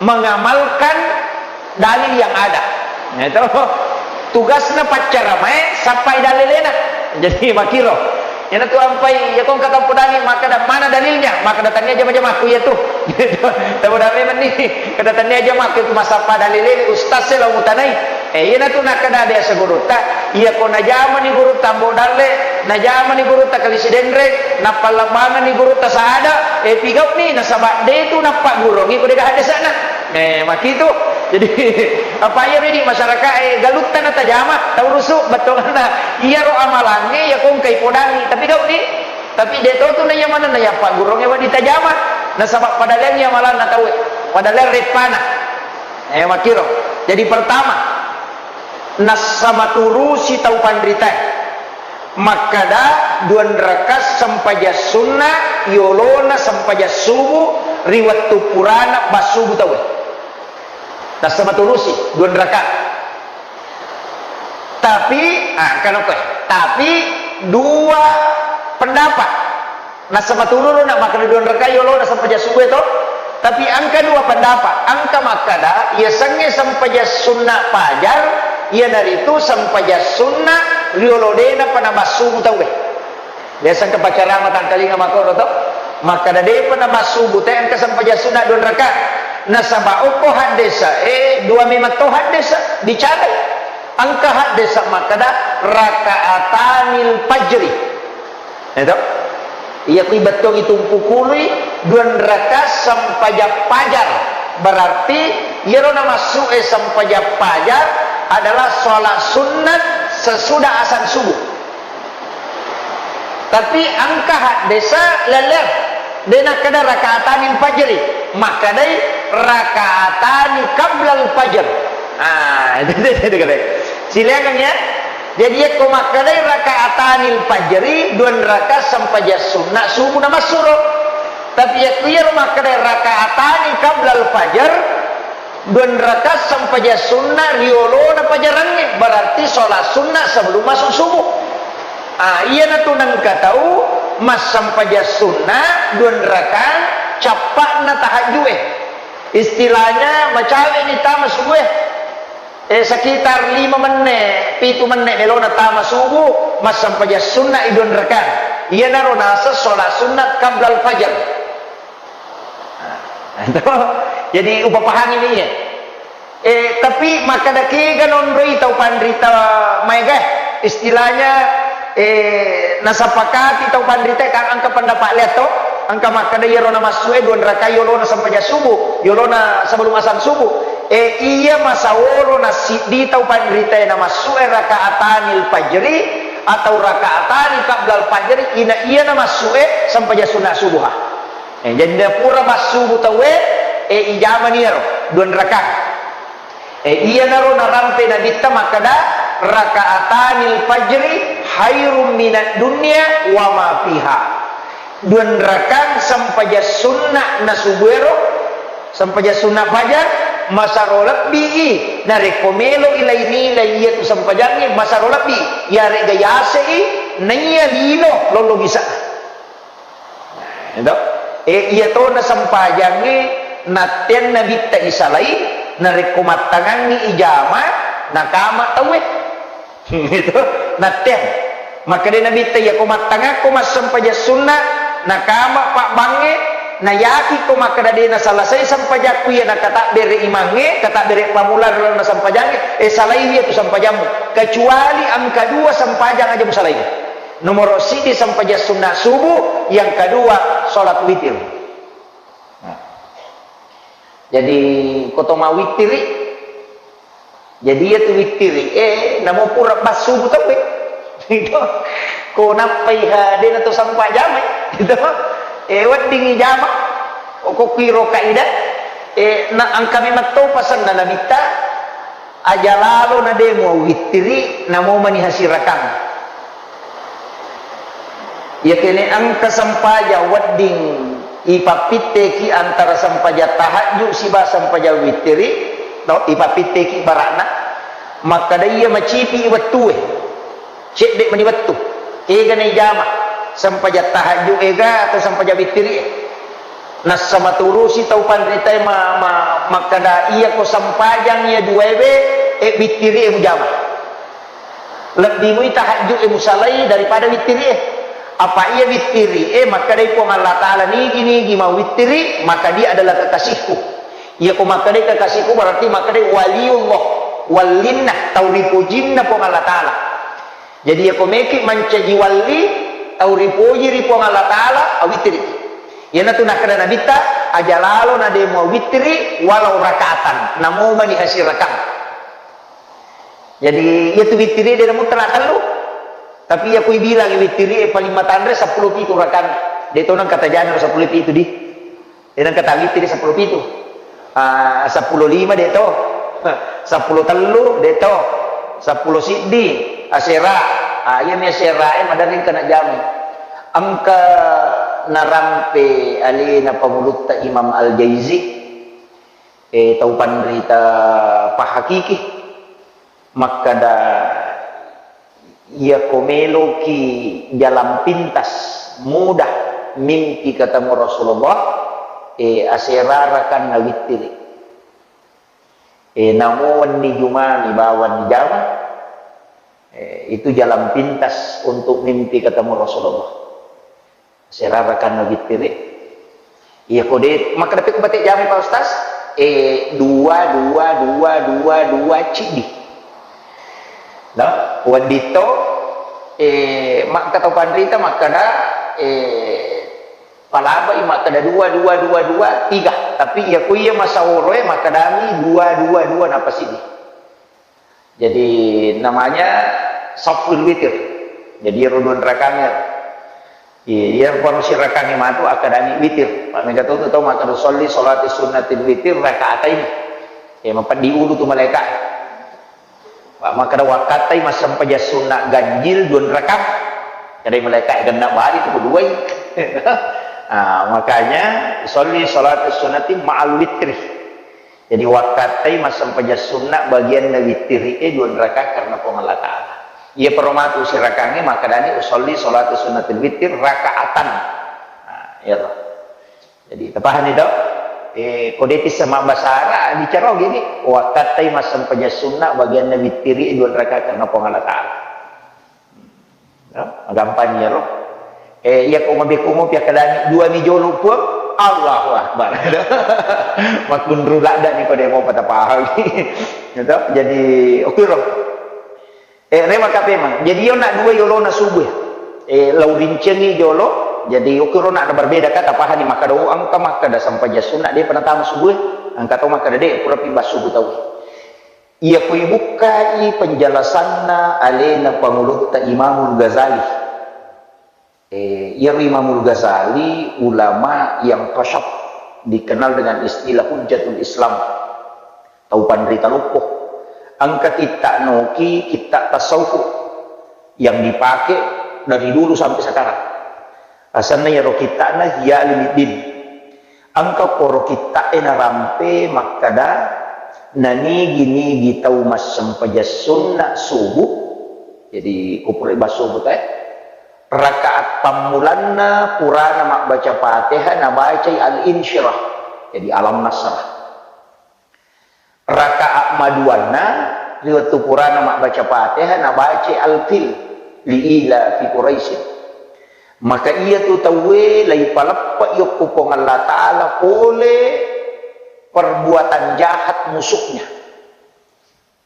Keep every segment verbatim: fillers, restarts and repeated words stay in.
mengamalkan dalil yang ada. Itu tugasna paccaramae, sappai dalilena. Jadi makkiro. Iyana tu ampai, ya kong kata podani, makkeda mana dalilnya? Makkeda tania jama-jamakku iya tu. Tahu dah memang ni. Kada tania jama ke tu masappa dalile ustaz e lao mutanai. Eh, iyana tu nakkeda de asa gurutta, iya ko najamani gurutta Ambo Dalle, najamani gurutta Kalisi Denre, nappallambanganni gurutta Saada, eh, pigau ni, nasaba de tu nappaggurongi ko de gaga hadesana. Eh, makitu. Jadi, apa iya redi masyarakat, eh, galutta natajama, tau rusu, bettuanna. Iyaro amalangnge, iya ko engkai podani, tapi gau ni. Tapi de to tu naiya manenna iya paggurongnge wedding tajama. Nasaba padaleangngi amalanna tauwe. Padaleang reppana. Eh, makkiro. Jadi pertama, nassamaturusi tau panritae. Makkeda dua rakaat sempajang sunna yolona sempajang subuh ri wettu purana bassubu tauwe. Nassamaturusi dua rakaat. Tapi, ah, engkana koe. Tapi dua pendapat. Nassamaturusi na makkeda dua rakaat yolona sempajang subuh to. Tapi engka dua pendapat. Engka makkeda, iya sengnge sempajang sunna fajar, iyanaritu sempajang sunna riolo de napa nabassubu tauwe. Biasa engka paccarama tangkalinga makkoro to. Makkeda depa nabassubu te engka sempajang sunna dua rakaat. Nasaba okko haddesa, eh, dua memang to haddesa, bicara. Engka haddesa makkeda rakaatanil fajri. Itu. Iya kui bettuangngi tumpu kului dua rakaat sempajang fajar. Berarti iyaro namassu'e sempajang fajar adalah sholat sunnat sesudah azan subuh. Tapi engka haddesa lelleng, de nakkeda rakaatanil fajri, makkedai rakaatani qablal fajr. Ah, itu, itu, itu, itu. Silakan ya. Jadi yakko makkedai rakaatanil fajri, dua rakaat sempajang sunna subuh namassuro. Tapi yakko iyaro makkedai rakaatani qablal fajr, dua rakaat sempajang sunna riolona pajarangnge, berarti sholat sunna sebelum masuk subuh. Ah, iyanatu nengka tau massempajang sunna dua rakaat cappa'na tahajju'e. Istilahnya macawe'ni tama subuh e. Eh, sekitar lima menne, pitu menne melona tama subuh, massempajang sunna i dua rakaat. Iyanaro naseng sholat sunnat qablal fajar. Nah, itu. Jadi, upapahangini iya. Eh, tapi makkeda kega nonroi tau panrita maega, istilahnya, eh, nasapakati tau panrita kan engka pendapat lea to, engka makkeda iyaro namassu e dua rakaat yolona sempajang subuh, yolona sebelum azan subuh. Eh, iya masaworo nasiddi tau panrita e namassu e rakaatanil fajri atau rakaatani qablal fajri, ina iya namassu e sempajang sunna subuh ha. Eh, jadi napura massubu tauwe, eh, ijamani iyaro dua rakaat. Eh, iyanaro narampe Nabitta makkeda, "Rakaatanil fajri khairum minad dunya wa ma fiha." Dua rakaat sempajang sunna na subuero, sempajang sunna fajar, masaro lebbi i, narekko melo i lai-, nilai iyatu sempajangnge, masaro lebbi, iyaregga yase i, naiya lino lollo bisa. Itu. Eh, iya tona sempajangnge natteang Nabitta isalai, narekko mattangangngi ijama, nakama tauwe. Itu, natteang. Makkeda Nabitta, "Iya ko mattangakko massempajang sunna, nakama pabbangnge, nayakiko makkeda de nasalasai sempajakku iya nakatabbere imangnge, katabbere pamula ri lalenna sempajangnge, eh, salai iya tu sempajammu. Kecuali engka dua sempajang aja musalai." Nomoro siddi sempajang sunna subuh, yang kedua sholat witir. Nah. Jadi, ko to mawittiri, jadi iya tu wittiri, eh, namo pura bassubu tauwe. Itu. Ko nappai ha, de na to sempajang, itu. Eh, wedding ijama. Ko kuiro kaidah, eh, na engka memang to pasenna Nabitta, Aja lalo na de muawittiri, namo mani hasirakang. Iya kene engka sempajang wedding ipappitteki antara sempajang tahajud siba sempajang wittiri, to, ipappitteki barakna, makkeda iya macipi wettue. Cedde mani wettu. Ega na ijama, sempajang tahajud ega atau sempajang wittiri e. Nassa maturusi tau panritae ma-, ma-, makkada, "Iyako sempajang iya duaewe, e, wittiri'e mujama. Lebbi mui tahajju'e musalai daripada wittiri'e." Apa iya wittiri'e, makkadai Puang Allah Ta'ala, "Nigi-nigi mau wittiri, maka dia adalah kekasihku." Iyako makkadai kekasihku, berarti makkadai waliullah, wallinna, tau ripojinna Puang Allah Ta'ala. Jadi, iyako meki mancaji walli, tau ripoji ri Puang Allah Ta'ala, awittiri. Iyanatu nakkeda Nabitta, "Aja lalo na de muawittiri walau rakaatan, namomani asirakang." Jadi, iyatu wittiri de namuttala tellu. Tapi iyako ibilangi wittiri e paling matanre seppulo pitu rakang. De to nengka tajana seppulo pitu di. Ina kata wittiri seppulo pitu. Ah, seppulo lima de to. Seppulo tellu de to. Seppulo siddi asera. Ah, iya mi asera e maderri engka najama. Engka narampe alena pangulutta Imam Al-Jaizi, eh, tau panrita pahakiki. Makkada, "Iyako meloki jalan pintas, mudah mimpi ketemu Rasulullah, eh, asera rakanna wittiri. Eh, namo wenni Jumani bawang jama, eh, itu jalan pintas untuk mimpi ketemu Rasulullah." Asera rakanna wittiri. Iyako de, makkeda pekko bate jami, Pak Ustaz? Eh, dua, dua, dua, dua, dua, ciddi. No? Wedding to, eh, makka tau panrita makkeda, eh, palabai makkeda dua, dua, dua, dua, tiga. Tapi iyako iya masaworoe makkedami dua, dua, dua, napasiddi. Jadi, namanya saful witir. Jadi, ero dua rakaat. Iya, iya, pang sirakangnge matu akkadani witir. Pak, mega tu tau makkada, "Sholli sholati sunnatil witir rakaatain." Ya, mapeddi ulu tu malaika. Pak, makkada, "Wakkattai massempajang sunna ganjil dua rakaat." Kadai malaika, "Genna bali tu duai." Ah, makanya, "Sholli sholati sunnati ma'al witri." Jadi, wakkattai massempajang sunna bagianna wittiri'e dua rakaat karena Puang Allah Ta'ala. Iya, pero matu sirakangnge makkedani, "Usolli sholata sunnatil wittir rakaatan." Nah, iya toh. Jadi, tapahani toh? Eh, ko de'ti sama bahasa Arab, bicara gini, wakkattai massempajang sunna bagianna wittiri'e dua rakaat karena Puang Allah Ta'ala. Ya, magampang iyaro. Eh, iya ko mabekko mopi akkadani, "Dua mi jolo, Puang." Allahu Akbar. Makkunru ladda ni ko de mopa tapahami. Gitu. Jadi, oke ro. Eh, re maka pemang. Jadi, yo nak dua yolona subuh. Eh, lau rincengi jolo. Jadi, oke ro nak berbeda kata pahani maka do angka maka da sampai jasunna de pernah tamu subuh. Angka to maka de pura pibas subuh tau. Iya ko ibukkai penjelasanna alena pangulutta Imamul Ghazali. Eh, iyaro Imamul Ghazali ulama yang tasyad, dikenal dengan istilah Hujjatul Islam. Tau panrita loppo. Engka kitta noki, kitta tasawuf yang dipakai dari dulu sampai sekarang. Asanna iyaro kittana Ihya Ulumuddin. Engka poro kitta'e narampe makkada, nanigi-nigi tau massempajang sunna subuh, jadi ko pura ibas subuh tae, rakaat pammulanna purana mabbaca Fatihah nabacai Al-Insyirah, jadi Alam Nasrah. Rakaat maduanna, ri wettu purana mabbaca Fatihah, nabacai Al-Fil, li ila fi Quraisyin. Maka iyatu tauwe laipaleppa yokko Puang Allah Ta'ala pole perbuatan jahat musuhnya.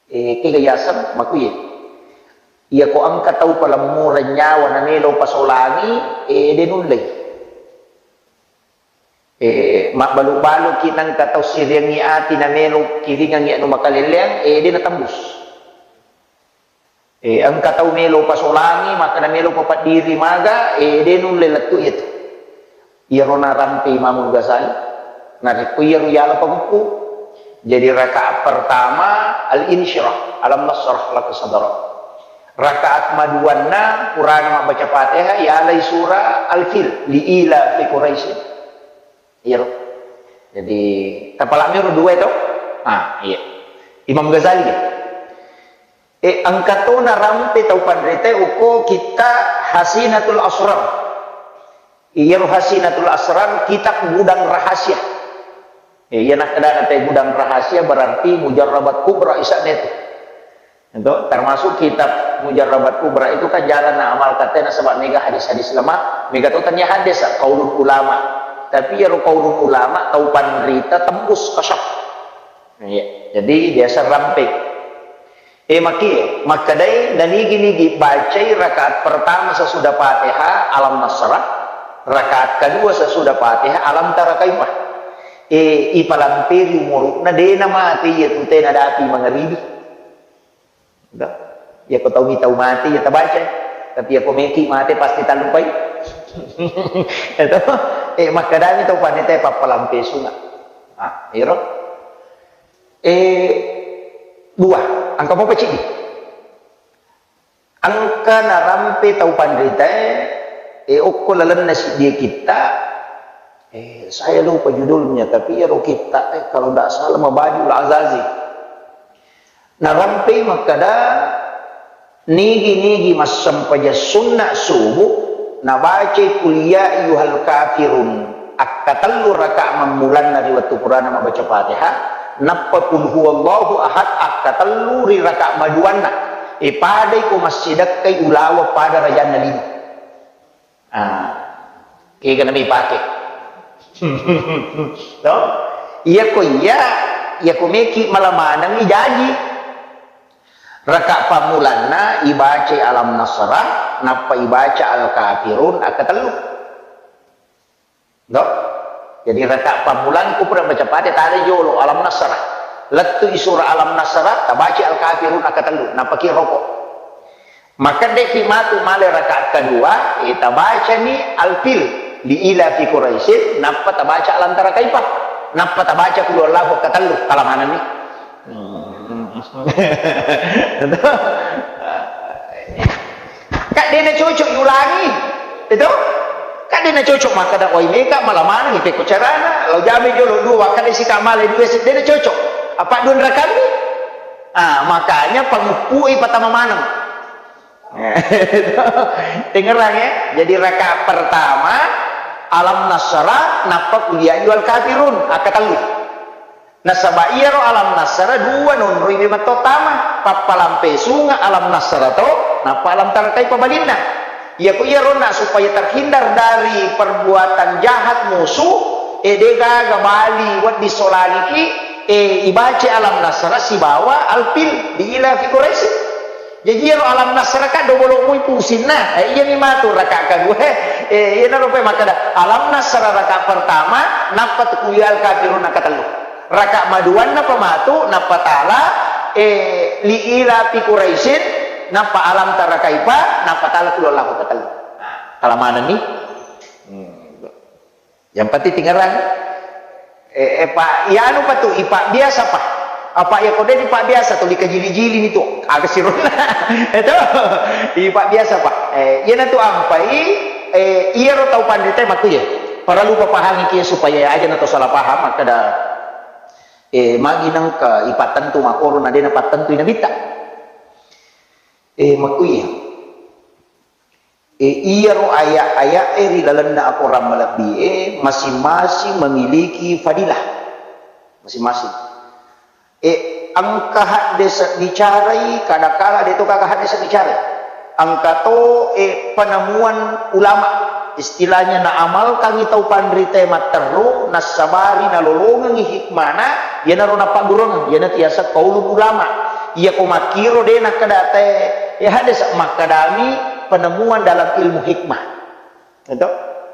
Eh, kega yaseng makuye. Iya ko engka tau palemmureng nyawa namelo pasolangi, eh, de nullei. Eh, mabbalu-baluki nengka tau siriangngi ati namelo kiringangngi anu makalelleang, eh, de natembus. Eh, engka tau melo pasolangi, maka namelo papaddiri maga, eh, de nulle lettu iyatu. Iyaro narampe Imamul Ghazali, narekko iyaro yala pagukku. Jadi rakaat pertama Al-Insyirah, Alam Nasyrah laka sadrak. Rakaat maduanna purana mabbaca Fatihah, yalai surah Al-Fil, li ila fi Quraisyin. Iyaro. Jadi, tapalami ro dua itu. Ah, iya. Imam Ghazali. Eh, engka to narampe tau panrita okko kitta Hasinatul Asrar. Iyaro Hasinatul Asrar kitab gudang rahasia. Eh, iya nakkeda nate gudang rahasia berarti mujarrabat kubra isa'na itu. Itu termasuk kitab mujarrabat kubra itu kan jarang na amal katanya sebab mega hadis-hadis lemah, mega tu tanya hadis qaulul ulama. Tapi iyaro qaulul ulama tau panrita tembus kasyaf. Iya. Jadi biasa rampe. Eh, maki, makkedai, nanigi-nigi bacai rakaat pertama sesudah Fatihah, Alam Nasrah, rakaat kedua sesudah Fatihah, Alam Tara Kaifa. Eh, ipalamperi umuru'na, dena mate iya tu tena dapi mangaribi. Dah. Ya ko tau mi tau mate, ya tabaca. Tapi ya ko meki mate pasti talupai. Itu. Eh, makkedami tau panrita pappalampe sunga. Ah, iro. Eh, dua, engka mopa ciddi. Engka narampe tau panritae, eh, okko lalenna siddi kitta, eh, saya lupa judulnya, tapi iyaro kitta, eh, kalau ndak salah Mabadiul Azazi. Narampe makkada, nigi-nigi massempajang sunna subuh, nabacai Qul ya ayyuhal kafirun akkatellu rakaat mammulanna ri wettu purana mabbaca Fatihah, nappa Qul huwallahu ahad akkatellu ri rakaat maduanna. E, padai ko massidekkai ulaweng pada rajanna lino. Ah, kega nami pake. To? Iya ko iya, iya ko meki mala manengi jaji. Rakaat pammulanna ibacai Alam Nasrah, nappa ibaca Al-Kafirun akkatellu. Do? Jadi rakaat pammulang ku pura baca Fatihah, tale jolo Alam Nasrah. Lettu i surah Alam Nasrah, tabaca Al-Kafirun akkatellu, napaki roko. Maka deki matu male rakaat kedua, eh, tabacani Al-Fil, li ila fi Quraisyin, nappa tabaca Alam Tara Kaifa, nappa tabaca Qul huwallahu akkatellu, kalamanenni. Kadena cocok yulangi, itu? Kadena cocok makkada, "Oi, meka mala maneng i pekko carana, lao jame jolo dua, wakkada sika male dua, dena cocok." Apa dua rakammi? Ah, makanya panguppu i patama maneng. Tengerang ya. Jadi rakaat pertama Alam Nasrah, nappa Qul ya ayyuhal kafirun, akkatellu. Nasaba iyaro Alam Nasrah dua nonroi memetto tama, pappalampe sunga Alam Nasrah to, nappa Alam Tara Kaifa balinna. Iyako iyaronna supaya terhindar dari perbuatan jahat musuh, e, degaga bali wedding solangiki, e, ibaca Alam Nasrah sibawa Al-Fil li ila fi Quraisy. Jaji iyaro Alam Nasrah ka dobolo mui pusinna. Eh, iyami matu rakaat kedua. Eh, iyanaro pe makkada, Alam Nasrah rakaat pertama, nappa tu Qul ya ayyuhal kafirun rakaat tellu. Rakaat maduanna pa matu, nappa tala, eh, li ila fi Quraisyin, nappa Alam tara kaifa, nappa tala Qul huwallahu rakaat tellu. Nah, tala manenni. Hmm. Yang penting tingerang. Eh, eh, Pak, iyanu pa tu, ipa biasa pa. Apa iya kode di pa biasa tu, dikajili-jili ni tu. Aga sirona. Itu. Ipa biasa pa. Eh, iyana tu ampai, eh, iyaro tau pandita matu ya. Perlu papahangi kia supaya aja na to salah paham, makkada, eh, magi nangka ipattentu makoro na dena pattentu inabitta. Eh, makku iya. E, iyaro aya-aya'e ri lalenna akorang malebbi'e masing-masing memiliki fadilah. Masing-masing. E, engka haddese bicarai, kadakala de to gaga haddese bicarai. Engka to, e, penemuan ulama, istilahnya naamalkangi tau panritae matteru, nassabari nalolongengi hikmana, iyanaro nappagurung, iyana tiasa qaulul ulama. Iyako makkiro de nakkeda te, e, haddese makkedami penemuan dalam ilmu hikmah. Itu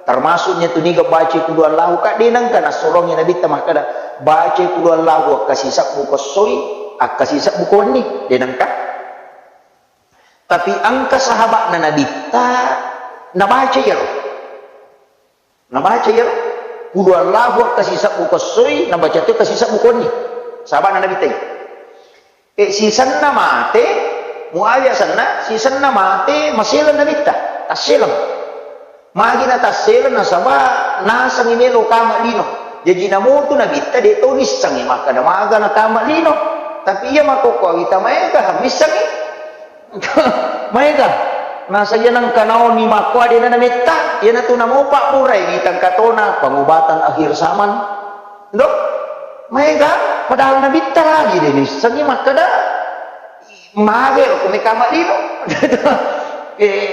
termasuknya tu niga baca qul huwallahu ka, de nengka nassorongi nabitta makkeda, baca qul huwallahu akkasisebbu ko essoi, akkasisebbu ko wenni, de nengka. Tapi engka sahabatna nabitta nabaca iyaro. Nabaca iyaro. Qul huwallahu akkasisebbu ko essoi, nabaca to akkasisebbu ko wenni. Sahabatna nabitta iya. E, sisenna mate, Muawiyah senna, sisenna mate, maseleng nabitta, tasseleng. Magi na tasseleng nasaba nasengi melo kama lino. Jaji namotu nabitta de to nissengi makkada maga na kama lino. Tapi iya makkokkoe wita maega missengi. Maega. Nasaba iya nengka naoni makkoa de' na nametta, iyanatu namopa burai witang katona pengobatan akhir zaman. Ndo? Maega, padahal nabitta lagi de' nissengi makkeda, mage ro ko mekama lino. Eh,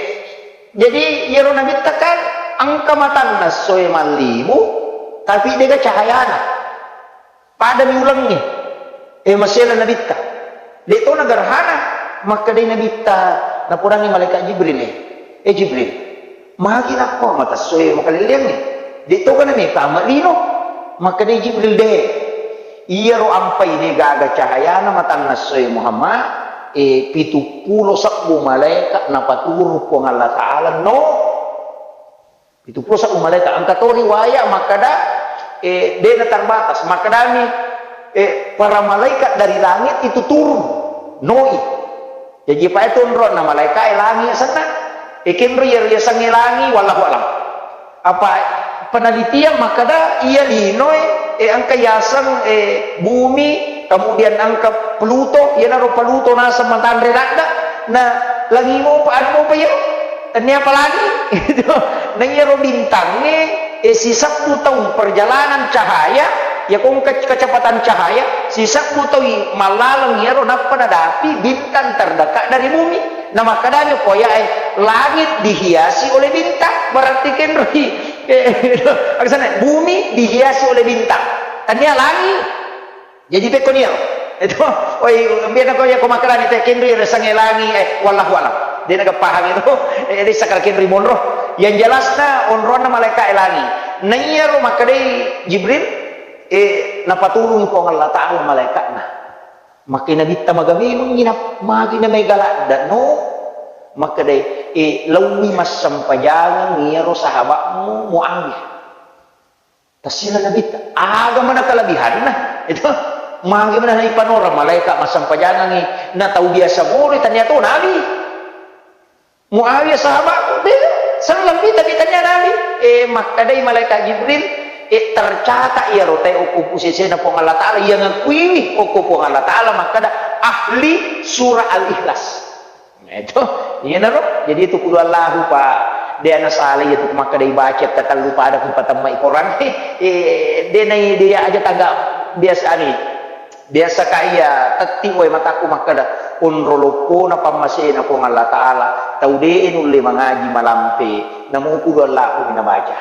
jadi iyaro nabitta kan engka matanna essoe mallibu, tapi de'ga cahayana. Padami ulengnge, eh, masela nabitta. De' to nagerhana, makkedai nabitta, napodangngi malaikat Jibril, eh, "Eh, Jibril, magi nakko mata essoe makalelleangnge? De' to kana mekama lino?" Makkedai Jibril, "De'. Iyaro ampai de' gaga cahayana matanna essoe Muhammad, eh, pitu pulo sebbu malaikat napaturung Puang Allah Ta'ala, no." Pitu pulo sebbu malaikat. Engka to riwaya makkeda, eh, de' na terbatas. Makkedami, eh, para malaikat dari langit itu turun, noi. Jaji, pa itu onronna malaikat, eh, langi senna. Eh, kenro iya riasengnge langi, wallahu alam. Apa penelitian makkeda iya linoe, eh, engka yaseng, eh, bumi, kemudian engka Pluto, iyanaro Pluto naseng matanre ladda, na langi mopa, anu mopa iya. Tennia apa lagi? Gitu. Na iyaro bintangnge, eh, sisebbu taung perjalanan cahaya, iya ko engka kecepatan cahaya, sisebbu taung mallaleng iyaro nappa nadapi bintang terdekat dari bumi. Na makkedami ko ayae, "Langit dihiasi oleh bintang." Berarti kenroi, eh, aksana, bumi dihiasi oleh bintang. Tennia langi. Jadi pekko nia. Itu, oi, biasa ko iya ko makkedani te kenroi riasengnge langi, eh, wallahu alam. De' na paham itu. Eh, de' sakal kenroi monro. Yang jelasna onronna malaikat langi. Na iyaro makkedai Jibril, eh, napaturung Puang Allah Ta'ala malaikatna. Makkedai nabitta, "Maga memengngi na, magi na mega ladda, no?" Makkedai, "Eh, laowi massempajangeng iyaro sahabatmu Muawiyah." Tassila nabitta, aga mana kelebihanna? Itu, magi mana naipanora malaikat massempajangengngi, na tau biasa mori tania to nabi. Muawiyah sahabatku, beda. Selleng mi tapi tania nabi. Eh, makkedai malaikat Jibril, eh, tercatat iyaro tae okko pusesena Puang Allah Ta'ala, iya ngakuiwi okko Puang Allah Ta'ala, makkeda ahli surah Al-Ikhlas. Nah, itu, iyanaro. Jadi itu kudu Allahu, Pak. De' ana salah iya tu makkeda ibaca katellu pada ku patemmai Quran. Eh, de' nai de' aja tangga biasa ni. Biasa ka iya tetti wae mataku makkeda, onro loppona pammasena Puang Allah Ta'ala, tau de' nulle mangaji malampe, namo kudu Allahu mi nabaca.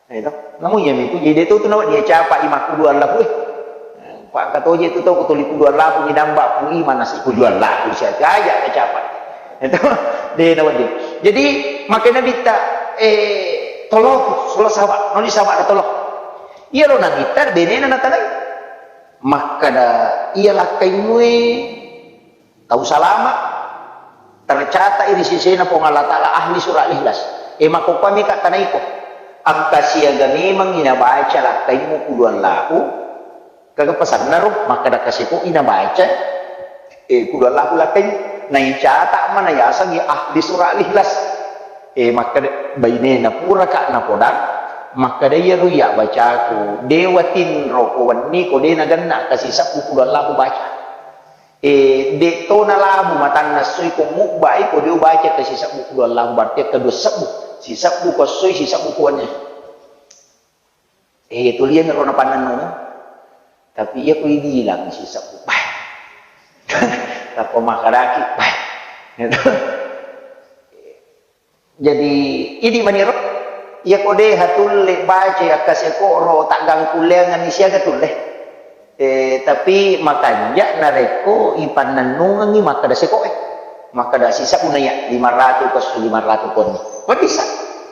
Eh, to? Namu iya mitu, jadi de' to tu nawa dia capa i makkudu Allahu, eh. Pak katoje tu tau ko tuli kudu Allahu mi namba ku iman nasi kudu Allahu sia aja dia capa. Eh, to? De' nawa dia. Jadi, makanya nabitta, eh, tolo tu, solo sahabat, noli sahabat ada tolo. Iya lo nabitta, benena natanai. Makkada iya lakkaimue tau salama, tercatat ri sesena Puang Allah Ta'ala ahli surah Al-Ikhlas. E, makkokkoe mika tanaiko. Engka siaga memang inabaca lakkaimu kudu Allahu, kaga pasanna ro, makkada kaseko inabaca, e, kudu Allahu lakkai, naicata mana yasengngi ahli surah Al-Ikhlas. E, makkada bainena puraka napodang, makkada iyaro iya bacaku, de watinro ko wenni ko de nagenna kasisebbu kudu Allahu baca. E, de to nalabu matanna essoi ko mubbai ko de ubaca ke sisebbu kudu Allahu, berarti kedua sebbu. Sisebbu ko essoi, sisebbu ko wenni. E, tulian ro napannennung. Tapi iya ko ibilang sisebbu, bai. Tappa makadaki, bai. Jadi, idi maniro, iya ko de hatulle baca akkaseko ro taggangkulleangenni siaga tulle. E, tapi makanja narekko ipannennungengngi makkada seko e. Makkada sisebbu naiya lima ratu ko esso lima ratu konni. Wedding sa,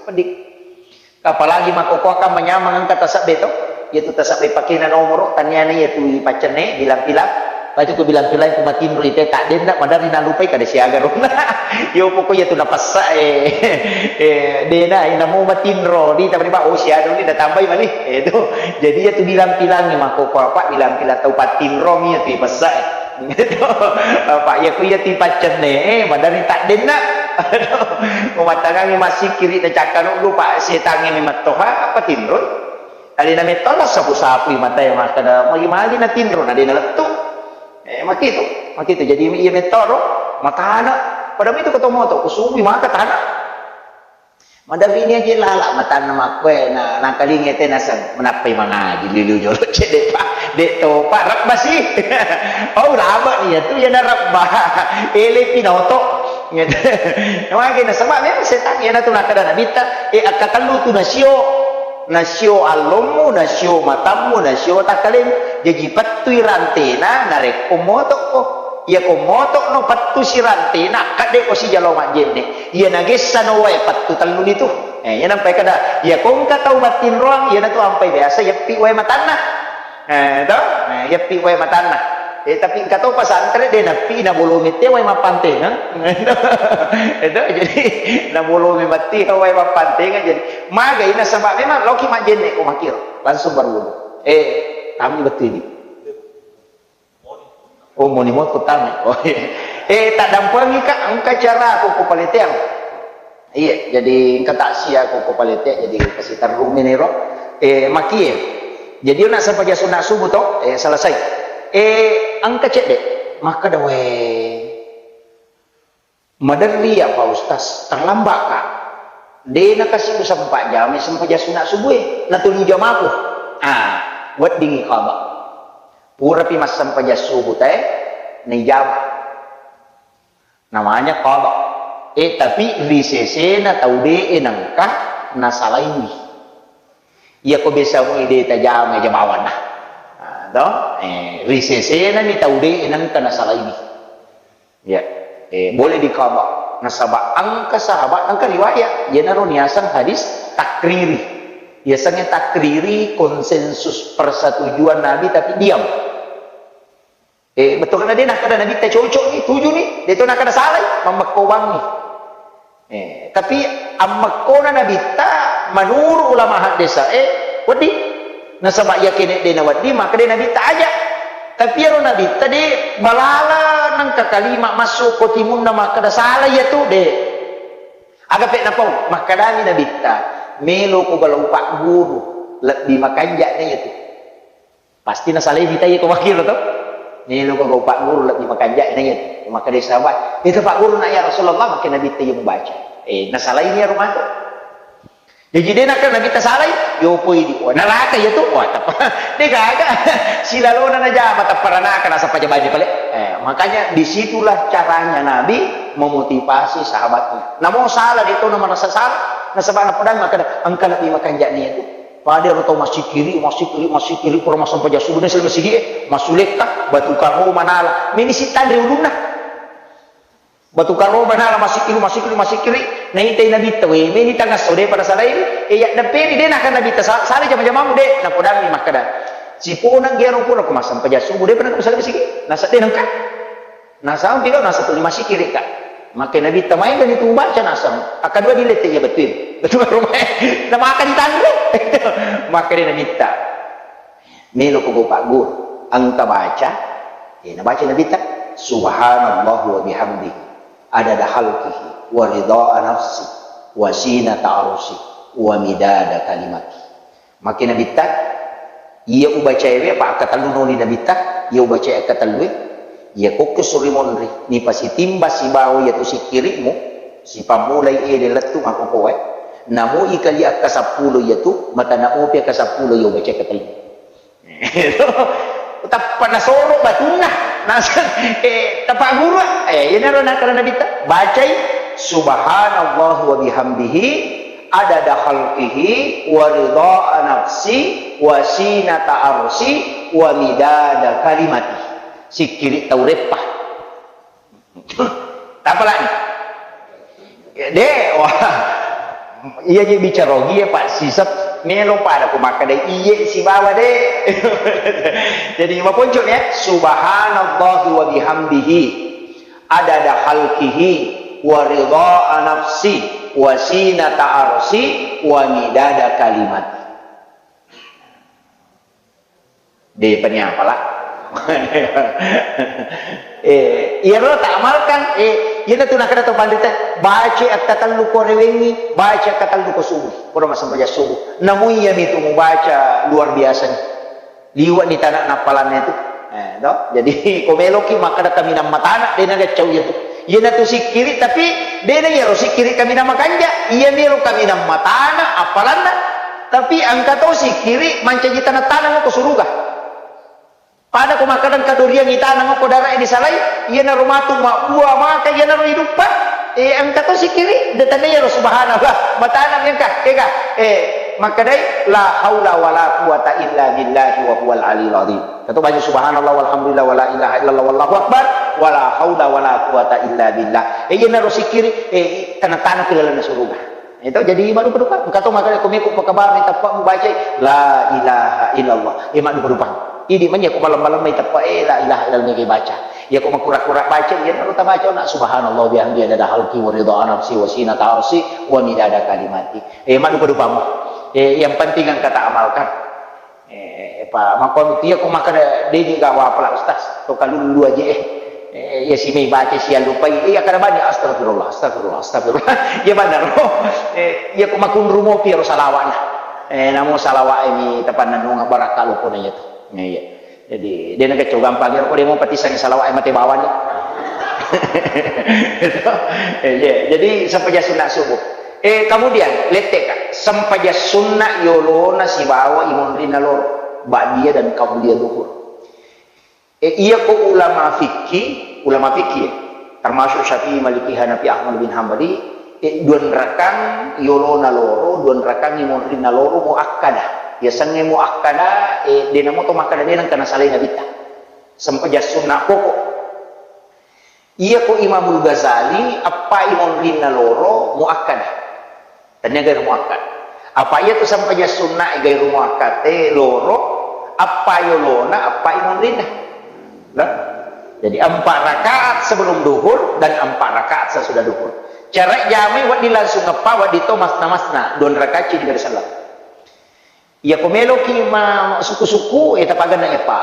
wedding. Apalagi makkokkoe kan manyameng engka tasebbe to. Iyatu tasebbe pakena nomoro, taniana iyatu ipaccenne, bilang-bilang. Patu ku bilang-bilang ku matinro ite, taddenna, maderri nalupai kada siaga ro. Yo pokok iyatu napessa e. Eh, dena, namo matinro, di tamani ba, oh, siaga ni natambai mani. Eh, to. Jadi iyatu bilang-bilang ni makkokkoe apa, bilang-bilang tau patinro mi iyatu ipessa e. Apa iya ku iyatu ipaccenne, eh, maderri taddenna. Aduh, matangangi massikkiri na cakka nuddu, Pak, setangnge mi mattoha, apa tinroi? Alena metto nassapu-sapui matae makkada, magi-magi natinro, na de nalettu. Eh, makitu, makitu. Jadi, iya metto ro, matana. Pada itu keto moto, kusubui maka tanah. Maderrini aja lala matanna makkoe na nakalinge te naseng menappai mangaji lilu jolo cedde pa de to pa rebba sih. Oh lama nih ya tu ya na rebba. Ele pinoto. Mage nasaba memang setan ya na tu nakada nabitta e akkatellu tu nasio. Nasio allommu, nasio matammu, nasio takkalemu. Jaji pettui rantena narekko motokko. Iyako motokno pettu sirantena, kadde ko sijalo majjenne. Iya nagessano wae pettu telluni tu. Eh, iya nampai kada, iyako engka tau mattinroang, iyanatu ampai biasa yeppi wae matanna. Eh, to? Eh, yeppi wae matanna. Eh, tapi engka to pasantre de nappi na bolome te wae mappantengeng. Itu jadi na bolome matti wae mappantengeng jadi magai nasaba memang loki majjenne ko makiro langsung berwudu. Eh, kami betul ini. Oh, moni motto tama. Oh, iya. Eh, taddampengi ka, engka cara ko, ko paleteang. Iya, jadi engka taksia ko, ko paleteang, jadi kasi terrumi niro. Eh, makie. Jadi, nak sempaja sunat subuh to, eh, selesai. Eh, engka cedde. Maka dawe. Maderri ya Pak Ustaz, terlambat ka. De nakasi usempat jam sempajang sunat subuh e, na telu jamaku. Ah, weddingi qada. Purapi massempajang subuh te, naijama. Namanya qada. Eh, tapi ri sesena tau de e nengka nasalaiwi. Iyako biasa mu ide tajama jabawanna. Ah, to? Eh, ri sesena ni tau de e nengka nasalaiwi. Ya, eh, boleh diqada. Nasaba engka sahabat, engka riwayat, iyanaro niaseng hadis takriri. Biasanya takriri konsensus persetujuan Nabi tapi diam. Eh, betul kan de nakkada Nabi ta cocok ni, tuju ni, de to nakkada salai, mammekko bangi. Eh, tapi ammekkona Nabitta, menurut ulama haddesa, eh, wedding. Nasaba iya kene de na wedding, maka de Nabitta aja. Tapi ero Nabitta de balala nengka kalima masuk ko timunna makkada salah iya tu de. Aga pe napau, makkadami Nabitta, melo ko balau Pak Guru, lebbi makanja na iya tu. Pasti nasalai mita iya ko makkiro to. Melo ko gau Pak Guru lebbi makanja na iya. Maka de sahabat, "Itu Pak Guru nak ya Rasulullah, makin Nabitta iya mubaca." Eh, nasalai ni rumah tu. Jadi de nakka Nabitta salai, yo poi di. Wah, neraka iya tu. Wah, tapa. De gaga. Silalona najama tappa ranaka nasapa jabani pale. Eh, makanya disitulah caranya Nabi memotivasi sahabatnya. Namo salah de to na merasa salah, nasaba napadang makkada engka lebbi makanja na iya tu. Pada ero tau massikiri, massikiri, massikiri, pura massempajang subuh, nasi masigi e, massulekka, batu karo manala, meni sittanre ulunna. Batu karo manala, massikiri, massikiri, massikiri, naitai Nabitta, we, meni tangasso, de pada salai, e, ya, dampeni, de, naka Nabitta, sa-, sala jama-jamamu, de, napodangi makkada, siponang gero pura ko massempajang subuh, de, pada ko salai masigi, nasa de nengka. Nasampi kau nasa tuli massikiri ka. Makkeda Nabitta maega ni tu baca naseng. Akkadua dilette iya bettuin. Betul rumah. Na maka ditanre. Makkeda Nabitta. Melo ko Pak Guru. Engka baca. Eh, nabaca Nabitta. Subhanallah wa bihamdihi. Adada khalqihi. Wa ridha'a nafsi. Wa zinata arsi. Wa midada kalimati. Makkeda Nabitta, iya ubacaewe, apa akkatellu noni Nabitta, iya ubacae akkatellue, iya kokko suri monri, nipasitimba sibawa iyatu sikkiri'mu, sipammulai ele lettu makkokoe, namui kali akkasappulo iyatu, mata naopi akkasappulo iya ubacae akkatellu. Tappa nasoro batunna, naseng, eh, tapagguru, eh, iyanaro nakkeda Nabitta, bacai, subhanallah wa bihamdihi, adada khalqihi, wa ridha'a nafsi, wa zinata arsi, wa midada kalimati. Sikkiri tau reppa. Tapalani. De, wah. Iya je bicara ogi ya, Pak, sisep melo pada ku makkeda iye sibawa de. Jadi maponco ya, subhanallah wa bihamdihi. Adada khalqihi wa ridha'a nafsi wa zinata arsi wa midada kalimati. De pani apala. Eh, iyaro ta amalkan, eh, iyana tu nakada to pandita, baca akkatellu ko rewengi, baca akkatellu ko subuh. Pura massempajang subuh. Namu iya mitu mubaca luar biasa ni. Liwa ni tanah napalanna itu. Eh, to? Jadi, ko meloki makkada kaminang matana, de nagaccau iya tu. Iyanatu sikkiri, tapi dena iyaro sikkiri kaminang makanja. Iya miro kaminang matana, appalanna. Tapi engka to sikkiri mancaji taneng-taneng ko suruga. Pada ko makkadang kadoriang itaneng ko dara disalai, iyanaro matu mabbua maka iyanaro iduppa. Eh, engka to sikkiri, de tania iyaro subhanallah. Matana engka, kega. Eh, makkadai la haula wala quwata illa billahi wa huwal aliyul azim. Kato baca subhanallah walhamdulillah wala ilaha illallah wallahu akbar wala haula wala quwata illa billah. Eh, iyanaro sikkiri, eh, taneng-taneng ki lalenna suruga. Itu jadi madupa-dupa. Engka to makkada ko meko pakabar ni tappa mubacai la ilaha illallah. Eh, madupa-dupa. Idi manya ko malam-malam mai tappa, eh, la ilaha illallah ni baca. Iya ko makura-kura baca, iyanaro tabaca na subhanallah bihamdi adada halqi wa ridha nafsi wa sinata arsi wa midada kalimati. Eh, madupa-dupa mo. Eh, yang penting engka ta amalkan. Eh, pa, makko anu tia ko makkada, "Deni gawa pala, Ustaz, to kalullu aja, eh." Eh, iya simei baca siallupai, iya kada bani, "Astagfirullah, astagfirullah, astagfirullah." Iya banaro. Eh, iya ko makunru mopi ro salawa'na. Eh, namo salawa'e mi tapannanunga barakka lopona iya to. Iya, iya. Jadi, dena kecco gampang ro ko demo patisang salawa'e mate bawani. Eh, iya. Jadi, sampaja sunna subuh. Eh, kemudian, letteka, sempaja sunna yolona sibawa imonrinna loro, ba'diyah dan qabliyah duhur. Eh, iya ko ulama fikih, ulama fikih, ya, termasuk Syafi'i, Maliki, Hanafi, Ahmad bin Hambali, eh, duanrakang yolona loro, duanrakang imonrinna loro muakkada. Yasengnge muakkada, eh, dena moto makkada dena engka nasalai nabitta. Sempaja sunna pokok. Iya ko Imamul Ghazali, appai monrinna loro muakkad. Tania gairu muakkad. Apa iya tu sampaja sunna gairu muakkad te loro, appa yolona, appai monrinna. Lah. Jadi empat rakaat sebelum duhur dan empat rakaat sesudah duhur. Cara jamai waddi langsung eppa, waddi to masna-masna, dua rakaat ci di sallam. Iya ko meloki ma suku-suku, eh, tapaganna eppa.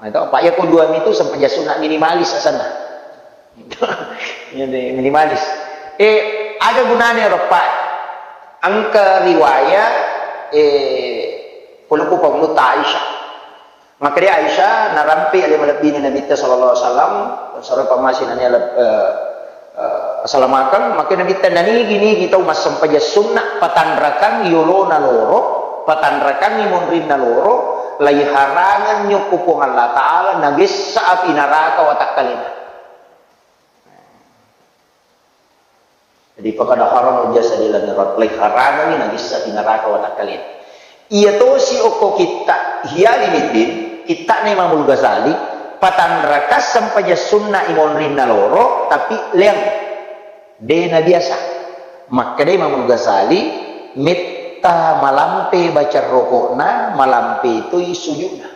Nah, itu apa? Iya ko dua mitu sampaja sunna minimalis asanna. Jadi minimalis. Eh, aga gunane ro eppa? Engka riwaya, eh, puluku pamutta Aisyah. Makkeda Aisyah, narampe ale malebbina Nabitta sallallahu alaihi wasallam, saro pammasina nia leb-, eh, eh, salamakeng, makkeda Nabitta, nanigi-nigi tau massempaja sunna, patanrakang yolona loro, patanrakangngi monrinna loro, laiharangengngi okko Puang Allah Ta'ala, nagessa api naraka watakkalena. Jadi, pakada haram jasa di lanirat, laiharangengngi nagessa api naraka watakkalena. Iya tosi okko kitta Ihya Ulumuddin, kittana Imamul Ghazali, patanraka sampaja sunna imonrinna loro, tapi leang. De nabiasa. Makkeda Imamul Ghazali, metta malampe baca rokokna, malampe toi sujudna.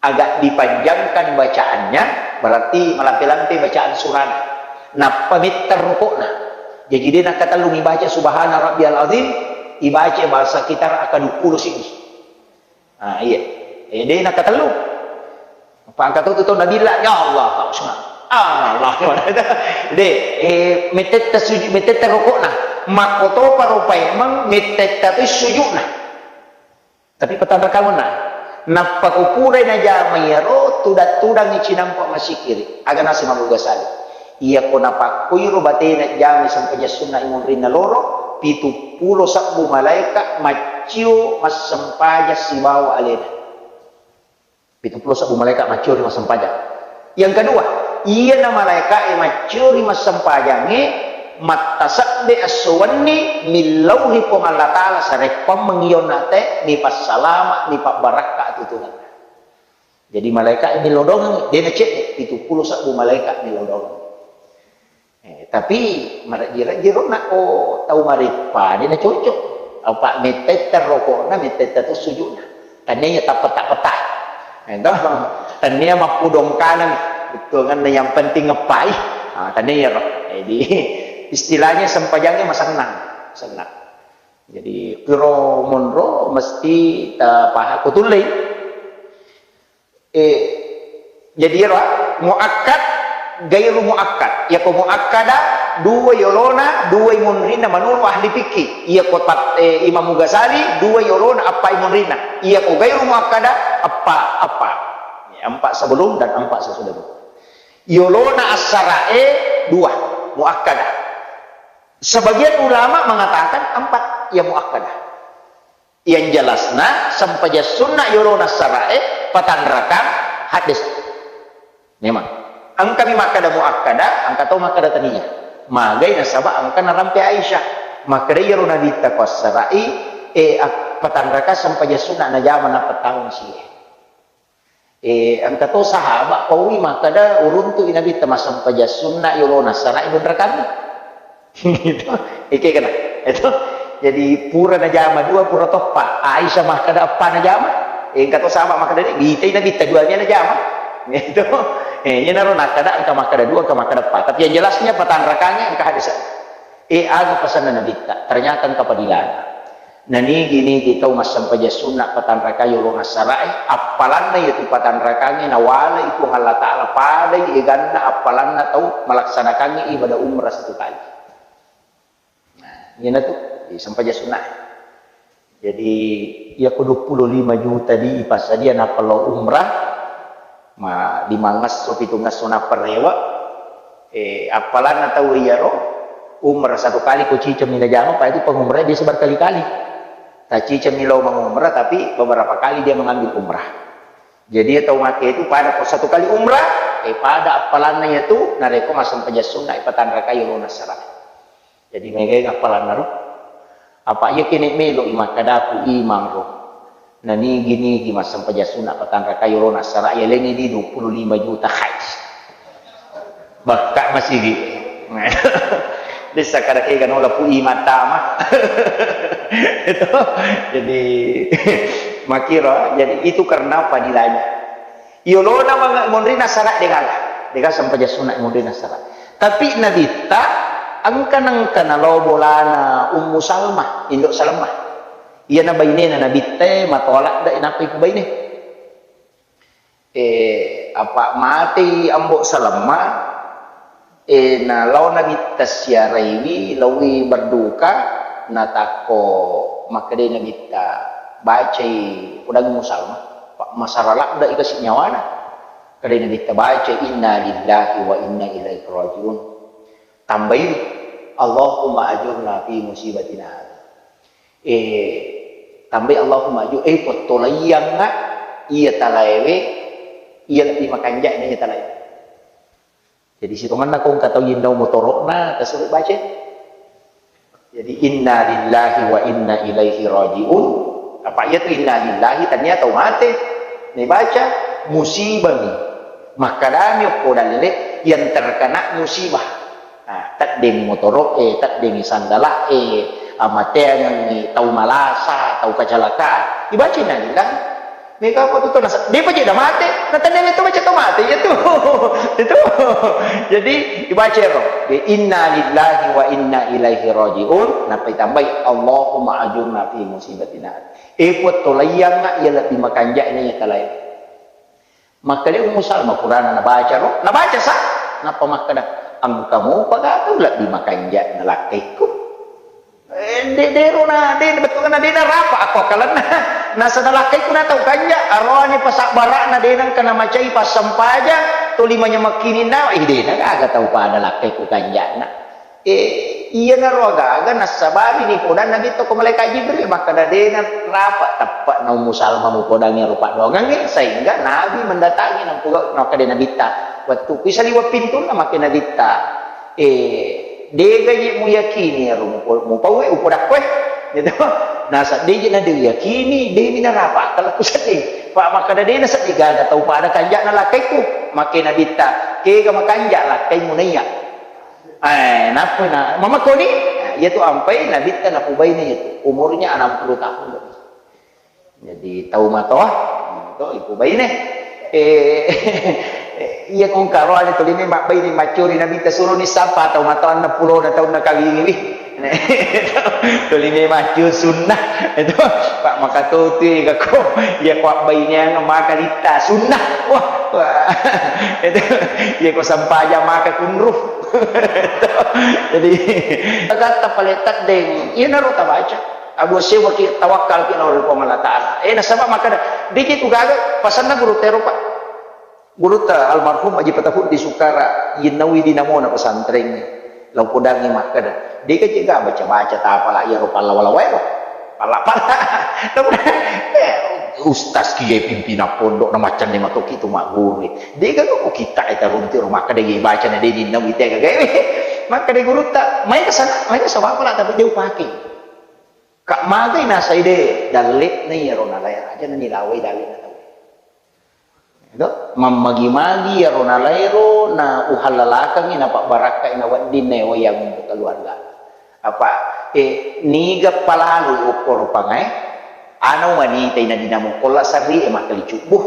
Agak dipanjangkan bacaannya, berarti malampe-lampe bacaan surana. Nappa metta rokokna. Jadi de nakatellung ibaca subhana rabbiyal azim, ibaca bahasa kita raka dua puluh siji. Ah, iya. Eh, de nakatellung. Apa angkat tu, tu, tu, Nabi lah, ya Allah, Pak Usman. Ah, Allah. De, eh, metetta sujud, metetta rokokna. Makkotopa rupa emang metetta tu sujudna. Tapi patanrakang na. Nappa ko purai najama iyaro, tudang-tudangngi cinampa masikiri. Aga naseng Imamul Ghazali. Iya ko napakkuiro batena jama sampaja sunna imonrinna loro, pitu pulo sabbu malaeka maccio massempajang sibawa alena. Pitu pulo sabbu malaeka maccio ri massempajang. Yang kedua, iyana malaeka'e macciori massempajangnge, mattasebbe esso wenni, millau ri Puang Allah Ta'ala, sarekkuammeng ionna te, mipassalama, mipabbarakka atutungenna. Jadi malaeka'e millau doangengngi, de nacedde, pitu pulo sabbu malaeka millau doangengngi. Eh, tapi marejji-rejji ro nakko tau mareppa, de nacocok. Apa mettetta rokokna, mettetta tu sujudna. Tania iya tappeta-peta. Eh, toh? Tania mappudong kanang. Bettuanna yang penting ngeppai. Ah, tania iyaro. Jadi istilahnya sempajangnya masennang. Senang. Jadi kiro monro mesti ta paha kutullei. Eh, jadi iyaro, muakkad, gairu muakkad. Iyako muakkada, dua yolona, dua monrinna menurut ahli fikih. Iyako tat-, eh, Imam Ghazali, dua yolona, appa monrinna. Iyako gairu muakkada, appa, appa. Ya, empat sebelum dan empat sesudah duhur. Yolona assara'e dua, muakkadah. Sebagian ulama mengatakan empat yang muakkadah. Yang jelasna, sempajang sunna yolona assara'e, patanrakang, hadis. Memang. Engkami makkada muakkada, engka to makkada tania. Magai nasaba engka narampe Aisyah. Makkada iyaro Nabitta ko assara'i, e, ak-, patanraka sempajang sunna najama nappa taung sie. E, engka to sahaba paui makkada uruntu'i Nabitta massempajang sunna yolona assara'i dunrakami. Itu, ike kena. Itu. Jadi pura najama dua, pura toppa. Aisyah makkada eppa najama. Eh, engka to sahaba makkada, "Dek, bitai Nabitta dua mia najama." Itu. Eh, iyanaro nakkada engka makkada dua, engka makkada eppa. Tapi yang jelasnya patanrakangnge engka hadis. Eh, aga pasanna Nabitta? Ternyata engka padilana. Nanigi-nigi tau massempajang sunna patanraka yolona assarae, appalanna iyatu patanrakangnge nawalai Puang Allah Ta'ala padai eganna appalanna tau malaksanakangngi ibadah umrah satu kali. Nah, iyanatu, di sempajang sunna. Jadi, iyako dua puluh lima juta di ipassadia nappa lao umrah, ma, limangngesso, pitungngesso nappa rewe, eh, appalanna tau iyaro, umrah satu kali ko cicengmi najama, pa itu pengumrah biasa berkali-kali. Tacicengmi lao mengumrah, tapi beberapa kali dia mengambil umrah. Jadi, tau make itu pada ko satu kali umrah, eh, pada appalanna iyatu, narekko massempajang sunna, ipatanrakai yolona assara. Jadi, megai appalanna ro. Apa iya kene melo i makkadaku imang ro. Nanigi-nigi massempajang sunna patanrakai yolona assara, iya lengi di dua puluh lima juta, hai. Bakka masigi. Dessa kada kega nola pu imang tama. Itu. Jadi, makiro, jadi itu karena fadilahnya. Yolona mang-, monrina sara de gaga. De gaga sempajang sunna monrina sara. Tapi Nabitta engka nengka nalao bolana Ummu Salmah, Indo Salmah. Iyana bainena Nabitta e matoa ladde nappa ipubaine. Eh, apa matei Ambo Salmah, eh, nalao Nabitta siaraiwi, laowi berduka, natakko makkedai Nabitta, bacai, podangi Ummu Salmah, pa-, masara ladde i kasi nyawana. Kedai Nabitta baca, "Inna lillahi wa inna ilaihi raji'un." Tambai, "Allahumma ajurna fi musibatina hadha." Eh, tambai, "Allahumma ajur-," eh, pottolaiyangnga iya talaewe, iya lebbi makanja'na iya talaewe. Jadi, sitongenna ko engka tau yennau motoro'na, tasuri baca. Jadi, "Inna lillahi wa inna ilaihi raji'un." Apa iyatu inna lillahi, tania tau mate. Naibaca, musibami. Makkedami okko dalle, yang terkena musibah. Nah, teddemi motoro'e, teddemi sandala'e, amateangengngi tau malasa, tau kacalaka. Ibaca inna lillahi. Mega apa tu, tu nasa-, depa je dah mate, na tania itu baca tau mate, ya tu. Itu. Jadi, ibaca ro. Inna lillahi wa inna ilaihi raji'un. Nappa itambai, "Allahumma ajurna fi musibatina." Eh, Puang, tolaiyangnga iya lebbi makanja'na iya talae. Makkeda Ummu Salma, purana nabaca ro, nabaca sa, nappa makkeda, "Engka mopa ga tau lebbi makanja'na lakkaikku?" Eh, de-, dero na, de-, bettuanna de narapa akko akkalenna. Nasaba lakkaikku na tau kanja, aroani pasabbara'na de nengka namacai passempajang, toli manyamekkininna, eh, de na gaga tau pada lakkaikku kanja'na. Eh, iyanaro aga-aga nassabari nipodanna Nabitta ko malaikat Jibril, makkeda, "De narapa teppe'na Ummu Salma mupodangi ero paddoangengnge," sehingga Nabi mendatangi, nampuga-, nakkeda Nabitta, "Wettu kui saliweng pintunna," makkeda Nabitta, "Eh, dega je muyakini ero mupo-, mupaue, upodakkoe?" Gitu. Nasa, "De je na de yakini, de mi narapa akkalku sedding." Pa makkeda, "De na sedding gaga tau pada kanja'na lakkaikku." Makkeda Nabitta, "Kega makanja lakkaimu naiya?" Eh, nappa na, mamakoni, iyatu ampai Nabitta napubaine iyatu, umurnya enam puluh tahun lebih. Jadi, tau matoa, to, ipubaine. Eh, iya kong karoane tuli me mabbaine maccuri Nabitta suroni sapa tau matoanna pulona taunna kawingiwi. Tuli me maccu sunnah. Itu, Pak, maka tu, tu, iya ko, iya ko abbaineang maka litta sunnah. Wah, wah. Itu, iya ko sampaja maka kunru. Jadi, kata paletak deng, iya naro tabaca. Abu Sewaki tawakkal ki lao ri Puang Allah Ta'ala. Eh, nasaba makkeda, diki tu gaga pasanna guru tero, Pak. Gurutta almarhum Aji Patahut di Sukara, yinnaui dinamona pesantrengnge. Lao podangngi makkeda, "Dega jega baca-baca tapala iyaro pallawa-lawaero." Palla-palla. Eh, ustaz kiye pimpinan pondok na maccanne matoki tu magguru. Dega ko kita e tarunti ro makkeda ye baca na de ninnaui tega gawe. Makkeda gurutta, "Mai kesana, mai kesana pala tapi de upake." Kak magai nasai de dalle na iyaro nalai aja na nilawai dalle na tau. Edo, mammagi-magi iyaro nalairo na uhallalakengngi na pabbarakkai na wedding na wayang untuk keluarga. Apa, eh, niga palalu okkoro pangae, ana wanita ina dinamo kolla sarri e makkali cubbu.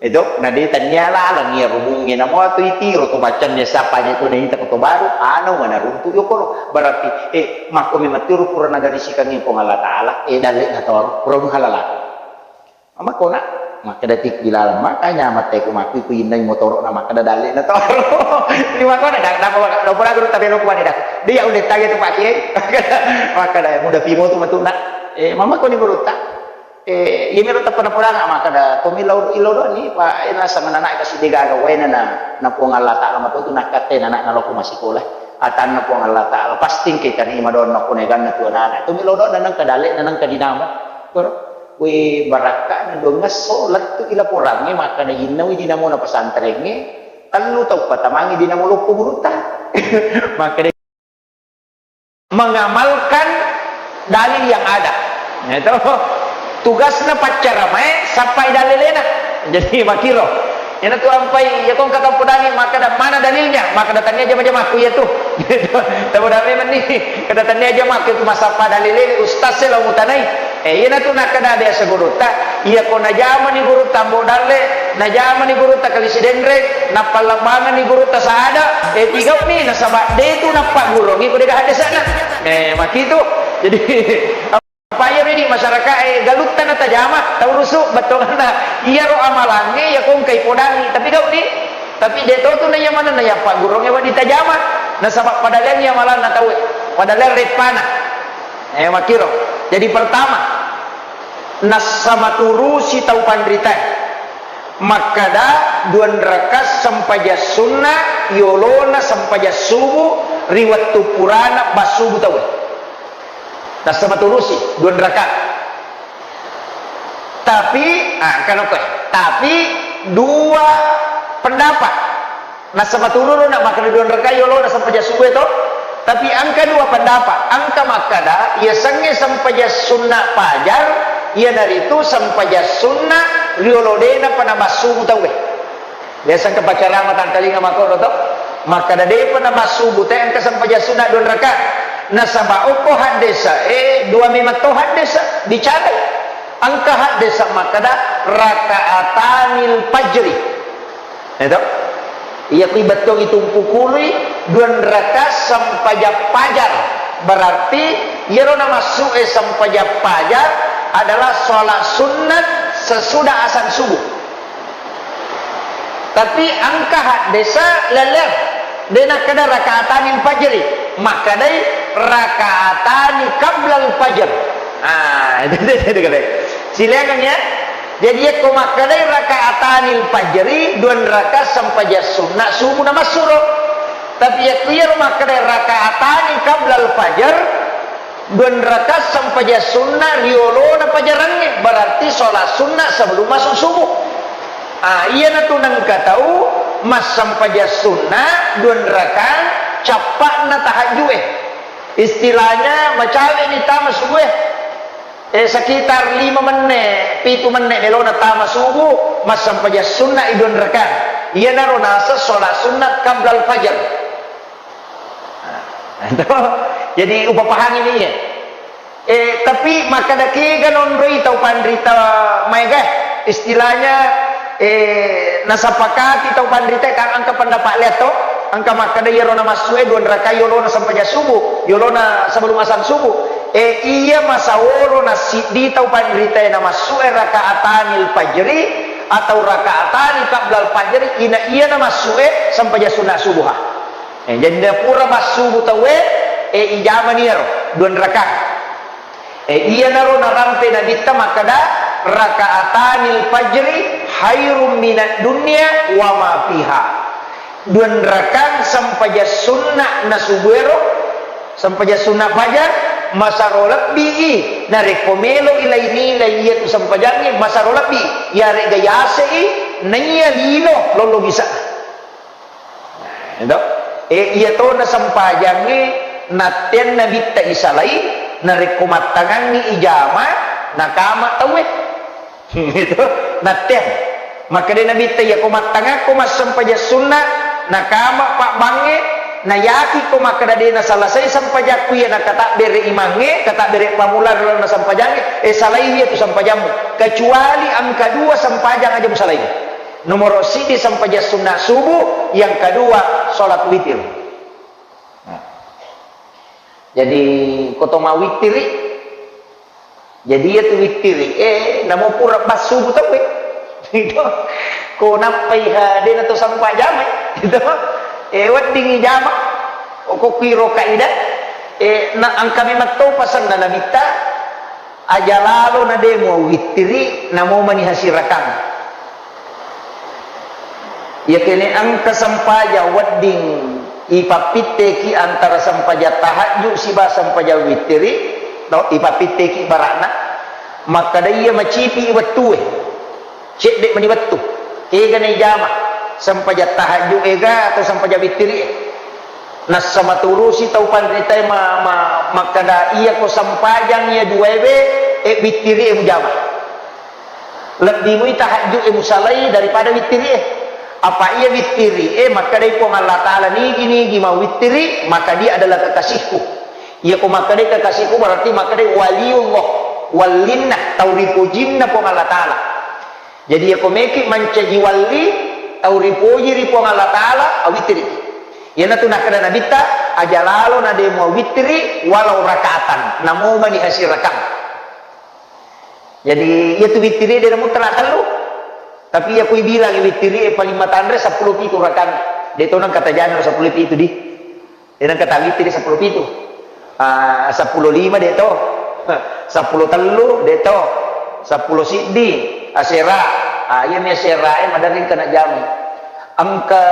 Edo, na de tania laleng iyaro bunge namo atu itiro to baccannya siapa nya to naita ko to baru, ana wana runtu yokoro. Berarti, eh, makko memang tiro pura nagarisikangngi Puang Allah Taala, eh, dalle na toro, pura muhallalakeng. Makkona, makkeda tik bilalang, makanya matte ku makku ku innai motoro na makkeda dalle na toro. Di makkona, da, da, da, da, pura guru tabe lo kuani da. Dia udah tanya tu Pak Kiai. Makkeda muda pimo tu matu nak. Eh, mama koni guru ta. Eh, iya miro tappa napodanga makkeda, to mi lao, ilo do ni, Pak, eh, naseng anak kasi de gaga waena na, na Puang Allah Taala matu tu nakkatte na anak naloko masikola. Atanna Puang Allah Taala, pasti engka tarima doanna ko neganna tu anak-anak. To mi lao do na nengka dalle, na nengka dinamo. Koro. We barakka'na duangngesso lettu i laporangnge makkeda innawi dinamona pesantrengnge, tellu tau patamangi dinamo loppo gurutta. Makkeda mengamalkan dalil yang ada. Ya, itu tugasna paccaramae sappai dalilena. Jadi makkiro. Iyana tu ampai, iya ko engka tampodangi makkeda mana dalilnya, makkeda tania jama-jamakku iya tu. Tapoda memang ni, kada tania jamakku itu masappa dalilena ustaz e lao mutanai. Eh, iyana tu nakkeda biasa gurutta, iya ko najamani gurutta Ambo Dalle, najamani gurutta Kali Sidenreng, nappallambanganni gurutta Saada, eh, tigau ni nasaba de tu nappaggurongi ko dega haddesana. Eh, makitu. Jadi Apa iya redi masyarakat e galutta natajama, tau rusu, bettuanna iyaro amalangnge iya ko engkai podangi, tapi gau di, tapi de to tu na iya manenna iya paggurongnge wedding tajama, nasaba padaleangngi amalanna tau e, padaleang reppana. Eh, makkiro. Jadi pertama, nassabaturusi tau panritae. Makkeda duanraka sempajang sunna yolona sempajang subuh ri wettu purana bassubu tau e. Nassabaturusi duanraka. Tapi, ah, engka nokko e. Tapi dua pendapat. Nassabaturusi na makkeda duanraka yolona sempajang subuh e to. Tapi engka dua pendapat. Engka makkeda, yasengnge sempajang sunna pajar, iyanaritu sempajang sunna riolo de napa nabassubu tau e. Biasa engka pacarama tangkalinga makkoro to, makkeda depa nabassubu te engka sempajang sunna duanraka. Nasaba okko haddesa e dua memang to haddesa bicara. Engka haddesa makkeda rakaatanil fajri. Eto? Iya kui bettuangngi tumpu kului duanraka sempajang pajar. Berarti iyaro namassu e sempajang pajar adalah sholat sunnat sesudah azan subuh. Tapi engka haddesa lelleng, de nakkeda rakaatanil fajri, makkedai rakaatani qablal fajr. Ah, itu, itu, itu, itu. Silakan ya. Jadi yakko makkedai rakaatanil fajri, duanraka sempajang sunna subuh namassuro. Tapi yakko iyaro makkedai rakaatani qablal fajr, duanraka sempajang sunna riolona pajarangnge, berarti sholat sunna sebelum masuk subuh. Ah, iyanatu nengka tau massempajang sunna duanraka cappa'na tahajju e. Istilahnya macawe ni tama subuh e. Eh, sekitar lima menne, pitu menne melona tama subuh, massempajang sunna i duanraka. Iyanaro naseng sholat sunnat qablal fajr. Nah, itu. Jadi, upapahami ni, ya. Eh, tapi makkeda kega nonroi tau panrita maega, istilahnya, eh, nasapakati tau panrita kan engka pendapat lihat to, engka makkeda iyaro namassu e duanraka yolona sempajang subuh, yolona sebelum azan subuh. Eh, iya masaworo nasiddi tau panrita e namassu e rakaatanil fajri atau rakaatani qablal fajri, ina iya namassu e sempajang sunna subuh ha. Eh, jadi napura massubu tauwe, eh, ijamani iyaro duanraka. Eh, iyanaro narampe Nabitta makkeda, "Rakaatanil fajri khairum minad dunya wa ma fiha. Duanrakang sempajang sunna na subuero, sempajang sunna fajar, masaro lebbi i, narekko melo i lai-, nilai iyatu sempajangnge, masaro lebbi, iyarega yase i, naiya lino lollo bisa. Nah, itu. Eh, iya tona sempajangnge, natteang nabitta isalai, narekko mattangangngi ijama, nakama tauwe. Itu, natteang. Makkeda nabitta, iya ko mattangakko massempajang sunna, nakama pabbangnge, nayakiko makkeda de nasalasai sempajakku iya nakatabbere imangnge, katabbere pamula ri lalenna sempajangnge, eh, salai iya tu sempajammu. Kecuali engka dua sempajang aja musalai. Nomoro siddi sempajang sunna subuh, yang kedua sholat witir. Nah. Jadi, ko to mawittiri, jadi iya tu wittiri, eh, namo pura bassubu tauwe. Itu. Ko nappai ha, de na to sempajamai. Itu. Eh, weddingi jama. Ko kuiro kaidah. Eh, na engka memang to pasanna nabitta. Aja lalo na de muawittiri, namo mani hasirakang. Iya kene engka sempajang wedding ipappitteki antara sempajang tahajud siba sempajang wittiri, no, ipappitteki barakna, makkeda iya macipi wettue. Cedde mani wettu. Ega na ijama? Sempajang tahajud ega atau sempajang wittiri e? Nassa maturusi tau panritae ma-, ma-, makkeda, iya ko sempajang iya duaewe, e, wittiri e mujama. Lebbi mui tahajud e musalai daripada wittiri e. Apa iya wittiri e, makkedai Puang Allah Ta'ala, nigi-nigi mawittiri, maka dia adalah kekasihku. Iya ko makkedai kekasihku, berarti makkedai waliullah, wallinna, tau ripojinna Puang Allah Ta'ala. Jadi, iya ko meki mancaji walli, tau ripoji ri Puang Allah Ta'ala, awittiri. Iyanatu nakkeda Nabitta, aja lalo na de muawittiri walau rakaatan, namo mani hasirakang. Jadi, iya tu wittiri de namuttala tellu. Tapi iya ko ibilangi wittiri e paling matanre seppulo pitu rakang. De to nang kata jangan seppulo pitu di. Enang kata wittiri seppulo pitu. Ah, seppulo lima de to. Seppulo tellu de to. Seppulo siddi asera. Ah, iya mi asera e maderri kena jam. Engka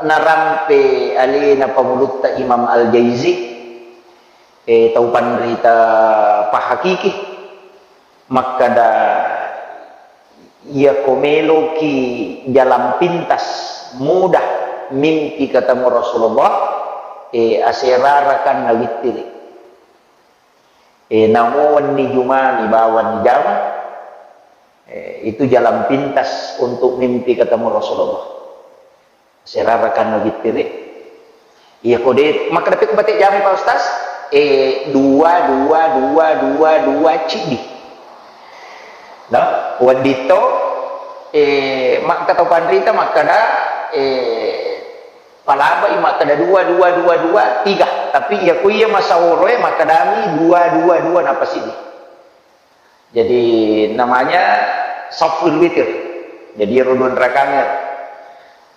narampe alena pangulutta Imam Al-Jaizi, eh, tau panrita pahakiki. Makkeda, iya ko meloki jalan pintas, mudah mimpi ketemu Rasulullah, eh, asera rakanna wittiri. Eh, namo wenni Jumani bawang jama, eh, itu jalan pintas untuk mimpi ketemu Rasulullah. Serarakanna wittiri. Iya ko de, makkeda pekko bate jami, Pak Ustaz? Eh, dua, dua, dua, dua, dua, ciddi. No? Wedditto, eh, makka tau panrita makkeda, eh, palabai makkeda dua, dua, dua, dua, tiga. Tapi iya ko iya masaworoe makkedami dua, dua, dua, napa siddi. Jadi, namanya saful witir. Jadi, ero dua rakangnge.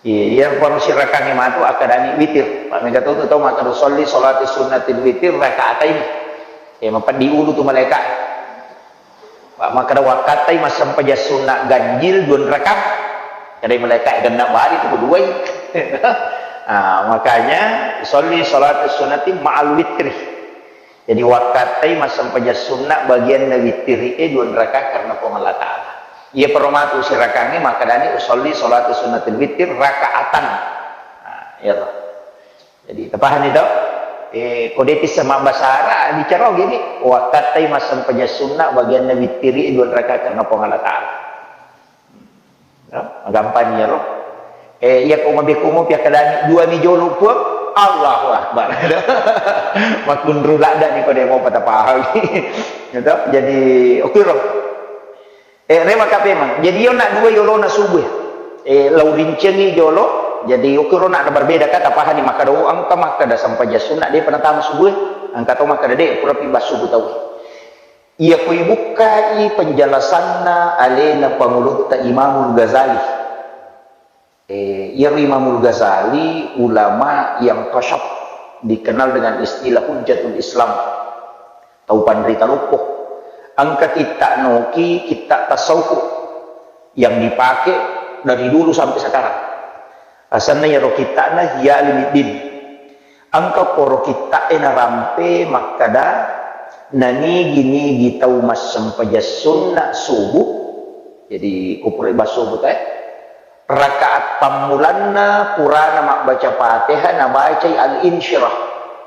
Iya, iya, baru si rakangnge matu akkadani witir. Pak mega tu tau makkeda usolli sholati sunnatil witir rakaatain. Eh, mapeddi ulu tu malaika. Pak makkeda wakkattai massempajang sunna ganjil dua rakang. Kadai malaika genna bali tu duai. Ah, makanya usolli sholati sunnati ma'al witri. Jadi, wakkattai massempajang sunna bagianna wittiri e dua rakaat karena Puang Allah Ta'ala. Iya peromatu sirakangnge makkedani usolli sholatu sunnatil wittir rakaatan. Nah, iya toh. Jadi, tapahani toh? Eh, ko depi sama bahasa Arab, bicara gini, wakkattai massempajang sunna bagianna wittiri e dua rakaat karena Puang Allah Ta'ala. Ya, magampang iyaro. Eh, iya ko mabekko mopi akkadangi dua mi jolo Puang, Allahu Akbar. Makkunru ladda ni ko de mopa tapahami. Gitu. Jadi, oke ro. Eh, re maka pemang. Jadi, iyo nak dua yolo na subuh. Eh, lau rincengi jolo. Jadi, oke ro nak berbeda kata pahani maka do angka maka da sampajang sunna de pernah tama subuh. Angka to maka de pura pi bas subuh tau. Iya ko ibukkai penjelasanna alena Pangulutta Imamul Ghazali. Eh, iyaro Imamul Ghazali ulama yang tasyaf, dikenal dengan istilah Hujjatul Islam. Tau panrita loppo. Engka kitta noki, kitta tasawuf. yang dipakai dari dulu sampai sekarang. Asanna iyaro kitta'na Ihya Ulumuddin. Engka koro kitta'e narampe makkada nanigi-nigi tau massempajang sunna subuh, jadi kupura bahas subuh teh, rakaat pammulanna purana mabbaca Fatihah nabacai Al-Insyirah,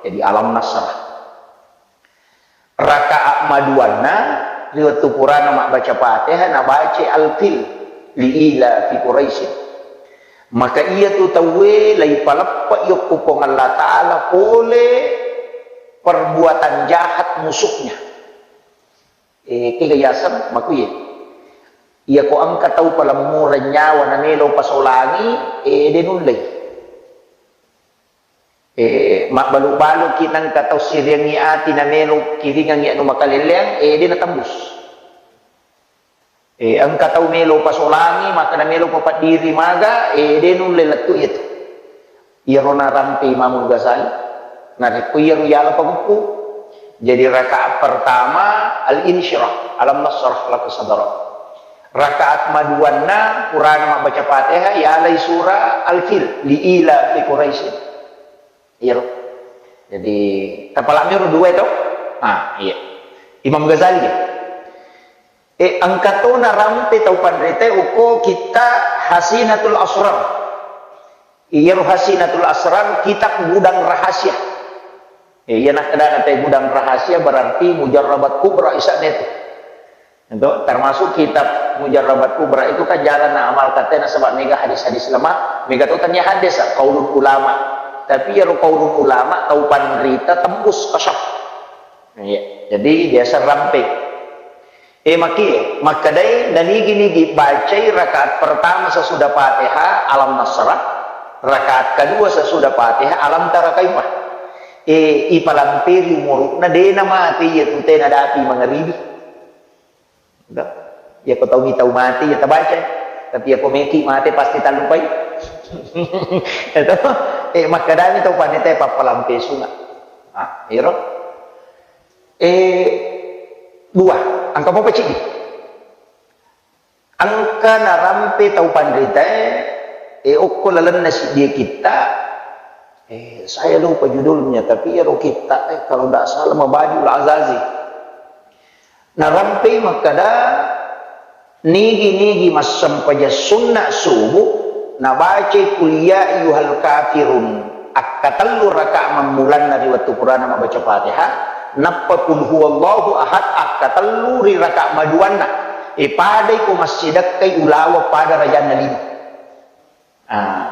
jadi Alam Nasrah. Rakaat maduanna ri wettu purana mabbaca Fatihah nabacai Al-Fil, li ila fi Quraisyin. Maka iyatu tauwe laipaleppe'i okko Puang Allah Ta'ala pole perbuatan jahat musuhnya. Eh, kega yaseng makuye. Iyako engka tau palemmureng nyawa namelo pasolangi, eh, de nullei. Eh, mabbalu-baluki nengka tau siriangngi ati namelo kiringangngi anu makalelleang, eh, de natembus. Eh, engka tau melo pasolangi, maka namelo papaddiri maga, eh, de nulle lettu iyatu. Iyaro narampe Imamul Ghazali. Narekko iyaro yala paguppu. Jadi rakaat pertama Al-Insyirah, Alam Nasrah laka sadrak. Rakaat maduanna purana mabbaca Fatihah, yalai surah Al-Fil, li ila fi Quraisyin. Iyaro. Jadi, tapalami ro dua itu. Ah, iya. Imam Ghazali. Eh, engka to narampe tau panrita okko kitta Hasinatul Asrar. Iyaro Hasinatul Asrar kitab gudang rahasia. Eh, iya nakkedana te gudang rahasia berarti Mujarrabat Kubra isa'na itu. Itu termasuk kitab Mujarrabat Kubra itu kan jarang na amal katanya sebab mega hadis-hadis lemah, mega to tanya hadis qaulul ulama. Tapi iyaro qaulul ulama tau panrita tembus kasyaf. Iya. Jadi biasa rampe. Eh, maki, makkedai nanigi-nigi bacai rakaat pertama sesudah Fatihah Alam Nasrah, rakaat kedua sesudah Fatihah Alam Tara Kaifa. Eh, ipalamperi umuru'na de namate iyatu te nadapi mangaribi. Udah. Iyako tau mi tau mate ya tabaca. Tapi iyako meki mate pasti tallupai. Itu. Eh, makkedami tau panrita pappalampe sunga. Ah, iro. Eh, dua. Engka mopa ciddi. Engka narampe tau panritae, eh, okko lalenna siddie kitta, eh, saya lupa judulnya, tapi iyaro kitta, eh, kalau ndak salah Mabadiul Azazi. Narampei makkada, nigi-nigi massempajang sunna subuh, nabacai Qul ya ayyuhal kafirun akkatellu rakaat mammulanna ri wettu purana mabbaca Fatihah, nappa Qul huwallahu ahad akkatellu ri rakaat maduanna. E, padai ko massidekkai ulaweng pada rajanna lino. Ah,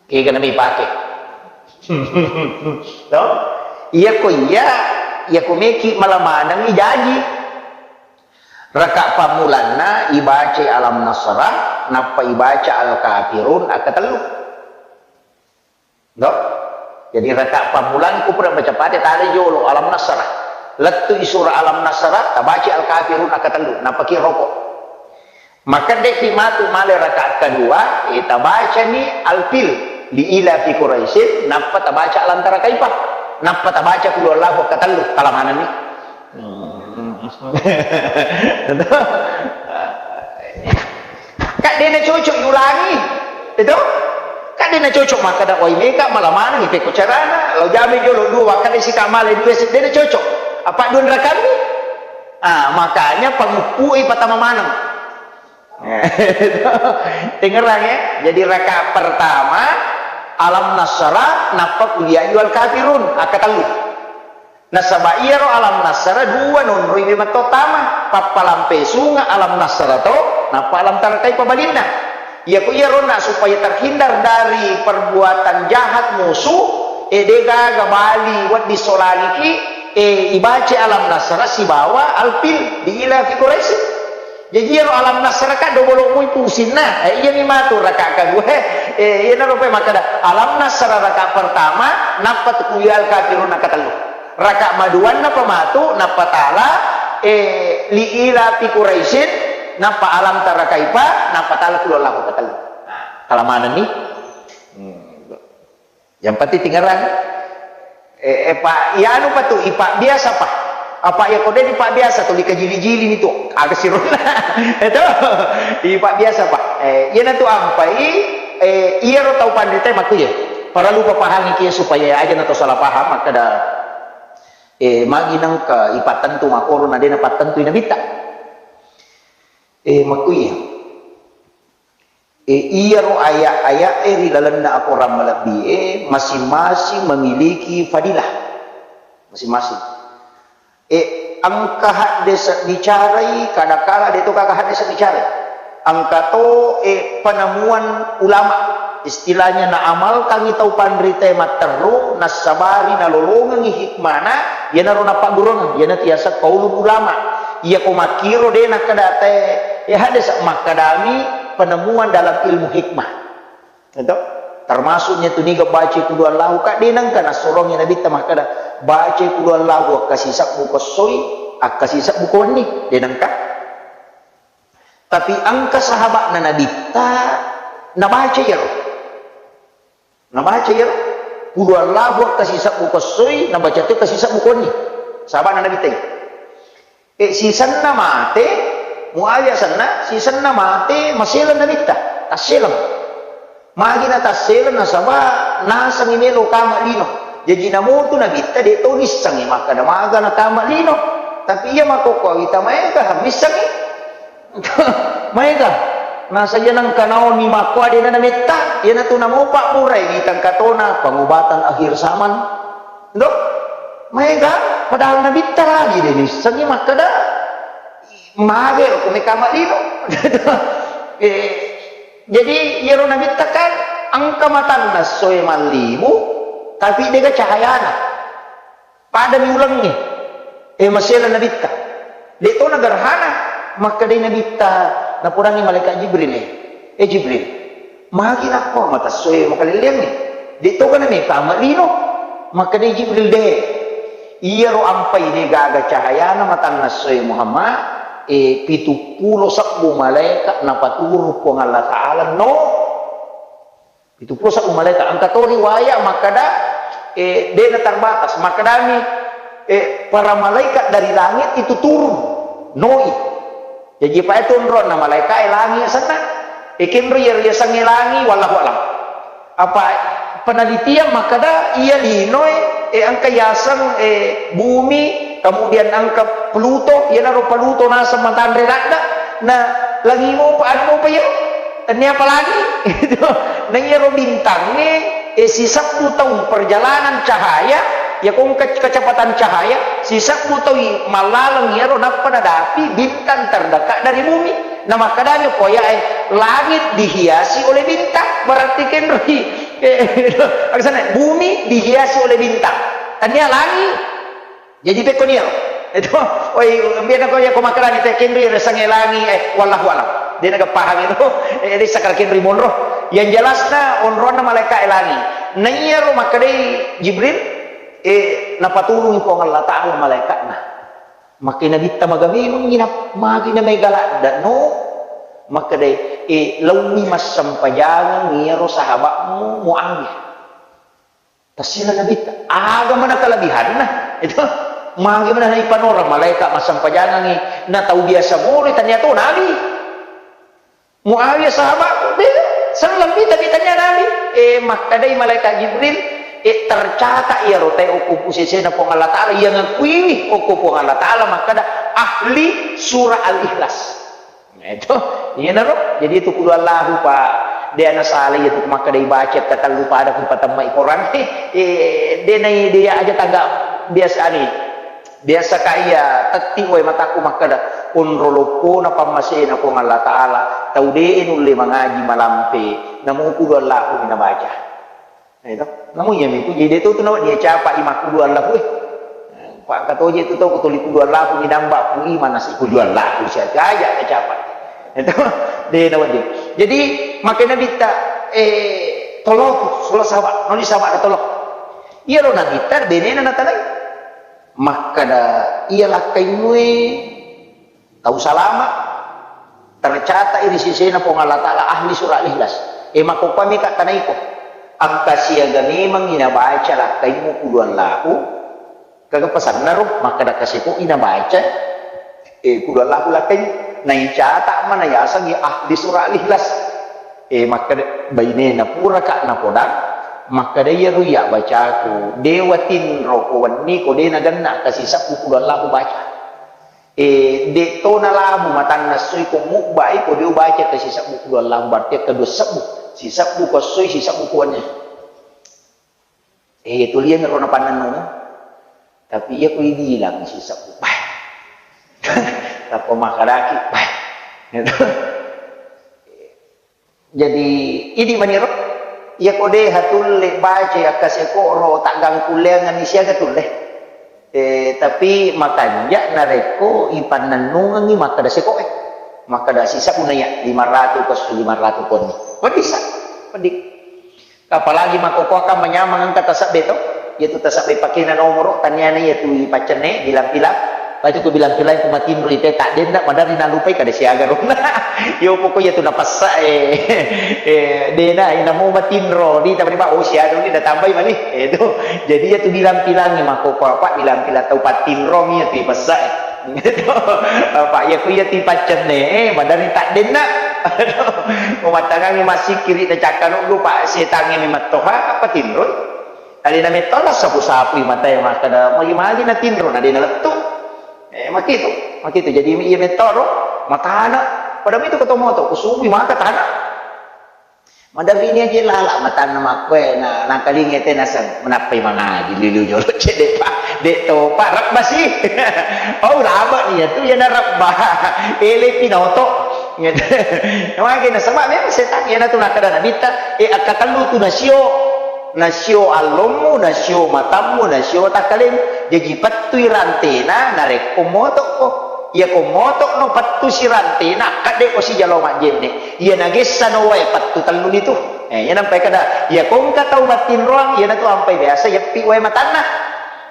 kega nami pake. To? Iya ko iya, iya ko meki mala manengi jaji. Rakaat pammulanna ibacai Alam Nasrah, nappa ibaca Al-Kafirun akkatellu. Do? Jadi rakaat pammulang ku pura baca pade tale jolo Alam Nasrah. Lettu i surah Alam Nasrah, tabaca Al-Kafirun akkatellu, napaki roko. Maka dehi matu male rakaat kedua, eh, tabacani Al-Fil, li ila fi Quraisyin, nappa tabaca Alam Tara Kaifa, nappa tabaca Qul huwallahu akkatellu, talamanani. Kadde na cocok yulangi, itu? Kadde na cocok makkada, "Wai meka mala maneng, ipekko carana, lao jame jolo dua, wakkada sika male dua, de na cocok. Apa dua rakammi?" Ah, makanya panguppu i patama maneng. Tengerang ya. Jadi rakaat pertama Alam Nasrah, nappa Qul ya ayyuhal kafirun, akkatellu. Nasaba iyaro Alam Nasrah dua nonroi memang to tama, pappalampe sunga Alam Nasrah to, nappa Alam Tara Kaifa balinna. Iyako iyaro na supaya terhindar dari perbuatan jahat musuh, e, de gaga bali wedding solangiki, e, ibaca Alam Nasrah sibawa Al-Fil li ila fi Quraisy. Jaji iyaro Alam Nasrah ka dobolo mui pusinna. Eh, iyami matu rakaat kedua. Eh, iyanaro pe makkada Alam Nasrah rakaat pertama, nappa tu Qul ya ayyuhal kafirun rakaat tellu. Rakaat maduanna pa matu, nappa tala, eh, li ila fi Quraisyin, nappa Alam Tara Kaifa, nappa tala Qul huwallahu rakaat tellu. Nah, tala manenni. Hmm. Yang penting tingerang. Eh, eh, pa, iyanu pa tu, ipa biasa pa. Apa iya ko de' dipabbiasa tuli kajili-jili ni tu, aga sirona. Itu, ipabbiasa, Pak. Eh, iyanatu ampai, eh, iyaro tau panrita makkuye. Paralu papahangi kia supaya aja na to salah paham, makkada, eh, magi nangka ipattentu makkoro na de' napattentui Nabitta. Eh, makkuye. E, iyaro aya'-aya'e ri lalenna akorang malebbi'e masing-masing memiliki fadilah. Masing-masing. E, engka haddese' bicarai, kadakala de' to gaga haddese' bicarai. Engka to, e, penemuan ulama. Istilahnya naamalkangi tau panritae matteru, nassabari nalolongengi hikmana, iyanaro napaggurungeng, iyanatu yaseng qaulul ulama. Iyako makkiro de' nakkeda te, e, haddese' makkedami penemuan dalam ilmu hikmah. Itu? Termasuknya tu niga baca qul huwallahu, ka de' nengka nassorongi Nabitta makkeda, baca qul huwallahu akkasisebbu ko essoi, akkasisebbu ko wenni, de' nengka. Tapi engka sahaba'na Nabitta nabaca iyaro. Nabaca iyaro. Qul huwallahu akkasisebbu ko essoi, nabaca to akkasisebbu ko wenni. Sahaba'na Nabitta. E, sisenna mate, Muawiyah senna, sisenna mate, maseleng Nabitta, tasseleng. Magi natasseleng, nasaba nasengi melo kama lino. Jaji namotu Nabitta de' to nissengi makkeda maga nakama lino. Tapi iya makkokkoe wita maega missengi. Maega. Nasaba iya nengka naoni makkua de' nametta, iyanatu namopa purai wita engka tona pengobatan akhir zaman. Ndo? Maega, padahal Nabitta lagi de' nissengi makkeda, mage ro ko mekama lino. Eh, jadi iyaro Nabitta kan engka matanna essoe mallibu, tapi de' gaga cahayana. Padami ulengnge, eh, maseleng Nabitta. De' to nagerhana, makkedai Nabitta, napodangngi malaikat Jibril, eh, eh, Jibril, magi nakko mata essoe makalelleangnge? De' to gana mekama lino? Makkedai Jibril, de'. Iyaro ampai de' gaga cahayana matanna essoe Muhammad, eh, pitu pulo sebbu malaika napaturung Puang Allah Ta'ala no. Pitu pulo sebbu malaika. Engka to riwaya makkeda, eh, de' na terbatas. Makkedami, eh, para malaikat dari langit itu turun. Noi. Jaji, pa itu onronna malaika e langi senna. E, kenro iya riasengnge langi, wallahu alam. Apa penelitian makkeda iya linoe, e, engka yaseng, e, bumi, kemudian engka Pluto, iyanaro Pluto naseng matanre ladde, na langi mopa, anu mopa iya, tennia apa lagi? Na iyaro bintangnge, e, sisebbu taung perjalanan cahaya, iya ko engka kecepatan cahaya, sisebbu taung mallaleng iyaro nappa nadapi bintang terdekat dari bumi. Namakkedami ko ayae, langit dihiasi oleh bintang, berarti kenroi. Eh, aksana, bumi dihiasi oleh bintang. Tania langi. Jadi pekko nia. Itu, oi, biar ko ya ko makkedani te kenroi resange langi, eh, wallahu alam. De' naga paham itu. Eh, de' sakal kenroi monro. Yang jelasna onronna malaikat langi. Naiyaro makkedai Jibril, eh, napaturungi Puang Allah Ta'ala malaikatna. Makkedai Nabitta, maga memengngi na-, magi na mega ladde no? Makkedai, e, laowi massempajangeng iyaro sahaba'mu Muawiyah. Tassila Nabitta, aga mana kelebihanna? Itu, magi mana naipanoreng malaika massempajangengngi, na tau biasa mori tania to nabi. Muawiyah sahabatku, beda. Selleng mita, mitanya Nabi. Eh, makkedai malaikat Jibril, eh, tercatat iyaro tae okko pusesena Puang Allah Ta'ala, iya ngakuiwi okko Puang Allah Ta'ala, makkeda ahli surah Al-Ikhlas. Nah, itu, iyanaro. Jadi itu qul huwallahu, Pak. De' ana salah itu makkeda ibaca katellu pada ku patemmai Quran. Eh, de' nai, de' aja tangga biasa ni. Biasa ka iya tetti wae mataku makkeda, onro loppona pammasena Puang Allah Ta'ala, tau de'e nulle mangaji malampe, namo qul huwallahu mi nabaca. Nah, itu. Namo iya mitu, jadi itu tu nawa dia capa i makkul huwallahu, eh. Pak katoje tu tau tuli qul huwallahu mi namba ku iman nasi qul huwallahu siaga aja capa. Itu, de' nawa dia. Jadi, makanya Nabitta, eh, tolong, solo sahabat, noli sahabat tolong. Iyaro Nabitta, benena natanai. Makkeda, iya lakkaimue tau salama, tercatat ri sisena Puang Allah Ta'ala ahli surah Al-Ikhlas. E, makkokkoe mika tanaiko. Engka siaga memang inabaca lakkaimu qul huwallahu, Kaga pasanna ro, makkeda kaseko ina baca, eh, kudu Allahu lakkai, naicata mana yasengngi ahli surah Al-Ikhlas. Eh, makkeda bainena puraka napodang, makkeda iyaro iya bacaku, de watinro ko wenni ko de nagenna kasisebbu kudu Allahu baca. Eh, de to nalabu matanna soi ko mubbai ko de ubaca kasisebbu kudu Allahu, berarti kedua sebbu, sisebbu ko soi, sisebbu ko wenni. Eh, tuliang ro napannennung. Tapi iya ko ibilang sisebbu, bah. Tappa makkedaki, bah. Gitu. Jadi, idi maniro, iya ko de hatulle baca akkaseko ro taggangkulleangenni siaga tulle. Eh, tapi makanja narekko ipannennungengngi makkeda sekoe. Makkeda sisebbu naiya lima ratu ko lima ratu konni. Wedding sa, wedding. Apalagi makkokkoe kan manyameng engka tasebbe to, iyatu tasebbe pakena nomoro, taniana iyatu ipaccenne, bilang-bilang, patu ku bilang-bilang ku matinro ite, taddenna maderri nalupai kada siaga ronna. Yo pokok iyatu napessa, eh, eh, dena, namo matinro, di tamani, oh, siaga ni, natambai mani, eh, itu. Jadi iyatu bilang-bilang makkokkoe apa, bilang-bilang tau patinro mi iyatu ipessa, eh. Gitu. Apa, iya ku iya tipaccenne, eh, maderri taddenna. Aduh, umattangangi massikkiri na cakkanuddu, Pak, setangnge mi mattoha, apa tinroi? Alena metto sapu-sapui matae makkeda, magi-magi na tinro, na de nalettu. Eh, makitu, makitu. Jadi iya metto ro, matana. Pada mitu keto moto, kusubui maka tana. Maderrini aja lala matanna makkoe na, nakalinge te naseng menappai mangaji lilu jolo cedde pa, de topa rebba si. Oh, lama ni ya tu ya na rebba. Ele pinoto. Mage nasaba memang setan ya na tu nakada nabitta, eh, akkatellu tu nasio. Nasio allommu, nasio matammu, nasio takkalemu. Jaji pettui rantena narekko motokko. Iya ko motokno pettu si rantena, kadde ko sijalo majjenne. Iya nagessano wae pettu telluni tu. Eh, iya nampai kada, iya ko engka tau mattinroang, iyanatu ampai biasa yeppi wae matanna.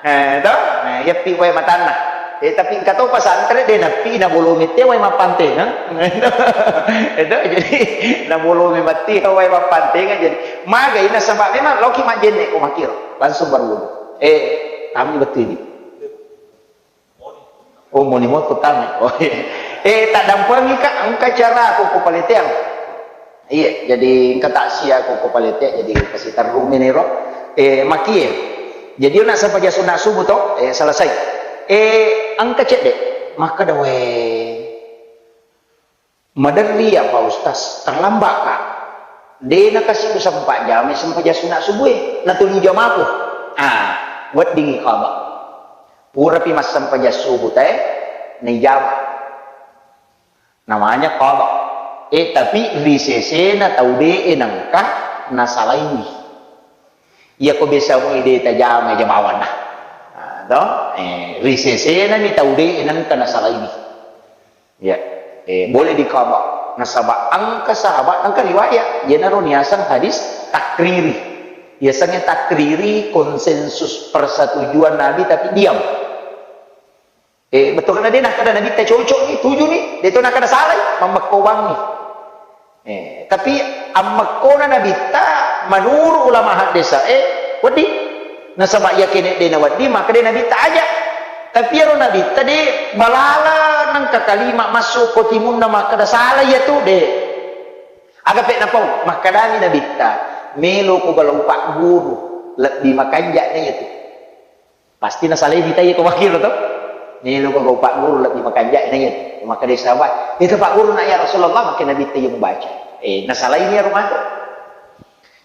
Eh, to? Eh, yeppi wae matanna. Eh, tapi engka to pesantren de nappi na bolo mette wae mappantengeng. Itu jadi na bolo mette wae mappantengeng, jadi magai nasaba memang loki majjenne ko makiro, langsung berwudu. Eh, kami betul ini. Oh, moni moto tama. Oh, iya. Eh, taddampengi ka, engka cara ko, ko paleteang. Iya, jadi engka taksia ko, ko palete, jadi kasi terrumi nero. Eh, makie. Jadi nak sempaja sunat subuh to, eh, selesai. Eh, engka cedde. Makkeda we. Maderri ya Pak Ustaz, terlambat ka. De nakasi usempat jam sempajang sunat subuh e, natuli jamaku. Ah, weddingi qada. Purapi massempajang subuh tae, naijama. Namanya qada. Eh, tapi ri sesena tau de e nengka nasalaiwi. Iya ko biasa mui de tajama jabawanna. Ah, to? Eh, ri sesena mi tau de e nengka nasalaiwi. Ya, eh, boleh diqada. Nasaba engka sahabat, engka riwayat, iyanaro niaseng hadis takriri. Biasanya takriri konsensus persetujuan Nabi tapi diam. Eh, betul kan de nakkeda Nabitta cocok ni, tuju ni, de to nakkeda salai, mammekko bangi. Eh, tapi ammekkona Nabitta, menurut ulama haddesa, eh, wedding. Nasaba iya kene de nawedding, maka de Nabitta aja. Tapi iyaro Nabitta de balala nengka kalima masuk ko timunna makkeda sala iya tu de. Aga pe napau, makkedami Nabitta, melo ko galau pagguru, lebbi makanja na iya tu. Pasti nasalai mita iya ko makiro to. Melo ko gau pagguru lebbi makanja na iya. Makkeda sahabat, itu pagguru na ya Rasulullah, makkeda Nabitta iya mubaca. Eh, nasalai ni iyaro matu.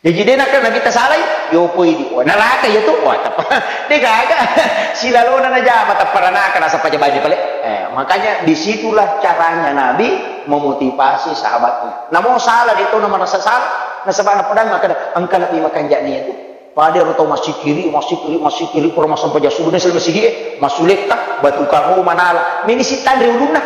Jadi de nakkeda Nabitta salai, yo poi di. Wah, naraka iya tu. Wah, teppa. De gaga. Silalona najama teppa ranaka nasapa jabani pale. Eh, makanya disitulah caranya Nabi memotivasi sahabatnya. Namo salah de to na merasa salah, nasaba napadang makkeda engka lebbi makanja na iya tu. Pada ero tau massikiri, massikiri, massikiri, pura massempajang subuh, de sel masigi e, massulekka, batu karo manala. Meni sittanre ulunna.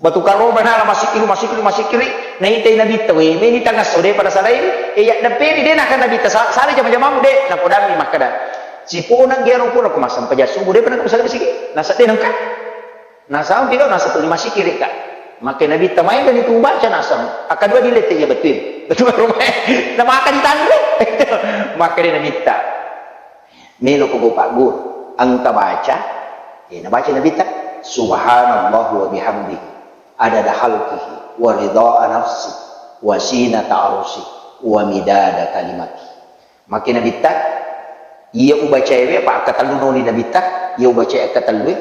Batu karo manala, massikiri, massikiri, massikiri. Naitai Nabitta, we, meni tangasso, de pada salai, e, ya, dapperi, de, naka Nabitta, sa-, sala jama-jamamu, de, nakodammi makkeda. Siponang gero pura ko massempajang subuh, de, pada ko salai masigi. Nasa, de, nengka. Nasampi kau nasa tuli massikiri ka. Makkeda Nabitta maega ni tu baca naseng. Akkadua dilette iya betul. Betul rumah. Na maka ditanre. Makkeda Nabitta. Melo ko gau pagguru. Engka baca, eh, nabaca Nabitta, "Subhanallah wa bihamdihi, adada khalqihi, wa ridha nafsi, wa zinata arsi, wa midada kalimati." Makke Nabitta, iya ubacaewe, apa akkatellu noni Nabitta, iya ubacae akkatellue,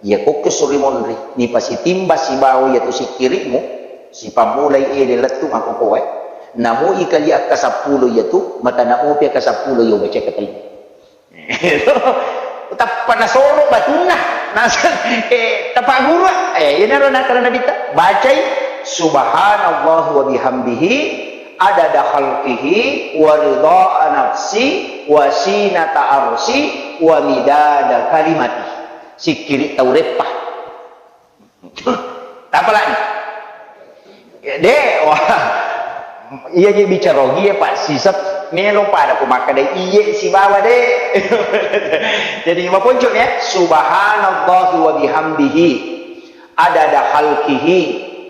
iya kokko suri monri, nipasitimba sibawa iyatu sikkiri'mu, sipammulai ele lettu makkokoe, namui kali akkasappulo iyatu, matana mopi akkasappulo iya ubacae akkatellu. Tappa nasoro batunna, naseng, eh, tapagguru, eh, iyanaro nakkeda Nabitta, bacai, "Subhanallah wa bihamdihi, adada khalqihi, wa ridha nafsi, wa zinata arsi, wa midada kalimati." Sikkiri tau reppa. Tapalani. De, wah. Iya je bicara ogi ya, Pak, sisep melo pada ku makkeda iye sibawa de. Jadi maponco ya, subhanallahi wa bihamdihi, adada khalqihi,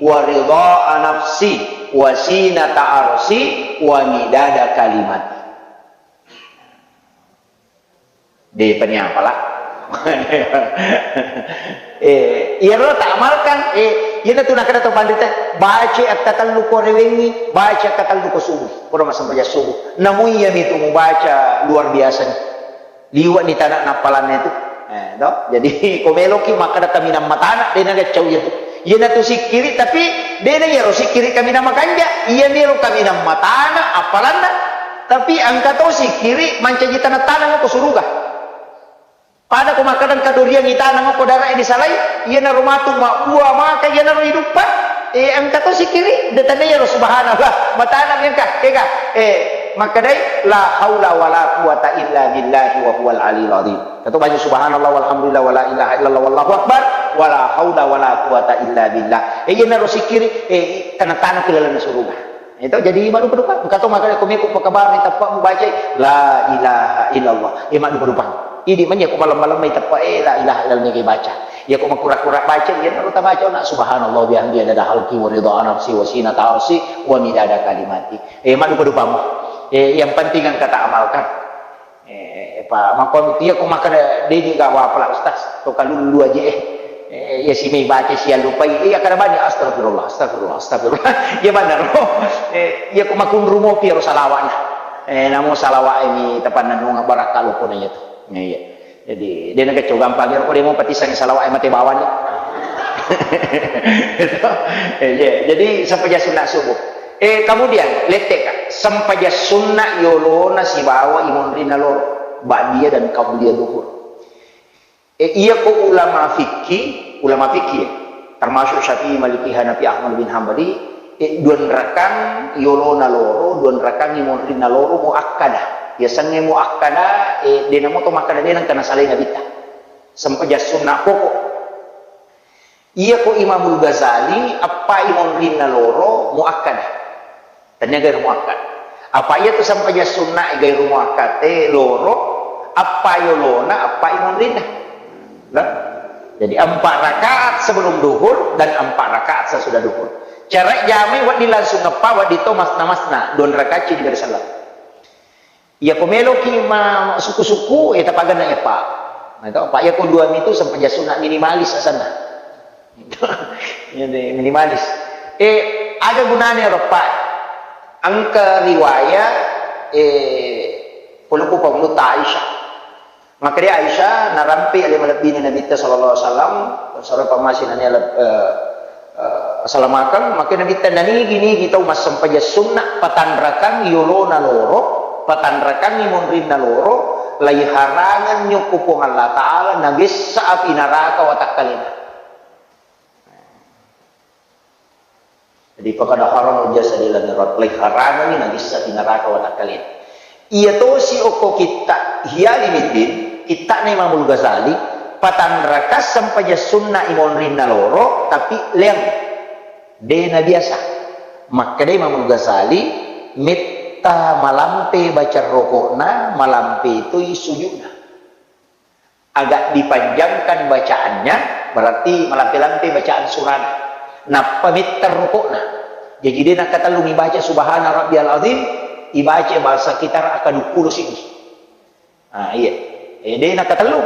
wa ridha nafsi, wa zinata arsi, wa midada kalimati. De paniapala. Eh, iyaro ta amalkan, eh, iyana tu nakkeda to panrita, baca akkatellu ko rewengi, baca akkatellu ko subuh, ko massempajang subuh. Namu iya mitu mubaca luar biasa ni. Liwa ni tana nappalanna itu. Eh, to? Jadi ko meloki makkeda kaminang matana, de na gaccau iya tu. Iyana tu sikkiri, tapi de na iyaro sikkiri kaminang makanja, iya miro kaminang matana appalanna. Tapi engka to sikkiri mancaji taneng-taneng ko suruga. Pada ko makkeda engka doriang itaneng ko dara e disalai, iyanaro matu mabbua maka iyanaro iduppa. Eh, engka to sikkiri, de tania iyaro subhanallah, matana mi engka, kega, eh, makkedai la haula wala quwata illa billahi wa huwal aliyul azim. Kato baca subhanallah walhamdulillah wala ilaha illallah wallahu akbar, wala haula wala quwata illa billah. Eh, iyanaro sikkiri, eh, taneng-taneng ki lalenna suruga. Itu jadi madupa-dupa. Engka to makkeda ko meko pakabarni tappa mubacai la ilaha illallah. Eh, madupa-dupa. Idi manya ko malam-malam mai tappa, eh, la ilaha illallah ni baca. Ya ko makura-kura baca, iyanaro tabaca na subhanallah bihamdi adada khalqi wa ridha nafsi wa zinata arsi wa midada kalimati. Eh, madupa-dupamu. Eh, yang penting engka ta amalkan. Eh, pa, makko iya ko makkeda, "Deni gawa pala Ustaz, to kalullu aja eh." Eh, iya simi baca sia lupai, iya kada bani, "Astagfirullah, astagfirullah, astagfirullah." Iya benar. Eh, iya ko makunru mopi ro salawatna. Eh, namo salawat ini tapanna nunga barakka loko na iya tu. Iya, iya. Jadi, de na kecco gampang ro ko de mo patisang salawat mate bawani. Eh, iya. Jadi, sampai sunat subuh. Eh, kemudian, letteka, sempajang sunna yolona sibawa imonrinna loro, ba'diyah dan qabliyah duhur. Eh, iya ko ulama fikih, ulama fikih, ya, termasuk Syafi'i, Maliki, Hanafi, Ahmad bin Hambali, eh, duanrakang yolona loro, duanrakang imonrinna loro muakkada. Yasengnge muakkada, eh, de namo to makkada de nengka nasalai Nabitta. Sempajang sunna pokok. Iya ko Imamul Ghazali, appai monrinna loro muakkada. Tania gairu muakkad. Apa iya tu sempajang sunna gairu muakkad, eh, loro, appai yolona, appai monrinna. Nah, jadi empat rakaat sebelum duhur dan empat rakaat sesudah duhur. Cara jamai wedding langsung eppa, wedding to masna-masna, dua rakaat ci diberi salam. Iya ko meloki ma-, suku-suku, eh, tapaganna eppa. Nah, itu, apa iya ko dua mitu sempajang sunna minimalis asanna. Jadi minimalis. Eh, aga gunana ero, Pak? Engka riwayat, eh, puluku pamulutta Aisyah. Makkeda Aisyah, narampe ale malebbina Nabitta sallallahu alaihi wasallam, sura pammasina ni aleb-, eh, eh, salamakeng, makkeda Nabitta, nanigi-nigi tau massempajang sunna, patanrakang yolona loro, patanrakangi monrinna loro, laiharangeng nyokko Puang Allah Ta'ala, nagessa api naraka watakkalena. Jadi, fakada haram jasadi lamirat, laiharangeng nagessa api naraka watakkalena. Iya tosi okko kitta Ihya Ulumuddin, kittana Imamul Ghazali, patanraka sempajang sunna imonrinna loro, tapi leang. De na biasa. Makkeda Imamul Ghazali, metta malampe baca rokokna, malampe toi sujudna. Agak dipanjangkan bacaannya, berarti malampe-lampe bacaan surana. Nappa metta rokokna. Jadi de nakkatellu mibaca subhana rabbiyal azim, ibaca bahasa kita raka dua puluh sini. Ah, iya. Eh, de nakkatellu.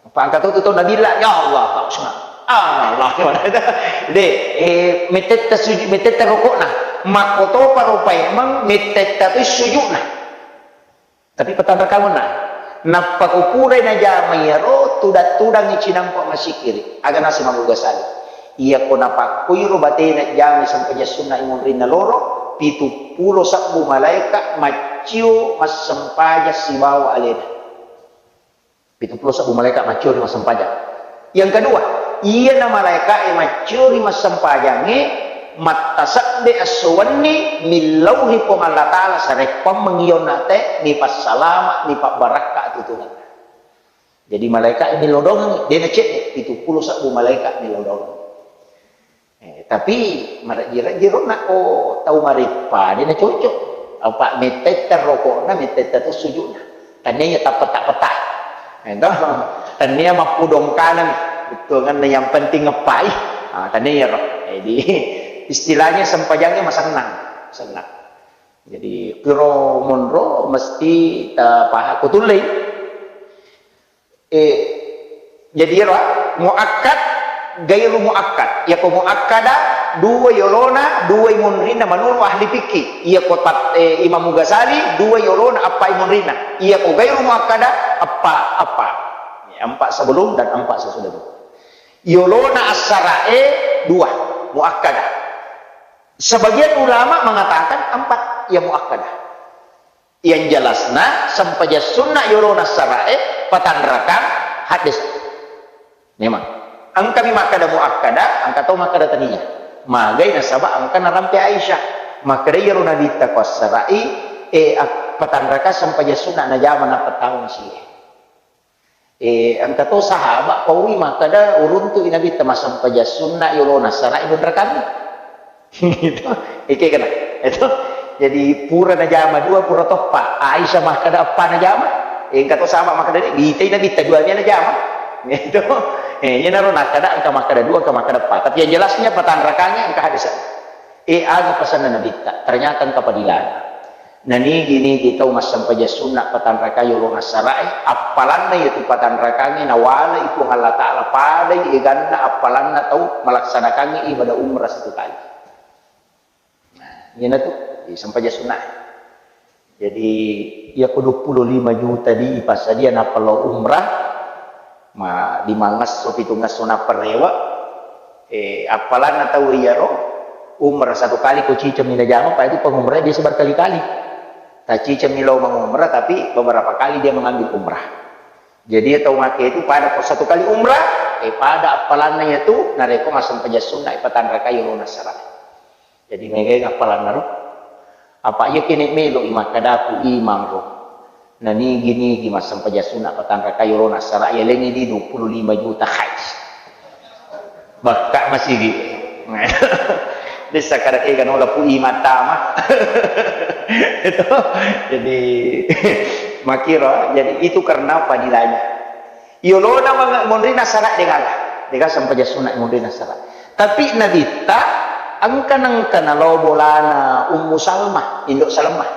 Apa engka to tu tau nabilla, "Ya Allah, Pak Usman. Allah, gimana itu?" De, eh, metetta sujud, metetta rokokna. Makkotopa ro paimeng, metetta tu sujudna. Tapi patanrakang onna. Nappa ko purai najama iyaro, tudang-tudangi cinampa masikiri. Aga naseng Imam Ghazali. Iyako napakkuiro batena jamai sempajang sunna imunrinna loro, pitu pulo sabbu malaeka maccio massempajang sibawa alena. Pitu pulo sabbu malaeka maccio ri massempajang. Yang kedua, iyana malaeka e maccio ri massempajangnge, mattasebbe esso wenni, millauhi Puang Allah Ta'ala sareppang mengionna te, mipassalama, mipabbarakka tutunganna. Jadi malaeka e millau doangengngi, de nacedde, pitu pulo sabbu malaeka millau doangengngi. Eh, tapi marejji-rejji ro nakko tau mareppa, de nacocok. Apa mettetta rokokna, mettetta to sujudna. Tania iya tappeta-peta. Eh, toh? Tania mappudong kanang, bettuanganna yang penting ngeppai. Ah, tania iyaro. Jadi istilahnya sempajangnya masennang, senang. Jadi kiro monro mesti tapaha kutullei. Eh, jadi iyaro, muakkad, gairu muakkad. Iyako muakkada, dua yolona, dua imunrinna menurut ahli fikih. Iyako tat-, eh, Imam Ghazali, dua yolona, eppa imunrinna. Iyako gairu muakkada, eppa, eppa. Ya, empat sebelum dan empat sesudah itu. Yolona assara'e dua, muakkada. Sebagian ulama mengatakan empat yang muakkada. Yang jelasna, sempajang sunna yolona assara'e, patanrakang, hadis. Memang. Engkami makkada muakkada, engka to makkada tania. Magai nasaba engka narampe Aisyah. Makkada iyaro Nabitta ko assara'i, eh, ak-, patanrakang sempajang sunna najama nappa tau sie. Eh, engka to sahaba paui makkada uruntu'i Nabitta massempajang sunna yolona assara'i monrakangngi. Itu, ike kena. Itu. Jadi pura najama dua, pura toppa. Aisyah makkada eppa najama. Eh, engka to sahaba makkada, "Deh, bitai Nabitta dua mia najama." Itu. Eh, iyanaro nakkada engka makkada dua, engka makkada eppa. Tapi yang jelasnya patanrakangnge engka hadis. Eh, aga pesanna Nabitta? Ternyata engka padilana. Nanigi-nigi tau massempajang sunna patanrakai yolona assara'e, appalanna iyatu patanrakangnge nawalai Puang Allah Ta'ala padai eganna appalanna tau malaksanakangngi ibadah umrah satu kali. Nah, iyanatu, di sempajang sunna. Jadi, iyako dua puluh lima juta di ipassadia nappa lao umrah, ma-, limangesso, pitungesso nappa rewe, eh, appalanna tau iyaro, umrah satu kali ko cicemmi najama, pa itu pengumrah biasa berkali-kali. Tacicemmi lao mengumrah, tapi beberapa kali dia mengambil umrah. Jadi, tau make itu pada ko satu kali umrah, eh, pada appalanna iyatu, narekko massempajang sunna, eh, patanrakai yolona assara. Jadi, megai appalanna ro. Apa iya kene melo i makkadaku imang ro. Nanigi-nigi massempajang sunna patanrakai yolona assara, yalengi di dua puluh lima juta, hai. Bakka masigi. Dessa kada kega nola pu imang tama. Itu. Jadi, makiro, jadi itu karena fadilahnya. Yolona mang-, monrina sara degala. Dega sempajang sunna monrina sara. Tapi Nabitta engka nengka nalao bolana Ummu Salmah, Indo Salmah.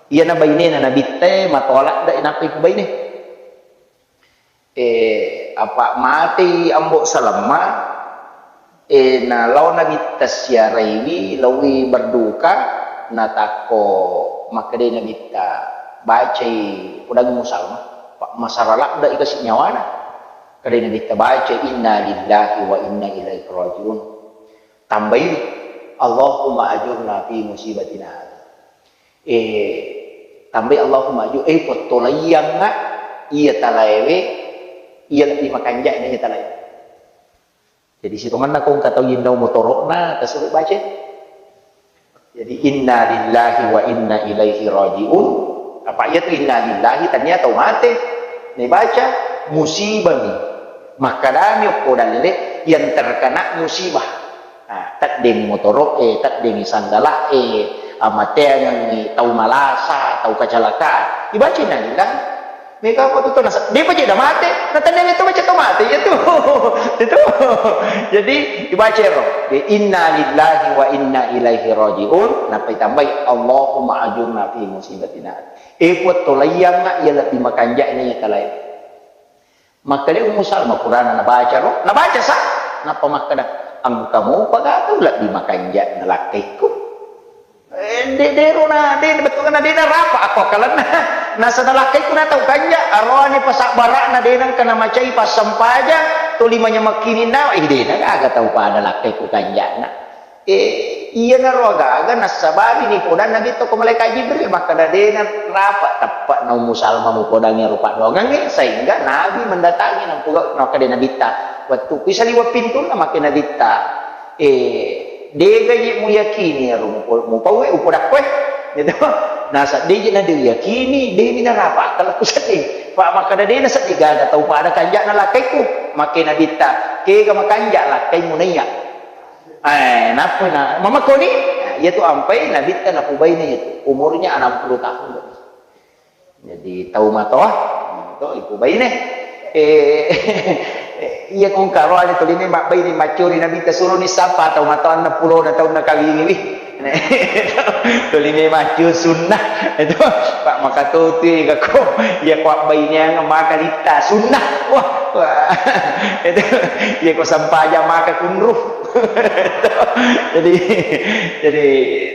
Iyana bainena Nabitta, matoa ladde nappa iku baine. Eh, apa matei Ambo Salmah, eh, nalao Nabitta siaraiwi, laowi berduka, natakko makkedai Nabitta, bacai, pudangi Ummu Salmah, pa-, masara ladde i kasi nyawana. Kedai Nabitta baca, "Inna lillahi wa inna ilaihi raji'un." Tambaini, "Allahumma ajurna fi musibatina hadha." Eh, tambai, "Allahumma ajur-, eh, pottolaiyangnga iya talaewe, iya lebbi makanja'na iya talaewe." Jadi, sitongenna ko engka tau yennau motoro'na, tasuro baca. Jadi, "Inna lillahi wa inna ilaihi raji'un." Apa iyatu inna lillahi, tania tau mate. Naibaca, musibami. Makkedami okko dalle, yang terkena musibah. Nah, teddengi motoro'e, teddengi sandala'e, amateangengi tau malasa, tau kacalaka. Ibaca inna lillahi. Mega apa tu nasa-, depa je da mate, na tania meto baca to mate, iya tu. Itu. Jadi, ibaca ro, "Inna lillahi wa inna ilaihi raji'un," nappa itambai, "Allahumma ajurna fi musibatina." Eh, Puang, tolaiyangnga iya lebbi makanja'na iya talae. Makkeda Ummu Salma, purana nabaca ro, nabaca sa, nappa makkeda, "Engka mopa ga tau lebbi makanja na lakkaikku?" Eh, de-, dero na, de-, bettuanna de narapa akko akkalenna. Nasaba nalakkaikku na tau kanja, aroane pasabbara'na de nengka namacai passempajang, tuli manyamekkininna, eh, de na gaga tau pada lakkaikku kanja'na. Eh, iyanaro agaga nassabari nipodanna Nabitta ko malaikat Jibril, makkeda, "De narapa teppe'na Ummu Salma mupodangi ero paddoangengnge," sehingga Nabi mendatangi, nampugau, makkeda Nabitta, "Wettu kui saliweng pintunna," makkeda Nabitta, "Eh, dega je muyakini ero mupo-, mupaue, upodakkoe?" Gitu. Nasa de je na de yakini, de ni narapa akkalku sedding. Pa makkeda de na sedding gaga tau pada kanja'na lakkaikku, makkeda Nabitta, "Kega makanja lakkaimu naiya?" Eh, nappa na, mamakkoni, nah, iyatu ampai Nabitta napubaine iyatu, umurnya enam puluh tahun lebih. Jadi, tau matoa, to, ipubaine. Eh, iya kong karoane tuli ni mabbaine maccuri Nabitta suroni sapa tau matoanna pulona taunna kawingi wi. Tuli ni maccu sunnah. Itu, Pak, maka tutu iya ko, iya ko abbaineang maka litta sunnah. Wah, wah. Itu, iya ko sampaja maka kunru. Jadi, jadi,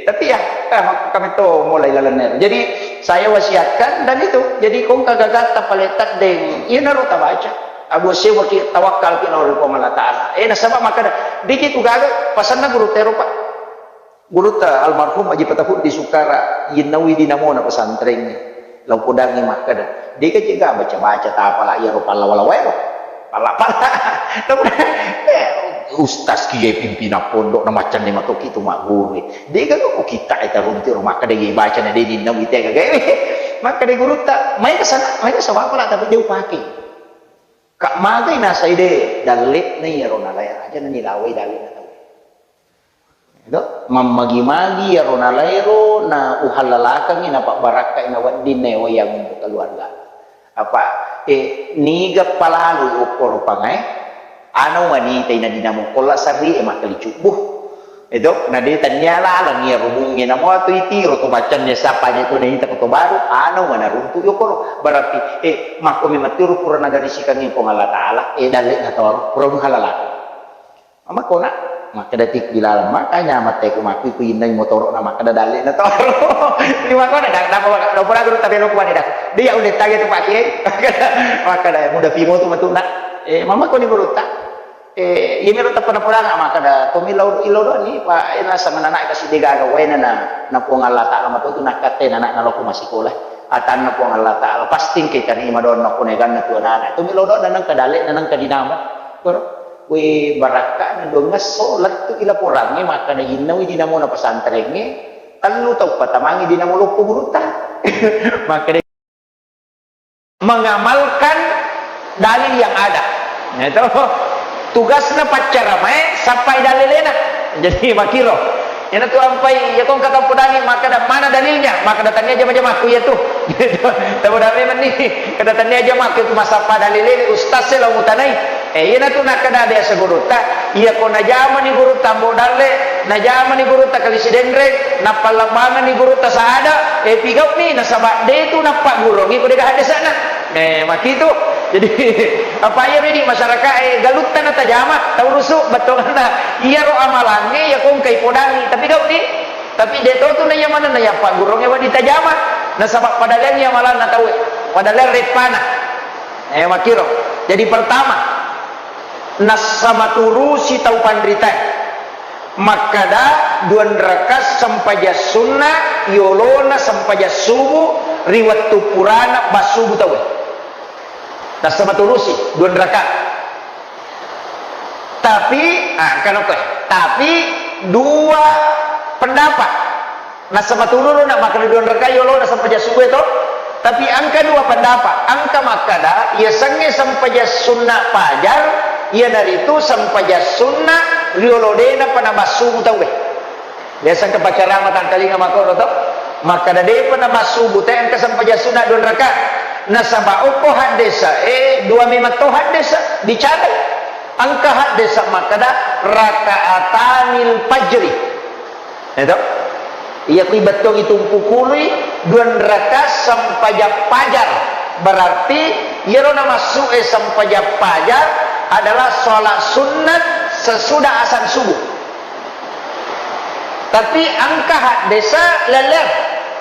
tapi ya, eh, kami to mulai lalenna. Jadi, saya wasiatkan dan itu. Jadi, kong kagagatta pale teddeng, iyanaro tabaca. Abu Sewaki tawakkal ki ri Puang Allah Ta'ala. Eh, nasaba makkeda, diki tu gaga, pasanna guru tero, Pak. Gurutta almarhum Aji Patahuddi Sukara, yinnaui dinamona pesantrengnge. Lao podangngi makkeda, "Deka cega baca-baca tapala iyaro pallawa-lawaero." Palla-palla. Eh, ustaz kiye pimpinan pondok na maccanne matoki tu magguru. Deka ko kita eta runti ro makkeda ye baca na de ninnaui tega gawe. Makkeda gurutta, "Mai kesana, mai kesana pala tapi de upake." Kak magai nasai de, dalle'na iyaro nalae aja na nilawai dalle'na tau. Itu, mammagi-magi iyaro nalaero na uhallalakangngi na pabbarakkai na wedding na wayang untuk keluarga. Apa, eh, niga palalui okkoro pangae, ana wanita ina dinamo kolla sarri e makkali cubbu. Itu, na de tannia laleng iyaro bunge namo atu itiro to maccanne sapane to naita ko to baru, ana wana runtu yokoro. Berarti, eh, makko memang tiro pura nagarisikangngi Puang Allah Ta'ala, eh, dalle'na toro, pura muhalalakan. Makkona, makkeda tik bilalang, makanya mate ku makku ku innai motoro na makkeda dalle'na toro. Ini makkona, dak, dak, dak, dak, pura guru tapi lo kuani dak. Dia udah tanya tu Pak Kiai. Makkeda muda pimo tu matuna. Eh, mama koni guru tak. Eh, iya miro tappa napodanga makkeda, "Tommi lao, lao doanni, Pak, eh, naseng anakna kasi degaga waena na, na Puang Allah Ta'ala matotu nakkatte anakna lao ko massikola. Atanna Puang Allah Ta'ala, pasti engka tarima doanna ko neganna tu anakna. Tommi lao doanna nengka dalle'na nengka dinamo." Koro, we barakka'na duangngesso lettu ilaporangnge makkeda innawi dinamona pesantrengnge, tellu tau patamangi dinamo loppo gurutta. Makkeda mengamalkan dalil yang ada. Nah, itu tugasna paccaramae sappai dalilena. Jadi makiro. Iyana tu ampai, ya kong kata pudangi, makkeda mana dalilnya? Makkeda tania jama-jamaku ya tu. Tahu dah memang ni. Kata tania jamaku tu masappa dalilena ustaz sela mutanai. Eh, iyana tu nakkeda biasa gurutta, iya ko najamani gurutta Ambo Dalle, najamani gurutta Kalisi Denreng, nappallabbangenni gurutta Saada, eh, pigau'ni, nasaba de tu nappaggurongi ko dega haddesa'na. Eh, makitu. Jadi, apa iya ridi masyarakat, eh, galutta natajama, taurusu, bettuanna, iyaro amalangnge, iya kongkai podangi, tapi gau'ni, tapi de to tu naiya manenna iya paggurongnge wedding tajama, nasaba padaleangngi amalanna tauwe, padaleang reppana. Eh, makkiro. Jadi pertama, nassa maturusi tau panritae. Makkeda dua rakaat sempajang sunna yolona sempajang subuh ri wettu purana bassubu tauwe. Nassa maturusi dua rakaat. Tapi, ah, engkano koe. Tapi dua pendapat. Nassa matururu na makkeda dua rakaat yolona sempajang subuh to. Tapi engka dua pendapat. Engka makkeda, yasengnge sempajang sunna fajar, iyanaritu sempajang sunna riolo de napa nabassubu tauwe. Biasa engka pacarama tangkalinga makkoro to. Makkeda depa nabassubu te engka sempajang sunna dua rakaat. Nasaba okko haddesa, eh, dua memang to haddesa, bicara. Engka haddesa makkeda rakaatanil fajri. Itu. Iya kui bettuangngi tumpu kului dua rakaat sempajang fajar. Berarti Iyaro namassu'e sempajang paja adalah sholat sunnat sesudah azan subuh. Tapi engka haddesa lele,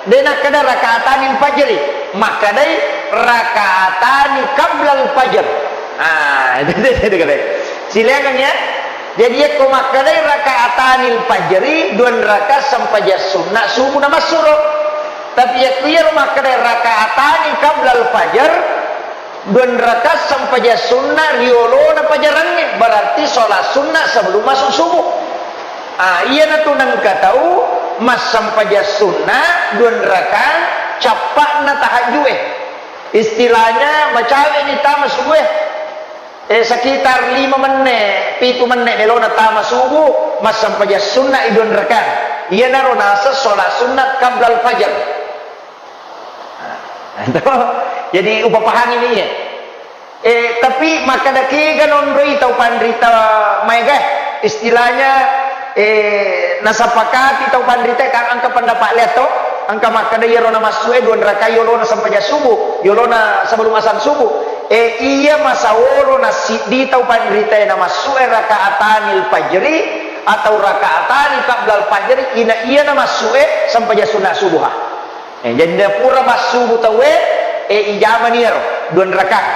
de nakkeda rakaatanil fajri, makkedai rakatani qablal fajr. Ah, itu, itu, itu, itu. Silakan ya. Jadi yakko makkedai rakaatanil fajri, dua rakaat sempajang sunnat subuh namassuro. Tapi yakko iyaro makkedai rakatani qablal fajr, dua rakaat sempajang sunnat riolona pajarangnge, berarti sholat sunnat sebelum masuk subuh. Ah, iyanatu nengka tau massempajang sunnat dua rakaat cappa'na tahajju'e. Istilahnya macawe'ni tama subuh e. Eh, sekitar lima menne, pitu menne melona tama subuh, massempajang sunnat i dua rakaat. Iyanaro naseng sholat sunnat qablal fajr. Nah, itu. Jadi upapahangini ya. Eh, tapi makkeda kega nonroi tau panrita maega, istilahnya, eh, nasapakati tau panrita kan engka pendapat liat to, engka makkeda iyaro namassu'e dua rakaat yolona sempajang subuh, yolona sebelum azan subuh. Eh, iya masaworo nasiddi tau panrita namassu'e rakaatanil fajri atau rakaatani qablal fajri, ina iya namassu'e sempajang sunnat subuh ha. Eh, jadi napura massubu tauwe, eh, ijamani iyaro dua rakaat.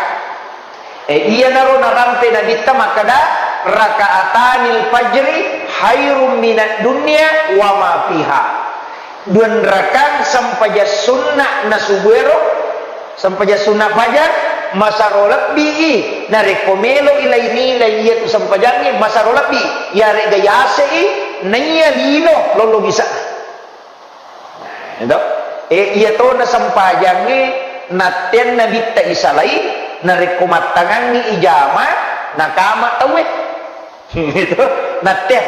Eh, iyanaro narampe Nabitta makkeda, "Rakaatanil fajri khairum minad dunya wa ma fiha." Dua rakaat sempajang sunnah na subuero, sempajang sunnah fajar, masaro lebbi i. Narekko melo i lai-, nilai iyatu sempajangnge, masaro lebbi. Iyare'ga yase i, naiya lino lollo bisa. Itu. Eh, iya tona sempajangnge natteang Nabitta isalai, narekko mattangangngi ijama, nakama tauwe. Itu, natteang.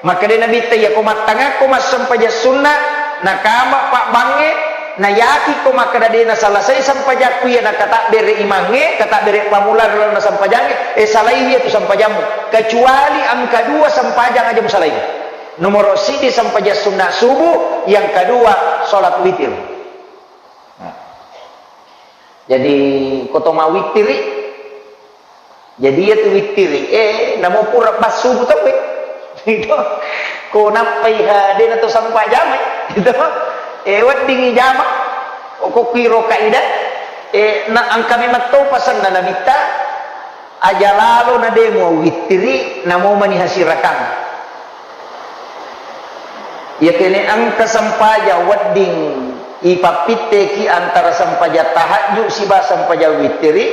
Makkeda Nabitta, "Iyako mattangakko massempajang sunna, nakama pabbangnge, nayakiko makkeda de nasalasai sempajakku iya nakatabbere imangnge, katabbere pamula ri lalenna sempajangnge, eh, salai iyatu sempajammu. Kecuali engka dua sempajang aja musalai." Nomoro siddi sempajang sunna subuh, yang kedua sholat witir. Nah. Jadi, ko to mawittiri, jadi iya tu wittiri, eh, namo pura bassubu tauwe. Itu. Ko nappai ha, de na to sempajamai. Itu. Eh, weddingi jama. Ko kuiro kaidah, eh, na engka memang to pasenna Nabitta, Aja lalo na de muawittiri, namo mani hasirakang. Iya kene engka sempajang wedding ipappitteki antara sempajang tahajud siba sempajang wittiri,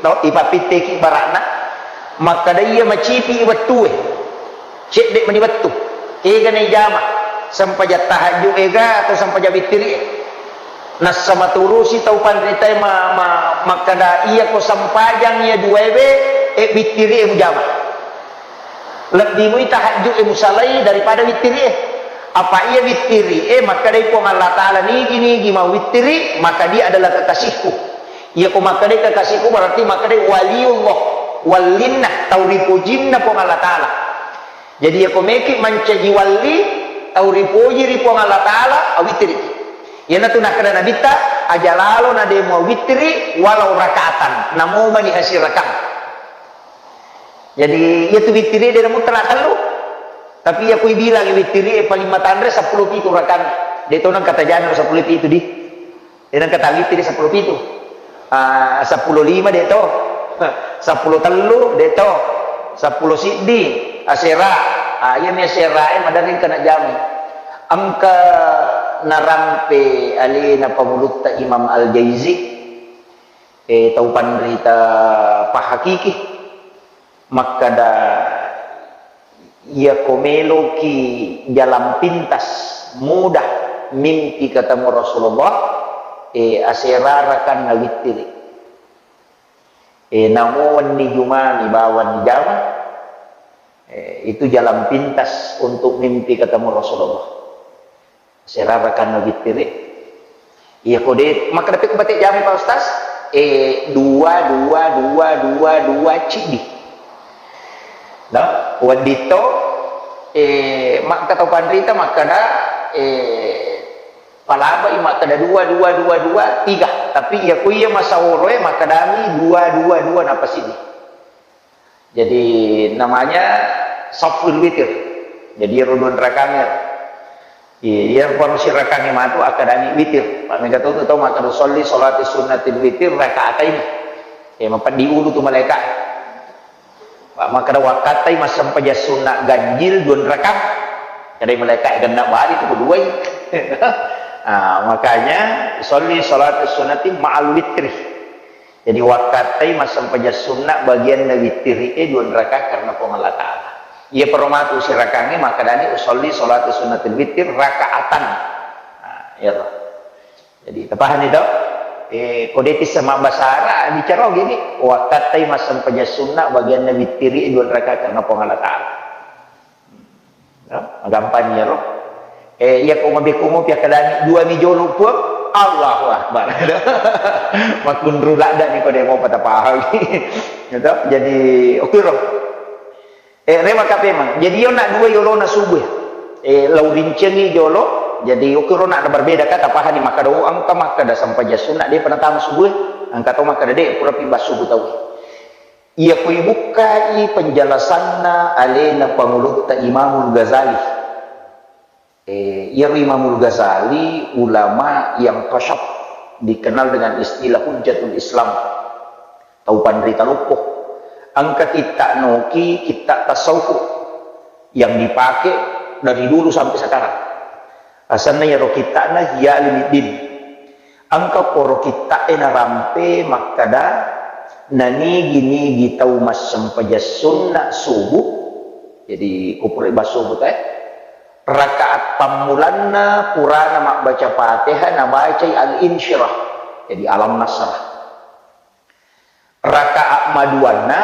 to, ipappitteki barakna, makkeda iya macipi wettue. Cedde mani wettu. Kega na ijama? Sempajang tahajud ega atau sempajang wittiri e? Nassa maturusi tau panritae ma-, ma-, makkeda, "Iyako sempajang iya duaewe, e, wittiri e mujama. Lebbi mui tahajud e musalai daripada wittiri e." Apa iya wittiri e, makkedai Puang Allah Ta'ala, "Nigi-nigi mawittiri, maka dia adalah kekasihku." Iyako makkedai kekasihku berarti makkedai waliullah, wallinna, tau ripojinna Puang Allah Ta'ala. Jadi, iyako meki mancaji walli, tau ripoji ri Puang Allah Ta'ala, awittiriki. Iyanatu nakkeda Nabitta, "Aja lalo na de muawittiri walau rakaatan, namo mani hasirakang." Jadi, iyatu wittiri de namuttara tellu. Tapi iyako ibilang wittiri e paling matanre seppulo pitu rakang. De to nengka tajana seppulo pitu di. De nengka tawittiri seppulo pitu. Ah, seppulo lima de to. Seppulo tellu de to. Seppulo siddi asera. Ah, iyami asera e maderri engka najjama. Engka narampe alena pangulutta Imam Al-Jaizi, eh, tau panrita pahakiki. Makkeda, "Iyako meloki jalan pintas, mudah mimpi ketemu Rasulullah, eh, asera rakanna wittiri. Eh, namo wenni Jumani bawang jama, eh, itu jalan pintas untuk mimpi ketemu Rasulullah." Serarakan no wittiri. Iya ko de, makkeda pe ko bate jami, Pak Ustaz? Eh, dua, dua, dua, dua, dua, ciddi. No? Wedding to, eh, makkeda to panrita, makkeda, eh, palabai, makkeda dua, dua, dua, dua, tiga. Tapi iya ku iya masaworoe makkedami dua, dua, dua, nappa siddi. Jadi namanya saful witir. Jadi ero dua rakangnge. Iya, iya, panu sirakangnge matu akkadani witir. Pak mega tu tau makkeda, "Sholli sholati sunnatil witir rakaatain." Eh, mapeddi ulu tu malaika. Pak makkeda, "Wakkattai massempajang sunna ganjil dua rakang." Kadai malaika, "Eh, genna bali tu keduai." Ah, makanya, "Sholli sholati sunnati ma'al witri." Jadi, wakkattai massempajang sunna bagianna wittiri'e dua rakaat karena Puang Allah Ta'ala. Iya, pero matu sirakangnge makkedani, "Usolli sholati sunnatil wittir rakaatan." Nah, iya toh. Jadi, tapahani toh? Eh, ko de tisseng mabbasara, bicara gini, wakkattai massempajang sunna bagianna wittiri'e dua rakaat karena Puang Allah Ta'ala. Ya, magampang iyaro. Eh, iya ko mabekko mopi akkalani dua mi jolo, Puang. Allahu Akbar. Makkunru ladda ni ko de mo patapahang. Gitu. Jadi, oke ro. Eh, rema kapemang. Jadi, yo nak dua yolona subuh. Eh, lau rincengi jolo. Jadi, oke ro nak berbeda kata pahani makkada, oh, engka makkada sempajang sunna de pernah tama subuh. Engka to makkada de, pura pi bas subuh tau. Iya ko ibukkai penjelasanna alena Pangulutta Imamul Ghazali. Eh, iyaro Imamul Ghazali ulama yang kasyaf, dikenal dengan istilah Hujjatul Islam. Tau panrita loppo. Engka kitta noki, kitta tasawuf yang dipakai dari dulu sampai sekarang. Asenna iyaro kittana Ihya Ulumuddin. Engka poro kitta'e narampe makkada, nanigi-nigi tau massempajang sunna subuh, jadi ko pura ibas subuh te, rakaat pammulanna purana mabbaca Fatihah nabacai Al-Insyirah, jadi Alam Nasrah. Rakaat maduanna,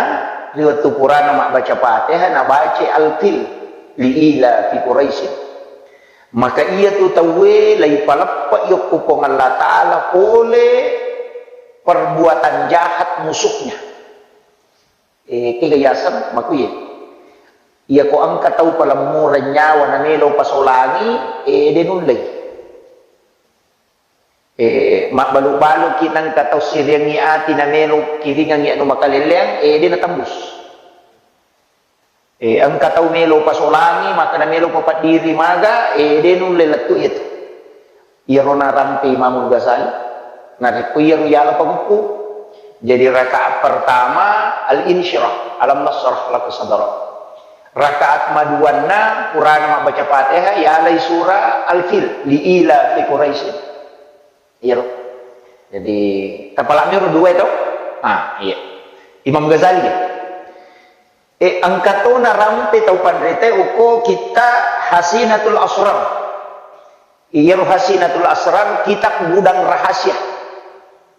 ri wettu purana mabbaca Fatihah, nabacai Al-Fil, li ila fi Quraisyin. Maka iyatu tauwe laipaleppe'i okko Puang Allah Ta'ala pole perbuatan jahat musuhnya. Eh, kega yaseng makuye. Iya ko engka tau palemmureng nyawa namelo pasolangi, eh, de nullei. Eh, mabbalu-baluki nengka tau siriangngi ati namelo kiringangngi anu makalelleang, eh, de natembus. Eh, engka tau melo pasolangi, maka namelo papaddiri maga, eh, de nulle lettu iyatu. Iyaro narampe Imamul Ghazali. Narekko iyaro yala pagukku. Jadi rakaat pertama Al-Insyirah, Alam Nasrah laka sadrak. Rakaat maduanna, purana mabbaca Fatihah, yalai surah Al-Fil, li ila fi Quraisyin. Iyaro. Jadi, tapalami ro dua itu. Ah, iya. Imam Ghazali ya. Eh, engka to narampe tau panrita okko kitta Hasinatul Asrar. Iyaro Hasinatul Asrar, kitab gudang rahasia.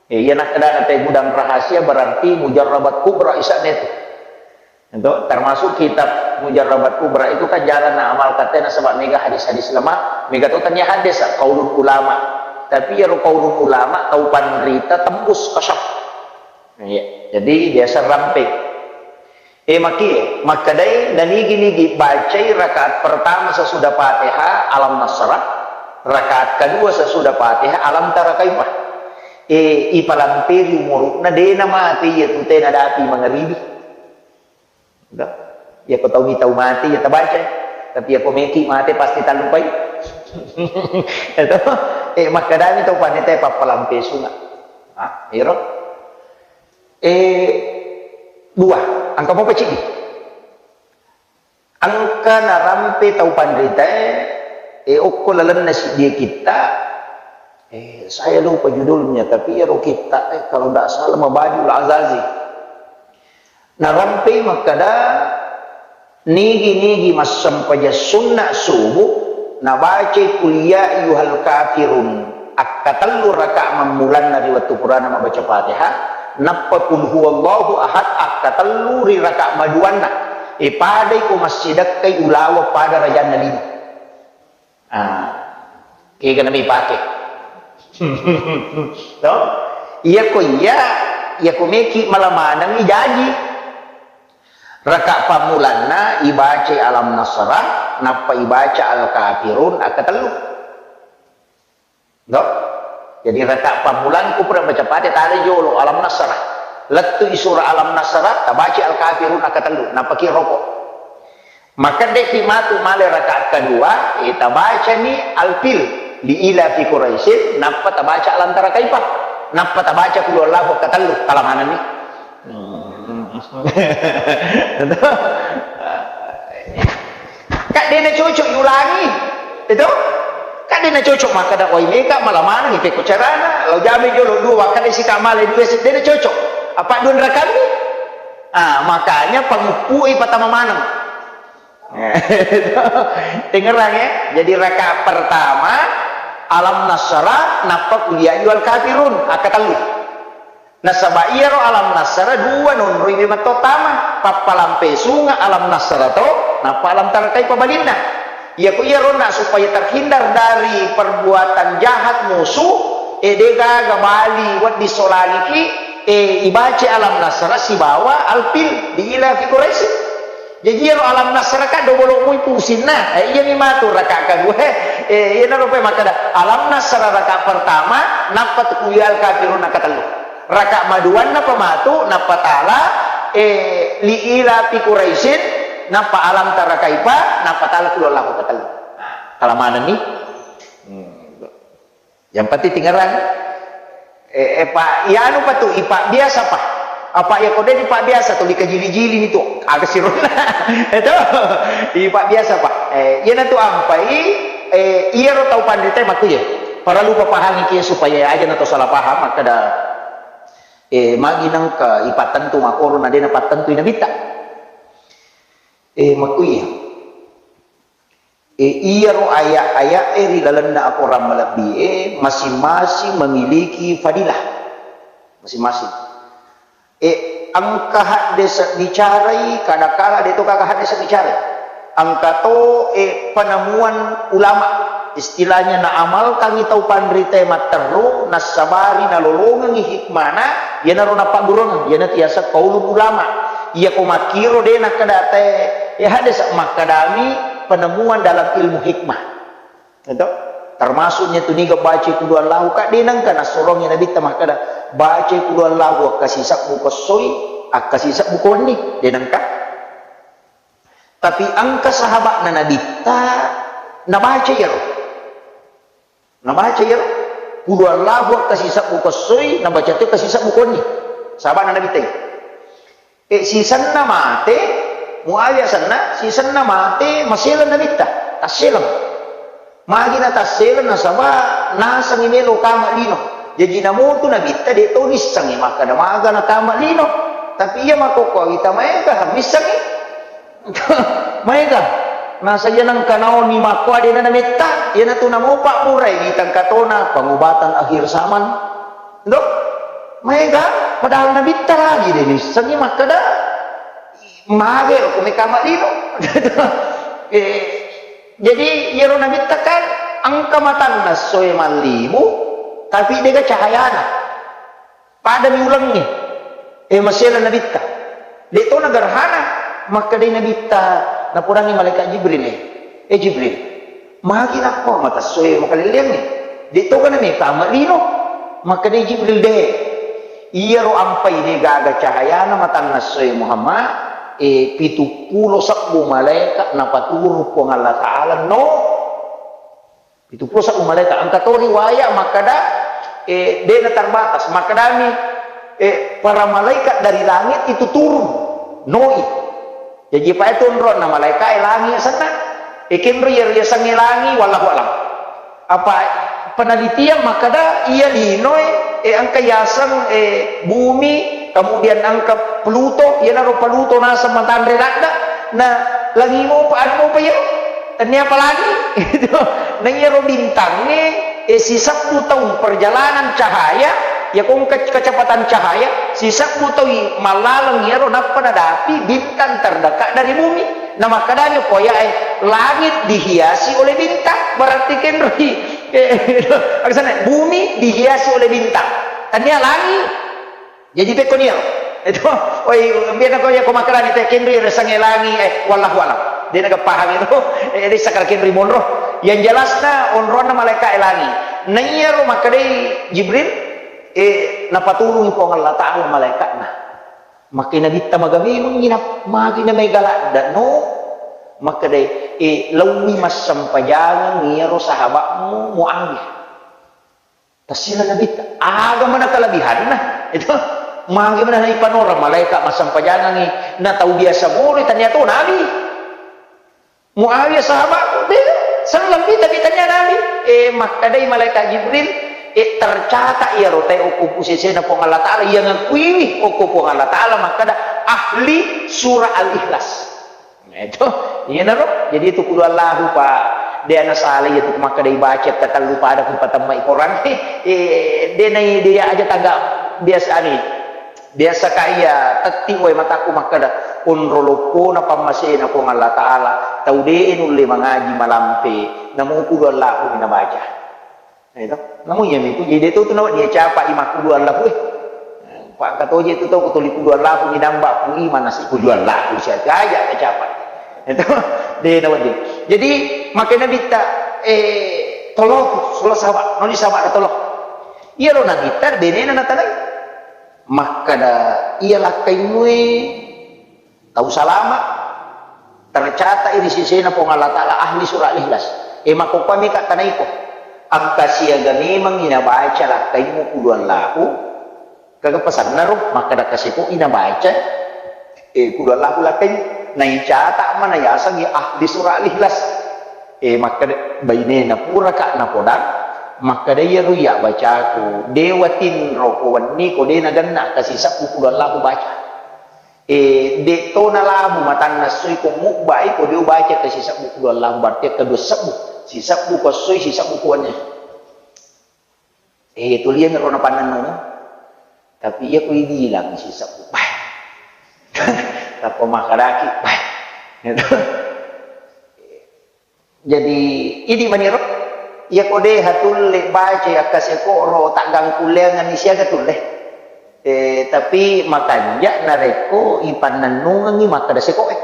Eh, iya nakkedana te gudang rahasia berarti mujarrabat kubra isane tu. Itu termasuk kitab Mujarrabat Kubra itu kan jarang na amal katanya sebab mega hadis-hadis lemah, mega to tanya hadis qaulul ulama. Tapi iyaro qaulul ulama tau panrita tembus kasyaf. Iya. Jadi biasa rampe. Eh, maki, makkedai, nanigi-nigi bacai rakaat pertama sesudah Fatihah, Alam Nasrah, rakaat kedua sesudah Fatihah, Alam Tara Kaifah. Eh, ipalamperi umuru'na, dena mate iya tu tena dapi mangaribi. Dah. Iya ko tau mi tau mate, iya tabaca. Tapi iya ko meki mate pasti tallupai. Itu, eh, makkedami tau panrita pappalampe sunga. Ah, iro. Eh, dua, engka mopa ciddi. Engka narampe tau panritae, eh, okko lalenna siddie kitta, eh, saya lupa judulnya, tapi iyaro kitta, eh, kalau ndak salah Mabadiul Azazi. Narampe makkada, nigi-nigi massempajang sunna subuh, nabacai Qul ya ayyuhal kafirun, akkatellu rakaat mammulanna ri wettu purana mabbaca Fatihah, nappa Qul huwallahu ahad akkatellu ri rakaat maduanna. E, padai ko massidekkai ulaweng pada rajanna lino. Ah, kega nami pake. To? Iya ko iya, iya ko meki mala manengi jaji. Rakaat pammulanna ibacai Alam Nasrah, nappa ibaca Al-Kafirun akkatellu. No? Jadi rakaat pammulang ku pura baca Fatihah, tala jolo Alam Nasrah. Lettu i surah Alam Nasrah, tabaca Al-Kafirun akkatellu, nappaki roko. Makkeda ki matu male rakaat kedua, eh, tabacani Al-Fil, li ila fi Quraisyin, nappa tabaca Alam Tara Kaifa, nappa tabaca Qul Huwallahu akkatellu, kalamanenni. Ka de' nacocok yulangi, itu? Ka de' nacocok makkeda, "Wai mega mala maneng, pekko carana, lao jami jolo dua, wakkeda sika male dua, de' nacocok. Apa dua rakammi?" Ah, makanya panguppu'i patama maneng. Tengerang ya. Jadi rakaat pertama, Alam Nasrah, nappa Qul Ya Ayyuhal Kafirun, akkatellu. Nasaba iyaro Alam Nasrah dua nonroi memetto tama, pappalampe sunga Alam Nasrah to, nappa Alam Tara Kaifa balinna. Iyako iyaronna supaya terhindar dari perbuatan jahat musuh, e, de' gaga bali wedding solangiki, e, ibaca Alam Nasrah sibawa Al-Fil, li ila fi Quraisyin. Jaji iyaro Alam Nasrah ka dobolo mui pusinna. Eh, iyami matu rakaat kedua. Eh, iyanaro pe makkeda Alam Nasrah rakaat pertama, nappa tu Qul Ya Ayyuhal Kafirun akkatellu. Rakaat maduanna pa matu, nappa tala, eh, li ila fi Quraisyin, nappa Alam Tara Kaifa, nappa tala Qul Huwallahu akkatellu. Kalamanenni. Hmm. Yang penting tingerang. Eh, eh, Pak, iyanu pa tu, ipabbiasa pa. Apa iya ko de' ipabbiasa tu, dikajili-jili ni tu. Aga sironna. Itu. Ipabbiasa pa. Eh, iyana tu ampai, eh, iyaro tau panrita makkuye. Parallu papahangi ki supaya aja na to salah paham, makkeda, eh, magi nengka ipattentu makoro na de' napattentui Nabitta. Eh, makkuye. E, iyaro aya'-aya'e ri lalenna akorang malebbi'e masing-masing memiliki fadilah. Masing-masing. E, engka haddese' bicarai, kadakala de' to gaga haddese' bicarai. Engka to, e, penemuan ulama. Istilahnya naamalkangngi tau panritae matteru, nassabari nalolongengngi hikmana, iyanaro nappagguruangeng, iyanatu yaseng qaulul ulama. Iyako makkiro de' nakkeda te, e, haddese' makkedami penemuan dalam ilmu hikmah. Itu. Termasuknya tu niga baca Qul Huwallahu ka de' nengka nassolongi Nabitta makkeda, "Baca Qul Huwallahu akkasisebbu ko essoi, akkasisebbu ko wenni." De' nengka. Tapi engka sahaba'na Nabitta nabaca iyaro. Nabaca iyaro. Qul Huwallahu akkasisebbu ko essoi, nabaca to akkasisebbu ko wenni. Sahaba'na Nabitta iya. E, sisenna mate, Muawiyah senna, sisenna mate, maseleng Nabitta, tasseleng. Magi natasseleng, nasaba nasengngi melo kama lino. Jaji namotu Nabitta, de' to nissengngi makkeda maga nakama lino. Tapi iya makkokkoe wita maega missengngi. Maega. Nasa iya nengka naoni makkoa de' na nametta, iyanatu namopa burai wita engka tona pengobatan akhir zaman. Ndo? Maega, padahal Nabitta lagi de' nissengngi makkeda, "Mage ro ko mekama lino." Eh, jadi iyaro Nabitta kan engka matanna essoe mallibu, tapi de'ga cahayana. Padami ulengnge. Eh, maseleng Nabitta. De' to nagerhana, makkedai Nabitta, napodangngi malaikat Jibril, eh, "Eh, Jibril, magi nakko mata essoe makalelleangnge? De' toga namekama lino?" Makkedai Jibril, "De'. Iyaro ampai de' gaga cahayana matanna essoe Muhammad, eh, pitu pulo sebbu malaikat napaturung Puang Allah Ta'ala, no." Pitu pulo sebbu malaeka. Engka to riwaya makkeda, eh, de'na terbatas. Makkedami, eh, para malaikat dari langit itu turun, noi. Jaji, pa itu onronna malaeka e langi senna. Eh, kenro iya riasengnge langi, wallahu alam. Apa penelitian makkeda iya linoe, eh, engka yaseng, eh, bumi, kemudian engka Pluto, iyanaro Pluto naseng matanre ladda, na langi mopa, anu mopa iya. Tennia apalagi? Itu. Na iyaro bintangnge, eh, sisebbu taung perjalanan cahaya, iya ko engka kecepatan cahaya, sisebbu taung mallaleng iyaro nappa nadapi bintang terdekat dari bumi. Na makkedani ko ayae, "Langit dihiasi oleh bintang." Berarti kenroi, eh, aksana, bumi dihiasi oleh bintang. Tennia langi. Jaji pekkoni iyaro. Itu, oi, biasa ko iya ko makkedani te kenroi resengnge langi, eh, wallahu alam. De'na ga paham itu. Eh, de' sakara kenroi monro. Yang jelasna onronna malaeka e langi. Naiyaro makkedai Jibril, eh, napaturungi Puang Allah Ta'ala malaika'na. Makkeda Nabitta, "Maga memengngi na-, magi na mega ladda no?" Makkedai, "Eh, laowi massempajangang iyaro sahaba'mu Muawiyah." Tassila Nabitta, "Aga mana kelebihanna?" Itu, magi mana naipanoreng malaika massempajangangngi na tau biasa mori, tania to Nabi. Muawiyah sahabatku, beda. Selleng mita-mitanya Nabi. Eh, makkedai malaikat Jibril, eh, tercatat iyaro tae okko pusesena Puang Allah Ta'ala, iya ngakuiwi okko Puang Allah Ta'ala, makkeda ahli surah Al-Ikhlas. Nah, itu, iyanaro. Jadi itu kudu Allahu pa, de ana salah itu makkeda ibaca katellu pada ku patemmai Quran. Eh, de nai de aja tangga biasa ni. Biasa ka iya tetti wae mataku makkeda, onro loppona pammasena Puang Allah Ta'ala, tau de nulle mangaji malampe, namo kudu Allahu mi nabaca. Itu. Namo iya mitu, jadi itu tu nawa dia capa i makkudu Allahu, eh. Pak katoje tu tau kutuli kudu Allahu mi namba ku iman nasi kudu Allahu siaga aja kacapa. Itu, de nawa dia. Jadi, makkeda Nabitta, eh, tolo tu, sula sahabat, noli sahabat tolo. Iyaro Nabitta, benena natalai. Makkeda, "Iya lakkaimue tau salama, tercatat ri sesena Puang Allah Ta'ala ahli surah Al-Ikhlas." E, makkokkoe mika kanaiko. Akkasiaga memangngi nabaca lakkaimu kudu Allahu, kaga pasanna ro, makkeda kaseko i nabaca, e, kudu Allahu lakkai, naicatat mana yasengngi ahli surah Al-Ikhlas. E, makkeda, bainena puraka napodang, makkeda, "Iyaro iya bacaku, de watinro ko wenni ko de nagenna kasisebbu kudu Allahu baca." E, de to nalabu matanna sui ko mubbai ko de ubaca kasisebbu kudu Allahu, berarti kedua sebbu. Sisebbu ko sui, sisebbu ko wenni. E, tuliang ro napannennung. Tapi iya ko ibilang sisebbu, bah. Tappa makadaki, bah. Gitu. Jadi, idi maniro, iya ko de hatulle baca akkaseko ro taggangkulleanganni siaga tulle. E, tapi makanja narekko ipannennungengi makkeda seko e.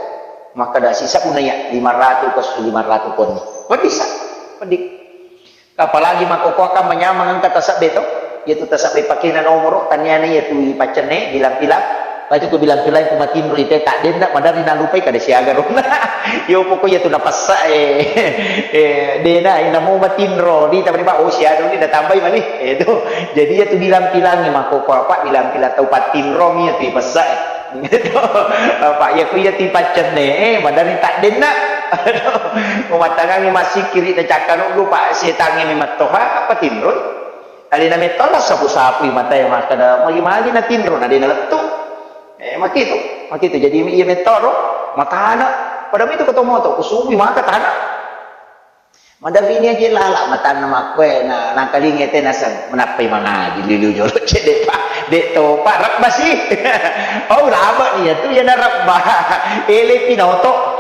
Makkeda sisebbu naiya lima ratu ko lima ratu konni. Peddi sa, peddi. Apalagi makkokkoe kan manyameng engka tasebbe to, iyatu tasebbe pakena nomoro, taniana iyatu ipaccenne, bilang-bilang. Patu ku bilang-bilang ku matinro ite taddenna, maderri nalupai kada siaga ronna. Yo pokok iyatu napessa e, e, dena, e, namo matinro, di tapi pak, oh siaga ni natambai mani. E, itu. Jadi iyatu bilang-bilang ni makkokkoe apa, bilang-bilang tau pattinro mi iyatu ipessa e. Apa iya ku iya tipaccenne, eh, maderri taddenna. Umattangangi massikkiri na cakkanuddu, Pak, setangnge mi mattoha, apa tinroi? Alena metto sapu-sapui matae makkeda, magi-magi na tinro, na de nalettu. Eh, makitu, makitu. Jadi iya mettoro, matana. Pada mitu ko to moto, ko subui maka tana. Maderrini aja lala matanna makkue na nangkalinga te naseng menappai mangaji liu jolo cedde pa de to pa rebba si. Oh laba iya tu iya na rebba. Ele pinoto.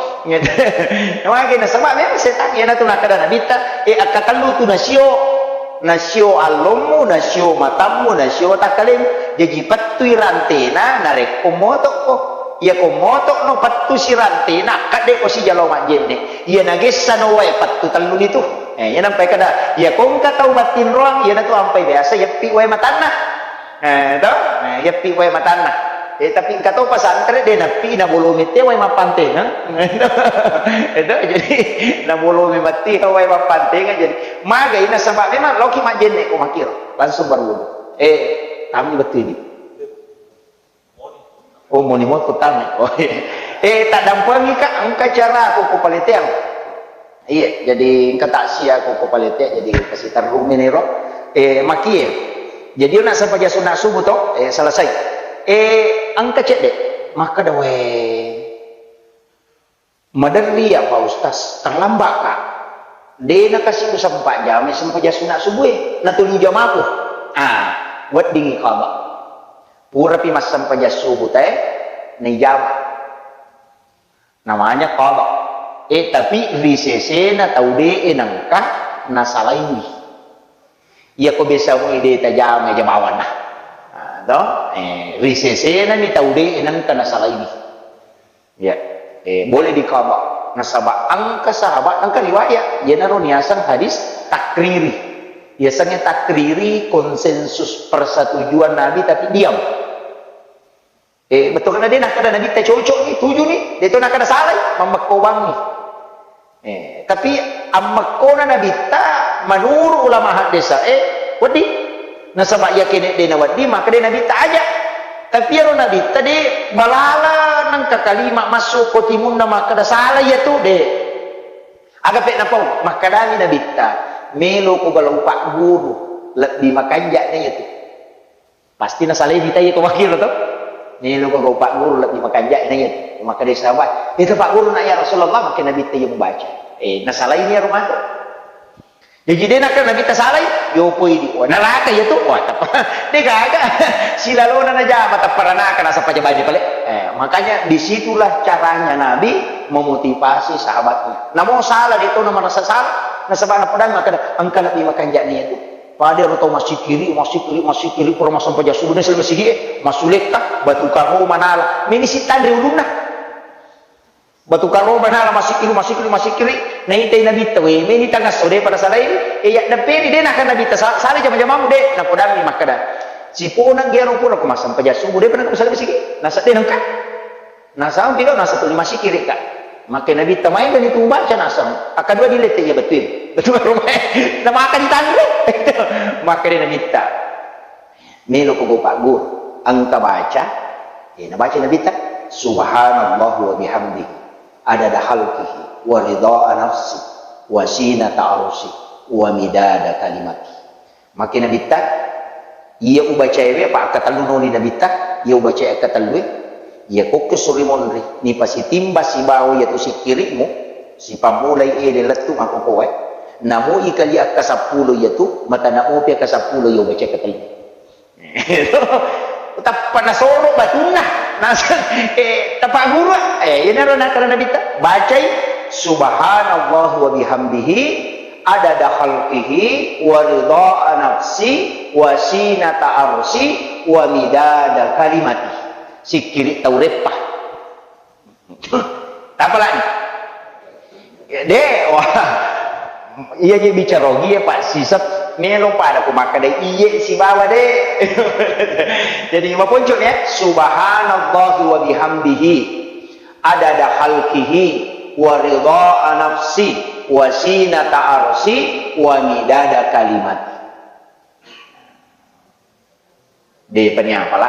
Magi nasaba memang setan iya na tu nakkeda nabitta e akkatellu tu nasio nasio allommu nasio matammu nasio takkalemu jaji pettui rantena narekko motokko. Iyako moto'no pettu sirantena, kadde'ko sijalo majjenne. Iya nagessano wae pettu telluni tu. Eh, iya nampai kada, iyako engka tau mattinroang, iyanatu ampai biasa yeppi wae matanna. Eh, to? Eh, yeppi wae matanna. Eh, tapi engka to pesantren de nappi nabolomi te wae mappantengeng. Eh, to? Jadi nabolomi matti wae mappantengeng. Jadi magai nasaba memang loki majjenne ko makkiro, langsung berwudu. Eh, kami betul ini. Oh, moni mo kutama. Oh, iya. Eh, taddampengi ka, engka cara ko, ko paleteang. Iya, jadi engka taksia ko, ko paleteang, jadi kasi terrumi niro. Eh, makie. Jadi, nak sempajang sunat subuh to, eh, selesai. Eh, engka cedde. Maka dawe. Maderri ya, Pak Ustaz, terlambat ka. De nakasi usempajang sempajang sunat subuh e, natuli jamaku. Ah, weddingi qada. Purapi massempajang subuh te, naijama. Namanya qada. Eh, tapi ri sesena tau de e nengka nasalaiwi. Iyako biasa mui de tajama jamawanna. Ah, to? Eh, ri sesena mi tau de e nengka nasalaiwi. Ya, eh, boleh diqada. Nasaba engka sahabat, engka riwayat, iyanaro niaseng hadis takriri. Biasanya takriri konsensus persetujuan Nabi tapi diam. Eh, betul kan, de' nakkeda Nabitta cocok ni, tuju ni, de' to nakkeda salai, mammekkobang ni. Eh, tapi ammekkona Nabitta menurut ulama haddesa, eh, wedding. Nasaba iya kene de' nawedding, maka de' Nabitta aja. Tapi ero Nabitta de' balala nengka kalima masuk ko timunna makkeda salai iya tu, de'. Aga pe napau, makkedami Nabitta, melo ko galau Pak Guru, lebbi makanja na iya tu. Pasti nasalai Nabitta iya ko makkiro to. Melo ko galau Pak Guru, lebbi makanja na iya tu. Makkeda sahabat, itu Pak Guru na ya Rasulullah, makkeda Nabitta iya mubaca. Eh, nasalai ni ero matu. Jadi de' nakkeda Nabitta salai, yo poi di. Wah, neraka iya tu. Wah, teppa. De' gaga. Silalona najama, teppa ranaka, nasaba jabani pale. Eh, makanya disitulah caranya Nabi memotivasi sahabatnya. Namo salah, de' to na merasa salah. Nasaba napedang makkeda, engka lebbi makanja na iya tu. Pada ero tau massikiri, massikiri, massikiri, pura massempajang subuh, na selesai masigi, eh, massulekka, batu karo manala. Meni sitanre ulunna. Batu karo manala, massikiri, massikiri, massikiri. Naitai Nabitta, we, meni tangasso, de' pada salai, eh, ya, dapperi, de' nakkeda Nabitta, sa-, salai jama-jamamu, de', napodammi makkeda. Siponang gero pura ko massempajang subuh, de' pada ko salai masigi. Nasa de' nengka. Nasang pilo, nasa tuli massikiri ka. Makkeda Nabitta, maega ni tu baca nasang. Akkadua dilette iya betul. Betul rumah. Namaka ditanre. Makkeda Nabitta. Melo ko gau Pak Guru, engka baca, eh, nabaca Nabitta, subhanallah wa bihamdihi, adada khalqihi, wa ridha nafsi, wa zinata arsi, wa midada kalimati. Makkeda Nabitta, iya ubacaewe, apa akkatellu noni Nabitta, iya ubacae akkatellue, iya kokke suri monri, nipasitimba sibawa iya tu sikkirimu, sipammulai ele lettu makkokoe, namo ikali akkasappulo iya tu, matana mopi akkasappulo iya ubacae akkatellu. Tappa nasoro batunna, naseng, eh, tapaguru, eh, iyanaro nakkeda Nabitta, bacai, subhanallah wa bihamdihi, adada khalqihi, wa ridha nafsi, wa zinata arsi, wa midada kalimati. Sikkiri tau reppa. Tapalani. De', wah. Iya je bicara ogi ya, Pak, sisep melo pada ku makkeda iye sibawa de'. Jadi maponco ya, subhanallahi wa bihamdihi, adada khalqihi, wa ridha nafsi, wa zinata arsi, wa midada kalimati. De' pani apala.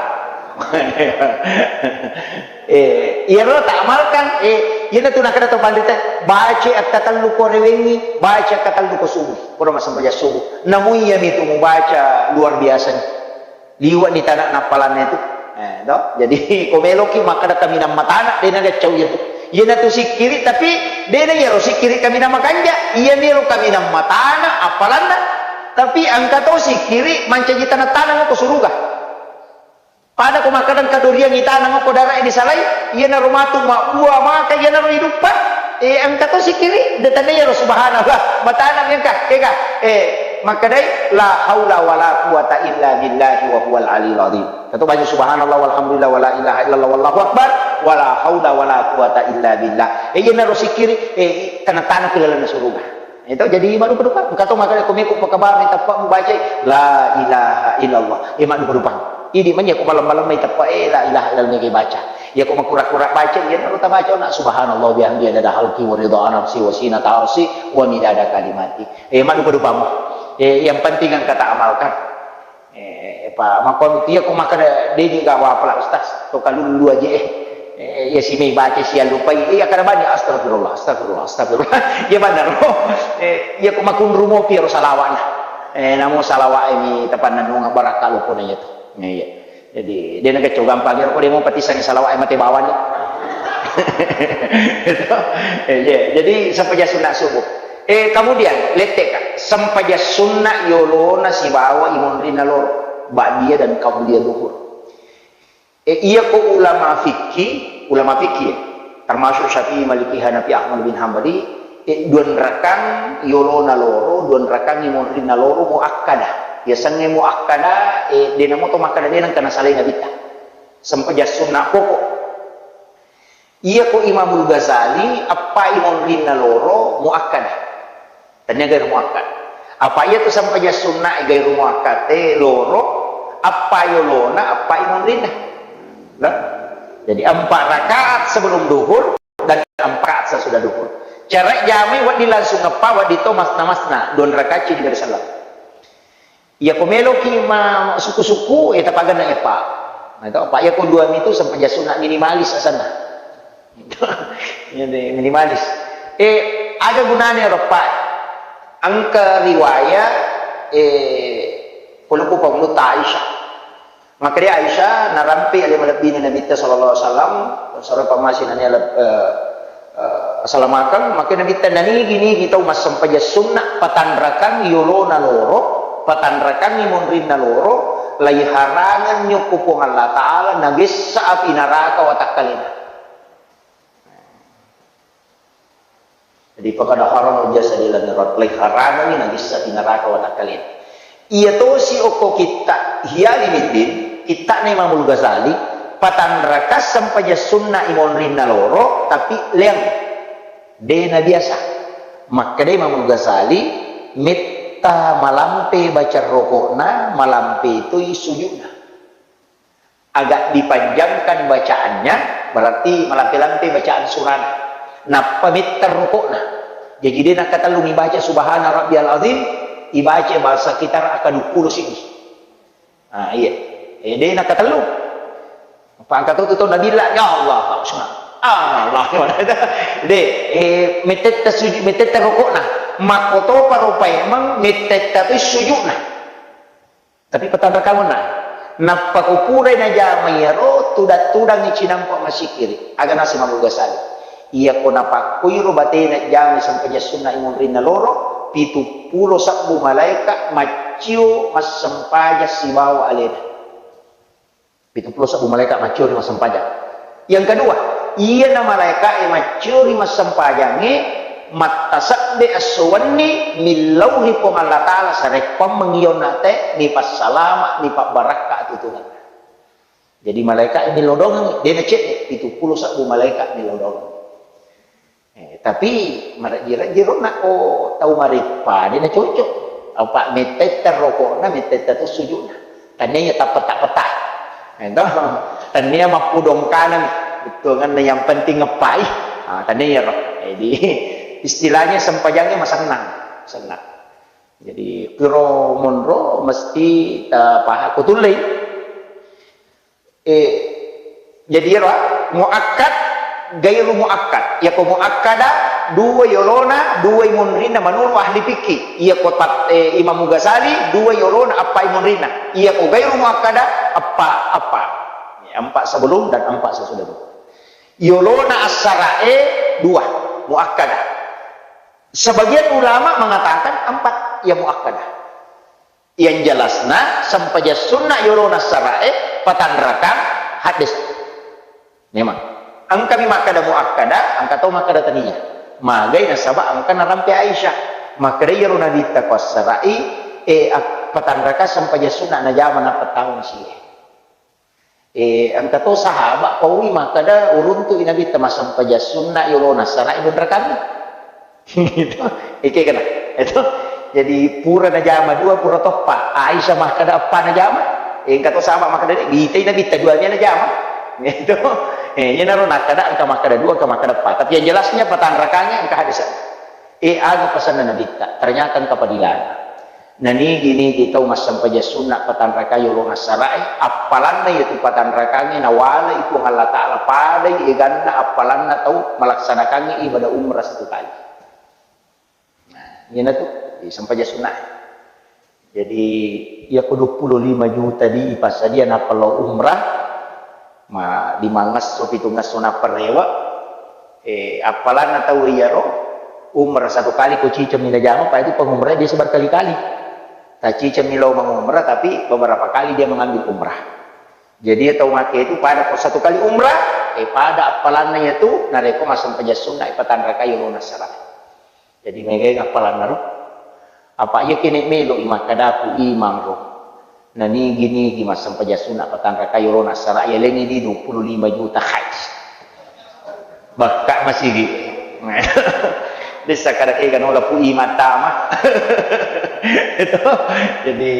Eh, iyaro ta'amalkan, eh, iyanatu nakkeda to panrita, baca akkatellu ko rewengngi, baca akkatellu ko subuh. Ko massempajang subuh. Namu iyami tu mubaca luar biasa ni. Liwa' ni tana nappalanna itu. Eh, to? Jadi, ko meloki makkeda kaminang matana, de' nagaccau iya tu. Iyanatu sikkiri, tapi de' na iyaro sikkiri kaminang makanja. Iyami ro kaminang matana appalanna. Tapi engka to sikkiri mancaji taneng-taneng ko suruga. Pada ko makkeda engka doriang itaneng ko darae disalai, iyanaro matu mabbua maka iyanaro iduppa. Eh, engka to sikkiri, de' tania iyaro subhanallah. Matana mi engka, ega. Eh, makkedai la haula wala quwata illa billahi wa huwal aliyul azim. Kato baca subhanallah walhamdulillah wala ilaha illallah wallahu akbar, wala haula wala quwata illa billah. Eh, iyanaro sikkiri, eh, taneng-taneng ko lalenna suruga. Itu jadi madupa-dupa. Engka to makkeda ko meko pakabar ni teppa mubacai la ilaha illallah. Eh, madupa-dupa. Idi manya ko malam-malam mai teppa, eh, la ilaha illallah ni baca. Iya ko makura-kura baca, iyanaro tabaca na subhanallah bihamdi adada khalqi wa ridha nafsi wa zinata arsi wa midada kalimati. Eh, madupa-dupamu. Eh, yang penting engka ta'amalkan. Eh, pa, makko iya ko makkeda, de' ni gaga apala, Ustaz, to kalullu aja, eh. Eh, iya si mai baca, si allupai, iya kada bani, astagfirullah, astagfirullah, astagfirullah. Iya benar, oh. Eh, iya ko makkunru mopi ro salawa'na. Eh, namo salawa'e mi tapannennunga barakka' lopona iya tu. Iya. Jadi, de' nagaccau gampang, ero ko de' mo patissangi salawa'e mate bawang ni. Eh, iya. Jadi, sempajang sunna subuh. Eh, kemudian, letteka, sempajang sunna yolona sibawa imonrinna loro, ba'diyah dan qabliyah duhur. Eh, iya ko ulama fikih, ulama fikih, ya, termasuk Syafi'i, Maliki, Hanafi, Ahmad bin Hambali, eh, duanrakang yolona loro, duanrakang imonrinna loro muakkadah. Yasengnge muakkadah, eh, de' namo to makkeda de' nengka nasalai Nabitta. Sempajang sunna pokok. Iya ko Imamul Ghazali, eppa imonrinna loro muakkadah. Tania gare muakkad. Apa iya tu sempajang sunna i gairu muakkate loro, appa yolona, appa i munrinna. Nah, jadi empat rakaat sebelum duhur dan empat rakaat sesudah duhur. Cara jamai wedding langsung eppa, wedding to masna-masna, dua rakaat ci diberi salam. Iya ko meloki ma suku-suku, eh, tapaganna eppa. Nah, itu apa iya ko dua mitu sempajang sunna minimalis asanna. Ini minimalis. Eh, ada gunanya eppa. Engka riwayat, eh, puluku pamulu ta Aisyah. Makkeda Aisyah, narampe ale malebbina Nabitta sallallahu alaihi wasallam, sore pamasi nania leb-, eh, eh, asalamakeng, makkeda Nabitta, nanigi-nigi tau massempajang sunna, patanrakang yolona loro, patanrakangi munrinna loro, laiharangengnyo ko Puang Allah Ta'ala, nagessa api naraka watakkalena. Jadi, faqad harama jasadi lam yarad, laiharangengngi nagessa api naraka watakkalena. Iya tosi okko kitta Ihya Ulumuddin, kittana Imamul Ghazali, patanraka sempajang sunna i monrinna loro, tapi leang. De nabiasa. Makkeda Imamul Ghazali, metta malampe baca rokokna, malampe toi sujudna. Agak dipanjangkan bacaannya, berarti malampe-lampe bacaan surana. Nappa metta rokokna. Jadi de nakkatellung ibaca subhana rabbiyal azim, ibaca bahasa kita akka dua puluh sini. Ah, iya. Eh, de nakkatellung. Apa engka to tu tau nabilla, ya Allah, Allah. De, eh, mettetta sujud, mettetta rokokna. Makkotopa ro paimeng, mettetta tu sujudna. Tapi patanrakang onna. Nappa ko purai najama iyaro, tudang-tudangi cinampa masikiri. Aga naseng Imamul Ghazali. Iyako napakkuiro batena jamai sempajang sunna i munrinna loro, pitu pulo sabbu malaeka maccio massempajang sibawa alena. Pitu pulo sabbu malaeka maccio ri massempajang. Yang kedua, iyana malaeka e maccio ri massempajangnge, mattasebbe esso wenni, millau ri Puang Allah Ta'ala, sarekkuammeng iyonna te, nipassalama, nipabbarakka atutungenna. Jadi malaeka e millau doangengngi, de nacedde, pitu pulo sabbu malaeka millau doangengngi. Eh, tapi marejji-rejji ro nakko tau mareppa, de nacocok. Apa mettetta rokokna, mettetta tu sujudna. Tania iya tappeta-peta. Eh, toh? Tania mappudong kanang, bettuanganna yang penting ngeppai. Ah, tania iyaro. Jadi, istilahnya sempajangnya masennang. Sennang. Jadi, kiro monro mesti tapaha-, kutullei. Eh, jadi iyaro, muakkad, gairu muakkad. Iyako muakkada, dua yolona, dua i munrinna menurut ahli fikih. Iyako tat-, eh, Imam Ghazali, dua yolona, appa i munrinna. Iyako gairu muakkada, appa, appa. Ya, empat sebelum dan empat sesudah duhur. Yolona assara'e dua, muakkada. Sebagian ulama mengatakan empat, ya muakkada. Yang jelasna, sempajang sunna yolona assara'e, patanrakang, hadis. Memang. Engkami makkada muakkada, engka to makkada tania. Magai nasaba engka narampe Aisyah. Makkada iyaro Nabitta ko assara'i, eh, ap-, patanrakang sempajang sunna najama nappa taung sie. Eh, engka to sahaba paui makkada uruntu'i Nabitta massempajang sunna yolona assara'i dua rakaat. Gitu. Ike kena. Itu. Jadi pura najama dua, pura toppa. Aisyah makkada appa najama. Eh, engka to sahaba makkada de, bitai Nabitta dua mia najama. Gitu. Eh, iyanaro nakkada engka makkada dua, engka makkada appa. Tapi yang jelasnya patanrakangnge engka hadis. Eh, aga pasanna Nabitta. Ternyata engka padilana. Nanigi-nigi tau massempajang sunna patanraka yolona assarae, appalanna iyatu patanrakangnge nawalai Puang Allah Ta'ala padai eganna appalanna tau malaksanakangngi ibadah umrah satu kali. Nah, iyanatu, di sempajang sunna. Jadi, iyako dua puluh lima juta di ipassadia nappa lao umrah, ma-, limangngesso, pitungngesso nappa rewe, eh, appalanna tau iyaro, umrah satu kali ko cicemmi najama, pa itu pengumrah biasa berkali-kali. Tacicemmi lao mengumrah, tapi beberapa kali dia mengambil umrah. Jadi, tau make itu pada ko satu kali umrah, eh, pada appalanna iyatu, narekko massempajang sunna, ipatanrakai yolona assarae. Jadi, megai appalanna ro. Apa iya kene melo i makkadaku imang ro. Nanigi-nigi massempajang sunna patanrakai yolona assarae, lengi di dua puluh lima juta, hai. Bakka masigi. Dessa kada kega nola pui matama. Itu. Jadi,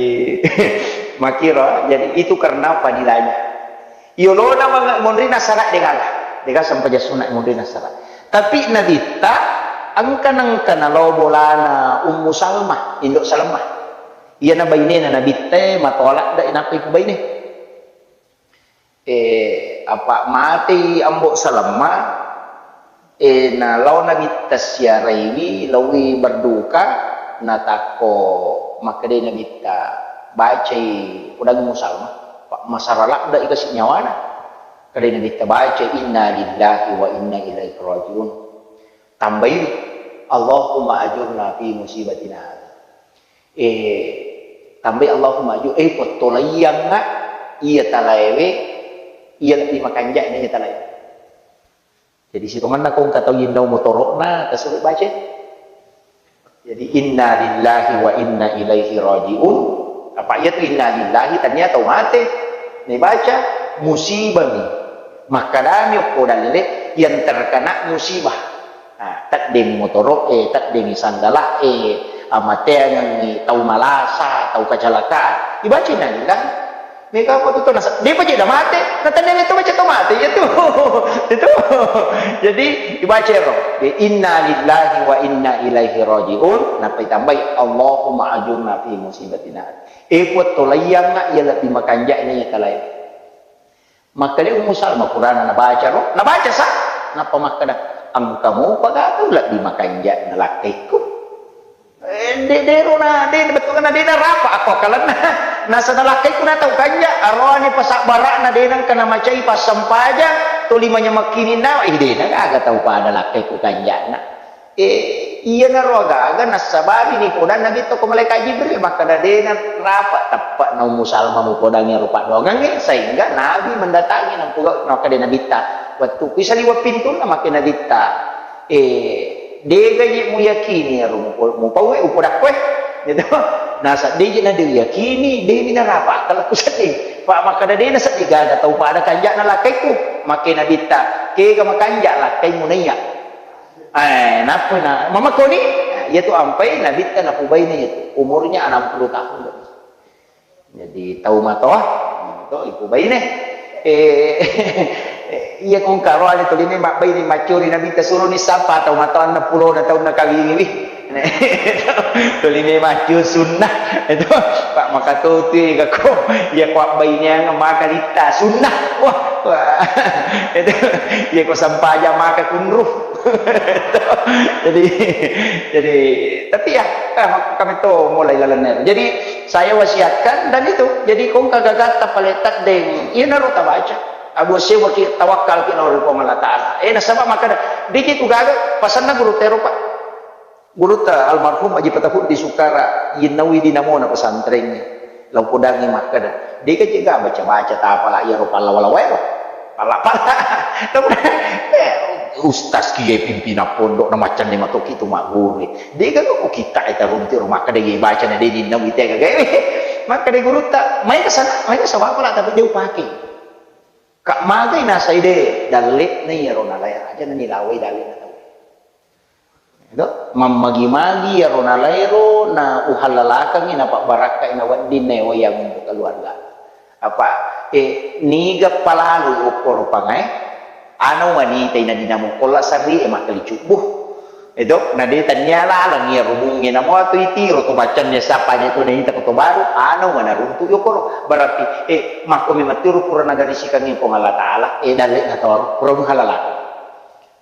makiro, jadi itu karena fadilahnya. Yolona manga-, monri nasara degaga. Dega sempaja sunna monri nasara. Tapi Nabitta, engka nengka nalo bolana Ummu Salmah, Indo Salmah. Iyana bainena Nabitta, matoa ladde nappa iku baine. Eh, apa matei Ambo Salamma, eh, na lao Nabitta siaraiwi, laowi berduka, natakko makkedai Nabitta, bacai, udangi Ummu Salma, pa-, masara ladde i kasi nyawana. Kedai Nabitta bacai, "Inna lillahi wa inna ilaihi rajiun." Tambaiwi, "Allahumma ajurna fi musibatina hadha." Eh, tambai Allahumma aju, eh, pottolaiyangnga iya talaewe, iya lebbi makanja'na iya talaewe. Jadi, sitongenna ko engka tau yennau motoro'na, tasuro baca. Jadi, "Inna lillahi wa inna ilaihi raji'un." Apa iya tu inna lillahi, tania tau mate. Nibaca, musibami. Makkedami okko dalile, yang terkena musibah. Nah, teddeng motoro'e, teddeng sandala'e, amateangengngi tau malasa, tau kecelakaan, ibaca innalillahi. Mega apa tu, tu nasa-, depa je mate, na tenneng itu baca tau mate, iya tu. Itu. Jadi, ibaca ro, de, "Inna lillahi wa inna ilaihi raji'un," nappa itambai, "Allahumma ajurna fi musibatina." Eh, Puang, tolaiyangnga iya lebbi makanja'na iya talae. Makkeda Ummu Salma, purana nabaca ro, nabaca sa, nappa makkeda, "Engka mopa ga tau lebbi makanja'na lakkaikku?" Eh, de-, dero na, de-, bettuanna de narapa akko akkalenna. Nasaba lakkaikku na tau kanja, aroani pasabbara'na de nengka namacai passempajang, toli manyamekkininna, eh, de na gaga tau pada lakkaikku kanja'na. Eh, iyanaro agaga nassabari nipodanna Nabitta ko malaikat Jibril, makkeda de narapa, teppe'na Ummu Salma mupodangi ero paddoangengnge, sehingga Nabi mendatangi, nampuga-, makkeda Nabitta, wettu kui saliweng pintunna, makkeda Nabitta, eh, dega je muyakini ero mupo-, mupauwe, upodakkoe, gitu. Nasa de je na de yakini, de mi narapa akkalku seddi. Pa makkeda de na seddi gaga tau pada kanja'na lakkaikku, makkeda Nabitta, kega makanja lakkaimu naiya. Eh, nappa na, mamakkoni, iyatu ampai Nabitta napubaine iyatu, umurnya enam puluh tahun lebih. Jadi, tau matoa, to, ipubaine. Eh, iya kongkaro ale tolime mabbaine maccuri Nabitta suroni sappa tau matoanna pulona taunna kawingiwi. Tolime maccu sunnah. Itu, Pak, maka tu, tu, iya ko, iya ko abbaineang maka litta sunnah. Wah, wah. Itu, iya ko sampaja maka kunru. Jadi, jadi, tapi ya, eh, kami to mulai lalenna. Jadi, saya wasiatkan dan itu. Jadi, kongka gagatta pale teddeng. Iyanaro tabaca. Abu Sewaki tawakkalki lao ri Puang Allah Ta'ala. Eh, nasaba makkeda, diki tu gaga pasanna guru tero, Pak. Gurutta almarhum Haji Fatahuddi Sukara, yinnaui dinamona pesantrengnge. Lao podangngi makkeda, "Dega je ga baca-baca tapala iyaro pallawa-lawaero." Pala-pala. Eh, ustaz kiye pimpinan pondok na maccanne matoki tu magguru. Dega ko kita eta runti ro makkeda ye baca na de dinnau ite gaga. Makkeda gurutta, "Mai kesana, mai kesana pala tapi de upake." Ka magai nasai de dalle na iyaro nalae aja na nilawai dalle na tau. Itu, mammagi-magi iyaro nalaero, na uhallalakengngi, na pabbarakkai, na wedding, na wayang untuk keluarga. Apa, eh, niga palalu okko rupangae, anu manitai na dinamo kolla sarri e makkali cubbu. Itu, na de tania laleng iyaro bunge, namo atu itiro to baccannya siapa nya tu naita ko to baru, anu mana runtu yokoro. Berarti, eh, makko memang tiro pura nagarisikangngi Puang Allah Ta'ala, eh, dalle na toro, pura muhallalakeng.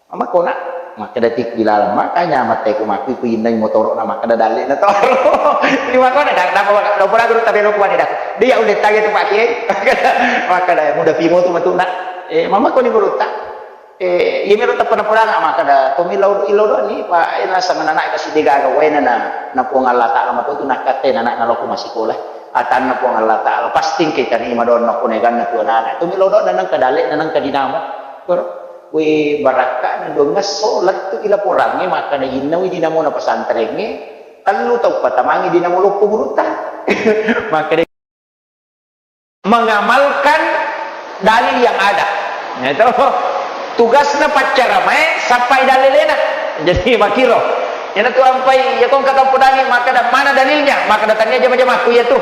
Makkona, makkeda tikku ilaleng, makanya matteku makku ku innai motoro'na makkeda dalle'na toro. Jadi makkona, da-, dapa maka-, dapa guru tapi lo kuani dah. Dia udah tanya tu Pak Kiai. Makkeda muda pimo tu matu nak. Eh, mama koni gurutta. Eh, iya miro tappa napodanga makkeda, tommi lao, ilo doani, Pak, eh, nasang anak-anak kasi degaga waena na, na Puang Allah Ta'ala matu tu nakkatte anak-anak naloko masikola. Atanna Puang Allah Ta'ala, pasti engka tarima doanna ko neganna tu anak-anak. Tommi lao doanna nengka dalle'na nengka dinamo. Koro. We, barakka'na duangngesso lettu i laporangnge, makkeda innaui dinamona pesantrengnge, tellu tau patamangi dinamo loppo gurutta. Makkeda mengamalkan dalil yang ada. Itu tugasna paccaramae, sappai dalilena. Jadi makkiro. Iyana tu ampai, iya ko engka tau podangi makkeda, "Mana dalilnya?" Makkeda, "Tania jama-jamakku iya tu."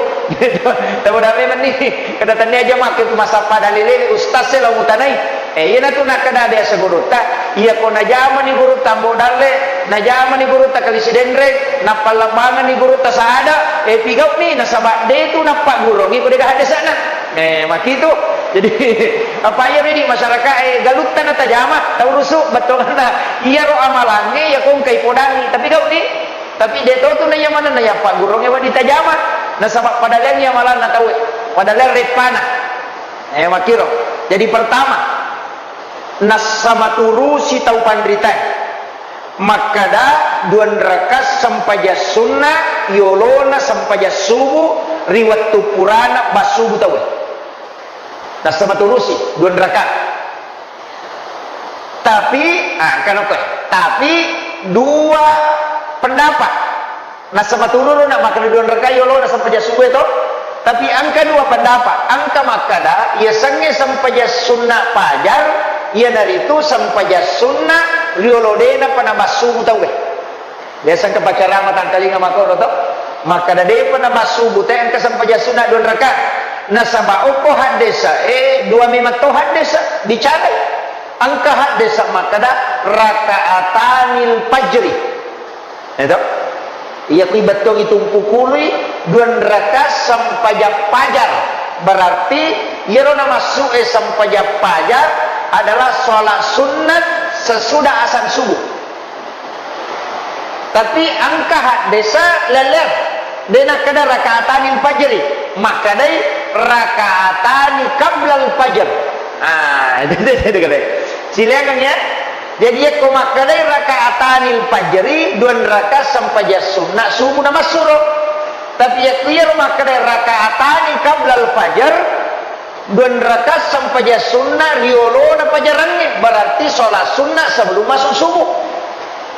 Tau podangi memang ni, kada tania jamakku itu, masappa dalil ustaz e lao mutanai. Eh, iyana tu nakkeda biasa gurutta, iya ko najamani gurutta Ambo Dalle, najamani gurutta Kali Sidenreng, nappallabbanganni gurutta Saada, eh, pigau ni, nasaba de tu nappaggurongi ko de gaga hadesana. Eh, makitu. Jadi, apa iya redi masyarakat, eh, galutta natajama, tau rusu, bettuanna. Iyaro amalangnge, iya ko engkai podangi, tapi gau ni. Tapi de to tu na iya manenna iya paggurongnge wedding tajama. Nasaba padaleangngi amalanna tauwe. Padaleang reppana. Eh, makiro. Jadi pertama, nassa maturusi tau panritae. Makkeda, dua rakaat sempajang sunna, yolona sempajang subuh, ri wettu purana bassubu tauwe. Nassa maturusi, dua rakaat. Tapi, ah, engka nokko. Tapi, dua pendapat. Nassa matururu na makkeda dua rakaat yolona sempajang subuh to. Tapi engka dua pendapat. Engka makkeda, iya sengnge sempajang sunna pajar, iyanaritu sempajang sunna riolo dena pada massubu tauwe. Biasa engka pacarama tangkalinga makkoro to. Makkeda depa na massubu te engka sempajang sunna dua rakaat. Nasaba okko haddesa, eh, dua memang to haddesa, bicara. Engka haddesa makkeda rakaatanil fajri. Itu. Iya kui bettuangngi tumpu kului, dua rakaat sempajang pajar. Berarti, iyaro namassu'e sempajang pajar adalah sholat sunnat sesudah azan subuh. Tapi engka haddesa lelleng, de nakkeda rakaatanil fajri, makkedai rakaatani qablal fajr. Ah, itu, itu, itu, itu. Silakan ya. Jadi, yakko makkedai rakaatanil fajri, dua rakaat sempajang sunna subuh namassuro. Tapi yakko iyaro makkedai rakaatani qablal fajr, dua rakaat sempajang sunna riolona pajarangnge, berarti sholat sunna sebelum masuk subuh.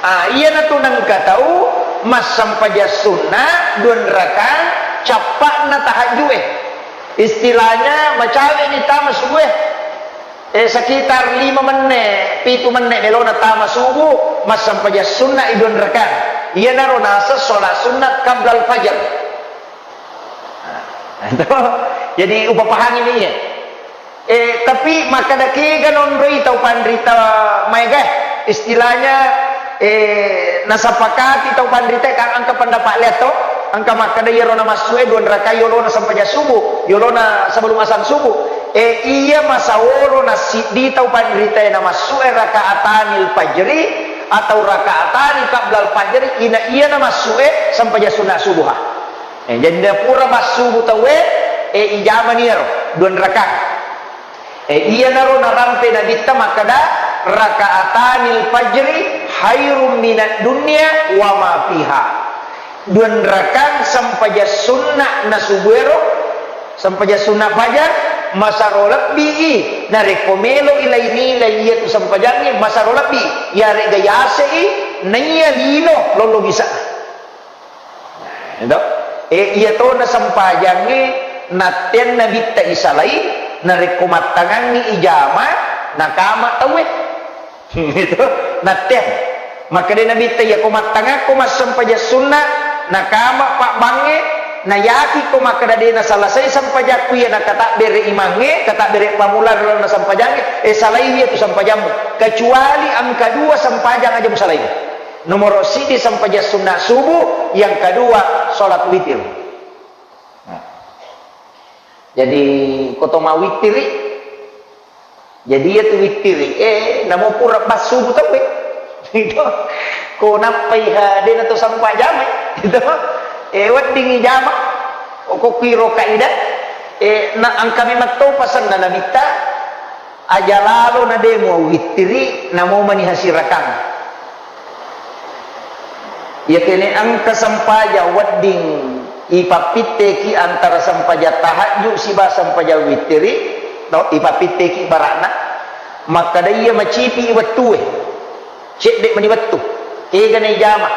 Ah, iyanatu nengka tau massempajang sunna dua rakaat cappa'na tahajju'e. Istilahnya macawe'ni tama subuh e. Eh, sekitar lima menne, pitu menne melona tama subuh, massempajang sunna i dua rakaat. Iyanaro naseng sholat sunnat qablal fajar. Nah, itu. Jadi, upapahami ni, ya. Eh, tapi makkeda kega nonroi tau panrita maega, istilahnya, eh, nasapakati tau panrita kan engka pendapat lea to, engka makkeda iyaro namassu'e dua rakaat yolona sempajang subuh, yolona sebelum azan subuh. Eh, iya masawolo nasiddi tau panrita namassu'e rakaatanil fajri atau rakaatani qablal fajri, ina iya namassu'e sempajang sunna subuh. Eh, jadi napura massubu tauwe, eh, ijamani iyaro dua rakaat. Eh, iyanaro narampe Nabitta makkeda, "Rakaatanil fajri khairum minad dunya wa ma fiha." Dua rakaat sempajang sunna na subuero, sempajang sunna fajar, masaro lebbi i, narekko melo i lai-, nilai iyatu sempajangnge, masaro lebbi, iyaregga yase i, naiya lino lollo bisa. Nah, itu. Eh, iya tona sempajangnge natteang Nabitta isalai, narekko mattangangngi ijama, nakama tauwe. Itu, natteang. Makkeda Nabitta, iya ko mattangakko massempajang sunna, nakama pabbangnge, nayakiko makkeda de nasalasai sempajakku iya nakatabbere imangnge, katabbere pamula ri lalenna sempajangnge, eh, salai iya tu sempajammu. Kecuali engka dua sempajang aja musalai. Nomoro siddi sempajang sunna subuh, yang kedua sholat witir. Nah. Jadi, ko to mawittiri, jadi iya tu wittiri, eh, namo pura bassubu tauwe. Itu. Ko nappai ha, de na to sempajamai. Itu. Eh, weddingi jama. Ko kuiro kaidah. Eh, na engka memang to pasenna Nabitta. Aja lalo na de muawittiri, namo mani hasirakang. Iya tene engka sempajang wedding ipappitteki antara sempajang tahajud siba sempajang wittiri, no, ipappitteki bara'na, makkeda iya macipi wettue. Cedde mani wettu. Ega na ijama?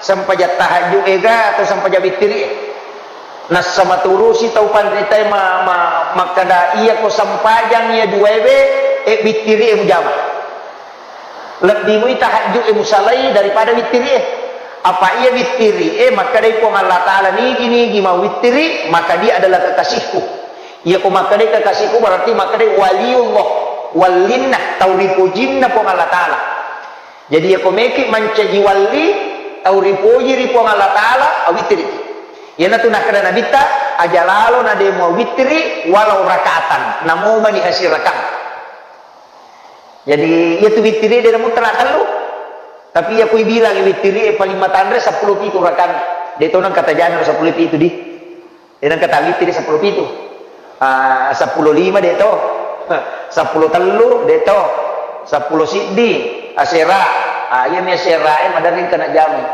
Sempajang tahajud ega atau sempajang wittiri e? Nassa maturusi tau panritae ma-, ma-, makkeda, "Iya ko sempajang iya duaewe, e, wittiri e mujama. Lebbi mui tahajud e musalai daripada wittiri e. Apa iya wittiri e, makkedai Puang Allah Ta'ala, "Nigi-nigi mawwittiri, maka dia adalah kekasihku." Iya ko makkedai kekasihku, berarti makkedai waliullah, wallinna, tau ripojinna Puang Allah Ta'ala. Jadi, iya ko meki mancaji walli, tau ripoji ri Puang Allah Ta'ala, awittiri. Iyanatu nakkeda Nabitta, "Aja lalo na de muawittiri walau rakaatan, namo mani hasirakang." Jadi, iya tu wittiri de mutlak tellu. Tapi iya ko ibilang wittiri e paling matanre seppulo pitu rakang. De to nang kata jana seppulo pitu di. De nang kata wittiri seppulo pitu. Ah, seppulo lima de to. Seppulo tellu de to. Seppulo siddi asera. Ah, iya mi asera e maderring kena jamu.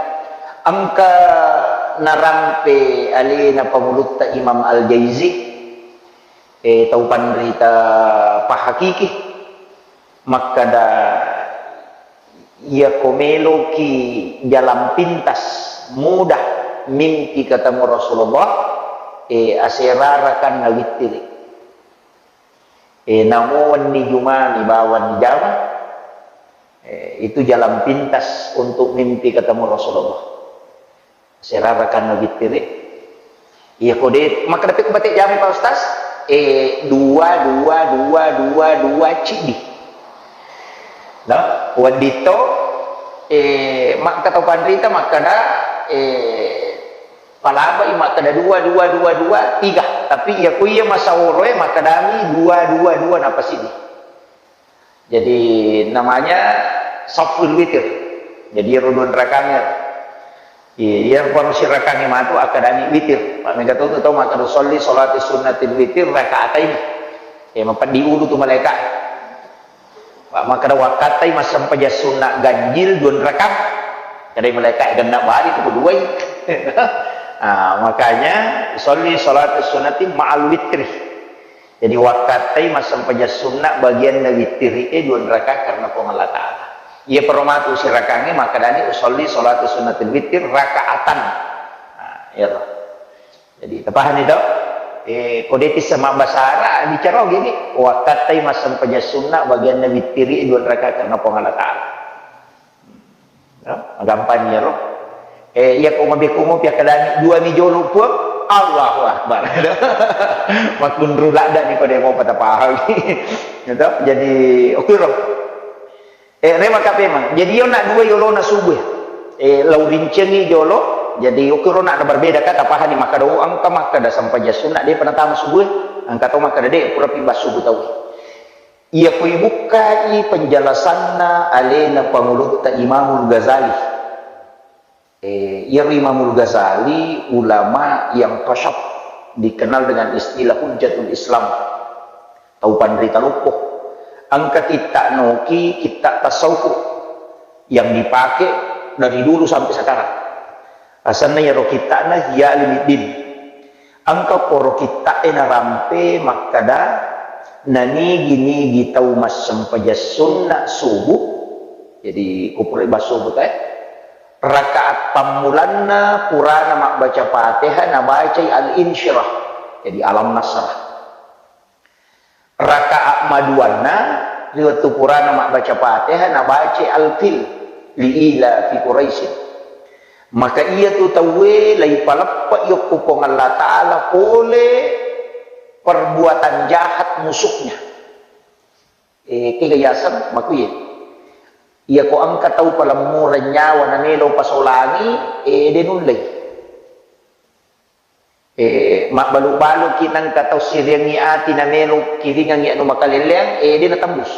Engka narampe alena pangulutta Imam Al-Jaizi. Eh, tau panrita pahakiki makkada, iya ko meloki jalan pintas, mudah mimpi ketemu Rasulullah, eh, asera rakang na wittiri. Eh, namo wenni Jumani bawang jama, eh, itu jalan pintas untuk mimpi ketemu Rasulullah. Asera rakang na wittiri. Iya ko de, makkeda pekko bate jami Pak Ustaz, eh, dua, dua, dua, dua, dua, ciddi. No? Wedding to, eh, makka tau panrita makkeda, eh, palabai makkeda dua, dua, dua, dua, tiga. Tapi iya ko iya masaoro e makkedami dua, dua, dua, napa siddi. Jadi, namanya saful witir. Jadi, ero dua rakangnya. Iya, iya, baru si rakangnya matu, akkadani witir. Pak, mega tu, tu tau makkeda, "Usolli sholati sunnatil witir rakaatain." Eh, mapeddi ulu tu malaika. Pak, makkeda, "Wakkattai massempajang sunna ganjil dua rakang." Kadai malaika, "Genna bali tu duai." Ah, makanya, "Usolli sholati sunnati ma'al witri." Jadi, wakkattai massempajang sunna bagianna wittiri e dua rakaat karena Puang Allah Ta'ala. Iya, peromatu sirakangnge makkedani, "Usolli sholatu sunnatil witir rakaatan." Nah, iya toh. Jadi, tapahani to? Eh, ko de tissa mabbasara, bicara gini, wakkattai massempajang sunna bagianna wittiri e dua rakaat karena Puang Allah Ta'ala. Ya, magampang iyaro. Eh, iya ko mabekko mopi akkadangi dua mi jolo Puang, Allahu Akbar. Makkunru ladda ni ko de mopa tapahami. Gitu. Jadi, oke ro. Eh, re maka pemang. Jadi, yo nak dua yolo na subuh. Eh, lau rincengi jolo. Jadi, oke ro nak ada berbeda kata pahani makkada, oh, engka makkada sempajang sunna de pernah tama subuh. Engka to makkada de pura pi bas subuh tau. Iya ko ibukkai penjelasanna alena pangulutta Imamul Ghazali. Eh, iyaro Imamul Ghazali ulama yang tasyad, dikenal dengan istilah Hujjatul Islam. Tau panrita loppo. Engka kitta noki, kitta tasawuf yang dipakai dari dulu sampai sekarang. Asanna iyaro kitta'na Ihya Ulumuddin. Engka poro kitta'e narampe makkada, nanigi-nigi tau massempajang sunna subuh, jadi kupura ibas subuh tae, rakaat pammulanna purana mabbaca Fatihah nabacai Al-Insyirah, jadi Alam Nasrah. Rakaat maduanna, ri wettu purana mabbaca Fatihah, nabacai Al-Fil, li ila fi Quraisyin. Maka iyatu tauwe laipaleppa yokko Puang Allah Ta'ala pole perbuatan jahat musuhnya. Eh, kega yaseng makuye. Iya ko engka tau palemmureng nyawa namelo pasolangi, eh, de nullei. Eh, mabbalu-baluki nengka tau siriangngi ati namelo kiringangngi anu makalelleang, eh, de natembus.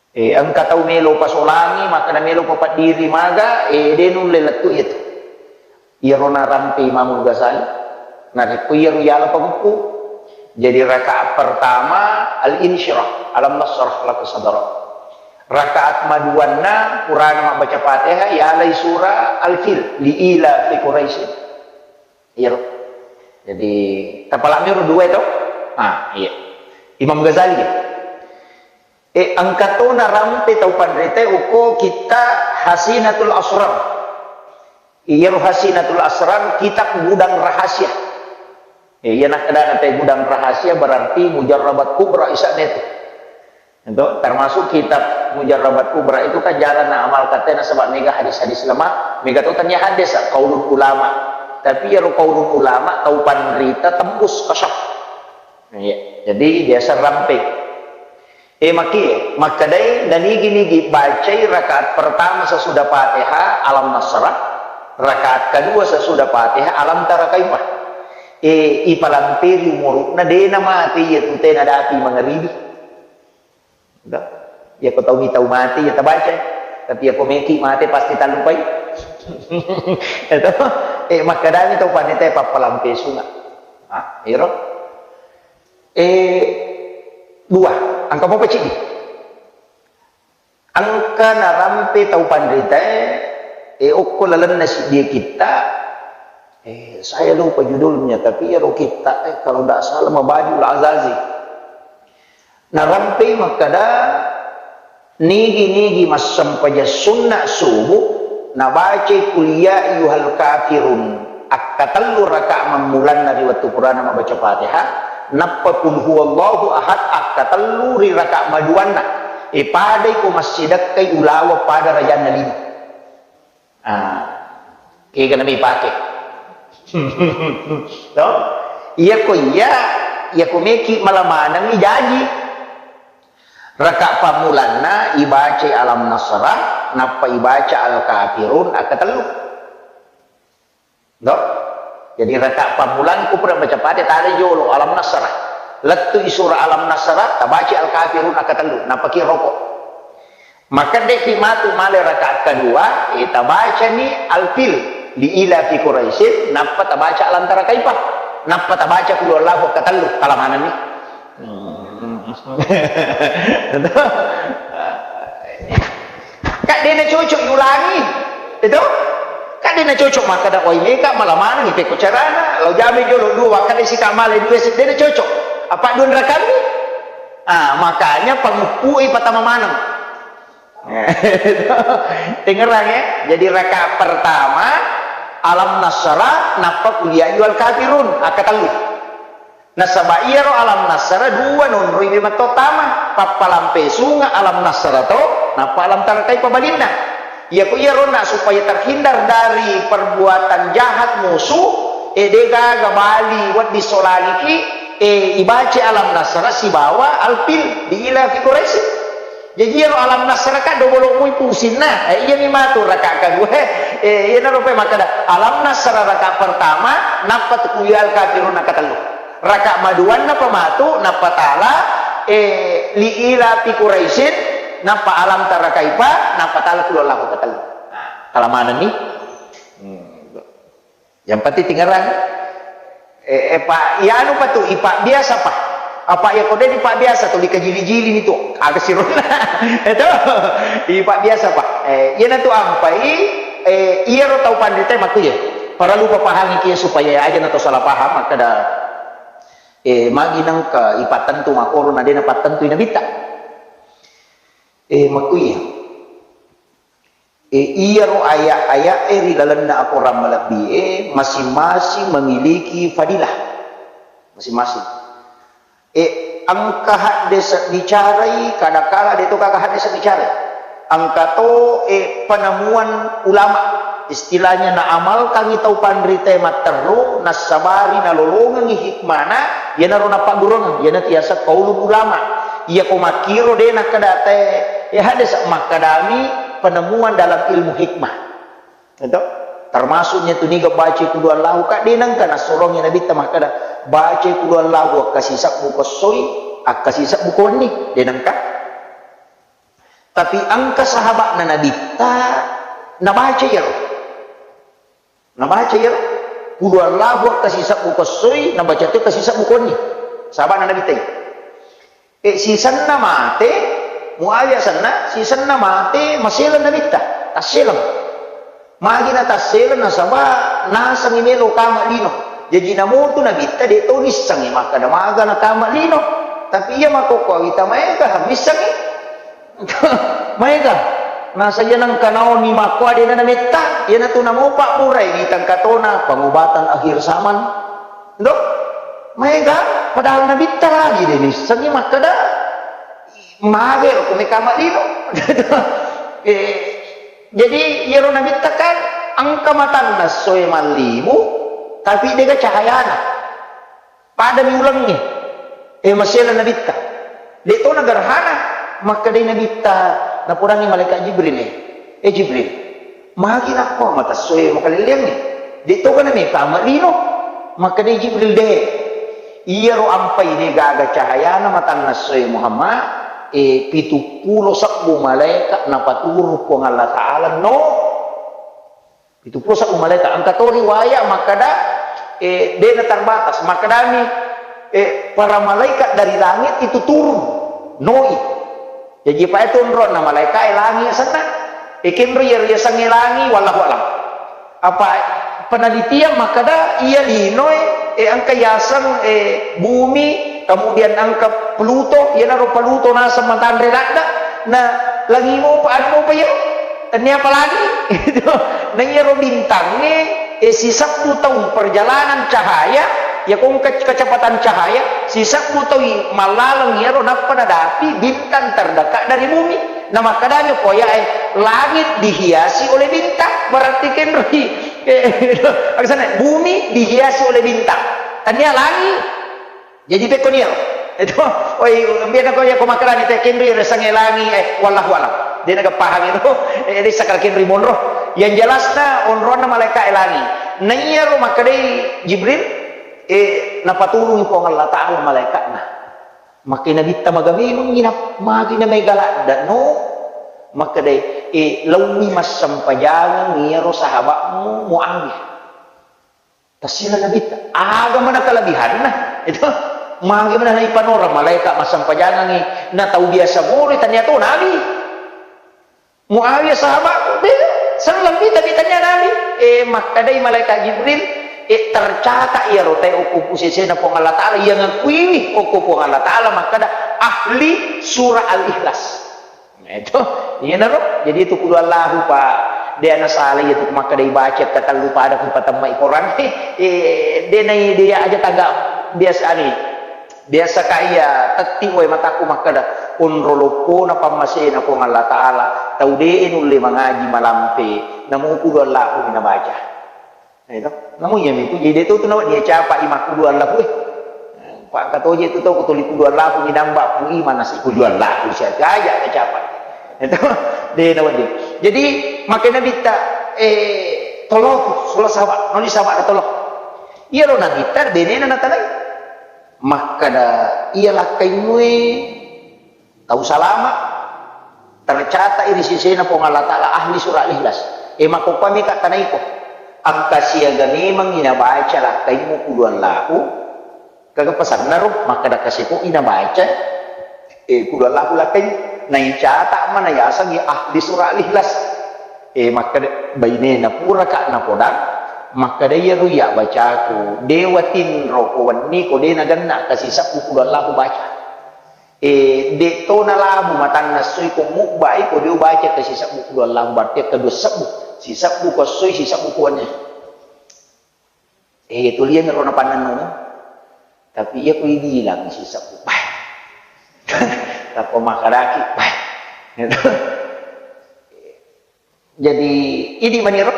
Eh, engka tau melo pasolangi, maka namelo papaddiri maga, eh, de nulle lettu iyatu. Iyaro narampe Imamul Ghazali. Narekko iyaro yala pagukku. Jadi rakaat pertama Al-Insyirah, Alam Nasrah laka sadrak. Rakaat maduanna Qur'an mabbaca Fatihah, yalai surah Al-Fil, li ila fi Quraisyin. Iyaro. Jadi, tapalami ro dua itu. Ah, iya. Imam Ghazali ya. Eh, engka to narampe tau panrita okko kitta Hasinatul Asrar. Iyaro Hasinatul Asrar kitab gudang rahasia. Eh, iya nakkeda nate gudang rahasia berarti mujarrabat kubra isane tu. Itu termasuk kitab Mujarrabat kubra itu kan jarang na amal katanya, sebab mega hadis-hadis lemah, mega tu tanya hadis, kaulun ulama. Tapi ya kaulun ulama, tau panrita tembus ke syaf. Iya. Jadi biasa ramping. Eh, maki, makkedai, nanigi-nigi bacai rakaat pertama sesudah Fatihah, Alam Nasrah, rakaat kedua sesudah Fatihah, Alam Tara Kaifa. Eh, ipalamperi umuru'na, dena mate iya tu tena dapi mangaribi. Dah. Ya ko tau mi tau mate, ya tabaca. Tapi ya ko meki mate pasti talupai. Itu. Eh, makkedami tau panrita pappalampe sunga. Ah, iro. Eh, dua, engka mopa ciddi. Engka narampe tau panritae, eh, okko lalenna siddie kitta, eh, saya lupa judulnya, tapi iyaro kitta, eh, kalau ndak salah Mabadiul Azazi. Narampei makkada, nigi-nigi massempajang sunna subuh, nabacai Qul ya ayyuhal kafirun akkatellu rakaat mammulanna ri wettu purana mabbaca Fatihah, nappa Qul huwallahu ahad akkatellu ri rakaat maduanna. E, padai ko massidekkai ulaweng pada rajanna lima. Ah, kega nami pake. To? Iya ko iya, iya ko meki mala manengi jaji. Rakaat pammulanna ibacai Alam Nasrah, nappa ibaca Al-Kafirun akkatellu. Do? Jadi rakaat pammulang ku pura baca Fatihah, tala jolo Alam Nasrah. Lettu i surah Alam Nasrah, tabaca Al-Kafirun akkatellu, napaki roko. Maka deki matu male rakaat kedua, eh, tabacani Al-Fil, li ila fi Quraisyin, nappa tabaca Alam Tara Kaifa, nappa tabaca Qul huwallahu akkatellu, kalamanenni. Hmm. Kak dena cocok yulangi, itu? Kak dena cocok makkada, "Oi, meka mala maneng pekko carana, lao jame jolo dua, wakkada sika male dua, dena cocok." Apa dua rakammi? Ah, makanya pangupui patama maneng. Tengerang ya. Jadi rakaat pertama Alam Nasrah, nappa Qul ya ayyuhal kafirun, akkatellu. Nasaba iyaro Alam Nasrah dua nonroi memang to tama, pappalampe sunga Alam Nasrah to, nappa Alam Tara Kaifa balinna. Iyako iyaronna supaya terhindar dari perbuatan jahat musuh, e, degaga bali wedding solaniki, e, ibaca Alam Nasrah sibawa Al-Fil li ila fi Quraisyin. Jaji iyaro Alam Nasrah ka dobolo mui pusinna. Eh, iyami matu rakaat kedua. Eh, iyanaro pe makkada, Alam Nasrah rakaat pertama, nappa tu Qul ya ayyuhal kafirun rakaat tellu. Rakaat maduanna pa matu, nappa tala, eh, li ila fi Quraisyin, nappa Alam Tara Kaifa, nappa tala Qul huwallahu rakaat tellu. Nah, tala manenni. Hmm. Yang penting tingerang. Eh, eh, Pak, iya anu pa tu, ipa biasa pa. Apa iya kode di pak biasa tu, dikajili-jili ni tu. Aga sirona. Itu. Ipa biasa pa. Eh, iya na tu ampai, eh, iya ro tau pandita maku ya. Para lupa pahami kia supaya aja na to salah paham, makkada, eh, magi nangka ipa tentu makoro na dena patentu ina bita. Eh, maku iya. E, iyaro aya-aya'e ri lalenna akorang malebbi'e masing-masing memiliki fadilah masing-masing. E, engka haddese bicarai, kadakala de to gaga haddese bicarai. Engka to, e, penemuan ulama, istilahnya naamalkangi tau panritae matteru, nassabari nalolongengi hikmana, iyanaro napaggurung, iyanatu yaseng qaulul ulama. Iyako makkiro de nakkeda te, e, haddese makkedami penemuan dalam ilmu hikmah. Itu termasuknya tu niga baca qul huwallahu, ka de nengka nassorongi nabitta makkeda, baca qul huwallahu akkasisebbu ko essoi, akkasisebbu ko wenni, de nengka. Tapi engka sahabatna nabitta nabaca iyaro. Nabaca iyaro. Qul huwallahu akkasisebbu ko essoi, nabaca to kasisebbu ko wenni. Sahabatna nabitta iya. E, sisenna mate, Muawiyah senna, sisenna mate, maseleng nabitta, tasseleng. Magi na tasseleng nasaba nasengi melo kama lino. Jaji namotu nabitta de to nissengi makkeda maga na kama lino. Tapi iya makkokkoe wita maega missengi. Maega. Nasa iya nengka naoni makkoa de na nametta, iyanatu namopa purai wita engka tona pengobatan akhir zaman. Ndo? Maega, padahal nabitta lagi de nissengi makkeda, Mage ro ko mekama lino. Eh, jadi iyaro Nabitta kan engka matanna essoe mallibu, tapi dega cahayana. Padami ulengnge. Eh, masela Nabitta. De to nagerhana, makkedai Nabitta, napodangi malaikat Jibril, eh, "Eh, Jibril, magi nakko mata essoe makalelleangnge? De to kana mekama lino?" Makkedai Jibril, "De. Iyaro ampai de gaga cahayana matanna essoe Muhammad, eh, pitu pulo sebbu malaikat napaturung Puang Allah Ta'ala, no." Pitu pulo sebbu malaikat. Engka to riwaya makkeda, eh, de na terbatas. Makkedami, eh, para malaikat dari langit itu turun, noi. Jaji, pa itu onronna malaikat e langi asenna. E, kenro iya riasengnge langi, wallahu alam. Apa penelitian makkeda iya linoe, e, engka yaseng, e, bumi, kemudian engka Pluto, iyanaro Pluto naseng matanre ladda, na langi mopa, anu mopa iya, tennia apa lagi? Gitu. Na iyaro bintangnge, e, sisebbu taung perjalanan cahaya, iya ko engka kecepatan cahaya, sisebbu taung mallaleng iyaro nappa nadapi bintang terdekat dari bumi. Na makkedani ko ayae, "Langit dihiasi oleh bintang." Berarti kenroi, eh, maksudnya, bumi dihiasi oleh bintang. Tania langit. Jadi pekko nia. Itu, oi, biar ko ya ko makkedani te kenroi resange langi, eh, wallahu alam. Dia naga paham itu. Eh, jadi sakal kenroi monro. Yang jelasnya onronna malaikat langi. Naiya ro makkedai Jibril, eh, napaturungi Puang Allah Ta'ala malaikatna. Makkeda Nabitta, "Maga memengngi na-, magi na mega ladda, no?" Makkedai, "E, laowi massempajangang iyaro sahabatmu Muawiyah." Tassila Nabitta, aga mana kelebihanna? Itu, magi mana naipanora malaikat massempajangangngi, na tau biasa mori tania to Nabi. Muawiyah sahabatku, beda. Selleng bita-bitanya Nabi. Eh, makkedai malaikat Jibril, eh, tercatat iyaro tae okko pusesena Puang Allah Ta'ala, iya ngakuiwi okko Puang Allah Ta'ala, makkeda ahli surah Al-Ikhlas. Nah, itu, iyanaro. Jadi itu kudu Allahu, Pak. Dia na salah itu makkeda ibaca katellu pada ku patemmai Quran. Eh, dia nai dia aja tangga biasa ni. Biasa ka iya tetti wae mataku makkeda, onro loppona pammasena Puang Allah Ta'ala, tau de'e nulle mangaji malampe, namo kudu Allahu mi nabaca. Nah, itu. Namo iya mitu, jadi itu tu nawa dia capa i makkudu Allahu, eh. Pak katoje tu tau kutuli kudu Allahu mi namba ku iman nasi kudu Allahu, siaga aja kacapa. Itu, de nawa dia. Jadi, makkeda Nabitta, eh, tolo tu, sola sawa, noli sawa tolo. Iyaro Nabitta, benena natanai. Makkeda, iya lakkaimue tau salama, tercatat ri sesena Puang Allah Ta'ala ahli surah Al-Ikhlas. E, makkokkoe mika tanaiko. Engka siaga memengngi nabaca lakkaimu kudu Allahu, kaga pasanna ro, makkeda kasekoi nabaca, e, kudu Allahu lakkai, naicatat mana yasengngi ahli surah Al-Ikhlas. E, makkeda, bainena puraka napodang, makkeda, iyaro iya bacaku, de watinro ko wenni ko de nagenna, kasisebbu kudu Allahu baca. E, de to nalabu matanna essoi ko mubbai ko de ubaca kasisebbu kudu Allahu, berarti kedua sebbu. Sisebbu ko essoi, sisebbu ko wenni. E, tuliang ro napannennung. Tapi iya ko ibilang sisebbu, bah. Tappa makkedaki, bah. Gitu. Jadi, idi maniro,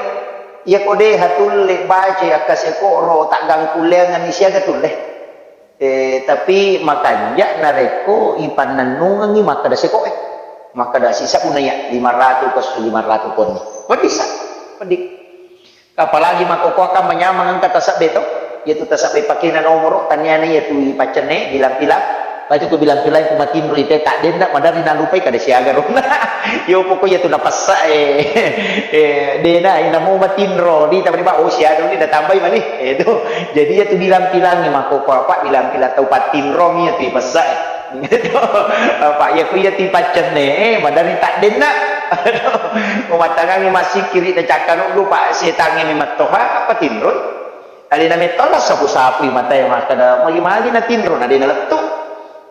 iya ko de hatulle baca akkaseko ro taggangkulleanganni siaga tulle. E, tapi makanja narekko ipannennungengngi makkeda sekoe. Makkeda sisebbu naiya, lima ratu ko lima ratu konni. Wedding sa, wedding. Apalagi makkokkoe kan manyameng engka tasabbe to, iyatu tasabbe pakena nomoro, taniana iyatu ipaccenne, bilang-bilang, baca tu bilang-bilang ku matinro ite, tak denna, maderri nalupai kada siaga rona. Yo pokok iyatu napassa, eh, eh, dena, eh, namo matinro, di tamani ba, oh, siaga ni, natambai mani. Eh, tu. Jadi iyatu bilang-bilang ni makkokkoe apa, bilang-bilang tau patinro mi iyatu ipassa, eh. Gitu. Apa iya ku iya tipaccenne, eh, madani tak denna. Aduh, umattangangi massikkiri na cakkanuddu, Pak, setangnge mi mattoha, apa tinroi? Alena metto la sapu-sapui matae makkeda, magi-magi na tinro, na dena lettu.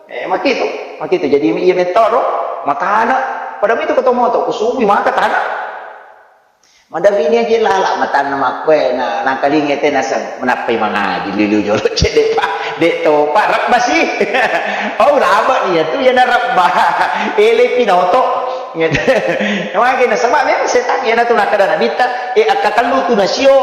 Eh, makitu, makitu. Jadi iya metto ro, matana. Pada mitu keto moto, kusubui maka tana. Maderrini aja lala matanna makkue, na, nakalinga te naseng, menappai mangaji, lilu jolo cedde, Pak. Dek topa, rebba si. Oh, lama ni ya tu, ya na rebba. Ele pinoto. Mage nasaba memang setan, ya na tu nakada Nabitta, eh, akkatellu tu nasio.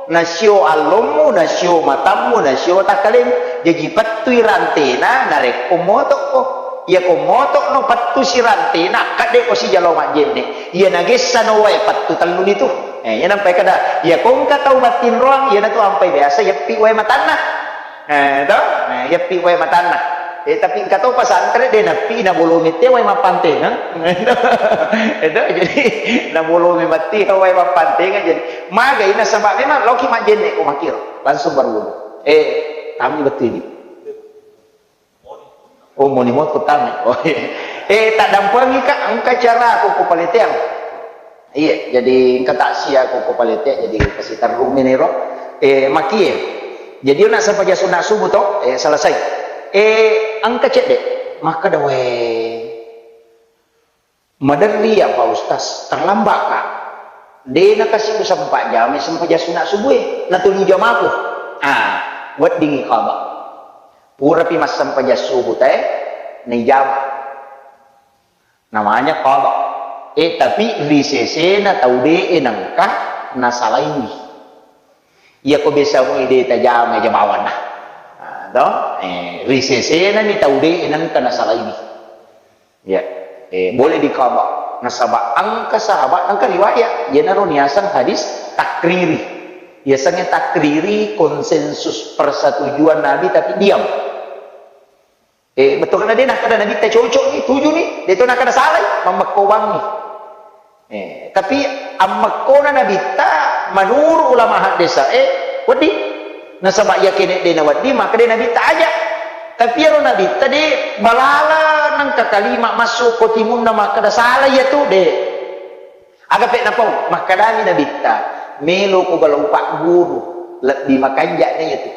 Nasio allommu, nasio matammu, nasio takkalemu. Jaji pettui rantena, narekko motokko. Iyako motokno pettu sirantena, akkaddeko sijalo majjenne. Iya nagessano wae pettu telluni tu. Eh, iya nampai kada, iyako engka tau mattinroang, iyanatu ampai biasa yeppi wae matanna. Eh, to? Eh, yeppi wae matanna. Eh, tapi engka to pesantren de nappi nabolomi te wae mappantengeng. Itu, jadi nabolomi matti wae mappantengeng, jadi magai nasaba memang loki majjenne ko makiro, langsung berwudu. Eh, kami betul ini. Oh, moni motto tame. Oh, iya. Eh, taddampengi, Kak, engka cara ko, ko paleteang. Iya, jadi engka taksia ko, ko paleteang, jadi kasi terrung ini ro. Eh, makie. Jadi, nak sempaja sunat subuh to, eh, selesai. Eh, engka cedde. Maka dawe. Maderri ya, Pak Ustaz, terlambat, Kak. De nakasi ku sempat jam, sempajang sunat subuh, eh. Natuli jamaku. Ah, weddingi qada. Purapi massempajang subuh te, naijama. Namanya qada. Eh, tapi ri sesena tau de nengka nasalaiwi. Iyako biasa mu ide tajama aja bawana. Ah, to? Eh, ri sesena ni tau de nengka nasalaiwi. Ya, eh, boleh diqada. Nasaba engka sahabat, engka riwayat, iyanaro niaseng hadis takriri. Biasanya takriri konsensus persetujuan Nabi tapi diam. Eh, betul karena de nakkada Nabitta cocok ni, tuju ni, de to nakkada salai, mammekko bangi. Eh, tapi ammekkona Nabitta, menurut ulama haddesa, eh, wedding. Nasaba iya kene de nawedding, maka de Nabitta aja. Tapi iyaro Nabitta de balala nengka kalima masuk ko timunna makkada salah iya tu de. Aga pe napau, makkadami Nabitta, melo ko galau pagguru, lebbi makanja na iya tu.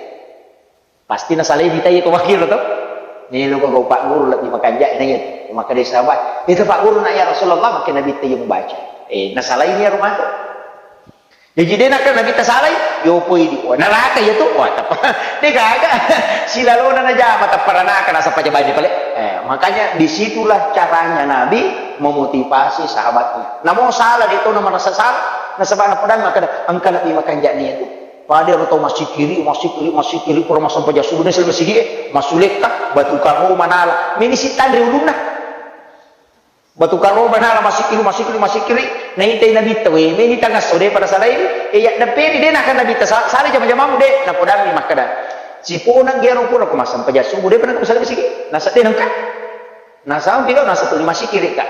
Pasti nasalai mita iya ko makkiro to. Melo ko galau pagguru, lebbi makanja na iya tu. Makkada sahabat, itu pagguru na ya Rasulullah, makkada Nabitta iya mubaca. Eh, nasalai ni iyaro matu. Jaji de nakkada Nabitta salai, yopoi di, wah, neraka iya tu, wah, teppa, de gaga, silalona najama, teppa ranaka, nasapa jabani pale. Eh, makanya disitulah caranya Nabi memotivasi sahabatnya. Namo salah, de to na merasa salah, nasaba napadang makkada, engka lebbi makanja na iya tu. Pada ro tau massikiri, massikiri, massikiri, pura massempajang subuh, de sel masigi, eh, massulekka, batu karo manala, meni sittanre ulunna. Batu karoba nala masikiri, masikiri, masikiri, naitai Nabitta, we, meni tangasso, de pada salai, e, yaddepperi, de naka Nabitta, sa-, salai jama-jamamu, de, napodangi makkada, siponang gero pura ko massempajang subuh, de pada salai sigi, nasa de nengka. Nasampi kau, nasa tuli masikiri ka.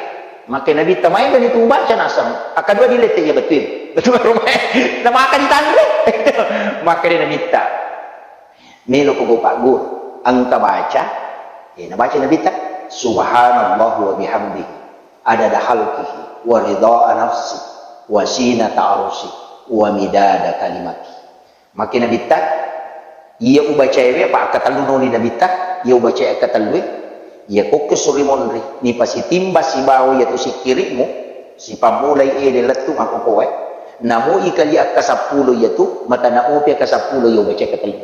Makke Nabitta, maega ni tu baca nasam. Akkadua dilette iya betul. Betul rumah. Namaka ditanre. Makke de Nabitta. Melo ko gau pagguru, engka baca, eh, nabaca Nabitta, "Subhanallah wa bihamdihi, adada khalqihi, wa ridha'a nafsi, wa zinata arsyi, wa midada kalimati." Makke Nabitta, iya ubacae we, apa akkatellu noni Nabitta, iya ubacae akkatellue, iya kokko suri monri, nipasitimba sibawa iya tu sikkirimu, sipammulai ele lettu makkokoe, namui kali akka seppulo iya tu, matana opi akka seppulo iya ubacae akkatellu.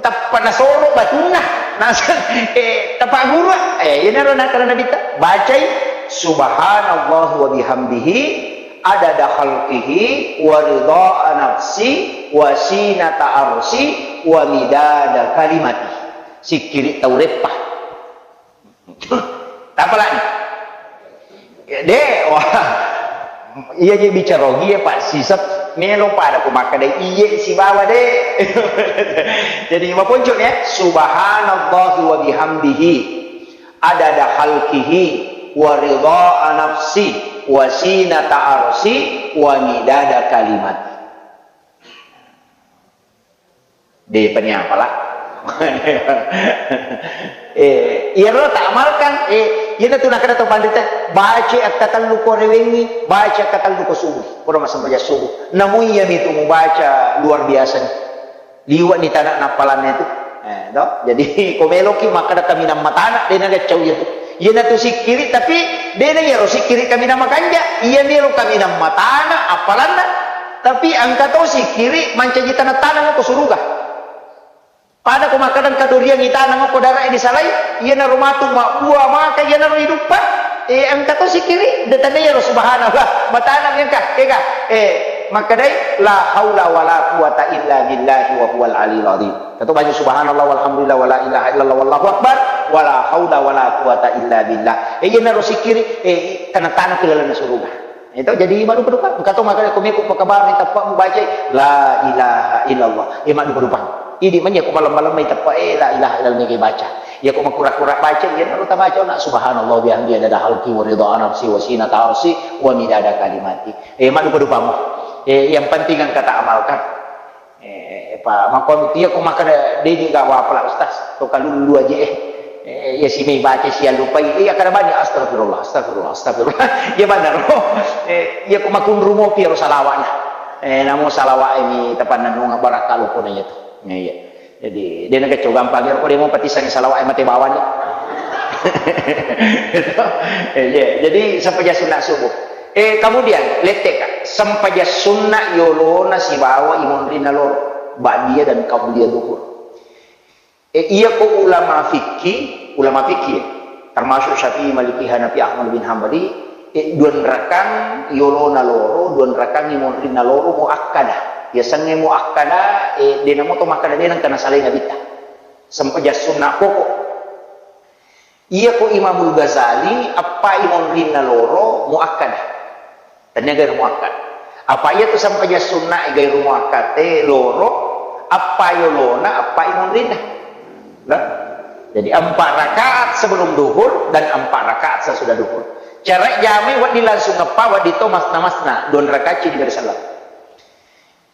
Tappa nasoro batunna, nas-, eh, tapagguru, eh, iyanaro nakkada Nabitta, bacai, "Subhanallah wa bihamdihi, adada khalqihi, wa ridha'a nafsi, wa zinata arsyi, wa midada kalimati." Sikkiri tau reppa. Tapalani. De, wah. Iya je bicara ogi ya, Pak Sisep, melo pada ku makkada iye sibawa de. Jadi maponco ya, subhanallahi wa bihamdihi, adada khalqihi, wa ridha'a nafsi, wa zinata arsyi, wa midada kalimati. De paniapalah. Eh, iyaro ta amalkan, eh, iyana tu nakada to panrita, baca akkatellu ko rewengi, baca akkatellu ko subuh. Ko massempajang subuh. Namu iya mitu mubaca luar biasa ni. Liwa ni tana nappalanna itu. Eh, to? Jadi, ko meloki makkada kaminang matana, de nagaccau iya tu. Iyana tu sikkiri, tapi de na iyaro sikkiri kaminang makanja. Iya melo kaminang matana, appalanna. Tapi engka to sikkiri mancaji taneng-taneng ko suruga. Pada ko makkadang kadoriang itanang okko darae disalai, iyanaro matu mabbua maka iyanaro iduppa, eh, engka to sikiri, de tania ro subhanallah, matana mi engka, kega, eh, makkadai, "La haula wala quwata illa billahi wa huwal aliyul azim." Kato baca subhanallah walhamdulillah wala ilaha illallah wallahu akbar, "Wala haula wala quwata illa billah." Eh, iyanaro sikiri, eh, tanatana ke lalenna suruga. Itu jadi madupa-dupa. Engka to makkada ko meko pakabarni tappa mubacai la ilaha illallah. Eh, madupa-dupa. Idi manya ko malam-malam mai tappa, eh, la ilaha illallah mega baca. Ya ko makura-kura baca, iyanaro tabaca na subhanallah bihamdi adada halqi wa ridha nafsi wa sinata arsi wa midada kalimati. Eh, madupa-dupamu. Eh, yang penting engka ta amalkan. Eh, pa, makko iya ko makkada, "De'ni ga wapala, Ustaz, to kalullu aja, eh." Eh, iya simei baca siallupai, iya kada bani, "Astagfirullah, astagfirullah, astagfirullah." Iya banaro. Eh, iya ko makunru mopi ro salawa'na. Eh, namo salawa'e mi tapannennunga barakka lopona iya to. Iya, iya. Jadi, de' nagacco gampang ro ko de' mo patissangi salawa'e mate bawani. Eh, iya. Jadi, sampaja sunna subuh. Eh, kemudian, letteka, sempajang sunna yolona sibawa imonrinna loro, ba'diyah dan qabliyah duhur. Eh, iya ko ulama fikih, ulama fikih, ya, termasuk Syafi'i, Maliki, Hanafi, Ahmad bin Hambali, eh, duanrakang yolona loro, duanrakang imonrinna loro muakkadah. Yasengnge muakkadah, eh, de' namo to makkada de' nengka nasalai Nabitta. Sempajang sunna pokok. Iya ko Imamul Ghazali, appa imonrinna loro muakkada. Tania gairu muakkad. Apa iya tu sempajang sunna gairu muakkad te loro, appa yolona, appa imonrinna. Nah, jadi empat rakaat sebelum duhur dan empat rakaat sesudah duhur. Cara jamai wedding langsung eppa, wedding to masna-masna, dua rakaat ci di sallam.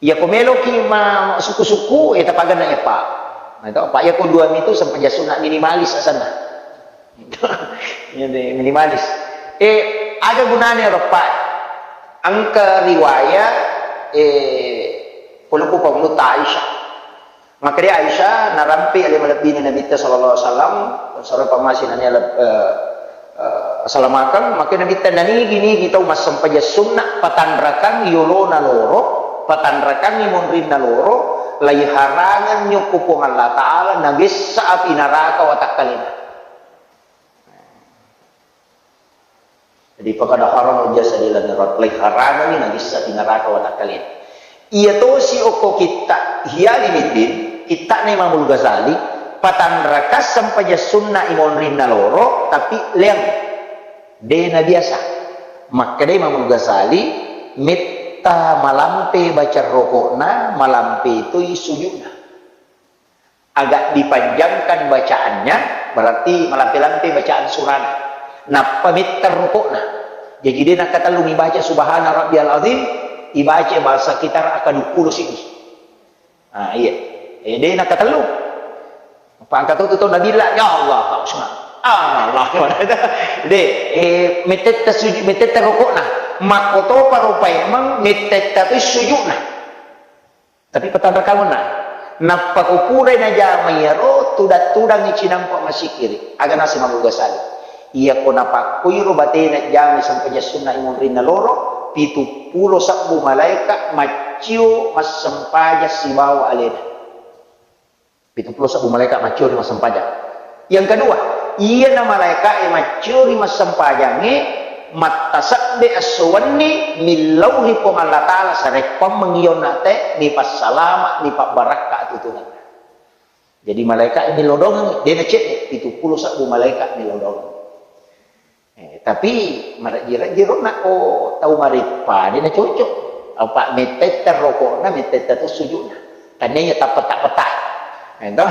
Iya ko meloki ma suku-suku, eh, tapaganna eppa. Nah, itu apa? Iya ko dua mitu sempajang sunna minimalis asanna. Jadi minimalis. Eh, aga gunane ro eppa? Engka riwayat, eh, pulukku pamutta Aisyah. Makkeda Aisyah, narampe ale malebbina Nabitta sallallahu alaihi wasallam, saro pammasina nia leb-, eh, eh, salamakeng, makkeda Nabitta, nanigi-nigi tau massempajang sunna, patanrakang yolona loro, patanrakang imonrinna loro, laiharangengnyo ku Puang Allah Ta'ala, nagessa api naraka watakkalena. Jadi, fakada haram jasadi lan rat, laiharangengngi nagessa api naraka watakkalena. Iya tosi okko kitta Ihya Ulumuddin, kittana Imamul Ghazali, patanraka sempajang sunna imonrinna loro, tapi leang. De nabiasa. Makkeda Imamul Ghazali, metta malampe baca rokokna, malampe toi sujudna. Agak dipanjangkan bacaannya, berarti malampe-lampe bacaan surana. Nappa metta rokokna. Jadi de nakkatellung ibaca subhana rabbiyal azim, ibaca bahasa kita raka dua puluh sini. Ah, iya. Eh, de nakkatellung. Apa angka tu tu nabilla, ya Allah, Pak Usman. Allah, de, eh, mettetta sujud, mettetta rokokna. Makkotopa rupa emang mettetta tu sujudna. Tapi patanrakang onna. Nappa ko purai najama iyaro, tudang-tudangi cinampa masikiri. Aga naseng Imamul Ghazali. Iya ko napakkuiro batena jamai sempajang sunna imonrinna loro, pitu pulo sabbu malaeka maccio massempajang sibawa alena. Pitu pulo sabbu malaeka maccio ri massempajang. Yang kedua, iyana malaeka'e maccio ri massempajangnge, mattasebbe esso wenni, millau ri Puang Allah Ta'ala, sareppang mengionna te, mipassalama, mipabbarakka atutungenna. Jadi malaeka'e millau dongengngi, de nacedde, pitu pulo sabbu malaeka millau dongengngi. Eh, tapi marejji-rejji ro nakko tau mareppa, de nacocok. Apa mettetta rokokna, mettetta tu sujudna. Tania iya tappeta-peta. Eh, toh?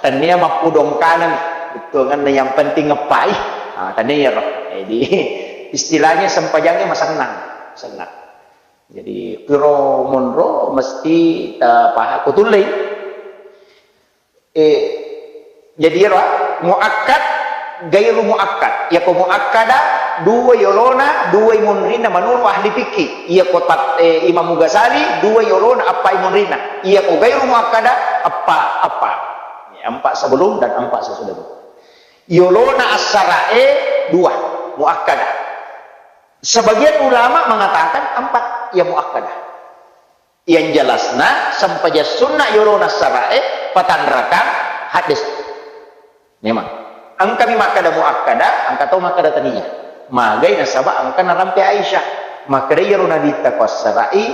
Tania mappudong kanang, bettuanganna yang penting ngeppai. Ah, tania iyaro. Jadi, istilahnya sempajangnya masennang. Sennang. Jadi, kiro monro mesti ta paha kutullei. Eh, jadi iyaro, muakkad, gairu muakkad. Iyako muakkada, dua yolona, dua imonrinna menurut ahli fikih. Iyako tat-, eh, Imam Ghazali, dua yolona, appa imonrinna. Iyako gairu muakkada, appa, appa. Ya, empat sebelum dan empat sesudah. Yolona assarae dua, muakkada. Sebagian ulama mengatakan empat yang muakkada. Yang jelasna, sempajang sunna yolona assara'e, patanrakang, haddes. Memang. Engkami makkeda muakkada, engka to makkeda tania. Magai nasaba engka narampe Aisyah. Makkeda iyaro Nabitta ko assara'i,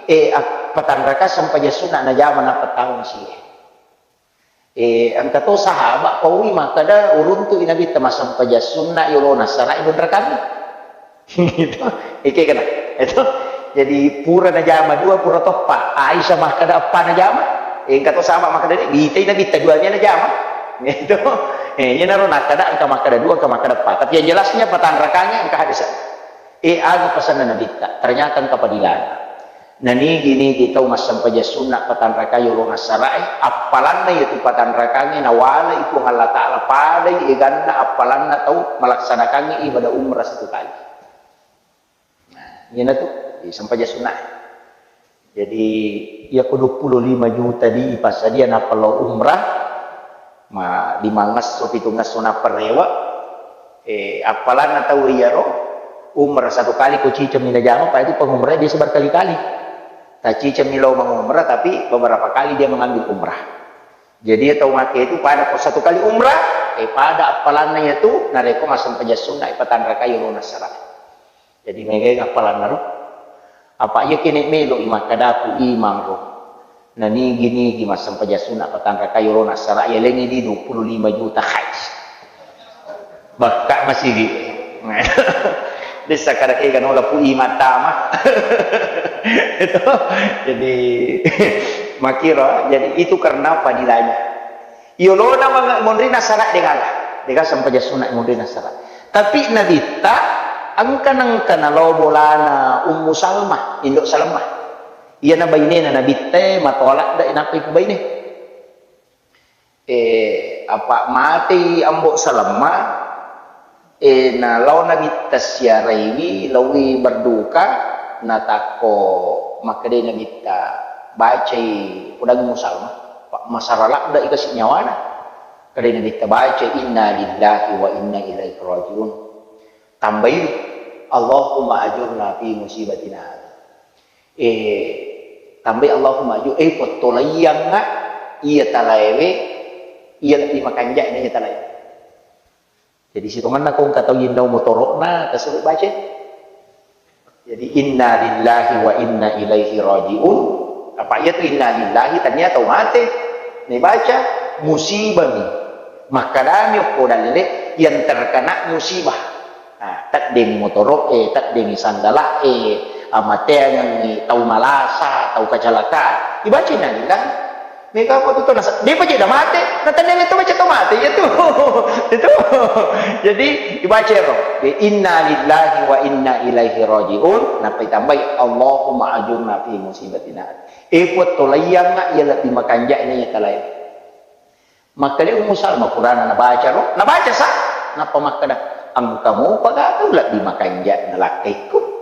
e, ak-, patanrakang sempajang sunna najama nappa taung sie. Eh, engka to sahaba paui makkeda uruntu'i Nabitta massempajang sunna yolona assara'i dunrakami. Itu, ike kena. Itu. Jadi pura najama dua, pura toppa. Aisyah makkeda eppa najama. Eh, engka to sahaba makkeda, "Deh, bitai Nabitta dua mia najama." Itu. Eh, iyanaro nakkeda engka makkeda dua, engka makkeda eppa. Tapi yang jelasnya patanrakangnge engka hadis. Eh, aga pesanna Nabitta? Ternyata engka padilana. Nanigi-nigi tau massempajang sunna patanrakai yolona assara'e, appalanna iyatu patanrakangnge nawalai Puang Allah Ta'ala padai eganna appalanna tau malaksanakangngi ibadah umrah satu kali. Nah, iyanatu, di sempajang sunna. Jadi, iyako dua puluh lima juta di ipassadia nappa lao umrah, ma-, limangesso, pitungesso nappa rewe, eh, appalanna tau iyaro, umrah satu kali ko cicemmi najama, pa itu pengumrah biasa berkali-kali. Tacicemmi lao mengumrah, tapi beberapa kali dia mengambil umrah. Jadi, tau make itu pada ko satu kali umrah, eh, pada appalanna iyatu, narekko massempajang sunna, eh, patanrakai yolona assara. Jadi, megai appalanna ro. Apa iya kene melo i makkadaku imang ro. Nanigi-nigi massempajang sunna patanrakai yolona assara, yalengi di dua puluh lima juta, hai. Bakka masigi. Dessa kada kega nola pu imang tama. Itu. Jadi, makiro, jadi itu karena fadilahnya. Yolona mang-, monrina sara degaga. Dega sempajang sunna monrina sara. Tapi Nabitta engka nengka nalao bolana Ummu Salmah, Indo Salmah. Iyana bainena Nabitta, eh, matoa ladde nappa iku baine. Eh, apa matei Ambo Salmah, eh, nalao Nabitta siaraiwi, laowi berduka, natakko makkedai Nabitta, bacai, podang Ummu Salmah, pa-, masara ladde i kasi nyawana. Kedai Nabitta baca, "Inna lillahi wa inna ilaihi raji'un." Tambai, "Allahumma ajurna fi musibatina hadhi." Eh, tambai, "Allahumma ajur-," eh, pottolaiyangnga iya talaewe, iya lebbi makanja'na iya talaewe. Jadi, sitongenna ko engka tau yennau motoro'na, tasuro baca. Jadi, "Inna lillahi wa inna ilaihi raji'un." Apa iya tu inna lillahi, tania tau mate. Nibaca, musibah mi. Makkedami okko dalle, yang terkena musibah. Nah, teddengi motoro'e, teddengi sandala'e, amateangengi tau malasa, tau kacalaka. Ibaca inna lillahi. Mega apa tu nasa-, dia baca dah mate, na tania itu baca tu mate, ya tu. Itu. Jadi, dibaca ro. Dia, "Inna lillahi wa inna ilaihi raji'un." Nappa ditambai, "Allahumma ajurna fi musibatina." Eh, Puang, tolaiyangnga iya lebbi makanja'na iya talae. Makkeda Ummu Salma, purana nabaca ro, nabaca sa, nappa makkeda, "Engka mopa ga tau lebbi makanja'na lakkaikku?"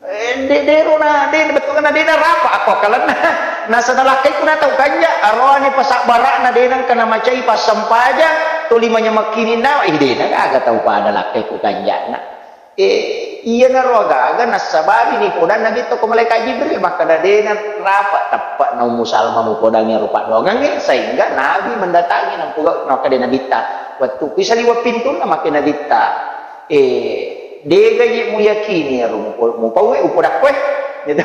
Eh, de-, dero na, de-, bettuanna de narapa akko akkalenna. Nasaba lakkaikku na tau kanja, aroani pasabbara'na de nengka namacai passempajang, tuli manyamekkininna, eh, de na gaga tau pada lakkaikku kanja'na. Eh, iyanaro agaga nassabari nipodanna Nabitta ko malaikat Jibril, makkeda de narapa teppe'na Ummu Salma mupodangi ero paddoangengnge, sehingga Nabi mendatangi nampuga-, makkeda Nabitta, wettu kui saliweng pintunna, makkeda Nabitta, eh, dega je muyakini ero mupo-, mupauwe, upodakkoe. Gitu.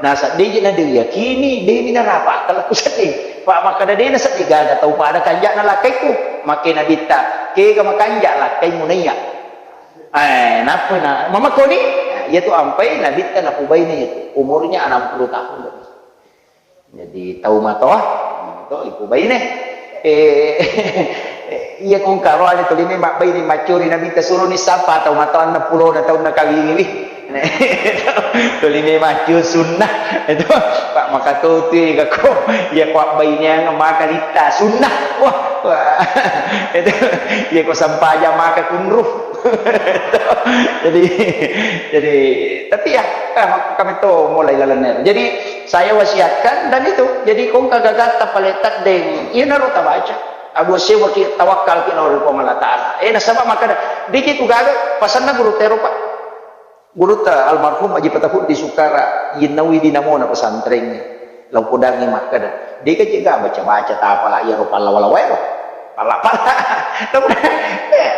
Nasa deje na de yakini, de mi narapa akkalku sedding. Pa makkeda de na sedding gaga tau pada kanja'na lakkaikku. Makkeda Nabitta, kega makanja lakkaimu naiya. Eh, nappa na, mamakkoni? Nah, iya tu ampai Nabitta napubaine iya tu. Umurnya enam puluh tahun lebih. Jadi, tau matoa, to, ipubaine. Eh, iya kong karoane tuli me mabbaine maccuri Nabitta suroni sapa tau matoanna pulona taunna kawingiwi. Tuli me maccu sunnah. Itu, Pak, maka tu, tu, iya ko, iya ko abbaineang maka litta sunnah. Wah, wah. Itu, iya ko sampaja maka kunru. Jadi, jadi, tapi ya, eh, kami to mulai lalenna. Jadi, saya wasiatkan dan itu, jadi kongka gagatta pale teddeng, iyanaro tabaca. Abu Sewaki tawakkal ki ri Puang Allah Ta'ala. Eh, nasaba makkeda, diki ku gaga, pasanna guru tero, Pak. Gurutta almarhum Aji Patapuddi Sukara, yinnaui dinamona pesantrengnge, lao podangngi makkeda, "Dega jega baca-baca tapala iyaro pallawa-lawaero? Palla-palla." Lao podangngi, eh,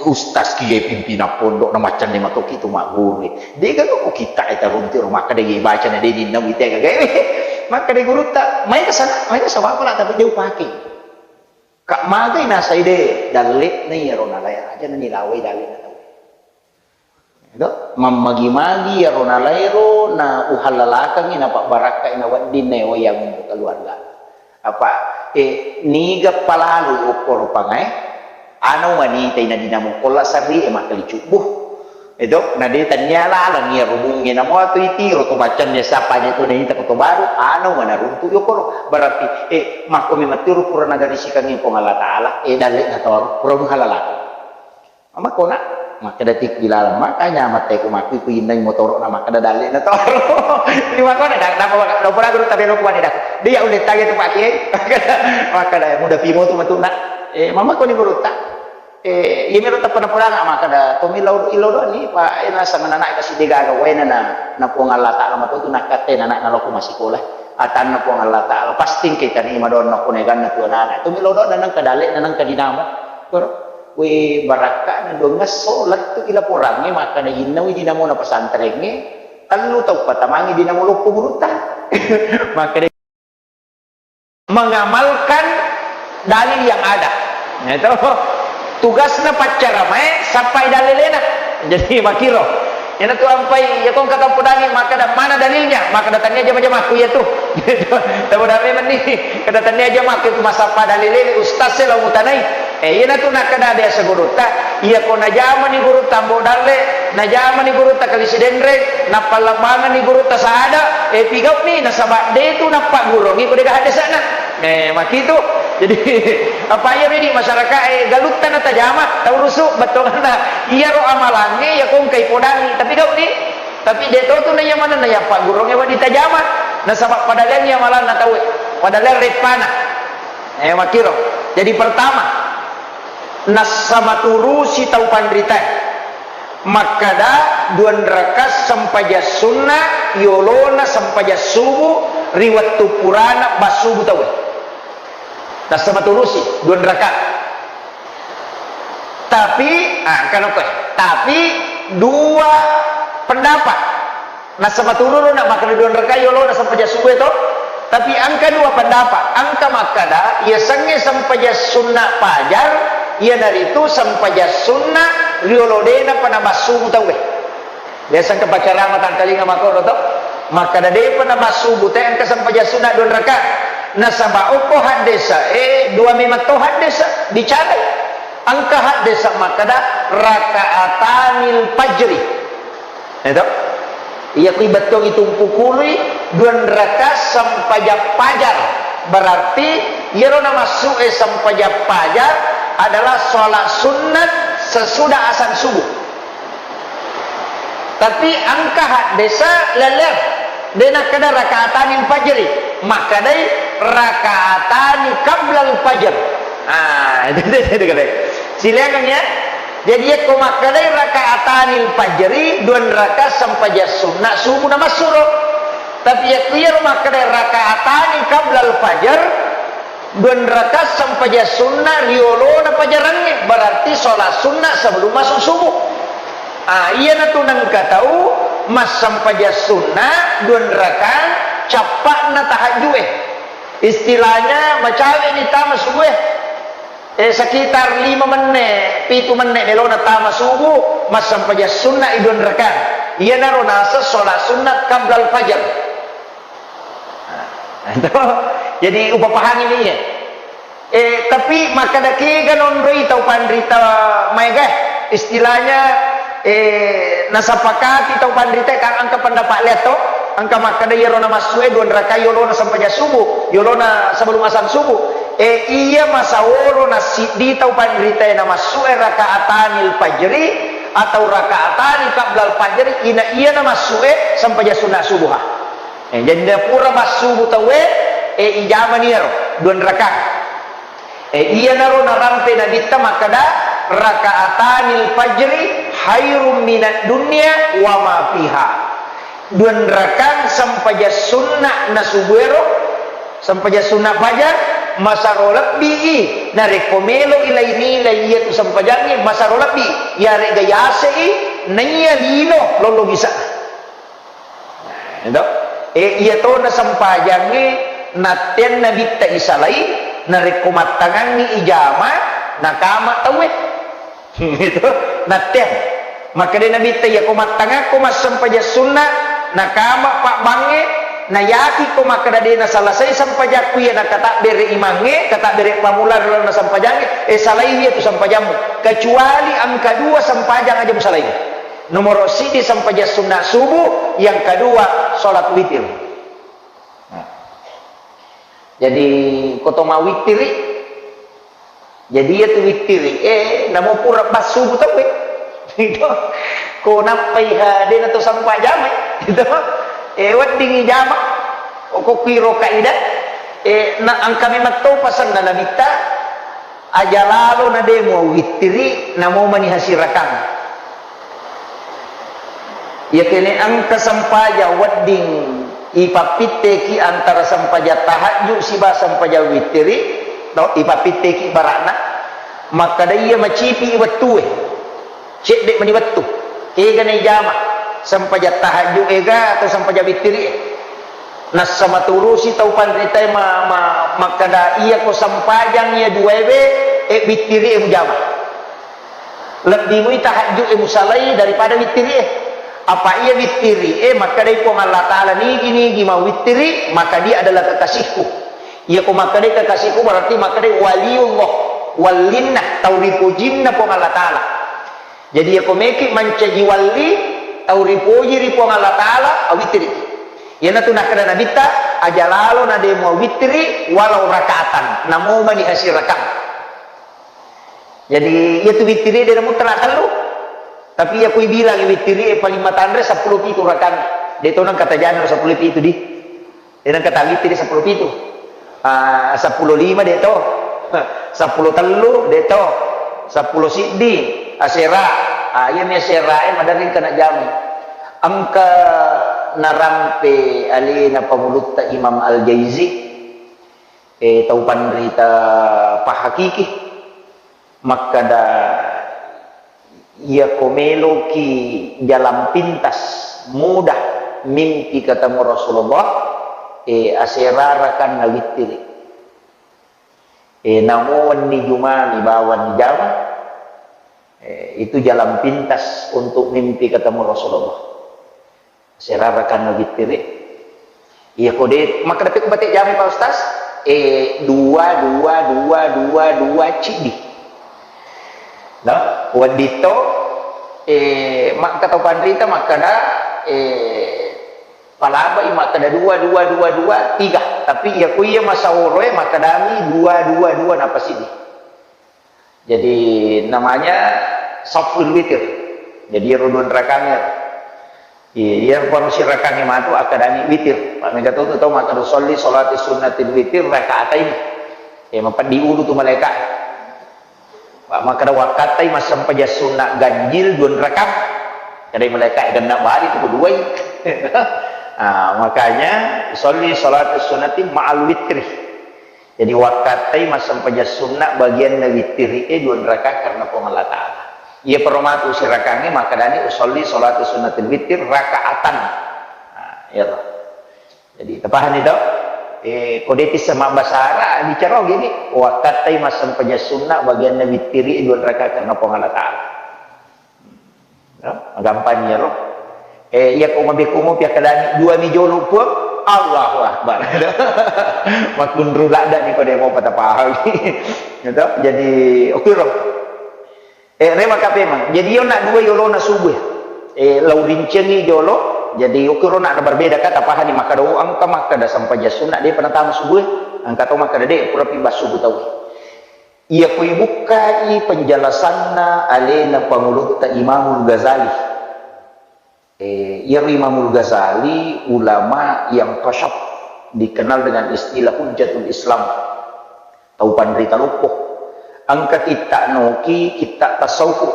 ustaz kiye pimpinan pondok na maccanne matoki tu magguru. Dega ko kita eta runti ro makkeda ye baca na de ninnaui tega gawe. Makkeda gurutta, "Maega sana, maega sawapala tapi de upake." Ka magai nasai de, dalle'na iyaro nalae aja na nilawai dalle'na tau. Itu, mammagi-magi iyaro nalaero na uhallalakengngi na pabbarakkai na wedding na ewa yang untuk keluarga. Apa, eh, niga palalui okkoro pangae, anau manitai na dinamo kolla sarri e makkali cubbu. Edo, na de tannia laleng iyaro bunge namo atu itiro to baccanna sapanya to naita ko to baru, anu mana runtu yokoro. Berarti, eh, makko memang tiro pura nagarisikangi Puang Allah Ta'ala, eh, dalle'na toro, pura muhalalako. Mama kona, makkeda tik bilalang, makanya mate ko makku ku innai motoro na makkeda dalle'na toro. Di makona, dak, dak, dak, dak, pura guru tapi lo kuani dak. Dia udah tanya tu Pak Kiai. Makkeda muda pimo tu matuna. Eh, mama koni guru tak. Eh, iyamiro tappa napodanga makkeda, "Tommi lao, lao doani, Pak, eh, naseng anakna kasi degaga waena na, na Puang Allah Ta'ala matotu nakkatte anakna lao ko massikola. Atanna Puang Allah Ta'ala, pasti engka tarima doanna ko neganna tu anakna." Tommi lao doanna nengka dalle'na nengka dinamo. Koro, we barakka'na duangngesso lettu ilaporangnge makkeda innaui dinamona pesantrengnge, tellu tau patamangi dinamo loppo gurutta. Makkeda mengamalkan dalil yang ada. Nah, itu tugasna paccaramae sappai dalilena. Jadi makiro. Iyana tu ampai, ya kong kata pudangi, makkeda mana dalilnya? Makkeda tania jama-jamaku ya tu. Tahu dah memang ni. Kada tania jamaku itu masappa dalilena ustaz e lao mutanai. Eh, iyana tu nakkeda biasa gurutta, iya ko najamani gurutta Ambo Dalle, najamani gurutta Kalisi Denreng, nappallabbangenni gurutta Saada, eh, pigau'ni, nasaba de tu nappagguruangngi ko dega haddesa'na. Eh, makitu. Jadi, apa iya ridi masyarakat, eh, galutta natajama, tau rusu, bettuanna. Iyaro amalangnge, iya ko engkai podangi, tapi gau'ni. Tapi de to tu naiya manenna iya pagguruangnge wedding tajama, nasaba padaleangngi amalanna tauwe, padaleang reppana. Eh, makkiro. Jadi pertama, nassa maturusi tau panritae. Makkeda duanraka sempajang sunna yolona sempajang subuh ri wettu purana bassubu tauwe. Nassa maturusi duanraka. Tapi, ah, engkano koe. Tapi dua pendapat. Nassa matururu na makkeda duanraka yolona sempajang subuh to. Tapi engka dua pendapat. Engka makkeda, yasengnge sempajang sunna pajar, iyanaritu sempajang sunna riolo denapa nabassubu tauwe. Biasa engka pacarama tangkalinga makkoro to. Makkeda depa nabassubu te engka sempajang sunna duanraka. Nasaba okko haddesa, eh, dua memang to haddesa, bicara. Engka haddesa makkeda rakaatanil fajri. Itu. Iya kui bettuangngi tumpu kului duanraka sempajang pajar. Berarti iyaro namassu'e sempajang pajar adalah sholat sunnat sesudah azan subuh. Tapi engka haddesa lelleng, de nakkeda rakaatanil fajri, makkedai rakaatani qablal fajr. Ah, itu, itu, itu, itu. Silakan ya. Jadi yakko makkedai rakaatanil fajri, duanraka sempajang sunna subuh namassuro. Tapi yakko iyaro makkedai rakaatani qablal fajr, duanraka sempajang sunna riolona pajarangnge, berarti sholat sunnah sebelum masuk subuh. Ah, iyanatu nengka tau massempajang sunna duanraka cappa'na tahajju'e. Istilahnya macawe'ni tama subuh e. Eh, sekitar lima menne, pitu menne melona tama subuh, massempajang sunna i duanraka. Iyanaro naseng sholat sunnat qablal fajar. Nah, itu. Jadi, upapahami ni, ya. Eh, tapi makkeda kega nonroi tau panrita maega, istilahnya, eh, nasapakati tau panrita kan engka pendapat lihat to, engka makkeda iyaro namassu e duanraka yolona sempajang subuh, yolona sebelum azan subuh. Eh, iya masaworo nasiddi tau panrita namassu e rakaatanil fajri atau rakaatani qablal fajri, ina iya namassu e sempajang sunna subuh. Eh, jadi napura massubu tauwe, eh, ijamani iyaro duanraka. Eh, iyanaro narampe Nabitta makkeda, "Rakaatanil fajri khairum minad dunya wa ma fiha. Duanrakang sempajang sunna na subuero, sempajang sunna fajar, masaro lebbi i, narekko melo i lai-, nilai iyatu sempajangnge, masaro lebbi, iyarega yase i, naiya lino lollo bisa. Itu. E, iya tona sempajangnge, natteang nabitta isalai, narekko mattangangngi ijama, nakama tauwe. Itu. Natteang. Makkeda nabitta, iya ko mattangakko massempajang sunna, nakama pabbangnge, nayaki ko makkeda de nasalasai sempajakku iya nakatabbere imangnge, katabbere pamula ri lalenna sempajangnge, e, salai iya tu sempajammu. Kecuali engka dua sempajang aja musalai. Nomoro siji sempajang sunna subuh, yang kedua sholat witir. Nah. Jadi, ko to mawittiri, jadi iya tu wittiri, eh, namo pura bas subuh tauwe. Itu. Ko nappai ha, de na to sempajamai. Itu. Eh, wedding ijama. Ko kuiro kaidah. Eh, na engka memang to pasenna nabitta. Aja lalo na de muawittiri, namo mani hasirakang. Iya kene engka sempajang wedding ipappitteki antara sempajang tahajud siba sempajang wittiri, no, ipappitteki barakna, makkeda iya macipi wettue, cedde mani wettu, kega na ijama, sempajang tahajud ega atau sempajang wittiri e. Nassa maturusi tau panritae ma-, ma-, makkeda, iya ko sempajang iya duaewe, e, wittiri e mujama. Lebbi mui tahajud e musalai daripada wittiri e. Apa iya wittiri e makkedai Puang Allah Ta'ala, nigi-nigi mau wittiri, maka dia adalah kekasihku. Iya ko makkedai kekasihku berarti makkedai waliullah, wallinna, tau ripojinna Puang Allah Ta'ala. Jadi, iya ko meki mancaji walli, tau ripoji ri Puang Allah Ta'ala, awittiri. Iyanatu nakkeda Nabitta, aja lalo na de muawittiri walau rakaatan, namo mani hasirakang. Jadi, iya tu wittiri de namuttara tellu. Tapi iya ko ibilang wittiri e paling matanre seppulo pitu rakang. De to nang kata jana seppulo pitu di. Enang kata wittiri seppulo pitu. Ah, seppulo lima de to. Seppulo tellu de to. Seppulo siddi asera. Ah, iya mi asera e maderri kana jami. Engka narampe alena pangulutta Imam Al-Jaizi, eh, tau panrita pahakiki. Makkeda, iya ko meloki jalan pintas, mudah mimpi ketemu Rasulullah, eh, asera rakanna wittiri. Eh, namo wenni Jumani bawang jama, eh, itu jalan pintas untuk mimpi ketemu Rasulullah. Serarakan wittiri. Iya ko de, makkeda pe ko bate jami Pak Ustaz, eh, dua, dua, dua, dua, dua, ciddi. No? Wedditto, eh, makkeda panrita, makkeda, eh, palabai, makkeda dua, dua, dua, dua, tiga. Tapi iya ko iya masaworoe, makkedami dua, dua, dua, napa siddi. Jadi, namanya saful witir. Jadi, ero dua rakaat. Iya, iya, baru si rakaat matu akkadani witir. Pak mega tu tau makkeda, "Sholli sholati sunnatil witir rakaatain." Eh, mapeddi ulu tu malaika. Pak makkeda, "Wakkattai massempajang sunna ganjil dua rakaat." Kedai malaika, "Genna bali tu keduai." Ah, makanya, "Sholli sholati sunnati ma'al witri." Jadi, wakkattai massempajang sunna bagianna wittiri e dua rakaat karena Puang Allah Ta'ala. Iya, peromatu sirakangnge makkedani, "Usolli sholatu sunnatil wittir rakaatan." Nah, iya toh. Jadi, tapahani toh? Eh, ko de tisseng mabbasara, bicara gini, wakkattai massempajang sunna bagianna wittiri e dua rakaat karena Puang Allah Ta'ala. Ya, magampang ya, roh. Eh, iya ko mabekko mopi akkadani dua mi jolo Puang, Allahu Akbar. Makkunru ladda ni ko de mo patapahang. Gitu. Jadi, oke, roh. Eh, rema kapemang. Jadi, yo nak dua yolo na subuh. Eh, lau rincengi jolo. Jadi, oke, roh, nak berbeda kata pahani makkada, oh, engka makkada sempajang sunna de pernah tamu subuh. Engka to makkada de, pura pi bas subuh tau. Iya ko ibukkai penjelasanna alena Pangulutta Imamul Ghazali. Eh, iyaro Imamul Ghazali ulama yang kashaf, dikenal dengan istilah Hujjatul Islam. Tau panrita loppo. Engka kitta noki, kitta tasawuf.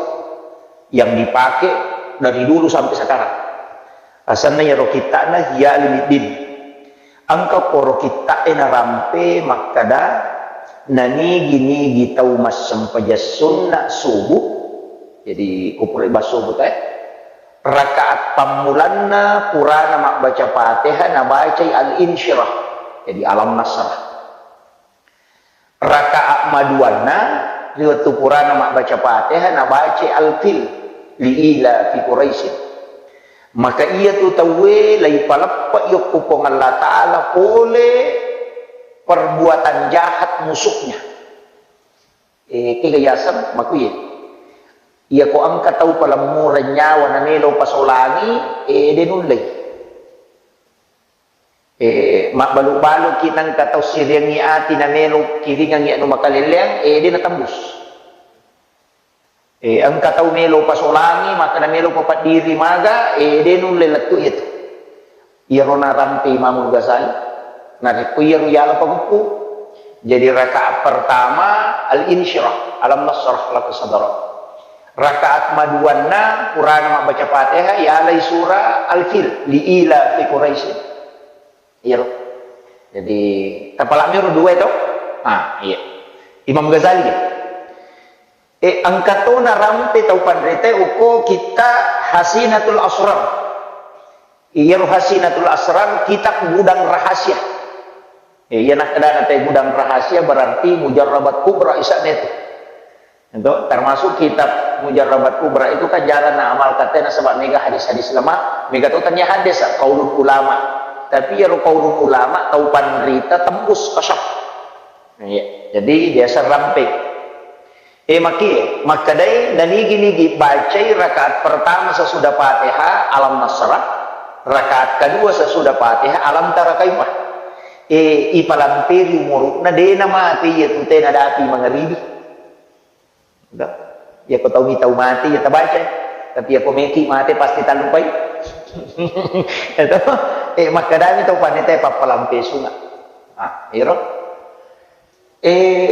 yang dipakai dari dulu sampai sekarang. Asanna iyaro kitta'na Ihya Ulumuddin. Engka poro kitta'e narampe makkada, nanigi-nigi tau massempajang sunna subuh, jadi kupura ibas subuh te, rakaat pammulanna purana mabbaca Fatihah nabacai Al-Insyirah, jadi Alam Nasrah. Rakaat maduanna, ri wettu purana mabbaca Fatihah, nabacai Al-Fil, li ila fi Quraisyin. Maka iyatu tauwe laipaleppe' yokko Puang Allah Ta'ala pole perbuatan jahat musuhnya. Eh, kega yaseng makuye. Iyako engka tau palemmureng nyawa namelo pasolangi, eh, de nullei. Eh, mabbalu-baluki nengka tau siriangngi ati namelo kiringangngi anu makalelleang, eh, de natembus. Eh, engka tau melo pasolangi, maka namelo papaddiri maga, eh, de nulle lettu iyatu. Iyaro narampe Imamul Ghazali. Narekko iyaro yala paguppu. Jadi rakaat pertama Al-Insyirah, Alam Nasrah laka sadrak. Rakaat maduanna purana mabbaca Fatihah, yalai surah Al-Fil, li ila fi Quraisyin. Iyaro. Jadi, tapalami ro dua itu. Ah, iya. Imam Ghazali. Eh, engka to narampe tau panrita uko kitta Hasinatul Asrar. Iyaro Hasinatul Asrar kitab gudang rahasia. Eh, iya nakkedana te gudang rahasia berarti Mujarrabat Kubra isane tu. Itu termasuk kitab Mujarrabat Kubra itu kan jarang na amal katanya sebab mega hadis-hadis lemah, mega tu tanya hadis, kaulun ulama. Tapi iyaro kaulun ulama tau panrita tembus kasyaf. Iya. Jadi biasa rampe. Eh, maki, makkedai, nanigi-nigi bacai rakaat pertama sesudah Fatihah, Alam Nasrah, rakaat kedua sesudah Fatihah, Alam Tara Kaifah. Eh, ipalamperi umuru'na, de namate iyatu te nadapi mangaribi. Dah. Iyako tau mi tau mate, iya tabaca. Tapi iyako meki mate pasti tallupai. Itu, eh, makkedami tau panrita pappalampe sunga. Ah, iro. Eh,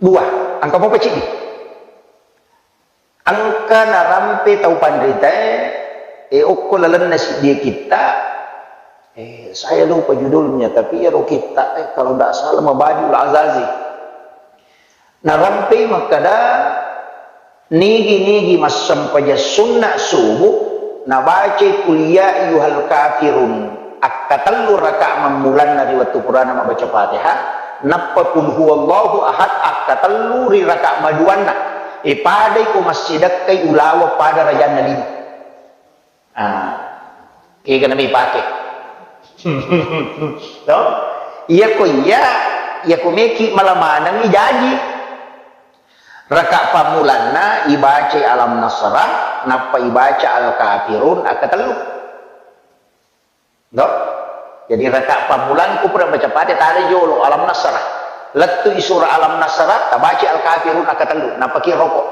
dua, engka mopa ceddi. Engka narampe tau panritae, eh, okko lalenna siddie kitta, eh, saya lupa judulnya, tapi iyaro kitta, eh, kalau ndak salah Mabadiul Azazi. Narampei makkada, nigi-nigi massempajang sunna subuh, nabacai Qul ya ayyuhal kafirun akkatellu raka mammulanna ri wettu purana mabbaca Fatihah, nappa Qul huwallahu ahad akkatellu ri raka maduanna. E, padai ko massidekkai ulaweng pada rajanna lino. Ah, kega nami pake. To? Iya ko iya, iya ko meki mala manengi jaji. Raka pammulanna ibacai Alam Nasrah, nappa ibaca Al-Kafirun akkatellu. No? Jadi raka pammulang ku pura baca pade tale jolo Alam Nasrah. Lettu i surah Alam Nasrah, tabaca Al-Kafirun akkatellu, nappa ki roko.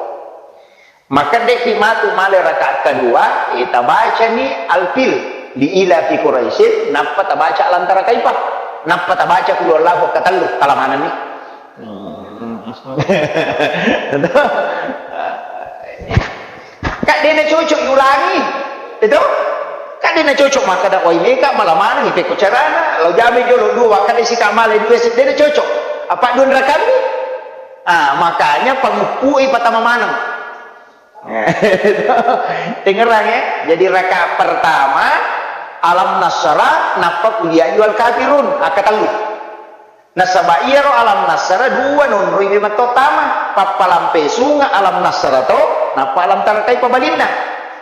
Maka deki matu male rakaat kedua, eh, tabacani Al-Fil, li ila fi Quraisyin, nappa tabaca Alam Tara Kaifa, nappa tabaca Qul huwallahu akkatellu, kalamanani. Hmm. Kak dena cocok yulangi, itu? Kak dena cocok makkada wai meka mala maneng, pekko carana, lau jame jolo dua, wakkada sika male dua, dena cocok. Apa dua rakammi? Ah, makanya panguppui patama maneng. Tengerang ya. Jadi rakaat pertama Alam Nasrah, nappa Qul ya ayyuhal kafirun, akkatellu. Nasaba iyaro Alam Nasrah dua nonroi memetto tama, pappalampe sunga Alam Nasrah to, nappa Alam Tara Kaifa balinna.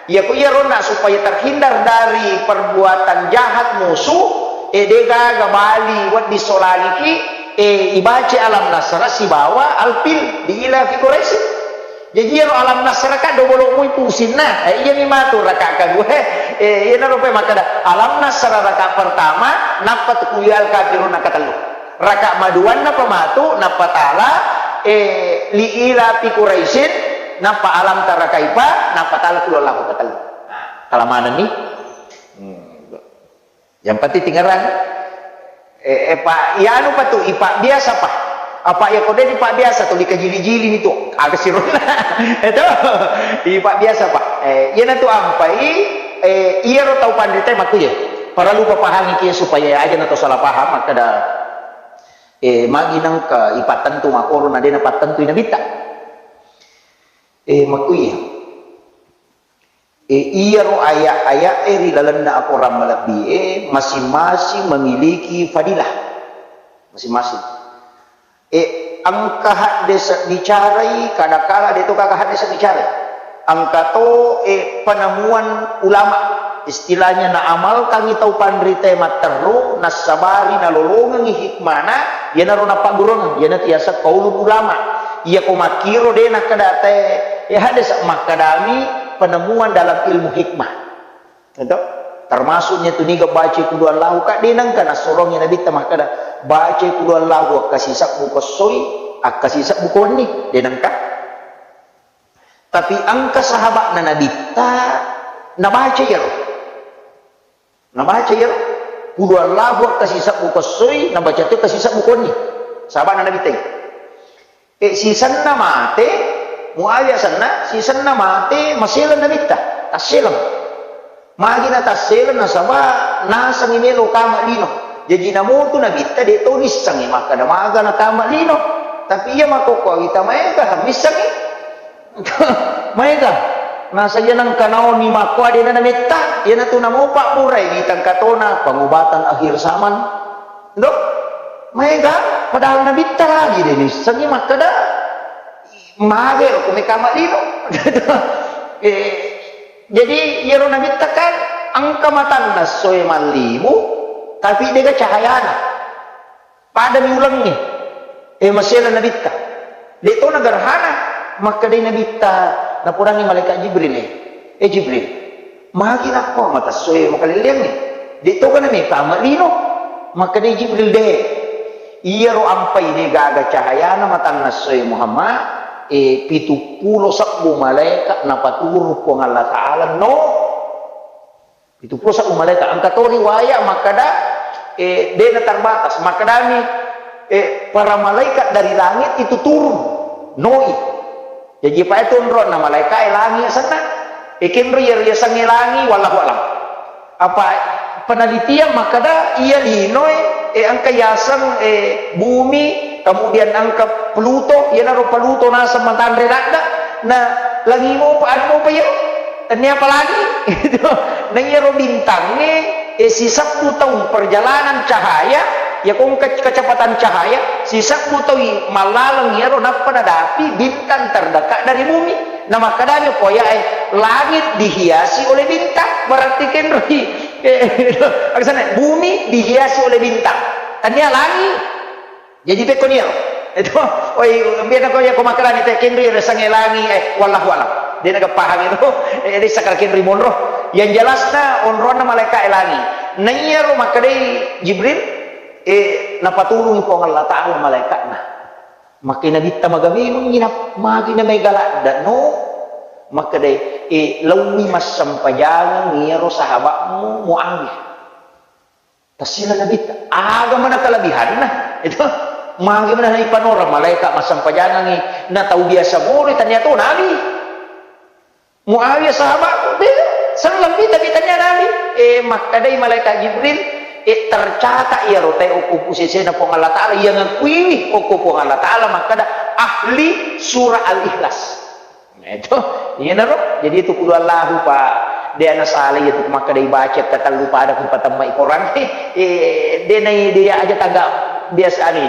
Iyako iyaro na supaya terhindar dari perbuatan jahat musuh, e, degaga bali wedding solangiki, e, ibaca Alam Nasrah sibawa Al-Fil li ila fi Quraisy. Jaji iyaro Alam Nasrah ka dobolo mui pusinna. Eh, iyami matu raka kedua. Eh, iyanaro pe makkada Alam Nasrah raka pertama, nappa tu Qul ya ayyuhal kafirun raka tellu. Raka maduanna pa matu, nappa tala, eh, li ila fi Quraisyin, nappa Alam Tara Kaifa, nappa tala Qul huwallahu raka tellu. Nah, kalamanenni. Hmm. Yang penting tingerang. Eh, eh, Pak, iyanu pa tu, Ipak biasa pa. Apa iya ko de' dipabbiasa tuli kajili-jili ni tu, aga sirona. Itu, dipabbiasa, Pak. Eh, iyana tu ampai, eh, iyaro tau panrita makkuye. Parallu papahangi ki supaya aja na to salah paham, makkada, eh, magi nangka ipattentu makoro na de' napattentui Nabitta. Eh, makkuye. E, iyaro aya-aya'e ri lalenna akorang malebbi'e masing-masing memiliki fadilah masing-masing. E, engka haddese' bicarai, kadakala de' to gaga haddese' bicarai. Engka to, e, penemuan ulama, istilahnya naamalkangngi tau panritae matteru, nassabari nalolongengngi hikmana, iyanaro nappagguruang, iyanatu yaseng qaulul ulama. Iyako makkiro de' nakkeda te, e, haddese' makkedami penemuan dalam ilmu hikmah. Itu? Termasuknya tu niga baca qul huwallahu, ka de' nengka nassorongi Nabitta makkeda, baca qul huwallahu akkasisebbu ko essoi, akkasisebbu ko wenni, de' nengka. Tapi engka sahaba'na Nabitta nabaca iyaro. Nabaca iyaro. Qul huwallahu akkasisebbu ko essoi, nabaca to akkasisebbu ko wenni. Sahaba'na Nabitta. E, sisenna mate, Muawiyah senna, sisenna mate, maseleng Nabitta, tasseleng. Magi natasseleng, nasaba nasengngi melo kama lino. Jaji namotu Nabitta de' to nissengngi makkeda maga nakama lino. Tapi iya makkokkoe wita maega missengngi. Maega. Nasaba iya nengka naoni makkoa de' na nametta, iyanatu namopa burai wita engka tona pengobatan akhir zaman. Ndo? Maega, padahal Nabitta lagi de' nissengngi makkeda, mage ro kome kama lino. Eh, jadi iyaro Nabitta kan engka matanna essoe mallibu, tapi de' gaga cahayana. Padami ulengnge. Eh, maseleng Nabitta. De' to nagerhana, makkedai Nabitta, napodangngi malaikat Jibril, eh, eh, Jibril, magi nakko mata essoe makalelleangnge? De' to gana mekama lino? Makkedai Jibril, de'. Iyaro ampai de' gaga cahayana matanna essoe Muhammad, e, pitu pulo sebbu malaeka napaturung Puang Allah Ta'ala, no. Pitu pulo sebbu malaeka. Engka to riwaya makkeda, e, de' na terbatas. Makkedami, e, para malaikat dari langit itu turun, noi. Jaji, pae tu onronna malaeka'e langi asenna. E, kenro iya riasengnge langi, wallahu alam. Apa penelitian makkeda iya linoe, e, engka yaseng, e, bumi, kemudian engka Pluto, iyanaro Pluto naseng matanre ladde, na langi mopa, anu mopa iya. Tennia apa lagi? Gitu. Na iyaro bintangnge, e, sisebbu taung perjalanan cahaya, iya ko engka kecepatan cahaya, sisebbu taung mallaleng iyaro nappa nadapi bintang terdekat dari bumi. Na makkedami ko ayae, langit dihiasi oleh bintang. Berarti kenroi. Eh, aksana, bumi dihiasi oleh bintang. Tennia langi. Jaji pekko niaro. Itu, oi, biasa ko iya ko makkedani te kenroi resangnge langi, eh, wallahu alam. De' na gaga pahang itu, eh, de' sakal kenroi monro. Yang jelasna onronna malaeka e langi. Na iyaro makkedai Jibril, eh, napaturungi Puang Allah Ta'ala malaeka'na. Makkedai Nabitta, maga memang ina, magi na mega ladde, no? Makkedai, eh, launi massempajangeng iyaro sahabatmu Muawiyah. Tassila Nabitta, aga mana kelebihanna? Itu, magi mana naipanoreng malaeka massempajangengngi, na tau biasa mori, tania to Nabi. Muawiyah sahabatku, beda. Selleng mita-mitanya Nabi. Eh, makkedai malaikat Jibril, eh, tercatat iyaro tae okko pusesena Puang Allah Ta'ala, iya ngakuiwi okko Puang Allah Ta'ala, makkeda ahli surah Al-Ikhlas. Nah, itu, iyanaro. Jadi itu qul huwallahu, Pak. De' ana salah itu makkedai baca katellu pada ku patemmai Quran. Eh, de' nai dia aja tangga biasa ni.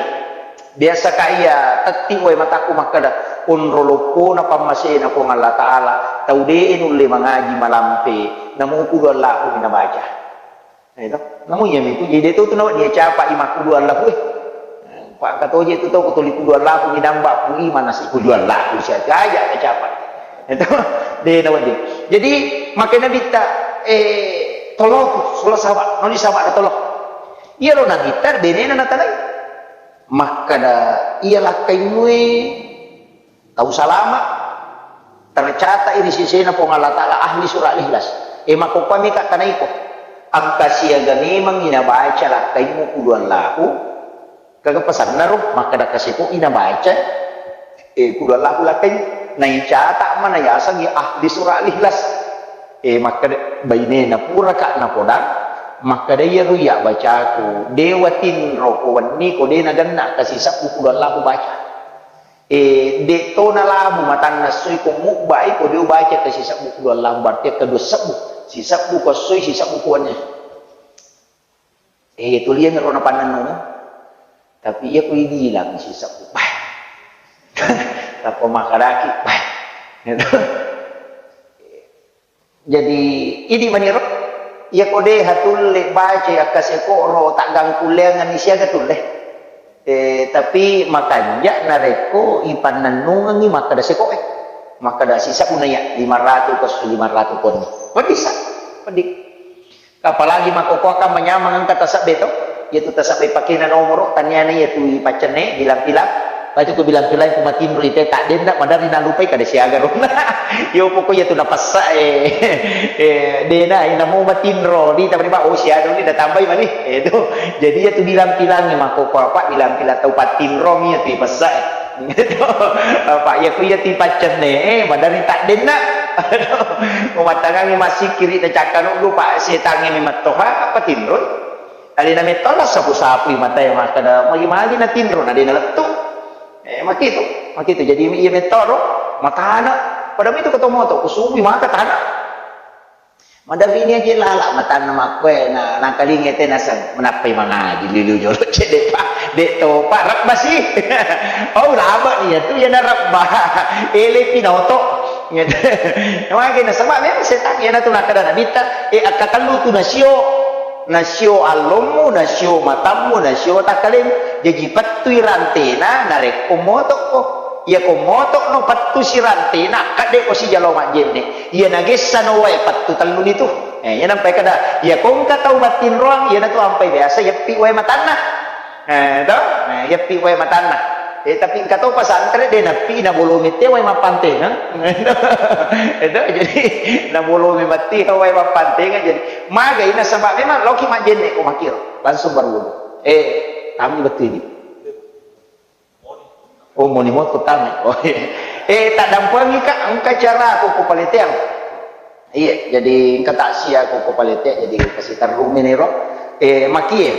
Biasa ka iya tetti wae mataku makkeda, onro loppona pammasena Puang Allah Ta'ala, tau de'e nulle mangaji malampe, namo qul huwallahu mi nabaca. Nah, itu. Namo iya mitu, jadi itu tu nawa dia capa i makkul huwallahu, eh. Pak katoje tu tau kutuli qul huwallahu mi namba, ku iman nasi qul huwallahu, siaga aja capa. Itu, de' nawa dia. Jadi, makanya Nabitta, eh, tolo, solo sahabat, noli sahabat tolo. Iyaro Nabitta, benena natalai. Makkeda, iya lakkaimue tau salama, tercatat iri sisena Puang Allah Ta'ala ahli surah Al-Ikhlas. E, makkokkoe mika tanaiko. Engka siaga memangngi nabaca lakkaimmu qul huwallahu, Kaga pasanna ro, makkeda kaseko'i nabaca, eh, kudu Allahu lakkai, naicata mana yasengngi ahli surah Al-Ikhlas. Eh, makkeda bainena puraka napodang, makkeda iyaro iya bacaku, de watinro ko wenni ko de nagenna kasisebbu kudu Allahu baca. Eh, de to nalabu matanna sui ko mubbai ko de baca kasisebbu kudu Allahu, berarti kedua sebbu. Sisebbu ko sui, sisebbu ko wenni. Eh, tuliang ro napannennung. Tapi iya ku ibilang sisebbu. Bah. Tappa makadaki. Bah. Gitu. Jadi, idi maniro. Iya ko de hatulle baca akkaseko ro taggangkulleangan siaga tulle. Eh, tapi makanja narekko ipannennungengi makkeda sekoe. Makkeda sisebbu naiya lima ratu ko lima ratu konni. Peddi sa. Peddi. Apalagi makkokkoe manyameng engka tasebbe to, iyatu tasebbe pakena nomoro, taniana iyatu ipaccenne, bilang-bilang, patu ku bilang-bilang ku matinro ite, taddenna maderri nalupai kada siaga ronna. Yo pokok iyatu napessa, eh, eh, dena, eh, namo matinro, di tapi, Pak, oh, siaga ni, natambai mani. Eh, itu. Jadi iyatu bilang-bilang makkokkoe, Pak, bilang-bilang tau patinro iyatu ipessa, eh. Apa, iya ku iya tipaccenne, eh, maderri taddenna. Aduh, mumattangangi massikkiri na cakkanuddu, Pak, setangnge memettoha, apa tinroi? Alena mettola sapu-sapui matae makkeda, magi-magi na tinro, na de nalettu. Eh, makitu, makitu. Jadi iya mettoro, matana. Pada mitu keto moto, kusubui maka tana. Maderrini aja lala matanna makkoe na nangkalinga te naseng menappai mangaji liu-liu jolo cedde, Pak. De to, Pak, rebba si. Oh, laba ni ya tu ya na rebba. Ele pinoto. Gitu. Magi nasaba memang setan ya na tu nakkeda nabitta, eh, akkatellu tu nasio. Nasio allommu, nasio matammu, nasio takkalemu. Jaji pettui rantena narekko motokko. Iya ko motokno pettu sirantena, akkadde ko sijalo majjenne. Iya nagessano wae pettu telluni tu. Eh, iya nampai kada, iya ko engka tau mattinroang, iyanatu ampai biasa yeppi wae matanna. Eh, to? Eh, yeppi wae matanna. Eh, tapi engka to pesantren de nappi na bolome te wae mappantengeng. Eh, to? Jadi na bolome matti wae mappantengeng. Jadi magai nasaba memang loki majjenne ko makiro, langsung berwudu. Eh, kami betul ini. Oh, moni moto tama. Oh, iya. Eh, taddampengi ka, engka cara ko ko paleteang. Iya, jadi engka taksia ko ko paletea, jadi kasi terrumi nero. Eh, makie.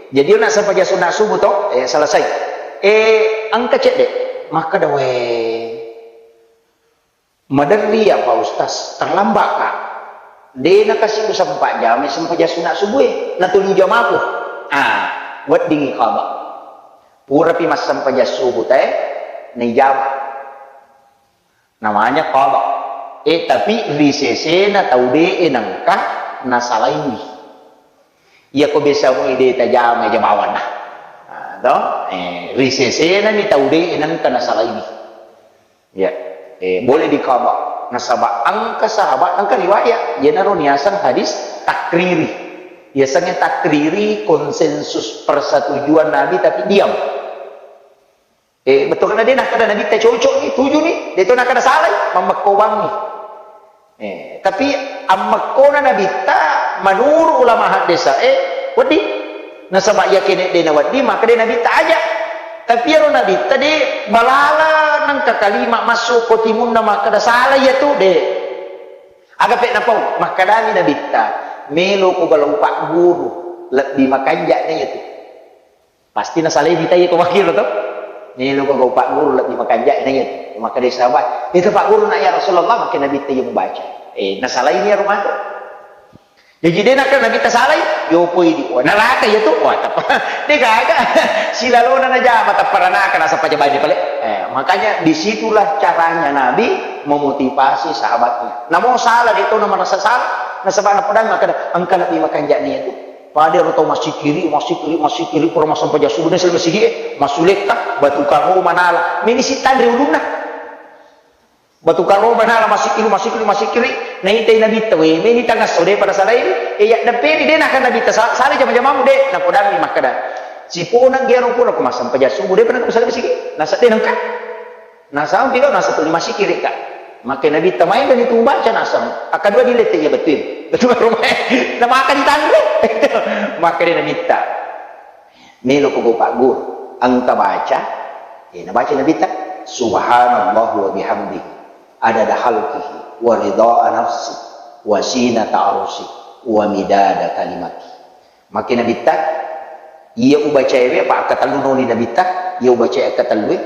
Jadi nak sempaja sunat subuh to, eh, selesai. Eh, engka cedde. Makkeda we. Maderri ya, Pak Ustaz, terlambat ka. De nakasi usempat jama sempajang sunat subuh e, natuli jamaku. Ah, weddingi qada. Purapi massempajang subuh te, naijama. Namanya qada. Eh, tapi ri sesena tau de e nengka nasalaiwi. Iya ko biasa mo de tajama jabawana. Ah, to? Eh, ri sesena ni tau de e nengka nasalaiwi. Ya, eh, boleh diqada. Nasaba engka sahabat, engka riwayat, iyanaro niaseng hadis takriri. Biasanya takriri konsensus persetujuan Nabi tapi diam. Eh, betul kan de nakkeda Nabi ta cocok ni, tuju ni, de to nakkeda salai, mammekko bangi. Eh, tapi ammekkona Nabitta menurut ulama haddesa, eh, wedding. Nasaba iya kene de nawedding, maka de Nabitta aja. Tapi ero Nabitta de balala nengka kalima masuk ko timunna makkeda salah iya tu de. Aga pe napau, makkedani Nabitta, melo ko galau pagguru, lebbi makanja na iya tu. Pasti nasalai mitai ko makkiro to. Melo ko gau pagguru lebbi makanja na iya. Makkeda sahabat, "Itu pagguru na ya Rasulullah," makkeda Nabitta iya mubaca. Eh, nasalai ni ero matu. Jadi de nakkeda Nabitta salai, yo poi di. Wah, neraka iya tu. Wah, teppa. De gaga. Silalona najama teppa ranaka nasappa jabani pale. Eh, makanya disitulah caranya Nabi memotivasi sahabatnya. Namo salah de to na merasa salah, nasaba napedang makkeda engka lebbi makanja na iya tu. Pada ero tau massikiri, massikiri, massikiri, pura massempajang subuh, naseng masigi e, massulekka, batu karo manala. Meni sittanre ulunna. Batu karo manala, massikiri, massikiri, massikiri. Naitai Nabitta, we, meni tangasso, de pada salai, e, yaddepperi, de, naka Nabitta, sa-, sala jama-jamamu, de, napodangi makkeda. Siponang gero pura ko massempajang subuh, de, pada ko salai masigi. Nasa de nengka. Nasampi kau nasa tuli massikiri ka. Makkeda Nabitta maega ni tu baca naseng. Akkadua dilette iya betul. Betul rumah. Na maka ditanre. Makkeda Nabitta. Melo ko gau pagguru. Engka baca, eh, nabaca Nabitta, "Subhanallah wa bihamdihi, adada khalqihi, wa ridha nafsi, wa zinata arsi, wa midada kalimati." Makke Nabitta, iya ubacaewe, apa akkatellu noli Nabitta, iya ubacae akkatellue,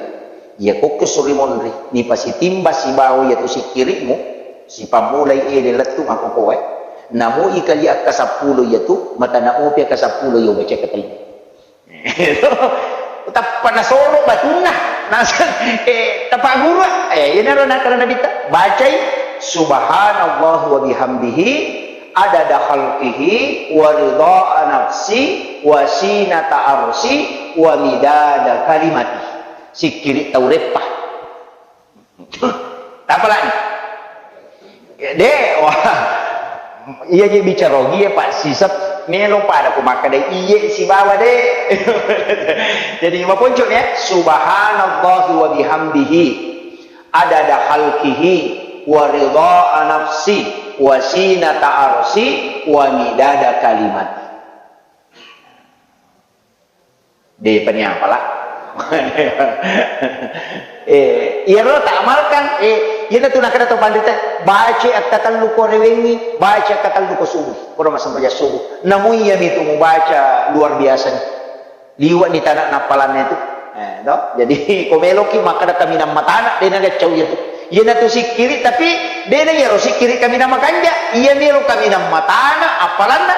iya kokko suri monri, nipasitimba sibawa iyatu sikkiri'mu, sipammulai ele lettu makkokoe, namui kali akkasappulo iyatu, matana opi akkasappulo iya ubacae akkatellu. Tappa nasoro batunna, naseng, eh, tapagguru, eh, iyanaro nakkeda Nabitta, bacai, "Subhanallah wa bihamdihi, adada khalqihi, wa ridha nafsi, wa zinata arsi, wa midada kalimati." Sikkiri tau reppa. Tapalani. De, wah. Iya je bicara ogi ya, Pak Sisep, melo pada ku makkeda iye sibawa de. Jadi maponco ya, subhanallahi wa bihamdihi, adada khalqihi, wa ridha nafsi, wa zinata arsi, wa midada kalimati. De pani apala. Eh, iyaro ta amalkan, eh, iyanatu nakkeda to panrita, baca akkatellu ko rewengngi, baca akkatellu ko subuh, ko massempajang subuh. Namu iyami tu mubaca luar biasa ni. Liwa ni tana nappalanna itu. Eh, to? Jadi ko meloki makkeda kaminang matana, de nagaccau iyatu. Iyanatu sikkiri, tapi dena iyaro sikkiri kaminang makanja, iyami ro kaminang matana appalanna,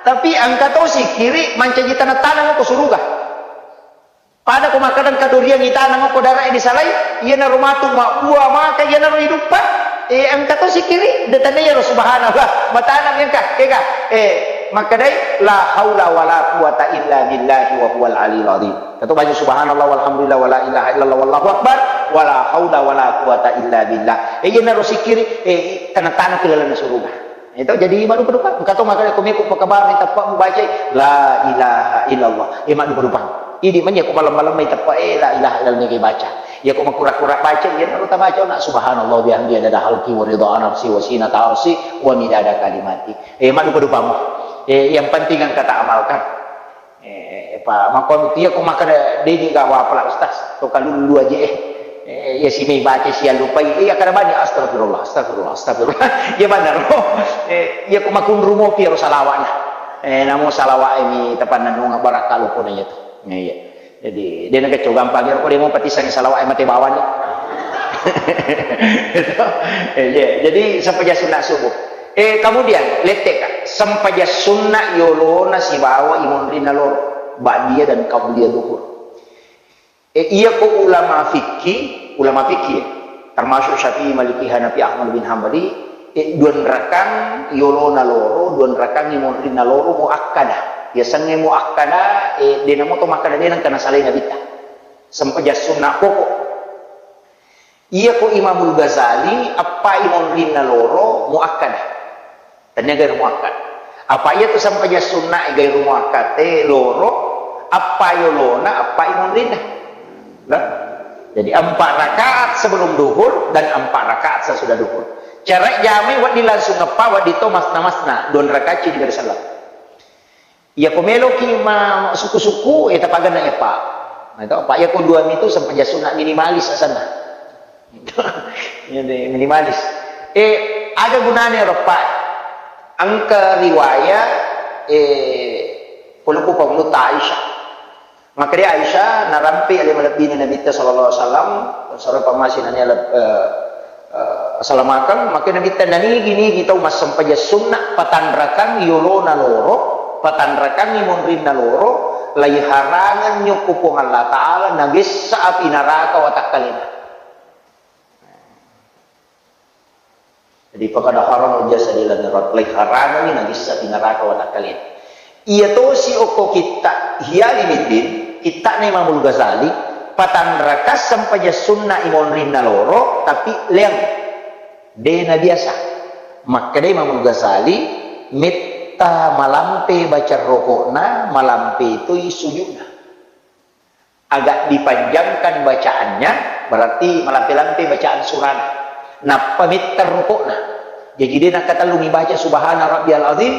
tapi engka to sikkiri mancaji taneng-taneng ko suruga. Pada ko makkeda engka doriang itaneng ko darae disalai, iyanaro matu mabbua maka iyanaro iduppa, eh, engka to sikkiri, de tania iyaro subhanallah, matana mi engka, kega, eh, makkedai la haula wala quwata illa billahi wa huwal aliyul azim. Kato baca subhanallah walhamdulillah wala ilaha illallah wallahu akbar wala haula wala quwata illa billah. Eh, iyanaro sikkiri, eh, taneng-taneng ki lalenna suruga. Itu jadi madupa-dupa. Engka to makkeda ko meko pakabar ni teppa mubaca la ilaha illallah. Eh, madupa-dupa. Idi manya ko malam-malam mai teppa, eh, la ilaha illallah ni baca. Ya ko makura-kura baca, iyanaro tabaca na subhanallah bihamdi adada khalqi wa ridha nafsi wa zinata arsi wa midada kalimati. Eh, madupa-dupamu. Eh, yang penting engka ta amalkan. Eh, pa, makko anu, iya ko makkeda, "Deni gawa pala, Ustaz, to kalullu aja, eh." Eh, iya si mai baca, si allupai, iya kada bani, "Astagfirullah, astagfirullah, astagfirullah." Iya benar, oh. Eh, iya ko makunru mopi ero salawa'na. Eh, namo salawa'e mi tapanna nunga barakka lopona iya to. Iya, iya. Jadi, de nagacco gampang ero ko de mo patisani salawa'e mate bawani. Eh, iya. Jadi, sempajang sunna subuh. Eh, kemudian, letteka, sempajang sunna yolona sibawa imonrinna loro, ba'diyah dan qabliyah duhur. Eh, iya ko ulama fikih, ulama fikih, ya, termasuk Syafi'i, Maliki, Hanafi, Ahmad bin Hambali, eh, duanrakang yolona loro, duanrakang imonrinna loro muakkada. Yasengnge muakkada, eh, de namo to makkada de nengka nasalai Nabitta. Sempajang sunna pokok. Iya ko Imamul Ghazali, appai monrinna loro muakkada. Tania gairu muakkad. Apa iya tu sempajang sunna gairu muakkad, eh, loro, appai yolona, appai monrinna. Nah. Jadi empat rakaat sebelum duhur dan empat rakaat sesudah duhur. Cara jamai wedding langsung eppa, wedding to masna-masna, dua rakaat ceddi dari sellam. Iya ko meloki ma-, suku-suku, eh, tapaganna eppa. Nah, itu, Pak, iya ko dua mitu sempajang sunna minimalis asanna. Jadi, minimalis. Eh, ada gunanya ro, Pak. Engka riwayat, eh, pole ko pangulutta Aisyah. Makkeda Aisyah, narampe ale malebbina Nabitta sallallahu alaihi wasallam, sura pammasina ni aleb-, eh, eh, salamakeng, makkeda Nabitta nanigi-nigi tau massempajang sunna, patanrakang yolona loro, patanrakangi monrinna loro, laiharangengnyo ko Puang Allah Ta'ala, nagessa api naraka watakkalena. Jadi, "Faqad harama jasadi ala nar", laiharangengngi nagessa api naraka watakkalena. Iya tosi okko kitta Ihya Ulumuddin, kittana Imamul Ghazali, patanrakang sempajang sunna imonrinna loro, tapi leang. De nabiasa. Makkeda Imamul Ghazali, metta malampe baca rokokna, malampe toi sujudna. Agak dipanjangkan bacaannya, berarti malampe-lampe bacaan surana. Nappa metta rokokna. Jadi, de nakkatellu ibaca subhana rabbiyal azim,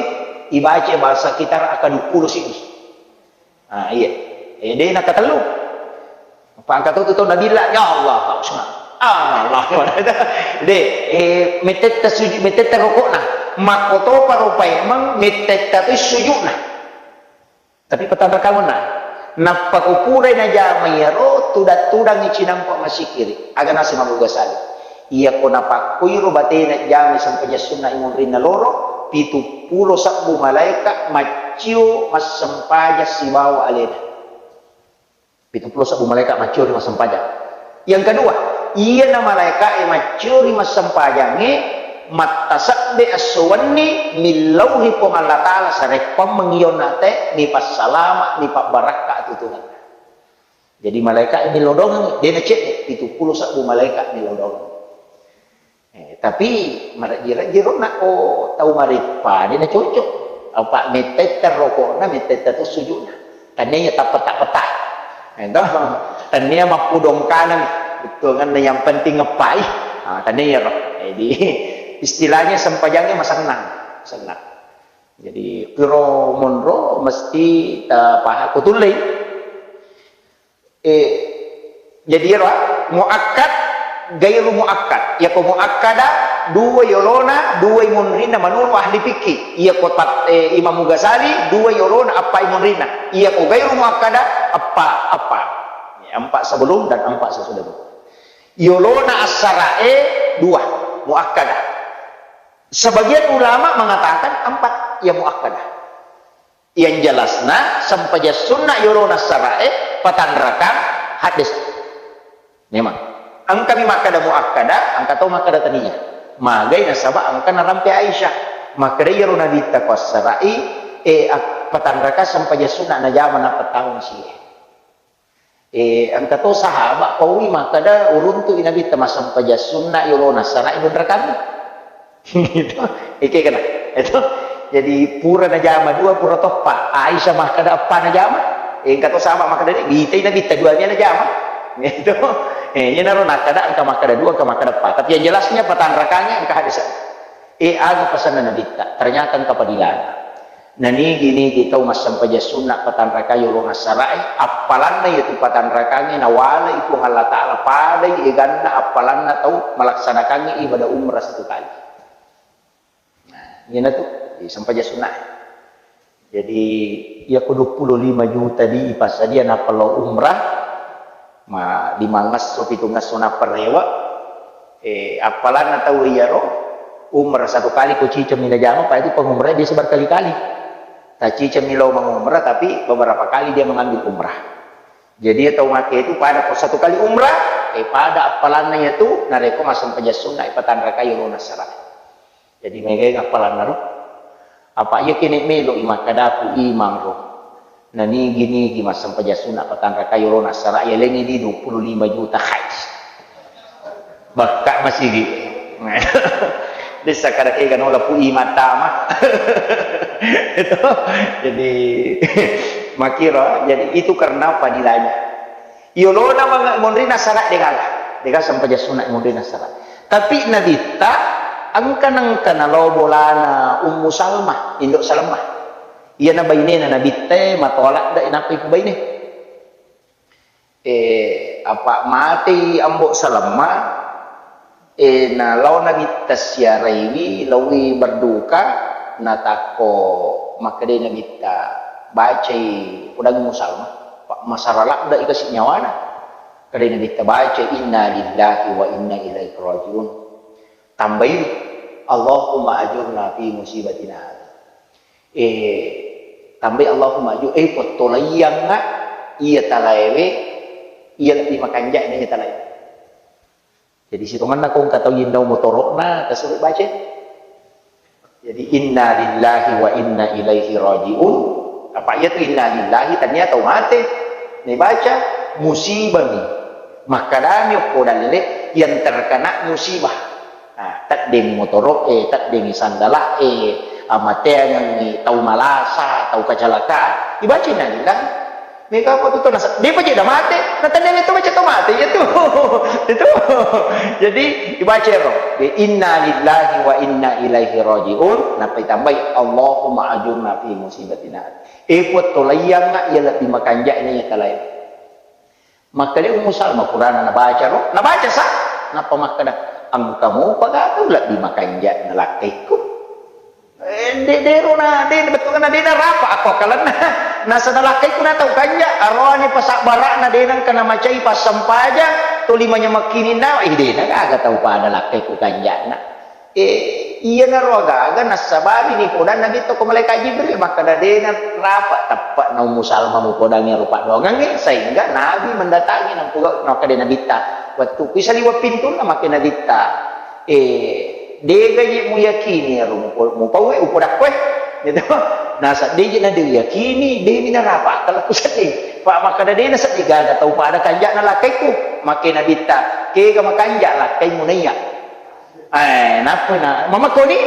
ibaca bahasa kita akaduppulo siddi. Ah, iya. Eh, de nakkatellu. Pangka to tu tau nabilla, "Ya Allah, Pak Usman. Allah, Pak." De, eh, metetta sujud, metetta rokokna. Makkotopa ro paimeng, metetta tu sujudna. Tapi patanrakang onna. Nappa ko purai najama iyaro, tudang-tudangi cinampa masikiri. Aga naseng Imam Ghazali. Iyako napakkuiro batena jamai sempajang sunna imunrinna loro, pitu pulo sabbu malaeka maccio massempajang sibawa alena. Pitu pulo sabbu malaeka maccio ri massempajang. Yang kedua, iyana malaeka'e maccio ri massempajangnge, mattasebbe esso wenni, millauhi Puang Allah Ta'ala, sarekkuammeng iyonna te, nipassalama, nipabbarakka atutungenna. Jadi malaeka'e millau doangengngi, de nacedde, pitu pulo sabbu malaeka millau doangengngi. Eh, tapi marejji-rejji ro nakko tau mareppa, de nacocok. Apa mettetta rokokna, mettetta tu sujudna. Tania iya tappeta-peta. Eh, toh. Tania mappudong kanang. Bettuanna yang penting ngeppai. Ah, tania iyaro. Jadi istilahnya sempajangnya masennang. Sennang. Jadi kiro monro mesti tapaha kutullei. Eh, jadi iyaro muakkad, gairu muakkad. Iyako muakkada, dua yolona, dua imunrinna menurut ahli fikih. Iyako tat-, eh, Imam Ghazali, dua yolona, appa imunrinna. Iyako gairu muakkada, appa, appa. Ya, empat sebelum dan empat sesudah. Yolona assara'e dua, muakkada. Sebagian ulama mengatakan empat, ya muakkada. Yang jelasna, sempajang sunna yolona assara'e, patanrakang, haddes. Memang. Engkami makkada muakkada, engka to makkada tania. Magai nasaba engka narampe Aisyah. Makkada iyaro Nabitta ko assara'i, e, ak-, patanrakang sempajang sunna najama nappa taung sie. Eh, engka to sahaba paui makkada uruntu'i Nabitta massempajang sunna yolona assara'i monrakanna. Gitu. Eke kena. Itu. Jadi pura najama dua, pura toppa. Aisyah makkada eppa najama. Eh, engka to sahaba makkada de, bitai Nabitta dua mia najama. Gitu. Eh, iyanaro nakkada engka makkada dua, engka makkada eppa. Tapi yang jelasnya patanrakangnge engka hadis. Eh, aga pesanna Nabitta? Ternyata engka padilana. Nanigi-nigi tau massempajang sunna patanrakai yolona assarae, appalanna iyatu patanrakangnge nawalai Puang Allah Ta'ala padai eganna appalanna tau malaksanakangngi ibadah umrah satu kali. Nah, iyanatu, eh, sempajang sunna. Jadi, iyako duappulo lima juta di ipassadia nappa lao umrah, ma-, limangngesso, pitungngesso nappa rewe, eh, appalanna tau iyaro, umrah satu kali ko cicemmi najama, pa itu pengumrah biasa berkali-kali. Tacicemmi lao mengumrah, tapi beberapa kali dia mengambil umrah. Jadi, iya tau make itu pada ko satu kali umrah, eh, pada appalanna iyatu, narekko massempajang sunna, eh, patanrakai yolona assara. Jadi, megai appalanna ro. Apa iya kene melo i makkadaku imang ro. Nanigi-nigi massempajang sunna patanrakai yolona assara, yalengi di dua puluh lima juta, hais. Bakka masigi. Dessa kada kega nola pu imang tama. Itu. Jadi, makiro, jadi itu karena fadilahnya. Yolona mang-, monrina sara de gaga. De gaga sempajang sunna monrina sara. Tapi Nabitta engka nengka nalao bolana Ummu Salmah, Indo Salmah. Iyana bainena Nabitta, matoa ladde nappa ipubaine. Eh, apa matei Ambo Salmah, eh, nalao Nabitta siaraiwi, laowi berduka, natakko makkedai Nabitta, bacai, udangi Ummu Salmah, pa-, masara ladde i kasi nyawana. Kedai Nabitta bacai, "Inna lillahi wa inna ilaihi rajiun." Tambaiwi, "Allahumma ajurna fi musibatina hadhi." Eh, tambai, "Allahumma ajur-, eh, pottolaiyangnga iya talaewe, iya lebbi makanja'na iya talaewe." Jadi, sitongenna ko engka tau yennau motoro'na, tasuro baca. Jadi, "Inna lillahi wa inna ilaihi raji'un." Apa iya tu inna lillahi, tania tau mate. Naibaca, musibami. Makkedami okko dalle, yang terkena musibah. Nah, teddengi motoro'e, teddengi sandala'e, amateangengngi tau malasa, tau kacalaka, ibaca inna lillahi. Mega apa tu nasa-, depa je da mate, na tennemi to baca to mate, iya tu. Itu. Jadi, ibaca ro, de, "Inna lillahi wa inna ilaihi raji'un," nappa itambai, "Allahumma ajurna fi musibatina." Eh, Puang, tolaiyangnga iya lebbi makanja'na iya talae. Makkeda Ummu Salma, purana nabaca ro, nabaca sa, nappa makkeda, "Engka mopa gaga lebbi makanja na lakkaikku?" Eh, de-, dero na, de, bettuanna de narapa akko akkalenna. Nasaba lakkaikku na tau kanja, aroani pasabbara'na de nengka namacai passempajang, toli manyamekkininna, eh, de na gaga tau pada lakkaikku kanjana. Eh, iyanaro agaga nassabari nipodanna Nabitta ko malaikat Jibril, makkeda, "De narapa teppe'na Ummu Salma mupodangi ero paddoangengnge, sehingga Nabi mendatangi nampugau." Makkeda Nabitta, "Wettukku isaliweng pintunna," makkeda Nabitta, "Eh, degaji muyakini ero mupo-, mupauwe, upodakkoe." Gitu. Nasa deji na de yakini, demi narapa akkalku sedding. Pa makkeda de na sedding gaga tau pada kanjana lakkaikku. Makkeda Nabitta, "Kega makanja lakkaimu naiya?" Eh, nappa na, mamakkoni,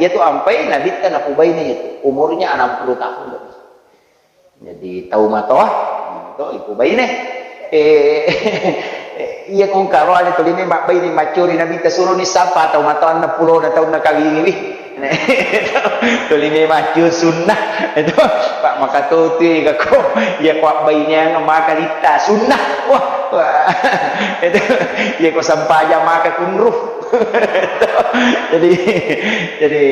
iyatu ampai Nabitta napubaine iyatu, umurnya enam puluh tahun lebih. Jadi, tau matoa, to ipubaine. Eh, iya kongka roane toline mabbaine maccuri Nabitta suroni sappa tau matoanna pulona taunna kawingiwi. Toline maccu sunnah. Itu, Pak, maka totui kako, iya ko abbaineang maka litta sunnah. Wah, wah. Itu, iya ko sampaja maka kunru. Jadi, jadi,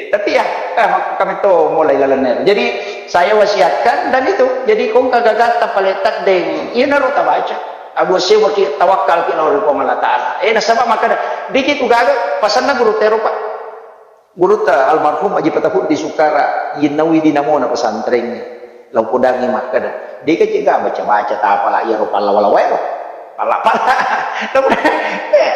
tapi ya, eh, kami to mulai lalenna. Jadi, saya wasiatkan dan itu. Jadi, kongka gagatta pale taddeng, iyanaro tabaca. Abu Sewaki tawakkal ki lao ri Puang Allah Ta'ala. Eh, nasaba makkeda, diki ku gaga, pasanna guru tero, Pak. Gurutta almarhum Aji Patahuddi Sukara, yinnaui dinamona pesantrengnge. Lao podangi makkeda, "Deka je ga baca-baca tapala iyaro pallawa-lawaero." Pala-pala. Eh,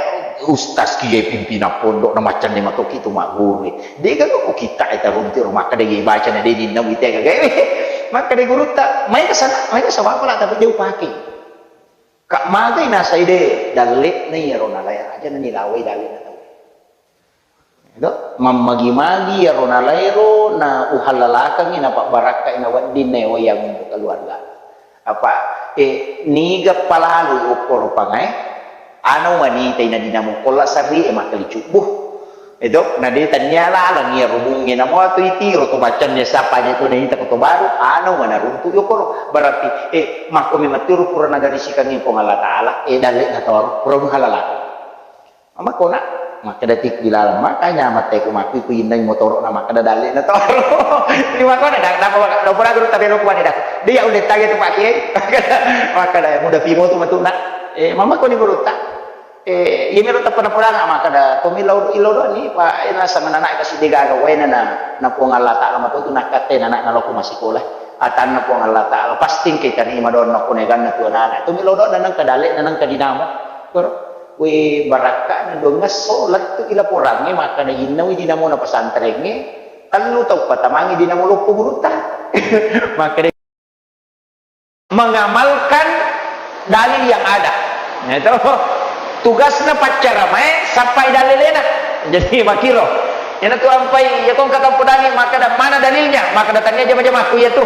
ustaz kiye pimpinan pondok na maccanne matoki tu magguru. Deka ko kita eta runti ro makkeda ye baca na de ninnaui tega gawe. Makkeda gurutta, "Mai ke sana, mai ke sana pala tapi jauh pake." Ka magai nasai de, dalle'na iyaro nalae aja na nilawai dalle'na tau. Itu, mammagi-magi iyaro nalaero na uhallalakengngi na pabbarakkai na wedding na ewa yang untuk keluarga. Apa, eh, niga palalu okko ropangae, anau manitai na dinamo kolla sarri e makkali cubbu. Edo, na de tannia laleng iya rubungnge, namo atu itiro to baccanna sapanya to naita ko to baru, anu mana runtu yokoro. Berarti, eh, makko memang tiro pura nagarisikangngi Puang Allah Ta'ala, eh, dalle na toro, pura muhalalako. Ama kona, makkeda tikki laleng, makanya mate ko makku ku innai motoro na makkeda dalle na toro. Di makona, da, da, da, da, pura guru tabelo kuane da. Dia ulle tage tu Pak Kiai. Makkeda, muda pimo tu matu na. Eh, mama koni guru ta. Eh, iyami ro tappa napodanga makkeda, tomillau, illau doanni, pa, eh, naseng anakna kasi degaga, waena na, na Puang Allah Ta'ala matotu nakkatte anakna lao ko massikola. Atanna Puang Allah Ta'ala, pasti engka tarima doanna ko neganna tu anakna. Tomillau doanna nengka dalle, na nengka dinamo. Koro, we, barakkana duangngesso, lettu ilaporangnge, makkeda innau dinamona pesantrengnge, tellu tau patamangi dinamo lokko gurutta. Makkeda mengamalkan dalil yang ada. Itu tugasna paccaramae, sappai dalilena. Jadi makiro. Iyana tu ampai, iya kong kata podani, makkeda mana dalilnya? Makkeda tania jama-jamaku iya tu.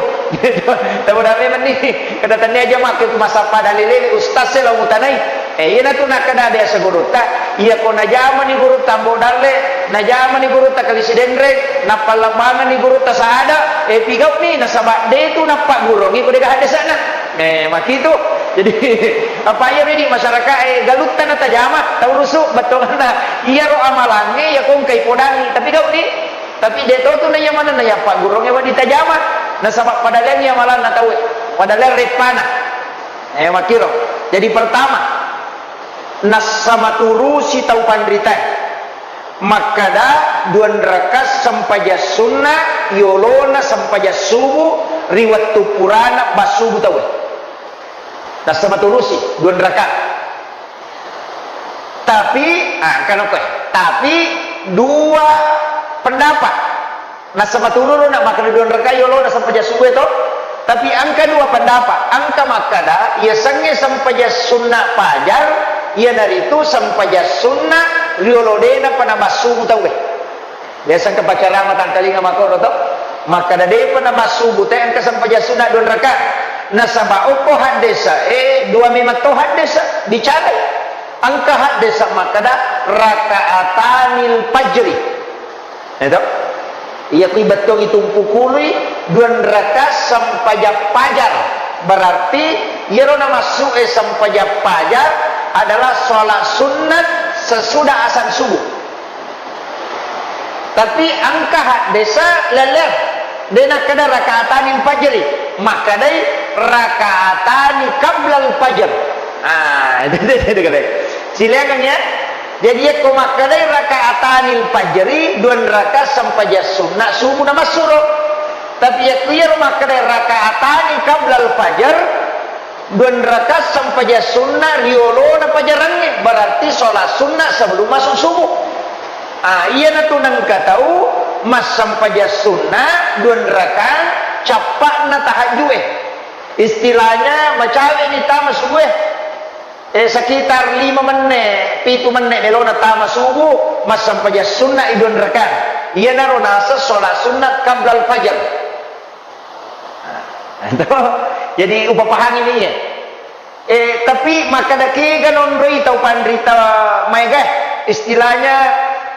Tahu dah memang ni. Kada tania jamaku itu masappa dalilena ustaz e lao mutanai. Eh, iyana tu nakkeda de asa gurutta, iya ko najamani gurutta Ambo Dalle, najamani gurutta Kali Sidenreng, nappallembangenni gurutta Saada, eh, pigau'ni, nasaba de tu nappaggurongi ko dega haddesana. Eh, makitu. Jadi, apa iya redi masyarakat, eh, galutta natajama, taurusu, bettuanna. Iyaro amalangnge, iya ko engkai podangi, tapi gau'ni. Tapi de to tu naiya manenna iya paggurongnge wedding tajama. Nasaba padaleangngi amalanna tauwe, padaleang reppana. Eh, makkiro. Jadi pertama, nassamaturusi tau panritae. Makkeda duanraka sempajang sunna yolona sempajang subuh ri wettu purana bassubu tauwe. Nassamaturusi duanraka. Tapi, ah, engka nokkoe. Tapi dua pendapat. Nasaba turunna makkeda duanraka yolona sempajang subuh to. Tapi engka dua pendapat. Engka makkeda, yasengnge sempajang sunna pajar, iyanaritu sempajang sunna riolo dena pada massubu tauwe. Biasa engka paccarama tangkalinga makkoro to. Makkeda depa na massubu te engka sempajang sunna duanraka. Nasaba okko haddesa, eh, dua memang to haddesa, bicara. Engka haddesa makkeda rakaatanil fajri. Itu. Iya kui bettuangngi tumpu kului duanraka sempajang pajar. Berarti Iyaro namassu'e sempajang paja adalah sholat sunnat sesudah azan subuh. Tapi engka haddesa laler, de nakkeda rakaatanil fajri, makkedai raka'atani qablal fajr. Ah, itu, itu, itu, itu. Silakan ya. Jadi yakko makkedai raka'atanil fajri, dua rakaat sempajang sunnat subuh namassuro. Tapi yakko iyaro makkedai raka'atani qablal fajr, dua rakaat sempajang sunnah riolona pajarangnge, berarti sholat sunnah sebelum masuk subuh. Ah, iyanatu nengka tau massempajang sunnah dua rakaat cappa'na tahajju'e. Istilahnya macawe'ni tama subuh e. Eh, sekitar lima menne, pitu menne melona tama subuh, massempajang sunnah i dua rakaat. Iyanaro naseng sholat sunnah qablal fajar. Nah, itu. Jadi upapahangini ya. Eh, tapi makkeda kega nonroi tau panrita maega, istilahnya,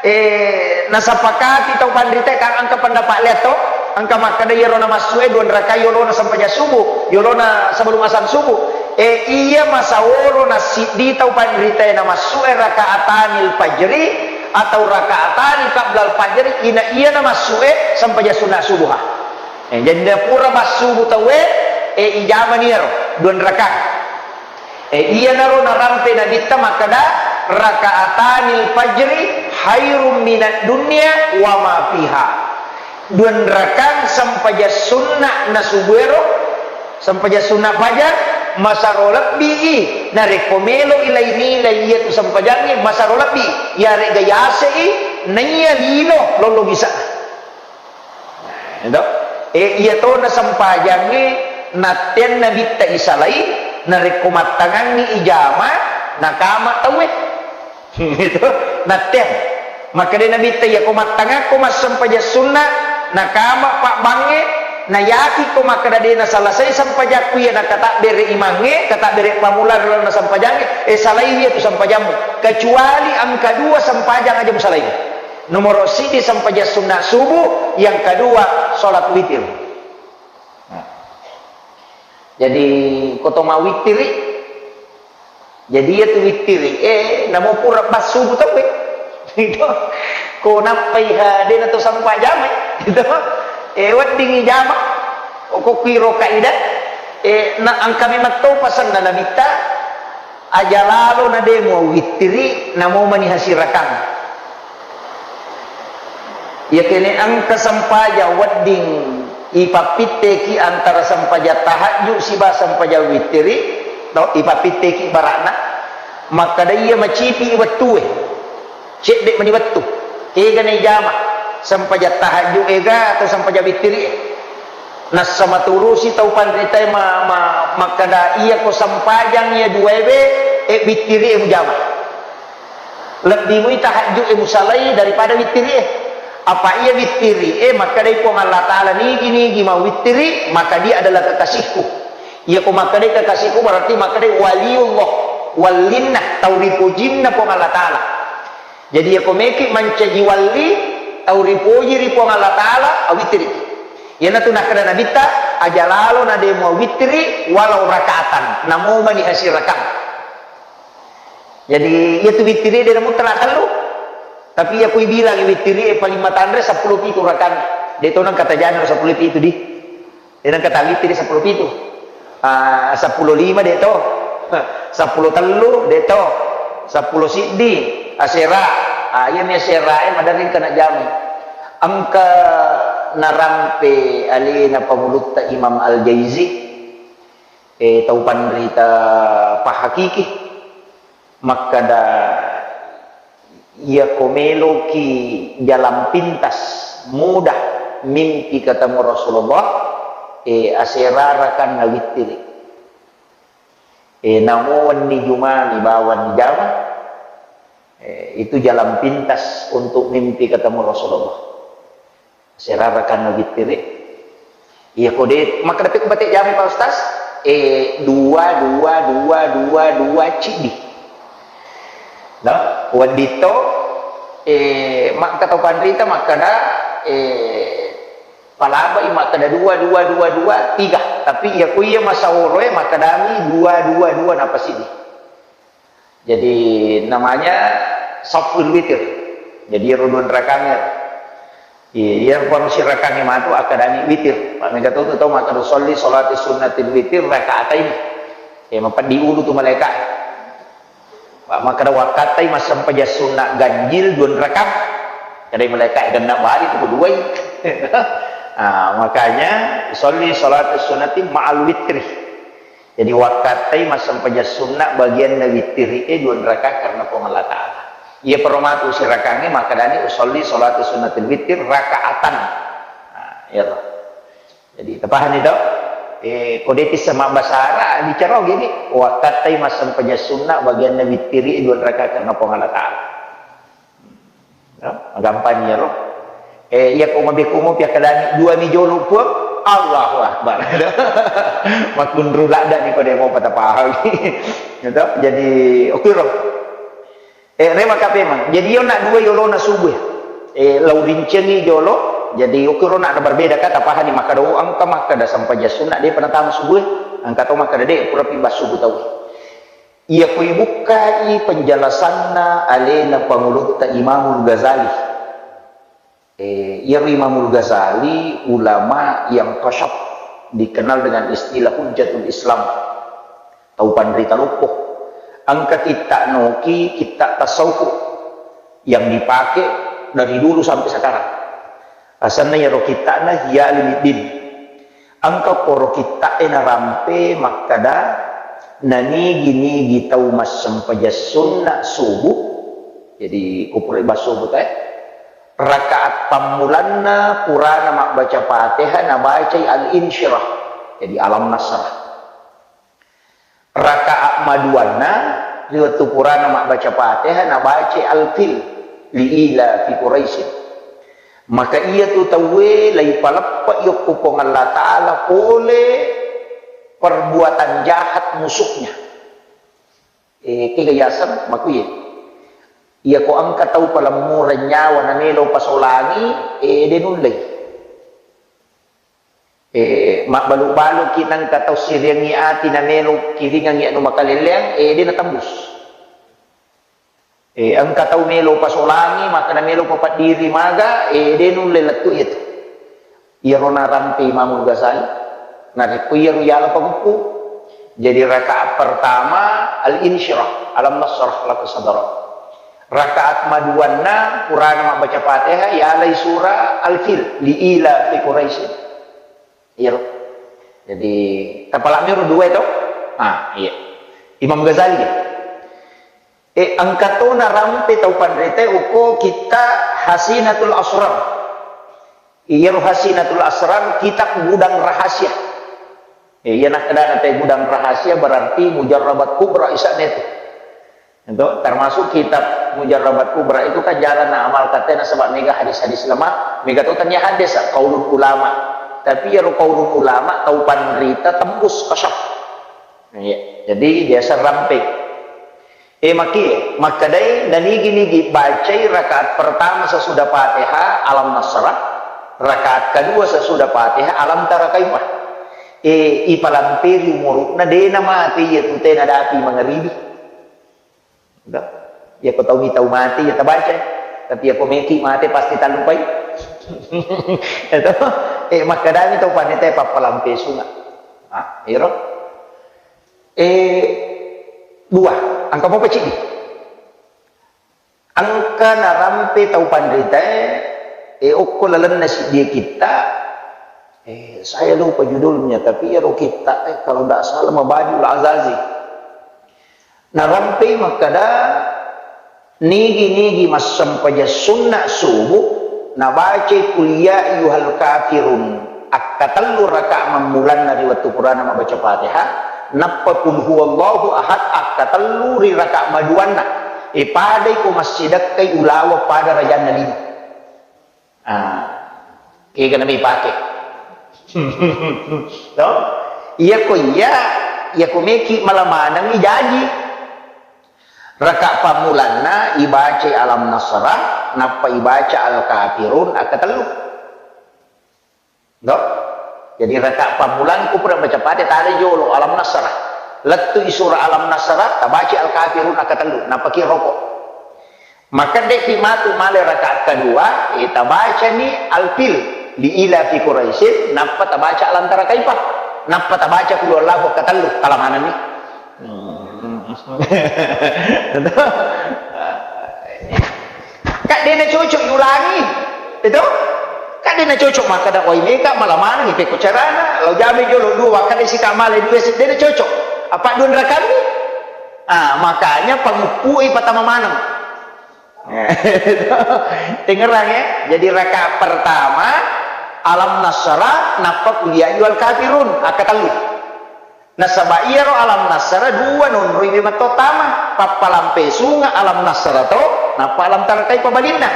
eh, nasapakati tau panrita kan engka pendapat lea to, engka makkeda iyaro namassu'e dua rakaat yolona sempajang subuh, yolona sebelum azan subuh. Eh, iya masaworo nasiddi tau panrita namassu'e rakaatanil fajri atau rakaatani qablal fajri, ina iya namassu'e sempajang sunnah subuh. Eh, jadi napura massubu tauwe, eh, ijamani iyaro dua rakaat. Eh, iyanaro narampe Nabitta makkeda, "Raka'atanil fajri khairum minad dunya wa ma fiha." Dua rakaat sempajang sunnah na subuero, sempajang sunnah fajar, masaro lebbi i, narekko melo i lai-, nilai iyatu sempajangnge, masaro lebbi, iyarega yase i, naiya lino lollo bisa. Nah, itu. Eh, iya tona sempajangnge natteang Nabitta isalai, narekko mattangangngi ijama, nakama tauwe. Itu, natteang. Makkeda Nabitta, "Iya ko mattangakko massempajang sunna, nakama pabbangnge, nayakikko makkeda de nasalasai sempajakku iya nakatabbere imangnge, katabbere pamula ri lalenna sempajangnge, eh, salaiwi iyatu sempajammu. Kecuali engka dua sempajang aja musalai." Nomoro siddi sempajang sunna subuh, yang kedua sholat witir. Nah. Jadi, ko to mawittiri, jadi iya tu wittiri, eh, namo pura bas subuh tauwe. Itu. Ko nappai ha, de na to sempajamai. Itu. Eh, wedding ijama. Ko kuiro kaidah. Eh, na engka memang to pasenna Nabitta. Aja lalo na de muawittiri, namo mani hasirakang. Iya kene engka sempajang wedding ipappitteki antara sempajang tahajud siba sempajang wittiri, no, ipappitteki barakna, makkeda iya macipi wettue. Cedde mani wettu. Kega na ijama? Sempajang tahajud ega atau sempajang wittiri e? Nassa maturusi tau panritae ma-, ma-, makkeda, "Iya ko sempajang iya duaewe, e, wittiri e mujama. Lebbi mui tahajud e musalai daripada wittiri e." Apa iya wittiri e, makkedai Puang Allah Ta'ala, "Nigi-nigi mau wittiri, maka dia adalah kekasihku." Iya ko makkedai kekasihku berarti makkedai waliullah, wallinna, tau ripojinna Puang Allah Ta'ala. Jadi, iya ko meki mancaji walli, tau ripoji ri Puang Allah Ta'ala, awittiri. Iyanatu nakkeda Nabitta, "Aja lalo na de muawittiri walau rakaatan, namo mani hasirakang." Jadi, iya tu wittiri de namuttala tellu. Tapi iya ko ibilang wittiri e paling matanre seppulo pitu rakan. De to nang kata jana seppulo pitu di. De nengka tawittiri seppulo pitu. Ah, seppulo lima de to. Seppulo tellu de to. Seppulo siddi asera. Ah, iya mi asera e maderri engka na jami. Engka narampe alena pangulutta Imam Al-Jaizi, eh, tau panrita pahakiki. Makkeda, "Iya ko meloki jalan pintas, mudah mimpi ketemu Rasulullah, eh, asera rakanna wittiri. Eh, namo wenni Jumani bawang jama, eh, itu jalan pintas untuk mimpi ketemu Rasulullah." Asera rakanna wittiri. Iya ko de, makkeda pe ko bate jami, Pak Ustaz? Eh, dua, dua, dua, dua, dua, ciddi. No? Wedding to, eh, makka tau panrita makkeda, eh, Palabai makkeda dua, dua, dua, dua, tiga. Tapi iya ku iya masaworoe makkedami dua, dua, dua, napa siddi. Jadi namanya saful witir. Jadi ero dua rakangnge. Iya, iya, paro sirakangnge matu akkedani witir. Pak mega tu tau makkeda usolli salati sunnatil witir rakaatain. Eh, mapeddi ulu tu malaika. Wa-, makkeda wakkattai massempajang sunna ganjil dua rakang. Kedai malaika genna bali tu duai. Ah, makanya usolli salati sunnati ma'al witri. Jadi wakkattai massempajang sunna bagianna witiri e dua rakang karena Puang Allah Ta'ala. Iya peromatu sirakangnge makkedani usolli salati sunnatil witir rakaatan. Nah, iya toh. Jadi, tapahani to? Eh, ko de tisseng mabbasa Arab, bicara gini, wakkattai massempajang sunna bagianna wittiri dua rakaat karena Puang Allah Ta'ala. Ya, magampang ya, roh. Eh, iya ko mabekku mo piakkalani dua mi jolo Puang, Allahu Akbar. Makkunru ladda ni ko de mo patapahang. Gitu. Jadi, oke, roh. Eh, re maka pemang. Jadi, iyo nak dua yolona subuh. Eh, lau rincengi jolo. Jadi, oke, ro nak berbeda kata pahani maka do engka maka da sampajang sunna de pernah tama subuh. Engka to maka de pura pi bas subuh tau. Iya kui bukkai penjelasanna alena pangulutta Imamul Ghazali. Eh, iyaro Imamul Ghazali ulama yang kasyaf, dikenal dengan istilah Hujjatul Islam, tau panrita loppo. Engka kitta noki, kitta tasawuf yang dipakai dari dulu sampai sekarang. Asanna iyaro kittana Ihya Ulumuddin. Engka poro kitta'e narampe makkeda, nanigi-nigi tau massempajang sunna subuh, jadi ko pura bas subuh te, rakaat pammulanna purana mabbaca Fatihah nabacai Al-Insyirah, jadi Alam Nasrah. Rakaat maduanna ri wettu purana mabbaca Fatihah nabacai Al-Fil, li ila fi Quraisyin. Maka iyatu tauwe laipaleppe'i okko Puang Allah Ta'ala pole perbuatan jahat musuhnya. Eh, kega yaseng makuye. Iya ko engka tau palemmureng nyawa namelo pasolangi, eh, de nullei. Eh, mabbalu-baluki nengka tau siriangngi ati namelo kiringangngi anu makalelleang, eh, de natembus. Eh, engka tau melo pasolangi, maka namelo papaddiri maga, eh, de nulle lettu iyatu. Iyaro narampe Imamul Ghazali. Narekko iyaro yala pagukku. Jadi rakaat pertama Al-Insyirah, Alam Nasrah laka sadrak. Rakaat maduanna Qur'an mabbaca Fatihah, yalai surah Al-Fil, li ila fi Quraisy. Iyaro. Jadi, tapalami ro dua itu. Ah, iya. Imam Ghazali ya. Eh, engka to narampe tau panrita uko kitta Hasinatul Asrar. Iyaro Hasinatul Asrar kitab gudang rahasia. Eh, iya nakkedana te gudang rahasia berarti mujarrabat kubra isane tu. Itu termasuk kitab Mujarrabat Kubra itu kan jarang na amal katanya sebab mega hadis-hadis lemah, mega tu tanya hadis qaulul ulama. Tapi ya qaulul ulama tau panrita tembus kasyaf. Iya. Jadi biasa rampe. Eh, maki, makkedai nanigi-nigi bacai rakaat pertama sesudah Fatihah Alam Nasrah, rakaat kedua sesudah Fatihah Alam Tara Kaifah. Eh, ipalamperi umuruna dena mati iya tutena dapi mangaribi. Udah. Ya ko tau mi tau mati ya tabaca. Tapi ya ko meki mati pasti talupai. Itu. Eh, makkedami tau panrita pappalampe sunga. Ah, iro. Eh, dua. Engka mopa cidi. Engka narampe tau panrita, eh, okko lalenna siddi kitta, eh, saya lupa judulnya, tapi iyaro kitta, eh, kalau ndak salah Mabadiul Azazi. Narampei makkada, nigi-nigi massempajang sunna subuh, nabacai Qul ya ayyuhal kafirun akkatellu rakaat mammulanna ri wettu purana mabbaca Fatihah, nappa Qul huwallahu ahad akkatellu ri rakaat maduanna. E, padai ko massidekkai ulaweng pada rajanna lino. Ah, kega nami pake. To? Iya ko iya, iya ko meki mala manengi jaji. Raka pammulanna ibacai Alam Nasrah, nappa ibaca Al-Kafirun akkatellu. Do? Jadi raka pammulang ku pura baca Fatihah, tale jolo Alam Nasrah. Lettu i surah Alam Nasrah, tabaca Al-Kafirun akkatellu, napaki roko. Maka de'pi matu male raka kedua, eh, tabacani Al-Fil, li ila fi Quraisyin, nappa tabaca Alam Tara Kaifa, nappa tabaca Qul Huwallahu akkatellu, tala manenni. Kak dena cocok yulangi, itu? Kak dena cocok makkada, "Wai meka mala maneng, ipekko carana, lau jame jolo dua, kade sika male dua, dena cocok. Apa dua rakammi?" Ah, makanya panguppui patama maneng. Tengerang ya. Jadi rakaat pertama Alam Nasrah, nappa Qul Ya Ayyuhal Kafirun, akkatellu. Nasaba iyaro Alam Nasrah dua nonroi memetto tama, pappalampe sunga Alam Nasrah to, nappa Alam Tara Kaifa balinna.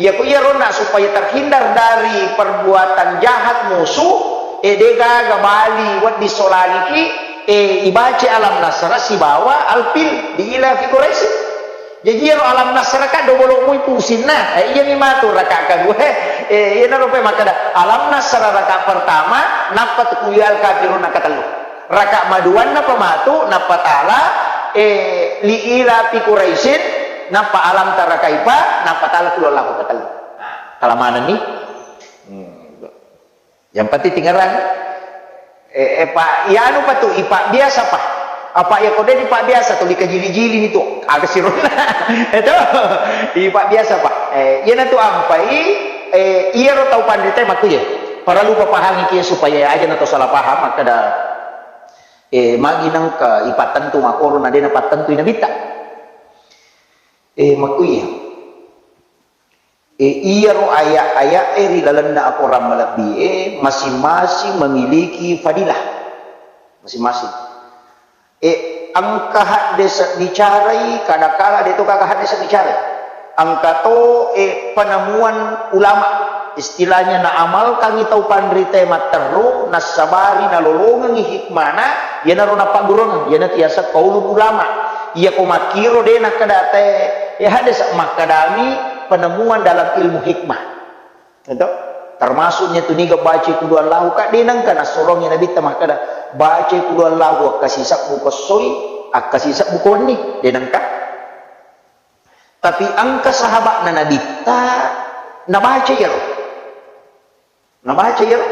Iyako iyaronna supaya terhindar dari perbuatan jahat musuh, e, degaga bali wedding solangiki, e, ibaca Alam Nasrah sibawa Al-Fil di ila fi Quraisy. Jaji iyaro Alam Nasrah ka dobolo mui pusinna. Eh, iyami matu raka kedua. Eh, iyanaro pe makkada Alam Nasrah raka pertama, nappa tu Qul Ya Ayyuhal Kafirun raka tellu. Raka maduanna pa matu, nappa tala, eh, li ila fi Quraisyin, nappa Alam Tara Kaifa, nappa tala Qul Huwallahu raka tellu. Nah, tala manenni. Hmm. Yang penting tingerang. Eh, eh, Pak, ianu pa tu, ipabbiasa pa. Apa ya kode dipabbiasa tu, dikajili-jili ni tu. Aga sirona. Itu, ipabbiasa pa. Eh, iyana tu ampai, eh, iyaro tau panrita makku ya. Para lupa pahangi kia supaya aja na tau salah paham, makkada, eh, magi nangka ipattentu makoro na dena pattentu inabitta. Eh, makku iya. E, iyaro aya'-aya'e ri lalenna akorang malebbi'e, masing-masing memiliki fadilah. Masing-masing. E, engka haddese' bicarai, kadakala de' to gaga haddese' bicarai. Engka to, e, penemuan ulama. Istilahnya naamalkangi tau panritae matteru, nassabari nalolongengi hikmana, iyanaro napaggurungeng, iyanatu yaseng qaulul ulama. Iyako makkiro de' nakkeda te, e, haddese' makkedami penemuan dalam ilmu hikmah. Itu? Termasuknya tu niga baca Qul Huwallahu ka, de' nengka nassorongi Nabitta makkeda, baca Qul Huwallahu akkasisebbu ko essoi, akkasisebbu ko wenni, de' nengka. Tapi engka sahabatna Nabitta nabaca iyaro. Nabaca iyaro.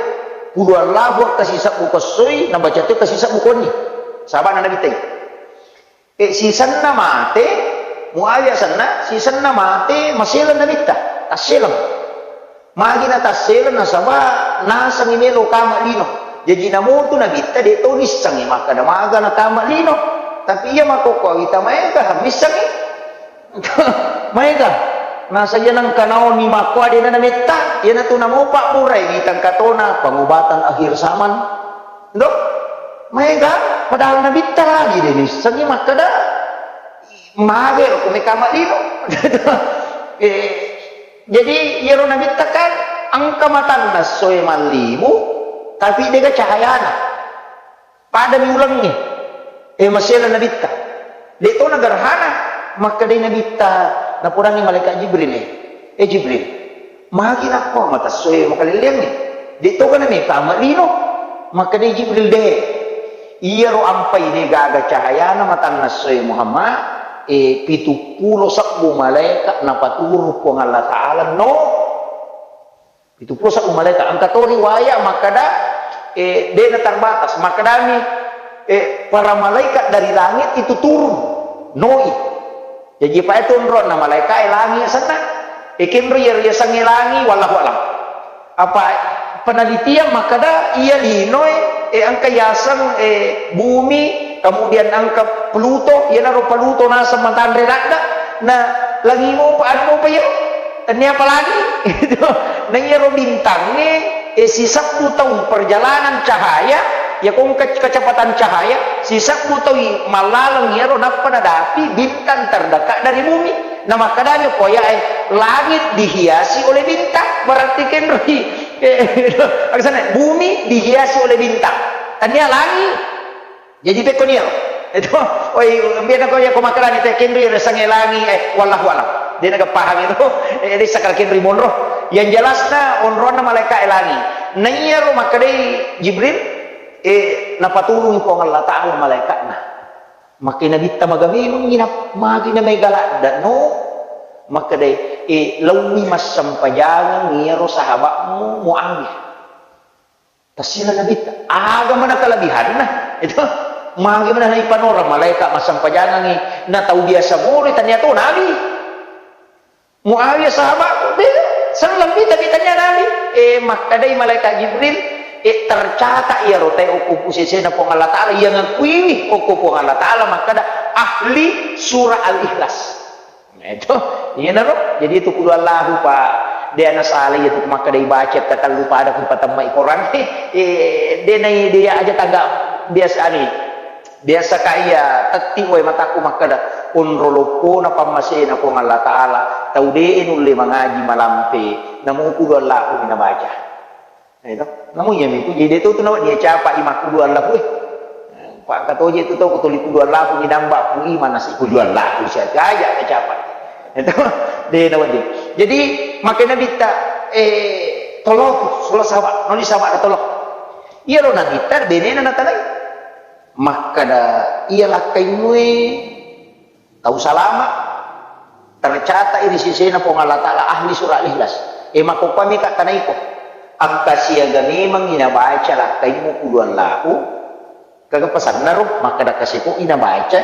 Qul Huwallahu akkasisebbu ko essoi, nabaca to akkasisebbu ko wenni. Sahabatna Nabitta. E, sisenna mate, Muawiyah senna, sisenna mate, maseleng Nabitta, tasseleng. Magi na tasseleng nasaba nasengi melo kama lino. Jaji namotu Nabitta de' to nissengi makkeda maga na kama lino. Tapi iya makkokkoe wita maega missengi. Maega. Nasa iya nengka naoni makkoa de' na nametta, iyanatu namopa burai wita engka tona pengobatan akhir zaman. Ndo? Maega, padahal Nabitta lagi de' nissengi makkeda, mage ro kumi kama lino. Eh, jadi iyaro Nabitta kan engka matanna essoe mallibu, tapi de'ga cahayana. Padami ulengnge. Eh, masela Nabitta. De' to nagerhana, makkedai Nabitta, napodangngi malaikat Jibril, eh, "Eh, Jibril, magi nakko mata essoe makalelleangnge? De' to kana meka ama lino?" Makkedai Jibril, "De'. Iyaro ampai de' gaga cahayana matanna essoe Muhammad, eh, pitu pulo sebbu malaikat napaturu Puang Allah Ta'ala no." Pitu pulo sebbu malaeka. Engka to riwaya makkeda, eh, de'na terbatas. Makkedami, eh, para malaikat dari langit itu turun, noi. Jaji, pa itu onronna malaeka e langi senna. Eh, kenro iya riasengnge langi, wallahu alam. Apa penelitian makkeda iya linoe, eh, engka yaseng, eh, bumi, kemudian engka Pluto, iyanaro Pluto naseng matanre ladde, na langi mopa, anu mopa iya. Tennia apa lagi? Gitu. Na iyaro bintangnge, eh, sisebbu taung perjalanan cahaya, iya ko engka kecepatan cahaya, sisebbu taung mallaleng iyaro nappa nadapi bintang terdekat dari bumi. Na makkedami ko ya, eh, langit dihiasi oleh bintang, berarti kenroi, eh, aksana, bumi dihiasi oleh bintang. Tennia langi. Jaji pekko nia. Itu, oi, biar ko ya ko makarani te kenri resange langi, eh, wallahu alam. Dia naga paham itu, eh, dia sakal kenri monro. Yang jelasnya onronna malaikat langi. Naiyaro makkedai Jibril, eh, napatulung Puang Allah Ta'ala malaika'na. Makkedai Nabitta, "Maga memengngi na-, magi na mega ladda no?" Makkedai, "Eh, laowi massempajangang iyaro sahaba'mu Muawiyah." Tassila Nabitta, "Aga mana kelebihanna?" Itu, "Magi mana naipanoreng malaika massempajangangngi na tau biasa mori tania to Nabi?" Muawiyah sahabatku, beda. Selleng mita ditanya Nabi. Eh, makkedai malaikat Jibril, eh, tercatat iyaro tae okko pusesena Puang Allah Ta'ala, iya ngakuiwi okko Puang Allah Ta'ala, makkeda ahli surah Al-Ikhlas. Nah, itu, iyanaro. Jadi itu kudu Allahu, Pak. De ana salah itu makkeda ibaca katellu pada ku patemmai Quran. Eh, de nai de aja tangga biasa ni. Biasa ka iya tetti wae matakku makkeda, onro loppona pammasena Puang Allah Ta'ala, tau de nulle mangaji malampe, namu kudu Allahu mi nabaca. Itu. Namu iya mitu, jadi itu tu nawa dia capa i makkudu Allahu, eh. Pak katoje tu tau kutuli kudu Allahu mi namba ku iman nasi kudu Allahu sia gaya kacapa. Itu, de nawa dia. Jadi, makanya Nabitta, eh, tolo tu, solo sahabat, noli sahabat tolo. Iyaro Nabitta, benena natalai. Makkeda, iya lakkaimue tau salama, tercatat ri sesena Puang Allah Ta'ala ahli surah Al-Ikhlas. E, makkokkoe mika tanaiko. Engka siaga memang inabaca lakkaimmu kudu Allahu, kaga pasanna ro, makkeda kaseko inabaca,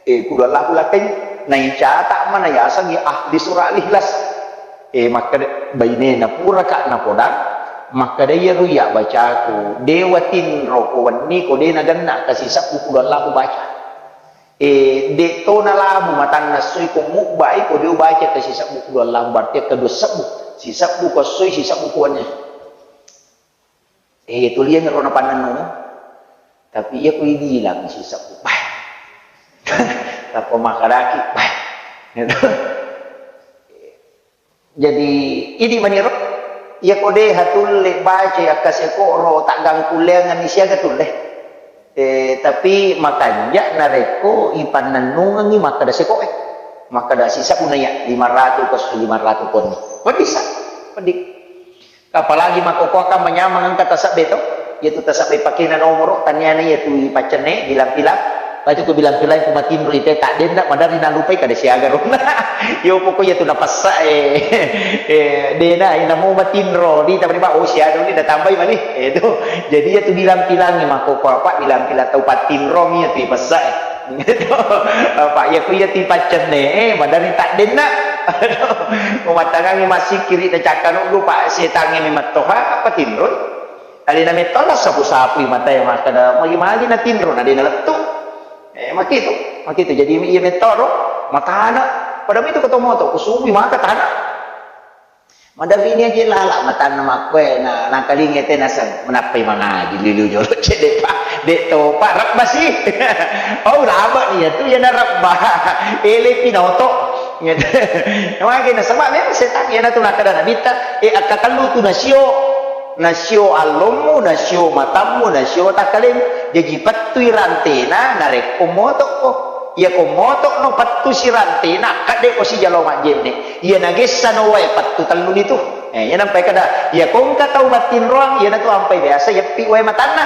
e, kudu Allahu lakkaimmu. Naicatat mana yasengngi ahli surah Al-Ikhlas. E, makkeda bainena puraka napodang, makkeda iyaro iya bacaku, dewa tinro ko wenni ko de nagenna kasisebbu kudu Allahu baca. E, de to nalabu matanna sui ko mubbai ko de ubaca kasisebbu kudu Allahu, berarti kedua sebbu. Sisebbu ko sui, sisebbu ko wenni. E, tuliang ro napannennung. Tapi iya ko ibilang sisebbu. Bah. Tappa makadaki, bah. Gitu. Jadi, idi maniro, iya ko de hatulle baca akkaseko ro taggangkulleanganni siaga tulle. Eh, tapi makanja narekko ipannennungengi makkeda seko e. Makkeda sisebbu naiya lima ratu ko lima ratu konni. Peddi sa, peddi. Apalagi makkokkoe kan manyameng engka tasebbe to. Iyatu tasebbe pakena nomoro, taniana iyatu ipaccenne, bilang-bilang. Patu ku bilang-bilang ku matinro ite tak denna, maderri nalupai kada siaga ronna. Yo pokok iyatu napassa, eh, eh, dena, eh, namo matinro, di tamani ba, oh, siaga ni natambai mani. Eh, itu. Jadi iyatu bilang-bilang ni makkokkoe apa, bilang-bilang tau patinro mi iyatu ipassa, eh. Apa iya ku iya tipaccenne, eh, maderri tak denna. Aduh, umattangangi massikkiri na cakka nuddu, Pak, setangnge mi mattoha, apa tinroi? Alena metto la sapu-sapui matae makkeda, magi-magi na tinro, na de nalettu. Eh, makitu, makitu. Jadi iya metto ro, matana. Pada mitu koto moto, kusubui maka tana. Maderrini aja lala matanna makkoe na, nakalinga te naseng, menappai mangaji liu jolo cedde pa, de to pa, rebba si. Oh, laba iya tu, iya na rebba. Ele pinoto. Magi nasaba memang setan, iya na tu nakada nabitta, e, akkatellu tu nasio, nasio allommu, nasio matammu, nasio takkalemu. Jaji pettui rantena, narekko motokko. Iya ko motokno pettu si rantena, akkadde ko si jalo majjenne. Iya nagessano wae pettu telluni tu. Eh, iya nampai kada, iya ko engka tau mattinroang, iyanatu ampai biasa yeppi wae matanna.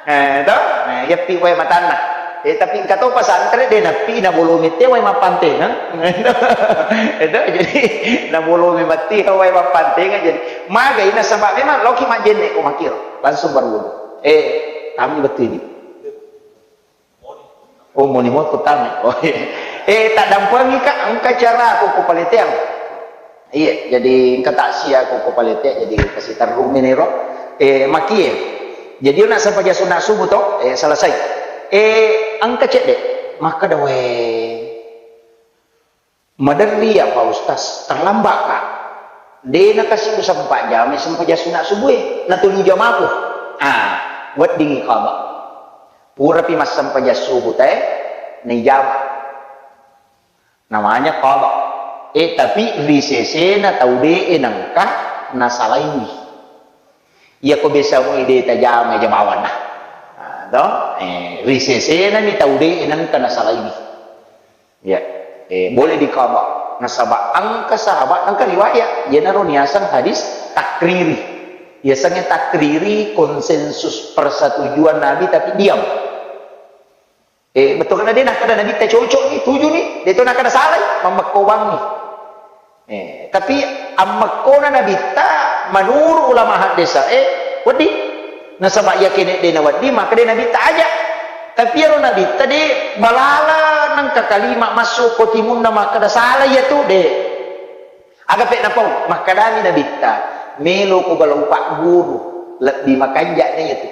Eh, to? Eh, yeppi wae matanna. Eh, tapi engka to pasantre de nappi na bolomi te wae mappantengeng. Itu jadi na bolomi matti wae mappantengeng. Jadi magai nasaba memang loki majjenne ko makiro, langsung berwudu. Eh, kami betul ini. Oh, moni mo kutame. Oh, iya. Eh, tak dampengi ka, engka cara ko, ko paleteang. Iya, jadi engka taksia ko, ko paleteang, jadi kasih terrumi nero. Eh, makie. Jadi nak sampai sunat subuh to, eh, selesai. Eh, engka cedde. Maka dawe. Maderri ya, Pak Ustaz, terlambat, Kak. De nakasi usempat jam sempajang sunat subuh e, na telu jam aku. Ah, weddingi qada. Purapi massempajang subuh te, naijama. Namanya qada. Eh, tapi ri sesena tau de e nengka nasalaiwi. Iya ko biasa mu ide tajama aja bawanna. Ah, to? Eh, ri sesena ni tau de e nengka nasalaiwi. Ya, eh, boleh diqada. Nasaba engka sahabat, engka riwayat, iyanaro niaseng hadis takriri. Biasanya takriri konsensus persetujuan Nabi tapi diam. Eh, betul kan, de' nakkeda Nabitta cocok ni, tuju ni, de' to nakkeda salai, mammekkobang ni. Eh, tapi ammekkona Nabitta menurut ulama haddesa, eh, wedding. Nasaba iya kene de' nawedding, maka de' Nabitta aja. Tapi ero Nabitta de' balala nengka kalimat masuk ko timunna makkeda salai iya tu, de'. Aga pe napau, makkedami Nabitta, melo ko gau pagguru, lebbi makanja na iya tu.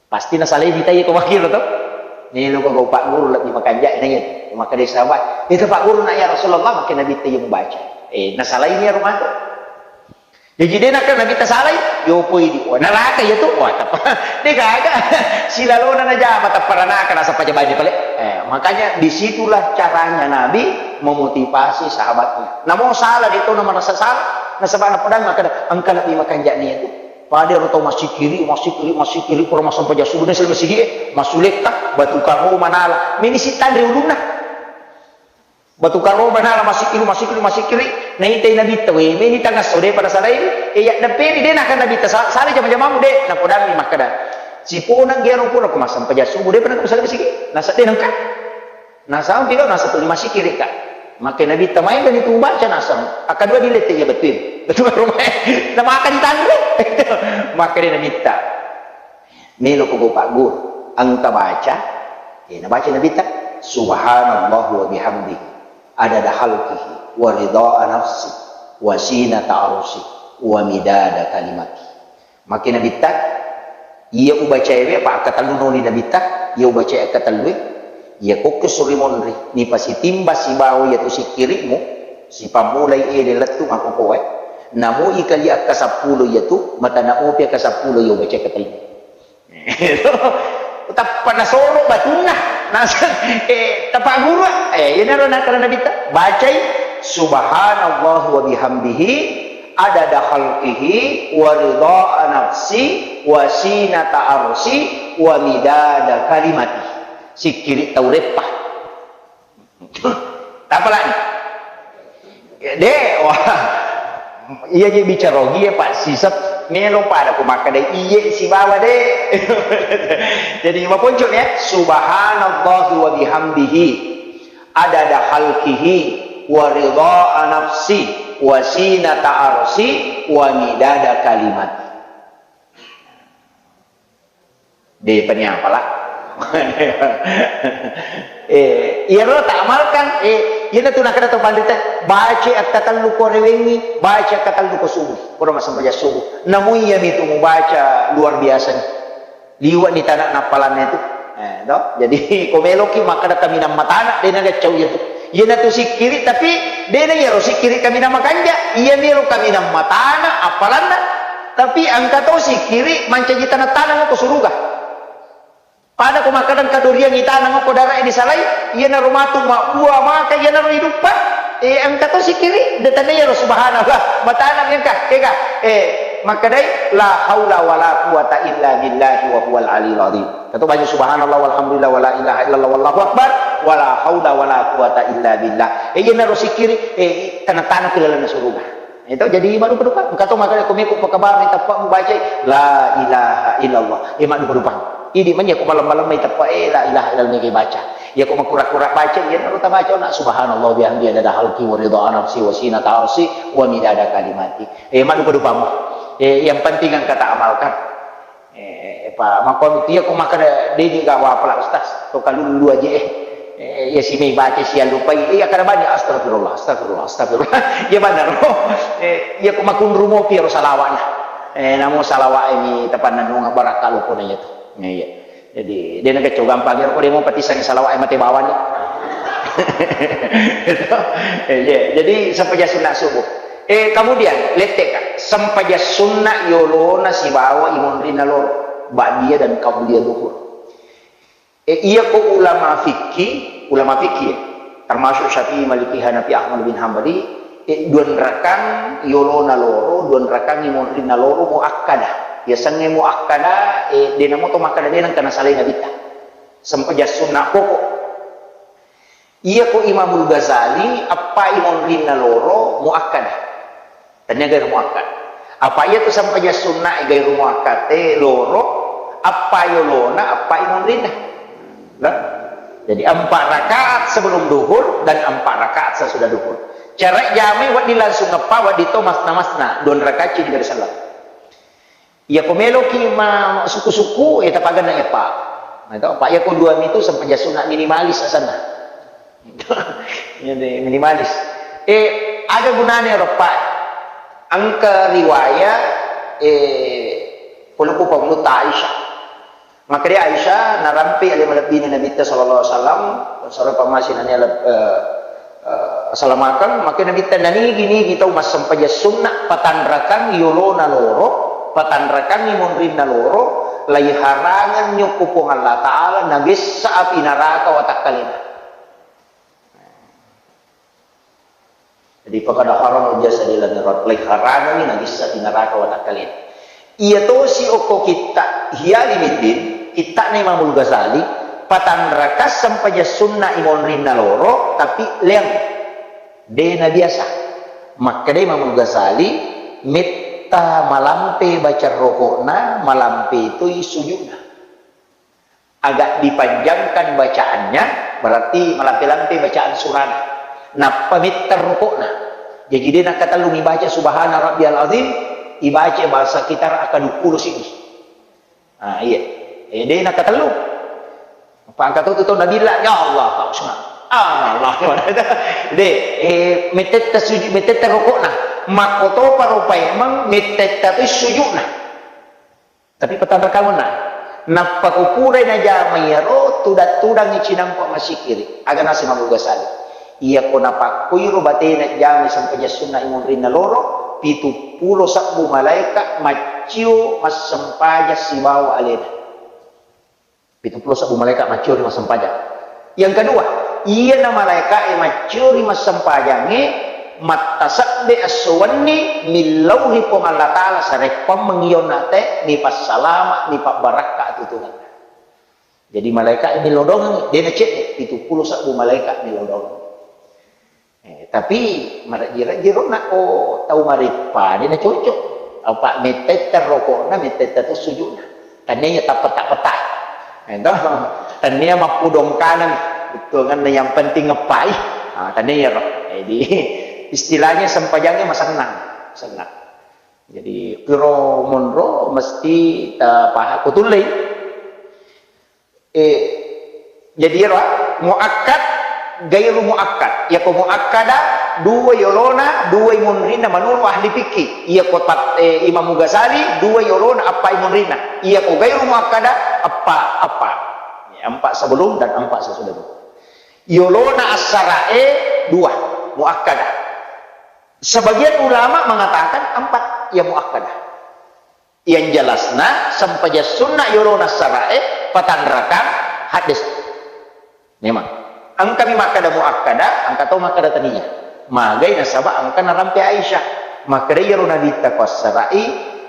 Pasti nasalai mita iya ko makkiro to. Melo ko gau pagguru lebbi makanja na iya tu. Makkeda sahabat, "Itu pagguru na ya Rasulullah," makkeda Nabitta iya mubaca. Eh, nasalai ni ero matu. Jaji de' nakkeda Nabitta salai, yo poi di. Wah, neraka iya tu. Wah, teppa. De' gaga. Silalona najama, teppa ranaka nasappa jabani pale. Eh, makanya disitulah caranya Nabi memotivasi sahabatnya. Namo salah de' to na merasa salah, nasaba napodang makkeda, engka lebbi makanja na iya tu. Pada ero tau massikiri, massikiri, massikiri, pura massempajang subuh, de' sel masigi, eh, massulekka, batu karo manala. Meni sitanre ulunna. Batu karo manala massikiri, massikiri, massikiri, naitai Nabitta, we, meni tangasso, de' pada salai, eh, ya, deperi, de' nakkeda Nabitta, sa-, salai jama-jamamu, de', napodammi makkeda. Siponang gero pura ko massempajang subuh, de' pada ko salai masigi. Nasa de' nengka. Nasang pilo, nasa tuli massikiri ka. Makkeda Nabitta, maega ni tu baca nasang. Akkadua dilette iya bettuin. Betul rumah. Namaka ditanre. Makkeda Nabitta, melo ko gau pagguru. Engka baca. Eh, nabaca Nabitta, subhanallah wa bihamdihi. Adada khalqihi. Wa ridha nafsi. Wa zinata arsi. Wa midada kalimati. Makkeda Nabitta, iya ubacaewe, apa akkatellu noni Nabitta, iya ubacae akkatellue, iya kokko suri monri, nipasitimba sibawa iya tu sikkiri'mu, sipammulai ele lettu makkokoe, namui kali akkasappulo iya tu, matana mopi akkasappulo iya ubacae akkatellu. Tappa nasoro batunna, naseng, eh, tapagguru, eh, iyanaro nakkeda Nabitta, bacai, subhanallah wa bihamdihi, adada khalqihi, wa ridha nafsi, wa zinata arsi, wa midada kalimati. Sikkiri tau reppa. Tapalani. De', wah. Iya je bicara ogi ya, Pak, sisep melo pada ko makkeda iye sibawa de'. Jadi maponco ya, subhanallah wa bihamdihi. Adada khalqihi, wa ridha nafsi, wa zinata arsi, wa midada kalimati. De' pani apala. Eh, iyaro ta amalkan, eh, iyana tu nakkeda to panrita, baca akkatellu ko rewengi, baca akkatellu ko subuh. Ko massempajang subuh. Namu iya mitu mubaca luar biasa ni. Liwa' ni tana nappalanna itu. Eh, to? Jadi, ko meloki makkeda kaminang matana, de' nageccau iya tu. Iyana tu sikkiri, tapi de' na iyaro sikkiri kaminang makanja. Iya melo kaminang matana appalanna, tapi engka to sikkiri mancaji tanang-tanang ko suruga. Pada ko makkeda engka doriang itanang ko dara' disalai, iyanaro matu mabbua maka iyanaro iduppa. Eh, engka to sikkiri, de' tania iyaro subhanallah. Matana mi engka, kega. Eh, makkedai, la haula wala quwata illa billahi wa huwal aliyul azim. Kato baju subhanallah walhamdulillah wala ilaha illallah wallahu akbar, wala haula wala quwata illa billah. Eh, iyanaro sikkiri, eh, tanang-tanang ki lalenna suruga. Itu jadi madupa-dupa. Engka to makkeda ko meko pakabar ni teppa mubacai la ilaha illallah. Eh, madupa-dupa. Idi manya ko malam-malam mai teppa, eh, la ilaha illallah ni baca. Ya ko makura-kura baca, iyanaro tabaca na subhanallah bihamdi adada halki wa ridha nafsi wa sinata arsi wa midada kalimati. Eh, madupa-dupa mu. Eh, yang penting engka ta amalkan. Eh, pa, makko tia ko makkeda, "Deni gawa pala, Ustaz, to kalullu aja, eh." Eh, iya simei baca siallupai, iya kada banyak, "Astagfirullah, astagfirullah, astagfirullah." Iya benar, oh. Eh, iya ko makunru mopi ro salawatna. Eh, namo salawat ini tepan nunga barakalo ko na iya tu. Iya, iya. Jadi, de' nakeco gampang, ko de' mo patisang salawat mate bawani. Eh, iya. Jadi, sampai sunat subuh. Eh, kemudian, leteka, sempajang sunna yolona sibawa imonrinna loro, ba'diyah dan qabliyah duhur. Eh, iya ko ulama fikih, ulama fikih, ya, termasuk Syafi'i, Maliki, Hanafi, Ahmad bin Hambali, eh, duan rakang yolona loro, duan rakang imonrinna loro muakkada. Yasengnge muakkada, eh, de' namo to makkada de' nengka nasalai Nabitta. Sempajang sunna pokok. Iya ko Imamul Ghazali, appa imonrinna loro muakkada. Tania gair muakkad. Apa iya tu sempajang sunna e gairu muakkad e loro, appa yolona, appa i munrinna. Nah, jadi empat rakaat sebelum duhur dan empat rakaat sesudah duhur. Cara jamai wedding langsung eppa, wedding to masna-masna, dua rakaat ci digare sallang. Iya ko meloki ma-, suku-suku, eh, tapaganna eppa. Nah, itu apa? Iya ko dua mitu sempajang sunna minimalis asanna. Jadi minimalis. Eh, ada gunanya eppa. Engka riwayat, eh, pole ku pamutta Aisyah. Makkeda Aisyah, narampe ale malebbina Nabitta sallallahu alaihi wasallam, saro pammasina nia leb-, eh, eh, salamakeng, makkeda Nabitta, nanigi-nigi tau massempajang sunna, patanrakang yolona loro, patanrakangi munrinna loro, laiharangeng nyokko Puang Allah Ta'ala, nagessa api naraka watakkalena. Jadi, fakada haram jasadi lan irat, lai haramani nagissa pi naraka watakkalena. Iya tosi okko kitta Ihya Ulumuddin, kittana Imamul Ghazali, patanraka sempajang sunna i monrinna loro, tapi leang. De nabiasa. Makkeda Imamul Ghazali, metta malampe baca rokokna, malampe toi sujudna. Agak dipanjangkan bacaannya, berarti malampe-lampe bacaan surana. Nappa metta rokokna. Jadi de nakkatellung ibaca Subhana Rabbiyal Azim, ibaca bahasa kitar aka duppulu siddi. Ah, iya. Eh, de nakkatellung. Apa angka tu tau nabilla, ya Allah, Pak Usman. Ah, Allah. De, eh, mettetta sujud, mettetta rokokna. Makkotopa rupa emang mettetta tu sujudna. Tapi patanrakang onna. Nappa ko purai najama iyaro, tudang-tudangi cinampa masikiri. Aga naseng Imamul Ghazali. Iyako napakkoiro batena jamai sempajang sunna i monrinna loro, pitu pulo sebbu malaeka maccio massempajang sibawa alena. Pitu pulo sebbu malaeka maccio ri massempajang. Yang kedua, iyana malaeka e maccio ri massempajangnge, mattasebbe esso wenni, millauhi Puang Allah Ta'ala, sareppang mengionna te, mipassalama, mipabbarakka tutunganna. Jadi malaeka e millau doangengngi, de nacedde, pitu pulo sebbu malaeka millau doangengngi. Eh, tapi marejji-rejji ro nakko tau mareppa, de nacocok. Apa mettetta rokokna, mettetta tu sujudna. Tania iya tappeta-peta. Eh, toh? Tania mappudong kanang, bettuanganna yang penting ngeppai. Ah, tania iyaro. Jadi istilahnya sempajangnya masennang, senang. Jadi kiro monro mesti tapaham ko tullei. Eh, jadi iyaro, muakkad, gairu muakkad. Iyako muakkada, dua yolona, dua i monrinna menurut ahli fikih. Iyako pat-, eh, Imam Ghazali, dua yolona, appa i monrinna. Iyako gairu muakkada, appa, appa. Ya, empat sebelum dan empat sesudah itu. Yolona assarae dua, muakkada. Sebagian ulama mengatakan empat yang muakkada. Yang jelasna, sempajang sunna yolona assarae, patanrakang, hadis. Memang. Engkami makkada muakkada, engka to makkada tania. Magai nasaba engka narampe Aisyah. Makkada iyaro Nabitta ko assara'i,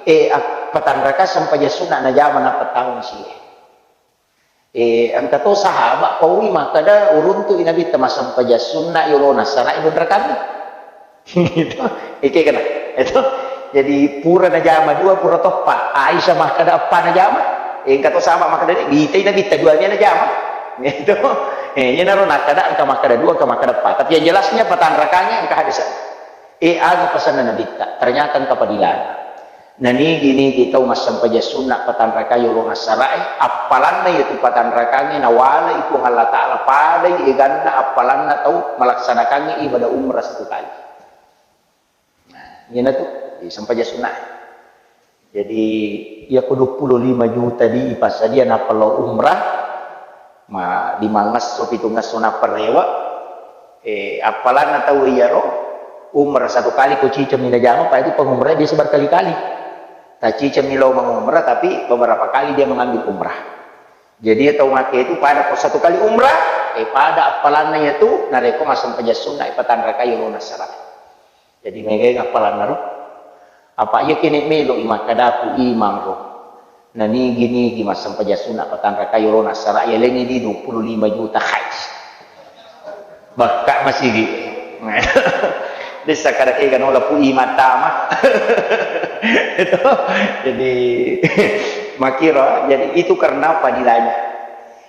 e, ak-, patanrakang sempajang sunna najama nappa tau masigie. Eh, engka to sahaba paui makkada uruntu'i Nabitta massempajang sunna yolona assara'i dua rakami. Itu, ike kena. Itu. Jadi pura najama dua, pura toppa. Aisyah makkada eppa najama. Eh, engka to sahaba makkada, "Itai Nabitta dua mia najama." Itu. Eh, iyanaro nakkada engka makkada dua, engka makkada eppa. Tapi yang jelasnya patanrakangnge engka hadis. Eh, aga pesanna Nabitta? Ternyata engka padilana. Nanigi-nigi tau massempajang sunna patanrakai yolona assarae, appalanna iyatu patanrakangnge nawalai Puang Allah Ta'ala padai eganna appalanna tau malaksanakangnge ibadah umrah satu kali. Nah, iyanatu, di sempajang sunna. Jadi, iyako dua puluh lima juta di ipassadia nappa lao umrah, ma-, limangngesso, pitungngesso nappa rewe, eh, appalanna tau iyaro, umrah satu kali ko cicemmi najama, pa itu pengumrah biasa berkali-kali. Tacicemmi lao mengumrah, tapi beberapa kali dia mengambil umrah. Jadi, tau make itu pada ko satu kali umrah, eh, pada appalanna iyatu, narekko massempajang sunna, eh, patanrakai yolona assarae. Jadi, megai appalanna ro. Apa iya kene melo i makkadaku imang ro. Nanigi-nigi massempajang sunna patanrakai yolona assarae, lengi di dua puluh lima juta khais. Bakka masigi. Dessa kada kega nola pu imata ma. Itu. Jadi, makiro, jadi itu karena fadilahnya.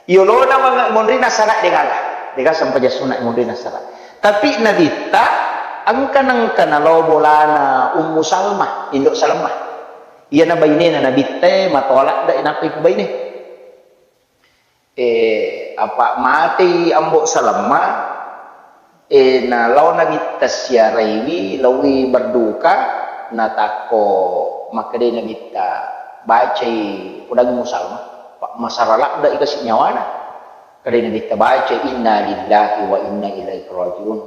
Yolona manga-, monrina sara de gaga. De gaga sempaja sunna monrina sara. Tapi Nabitta engka nengka nalao bolana Ummu Salmah, Indo Salmah. Iyana bainena Nabitta, matoa ladde nappa iku baine. Eh, apa matei Ambo Salemma, eh, na lao Nabitta siaraiwi, laowi berduka, natakko makkedai Nabitta, bacai, podangi Ummu Salma, pa-, masara ladde i kasi nyawana. Kedai Nabitta baca, "Inna lillahi wa inna ilaihi rajiun."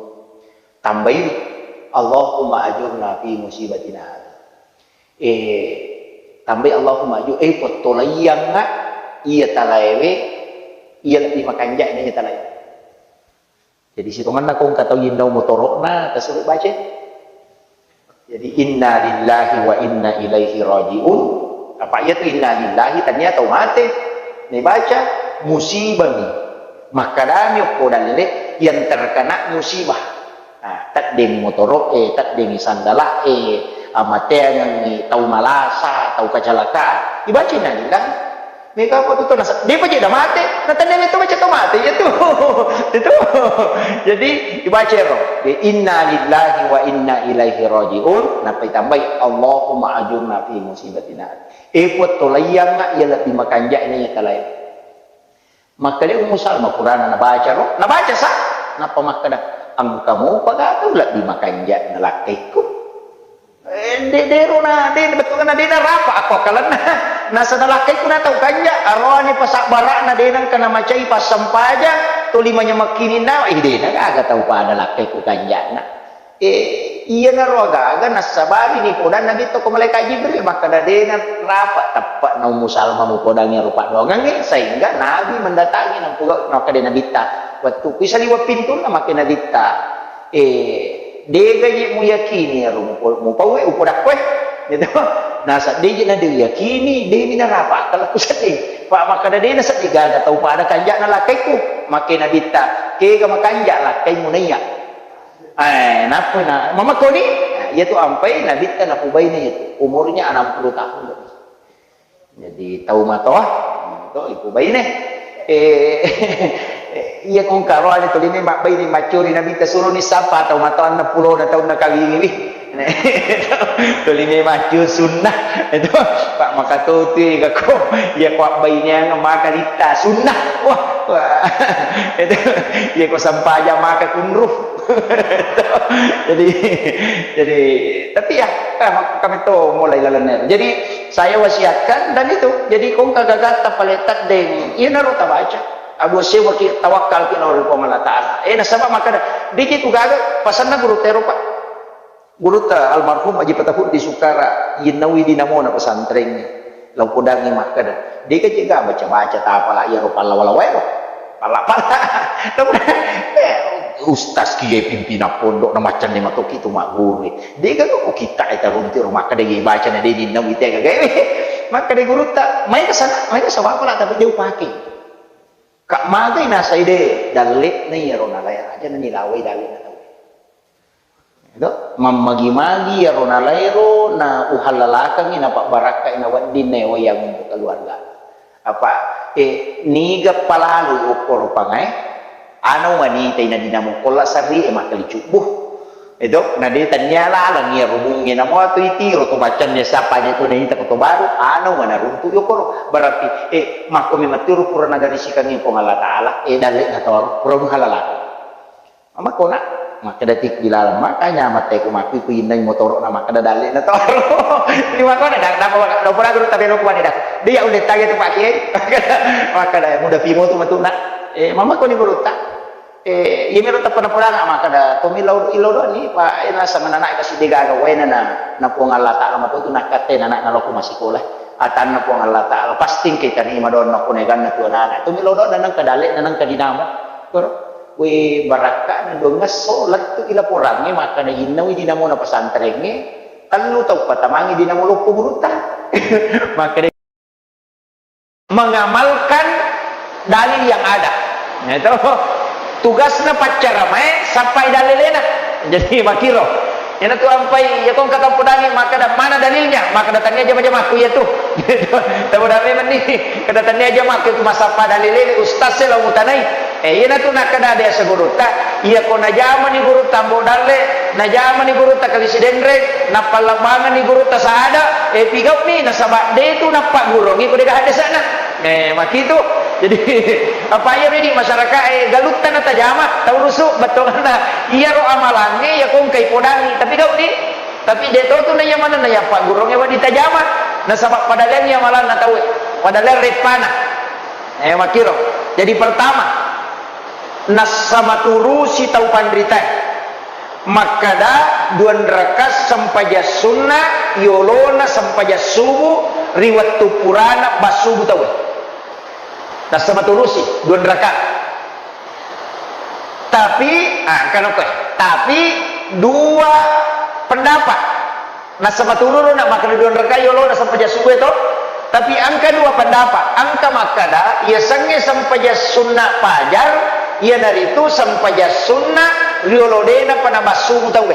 Tambaiwi, "Allahumma ajurna fi musibatina hadhi." Eh, tambai Allahumma ajur, eh, pottolaiyangnga iya talaewe, iya lebbi makanja'na iya talaewe. Jadi sitongenna ko engka tau yinnau motoro'na, tasuru baca. Jadi, "Inna lillahi wa inna ilaihi rajiun." Apa iya tu inna lillahi, tania tau mate. Nibaca, musibami. Makkedami okko dalle, yang terkena musibah. Nah, teddengi motoro'e, teddengi sandala'e, amateangengi tau malasa, tau kecelakaan. Dibaca inna lillahi. Mega apa tu nasa-, dia baca dah mate, na tendang itu baca tu mate, ya tu. Itu. Jadi, dibaca ro. Dia, "Inna lillahi wa inna ilaihi rajiun." Napa ditambai, "Allahumma ajurna fi musibatina." Eh, buat tolaiang, ya lebbi makanja'na ya talae. Makkeda Ummu Salma Qur'ana nabaca ro, nabaca sa, nappa makkeda, "Engka mopa ga tau lebbi makanja'na lakkaiku?" Eh, de-, dero na, de-, bettuanna de narapa akko akkalenna. Nasaba lakkaiku na tau kanja, aroani pasabbara'na de nengka namacai passempajang, tuli manyamekkininna, eh, de na gaga tau pada lakkaiku kanja'na. Eh, iyanaro agaga nassabari nipodanna Nabitta ko malaikat Jibril, makkeda de narapa, teppe'na Ummu Salma mupodangi ero paddoangengnge, sehingga Nabi mendatangi nampuga-, makkeda Nabitta, wettu kui saliweng pintunna, makkeda Nabitta, eh, dega je muyakini ero mupo-, mupauwe, upodakkoe, gitu. Nasa de je na de yakini, de mi narapa akkalku seddi. Pa makkeda de na seddi gaga tau pada kanja'na lakkaiku, makkeda Nabitta, kega makanja lakkaimu naiya. Eh, nappa na, mamakoni, iyatu ampai Nabitta napubaine iyatu, umurnya enam puluh tahun. Jadi, tau matoa, to ipubaine. Eh, iya kongkaro ada tuline mabbaine maccuri Nabitta suruni sapa tau matoa enam puluh na taunna kawingiwi. Tuline maccu sunnah. Itu, Pak, maka tuti kako, iya ko abbaineang maka litta sunnah. Wah, wah. Itu, iya ko sampaja maka kunru. Jadi, jadi, tapi ya, eh, kami to mulai lalenna. Jadi, saya wasiatkan dan itu. Jadi, kongka gagatta pale teddeng, iyanaro tabaca. Abu Sewaki tawakkal ki lao ri Puang Allah Ta'ala. Eh, nasaba makkeda, diki tu gaga, pasanna guru tero, Pak. Gurutta almarhum Haji Patahuddi Sukara, yinnaui dinamona pesantrengnge. Lao podangngi makkeda, "Dega jega baca-baca tapala iyaro palla wala waero." Palla-palla. Eh, ustaz kiye pimpinan pondok na maccanne matoki tu magguru. Dega ko kita eta runti ro makkeda ye baca na de ninnaui tega gawe. Makkeda gurutta, "Mai kesana, mai kesana pala tapi de upake." Kak magai nasai de, dalle'na iyaro nalae aja na nilawai dalle'na tau. Itu, mammagi-magi iyaro nalaero, na uhallalakengngi, na pabbarakkai, na wedding na wayang untuk keluarga. Apa, eh, niga palalu okkoro pangae, anau manitai na dinamo kolla sarri e makkali cubbu. Edo, na de tania laleng iyaro bunge, namo atu itiro to baccanna siapa aja tu naita ko to baru, anau mana runtu yokoro. Berarti, eh, makko memang tiro pura nagarisikangngi Puang Allah Ta'ala, eh, dalle'na toro, pura muhallalakeng. Makkona, makkeda tik bilaleng maka nyameng teko makku ku innai motoro na makkeda dalle'na toro. Jadi makkona, da-, da-, da-, da-, guru tabe lo kuane da. Dia ulle tanya tu Pak Kiai. Makkeda muda pimo tu matuna. Eh, mama koni gurutta. Eh, iya miro tappa napodanga makkeda, tommi lao, ilao doani, Pak, eh, naseng anana kasi de gaga waena na, na Puang Allah Ta'ala matotu nakkatte anana naloko masikola. Atanna Puang Allah Ta'ala, pasti engka tarima doanna ko neganna tu anana. Tommi lao doanna nengka dalle'na nengka dinamo. Koro, we barakka'na dongesso lettu ilaporangnge makkeda innaui dinamona pesantrengnge, tellu tau patamangi dinamo loppo gurutta. Makkeda mengamalkan dalil yang ada. Nah, itu tugasna paccaramae sappai dalilena. Jadi makkiro. Iyana tu ampai, iya ko engka tau podangi, makkeda, "Mana dalilnya?" Makkeda, "Tania jama-jamakku iya tu." Tau podangi memang ni, kada tania jamakku itu, masappa dalil ini, ustaz saya lo mutanai. Eh, iyana tu nakkeda de asa gurutta, iya ko najamani gurutta Ambo Dalle, najamani gurutta Kali Sidenreng, nappallabbanganni gurutta Saada, eh, pigau ni, nasaba de tu nappa gurungi ko de gaga hadesana. Eh, makitu. Jadi, apa iya redi masyarakat, eh, galutta natajama, tau rusu, bettuanna. Iyaro amalangnge, iya ko engkai podangi, tapi gau ni. Tapi de to tu naiya manenna iya pagguruangnge wedding tajama. Nasaba padaleangngi amalanna tauwe. Padaleang reppana. Eh, makkiro. Jadi pertama, nassa maturusi tau panritae. Makkeda dua rakaat sempajang sunna yolona sempajang subuh ri wettu purana bassubu tauwe. Nassa maturusi dua rakaat. Tapi, ah, engkano koe. Tapi dua pendapat. Nassa matururu na makkeda dua rakaat yolona sempajang subuh to. Tapi engka dua pendapat. Engka makkeda, iya sengnge sempajang sunna fajar, iyanaritu sempajang sunna riolo de napa nabassubu tauwe.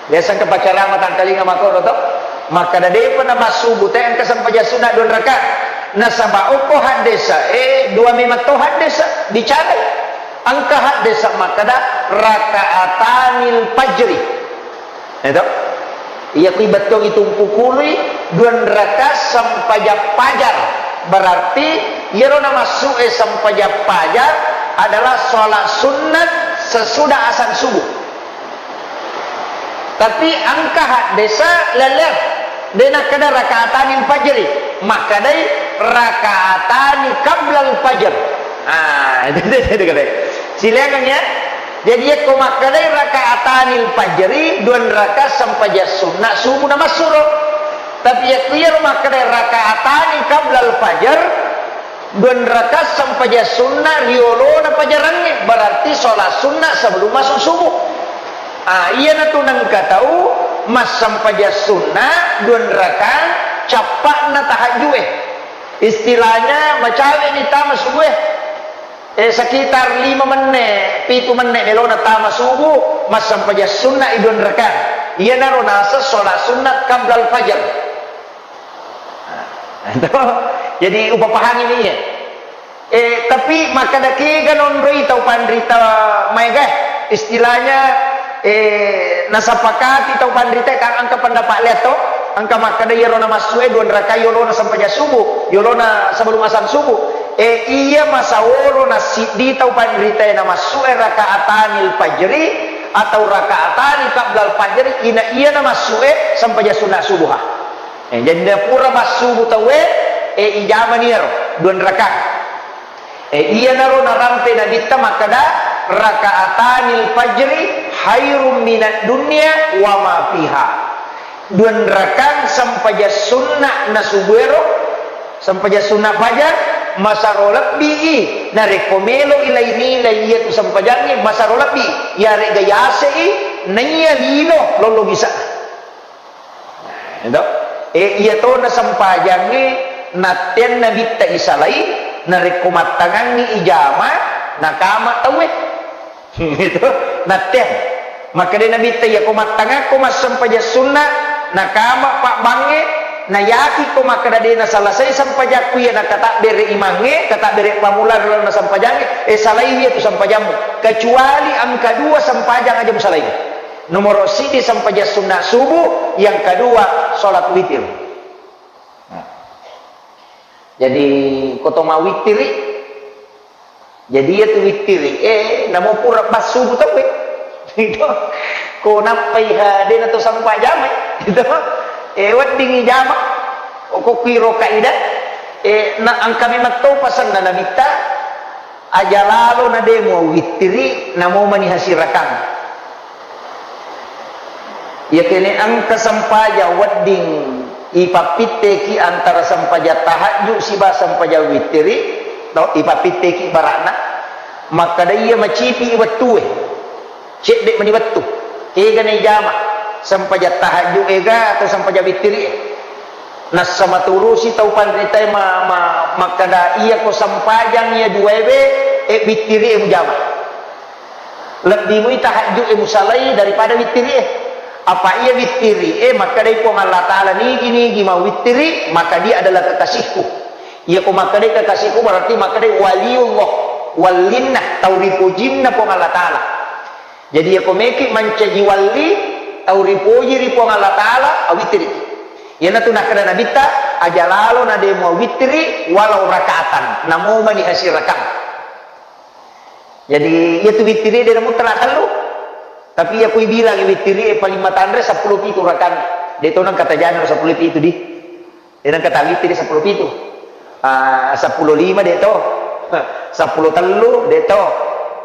Biasa engka paccarama tangkalinga makkoro to. Makkeda depa nabassubu te engka sempajang sunna dua rakaat. Nasaba okko haddesa, eh, dua memang to haddesa, bicara. Engka haddesa makkeda rakaatanil fajri. Itu. Iya kui bettuangngi tumpu kului dua rakaat sempajang fajar. Berarti iyaro namassu'e sempajang fajar adalah sholat sunnat sesudah azan subuh. Tapi engka haddesa lelleng, de nakkeda rakaatanil fajri, makkedai rakaatani qablal fajr. Ah, itu, itu, itu, itu. Silakan ya. Jadi, yakko makkedai rakaatanil fajri, dua rakaat sempajang sunna subuh namassuro. Tapi yakko iyaro makkedai rakaatani qablal fajr, dua rakaat sempajang sunna riolona pajarangnge, berarti sholat sunna sebelum masuk subuh. Ah, iyanatu nengka tau massempajang sunna dua rakaat cappa'na tahajju'e. Istilahnya macawe'ni tama subuh e. Eh, sekitar lima menne, pitu menne melona tama subuh, massempajang sunna i dua rakaat. Iyanaro naseng sholat sunnat qablal fajar. Nah, itu. Jadi, upapahami ni, ya. Eh, tapi makkeda kega nonroi tau panrita maega, istilahnya, eh, nasapakati tau panrita kan engka pendapat lea to, engka makkeda iyaro namassu'e dua rakaat yolona sempajang subuh, yolona sebelum azan subuh. Eh, iya masaworo nassiddi tau panrita namassu'e rakaatanil fajri atau rakaatani qablal fajri, ina iya namassu'e sempajang sunna subuh ha. Eh, jadi napura massubu tauwe, eh, ijamani iyaro dua rakaat. Eh, iyanaro narampe Nabitta makkeda, "Rakaatanil fajri khairum minad dunya wa ma fiha." Dua rakaat sempajang sunna na subuero, sempajang sunna fajar, masaro lebbi i, narekko melo i lai-, nilai iyatu sempajangnge, masaro lebbi, iyare'ga yase i, naiya lino lollong isa'na. Itu. Eh, iya to na sempajangnge natteang Nabitta isalai, narekko mattangangngi ijama, nakama tauwe. Itu, natteang. Makkeda Nabitta, iya ko mattangakko massempajang sunna, nakama pabbangnge, nayakikko makkeda de nasalasai sempajakku iya nakatabbere imangnge, katabbere pamula ri lalenna sempajangnge, eh, salai iya tu sempajammu. Kecuali engka dua sempajang aja musalai. Nomoro siddi sempajang sunna subuh, yang kedua sholat witir. Nah. Jadi, ko to mawittiri, jadi iya tu wittiri, eh, namo pura bassubu tauwe. Itu. Ko nappai ha, de na to sempajamai. Itu. Eh, wedding ijama. Ko kuiro kaidah, eh, na engka memang to pasenna Nabitta, Aja lalo na de muawittiri, namo mani hasirakang. Iya kene engka sempajang wedding ipappitteki antara sempajang tahajud siba sempajang wittiri, to, ipappitteki bara'na, makkeda iya macipi wettue. Cedde mani wettu. Kega naijama? Sempajang tahajud ega atau sempajang wittiri e? Nassa maturusi tau panritae ma-, ma-, makkeda, "Iya ko sempajang iya duaewe, e, wittiri e mujama. Lebbi mui tahajud e musalai daripada wittiri e." Apa iya wittiri e, makkedai Puang Allah Ta'ala, "Nigi-nigi mawwittiri, maka dia adalah kekasihku." Iyako makkedai kekasihku, berarti makkedai waliullah, wallinna, tau ripojinna Puang Allah Ta'ala. Jadi, iyako meki mancaji walli, tau ripoji ri Puang Allah Ta'ala, awittiri. Iyanatu nakkeda Nabitta, "Aja lalo na de muawittiri walau rakaatan, namomani asirakang." Jadi, iyatu wittiri de mutlak tellu. Tapi iya kui bilang wittiri e paling matanre seppulo pitu rakang. De to nang kata jana seppulo pitu di. De nang kata wittiri seppulo pitu. Ah, seppulo lima de to. Seppulo tellu de to.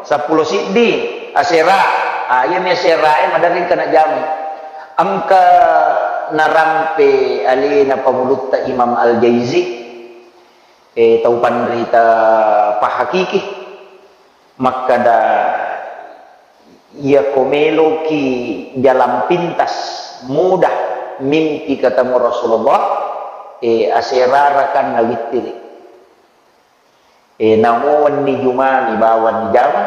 Seppulo siddi asera. Ah, iya mi asera e maderri kena jami. Engka narampe alena pangulutta Imam Al-Jaizi. Eh, tau panrita pahakiki makkada, iyako meloki jalan pintas, mudah mimpi ketemu Rasulullah, eh, asera rakanna wittiri. Eh, namo wenni jumani bawang jama,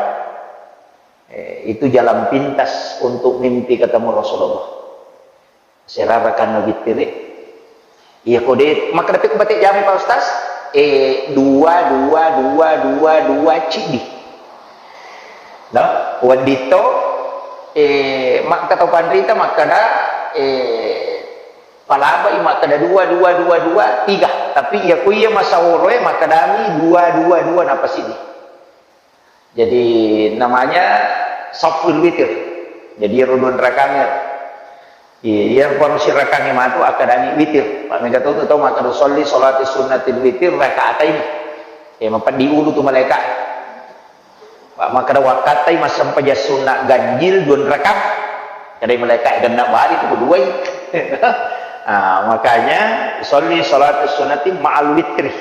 eh, itu jalan pintas untuk mimpi ketemu Rasulullah. Asera rakanna wittiri. Iya ko de, makkeda pekko bate jami Pak Ustaz? Eh, dua, dua, dua, dua, dua, ciddi. No? Wedding to, eh, makka tau panrita makkeda, eh, palabai makkeda dua, dua, dua, dua, tiga. Tapi iya ko iya masaworo e makkedami dua, dua, dua, napa siddi. Jadi namanya saful witir. Jadi ero dua rakangnge. Iya, iya baru sirakangnge matu akkadani witir. Pak mega tu tau makkeda usolli sholati sunnatil witir rakaatain. Eh, mapeddi ulu tu malaika. Pak makkeda wakkattai massempajang sunna ganjil dua rakang. Kadai malaika genna bali tu duai. Ah, makanya usolli sholati sunnati ma'al witri.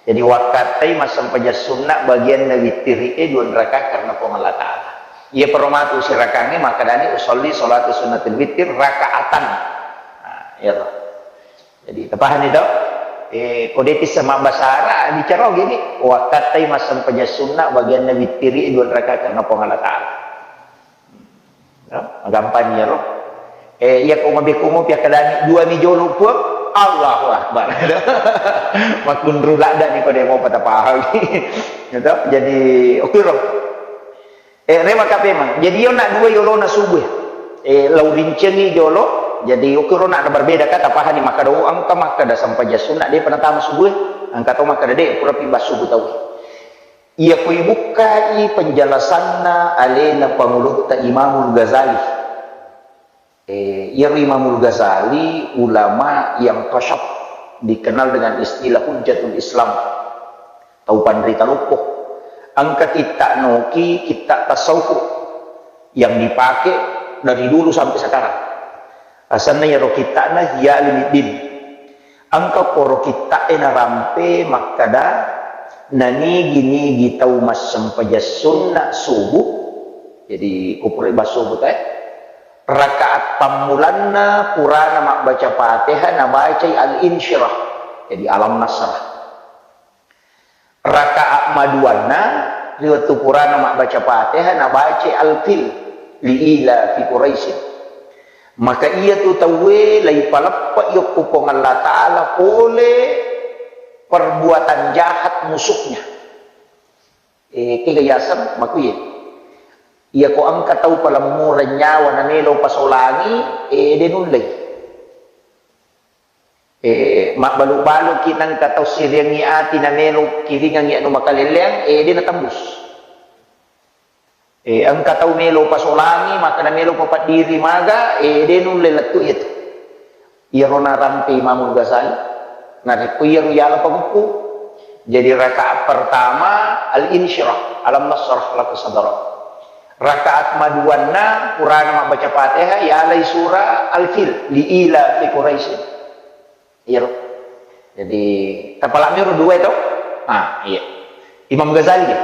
Jadi, wakkattai massempajang sunna bagianna wittiri e dua rakaat karena Puang Allah Ta'ala. Iya, pero matu sirakangnge makkedani usolli sholati sunnatil wittir rakaatan. Nah, iya to. Jadi, tapahani to? Eh, ko de tissa mabbasara, bicara gini, wakkattai massempajang sunna bagianna wittiri e dua rakaat karena Puang Allah Ta'ala. Ya, magampang iyaro. Eh, iya ko mabekko mopi akkalani dua mi jolo Puang, Allahu Akbar. Makkunru ladda ni ko de mo patapahang. Gitu. Jadi, oke ro. Eh, re maka pemang. Jadi, yo nak dua yolona subuh. Eh, lau rincengi jolo. Jadi, oke ro nak berbeda kata pahani maka do angka maka da sampajang sunna de pernah tama subuh. Angka to maka de pura pi bas subuh tau. Iya ko ibukkai penjelasanna alena Pangulutta Imamul Ghazali. Eh, iyaro Imamul Ghazali ulama yang tasyaf, dikenal dengan istilah Hujjatul Islam. Tau panrita loppo. Engka kitta noki, kitta tasawuf yang dipakai dari dulu sampai sekarang. Asanna iyaro kittana Ihya Ulumuddin. Engka poro kitta'e narampe makkada, nanigi-nigi tau massempajang sunna subuh, jadi kupure ba subuh te, rakaat pammulanna purana mabbaca Fatihah nabacai Al-Insyirah, jadi Alam Nasrah. Rakaat maduanna, ri wettu purana mabbaca Fatihah, nabacai Al-Fil, li ila fi Quraisyin. Maka iyatu tauwe laipaleppe'i okko Puang Allah Ta'ala pole perbuatan jahat musuhnya. Eh, kega yaseng makuye. Iya ko engka tau palemmureng nyawa namelo pasolangi, eh, de nullei. Eh, mabbalu-baluki nengka tau siriangngi ati namelo kiringangngi anu makalelleang, eh, de natembus. Eh, engka tau melo pasolangi, maka namelo papaddiri maga, eh, de nulle lettu iyatu. Iyaro narampe Imamul Ghazali. Narekko iyaro yala pagukku. Jadi rakaat pertama Al-Insyirah, Alam Nasrah laka sadrak. Rakaat maduanna Qur'an mabbaca Fatihah, yalai surah Al-Fil, li ila fi Quraisyin. Iyaro. Jadi, tapalami ro dua itu. Ah, iya. Imam Ghazali ya.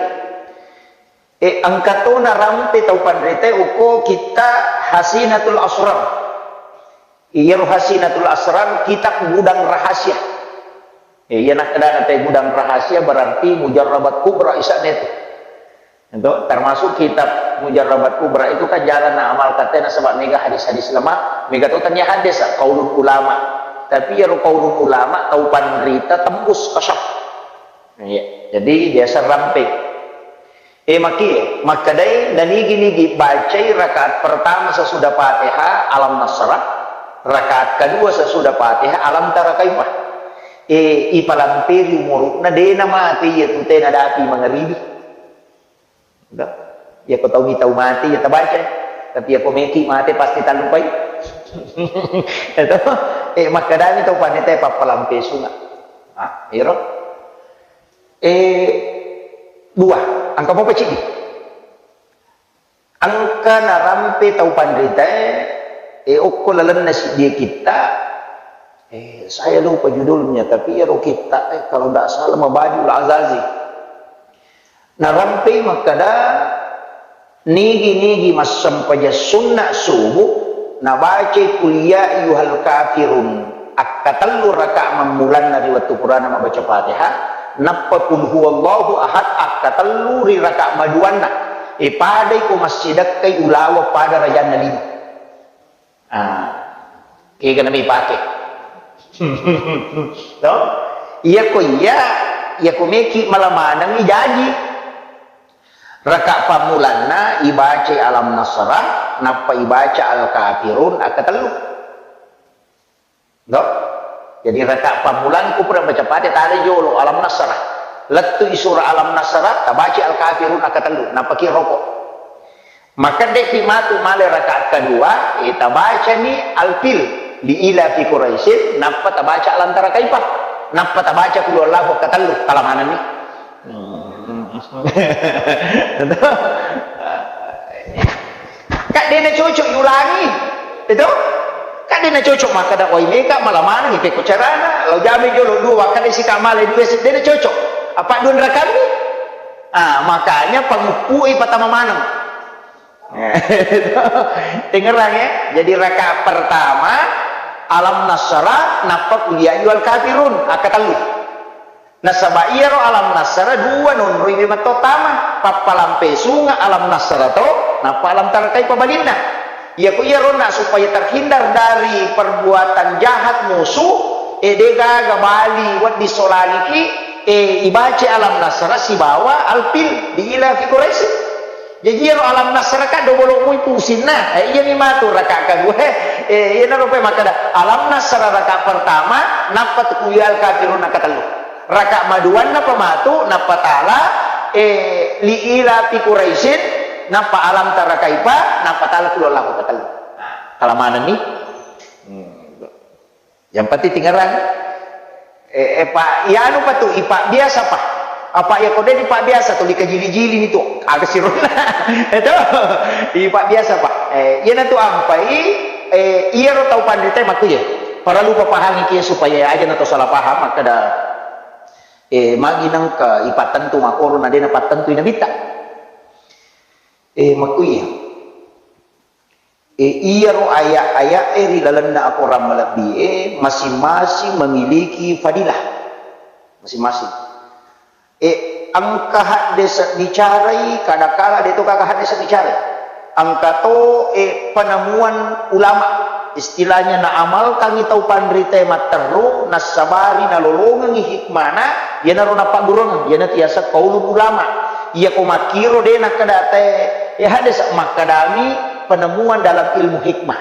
Eh, engka to narampe tau panrita uko kitta Hasinatul Asrar. Iyaro Hasinatul Asrar kitab gudang rahasia. Eh, iya nakkedana te gudang rahasia berarti mujarrabat kubra isane tu. Itu termasuk kitab Mujarrabat Kubra itu kan jarang na amal katanya, sebab mega hadis-hadis lemah, mega tu tanya hadis, kaulun ulama. Tapi ya kaulun ulama, tau panrita tembus ke syaf. Iya. Jadi biasa rampe. Eh, maki, makkedai, nanigi-nigi bacai rakaat pertama sesudah Fatihah, Alam Nasrah, rakaat kedua sesudah Fatihah, Alam Tara Kaifa. Eh, ipalamperi umuru'na, dena mate iya tu tena dapi mangaribi. Udah. Ya ko tau mi tau mate, ya tabaca. Tapi ya ko meki mate pasti tallupai. Itu, eh, makkedami tau panrita pappalampe sunga. Ah, iro. Eh, dua, engka mopa ceddi. Engka narampe tau panritae, eh, okko lalenna siddie kitta, eh, saya lupa judulnya, tapi iyaro kitta, eh, kalau ndak salah Mabadiul Azazi. Narampe makkeda, nigi-nigi massempajang sunna subuh, nabacai Qul ya ayyuhal kafirun akkatellu rakaat mammulanna ri wettu purana mabbaca Fatihah, nappa Qul huwallahu ahad akkatellu ri rakaat maduanna. E, padai ko massidekkai ulaweng pada rajanna lima. Ah, kega nami pake. To? Iya ko iya, iya ko meki mala manengi jaji. Rakaat pammulanna ibacai Alam Nasrah, nappa ibaca Al-Kafirun akkatellu. No? Jadi rakaat pammulang ku pura baca Fatihah, tala jolo Alam Nasrah. Lettu i surah Alam Nasrah, tabaca Al-Kafirun akkatellu, nappa ki roko. Maka deki matu male rakaat kedua, eh, tabacani Al-Fil, li ila fi Quraisyin, nappa tabaca Alam Tara Kaifa, nappa tabaca Qul huwallahu akkatellu, talamanenni. Hmm. Kak dena cocok yulangi. Itu? Kak dena cocok makkeda wai meka mala maneng pekko carana. Lo jame jolo dua, kak desi kamale dua, dena cocok. Apa dua rakammi? Ah, makanya pangupui patama maneng. Tengerang ya. Jadi rakaat pertama Alam Nasrah, nappa Qul ya ayyuhal kafirun, akkatellu. Nasaba iyaro Alam Nasrah dua nonroi memang to tama, pappalampe sunga Alam Nasrah to, nappa Alam Tara Kaifa balinna. Iyako iyaro na supaya terhindar dari perbuatan jahat musuh, e, de gaga bali wedding solaliki, e, ibaca Alam Nasrah sibawa Al-Fil li ila fi Quraisy. Jaji iyaro Alam Nasrah ka dobolo mui pusinna. Eh, iyami matu rakaat kedua. Eh, iyanaro pe makkeda Alam Nasrah rakaat pertama, nappa tu Qul ya ayyuhal kafirun rakaat tellu. Rakaat maduanna pa matu, nappa tala, eh, li ila fi Quraisyin, nappa Alam tara kaifa, nappa tala Qul huwallahu rakaat tellu. Nah, kalamanenni. Hmm. Yang penting tingerang. Eh, eh, Pak, iyanu pa tu, ipabbiasa pa. Apa iya kode dipabbiasa tu, dikajili-jili ni tu. Aga sirona. Itu. Ipabbiasa pa. Eh, iyana tu ampai, eh, iyaro tau panrita makkuye. Paralu papahangi kia supaya aja na to salah paham, makkeda, eh, magi nangka ipattentu makoro na dena pattentui nabitta. Eh, makkuye. E, iyaro aya-aya'e ri lalenna akorang malebbi'e masing-masing memiliki fadilah. Masing-masing. E, engka haddese bicarai, kadakala de to gaga haddese bicarai. Engka to, e, penemuan ulama. Istilahnya naamalkangi tau panritae matteru, nassabari nalolongengi hikmana, iyanaro napaggurungeng, iyanatu yaseng qaulul ulama. Iyako makkiro de nakkeda te, e, haddese makkedami penemuan dalam ilmu hikmah.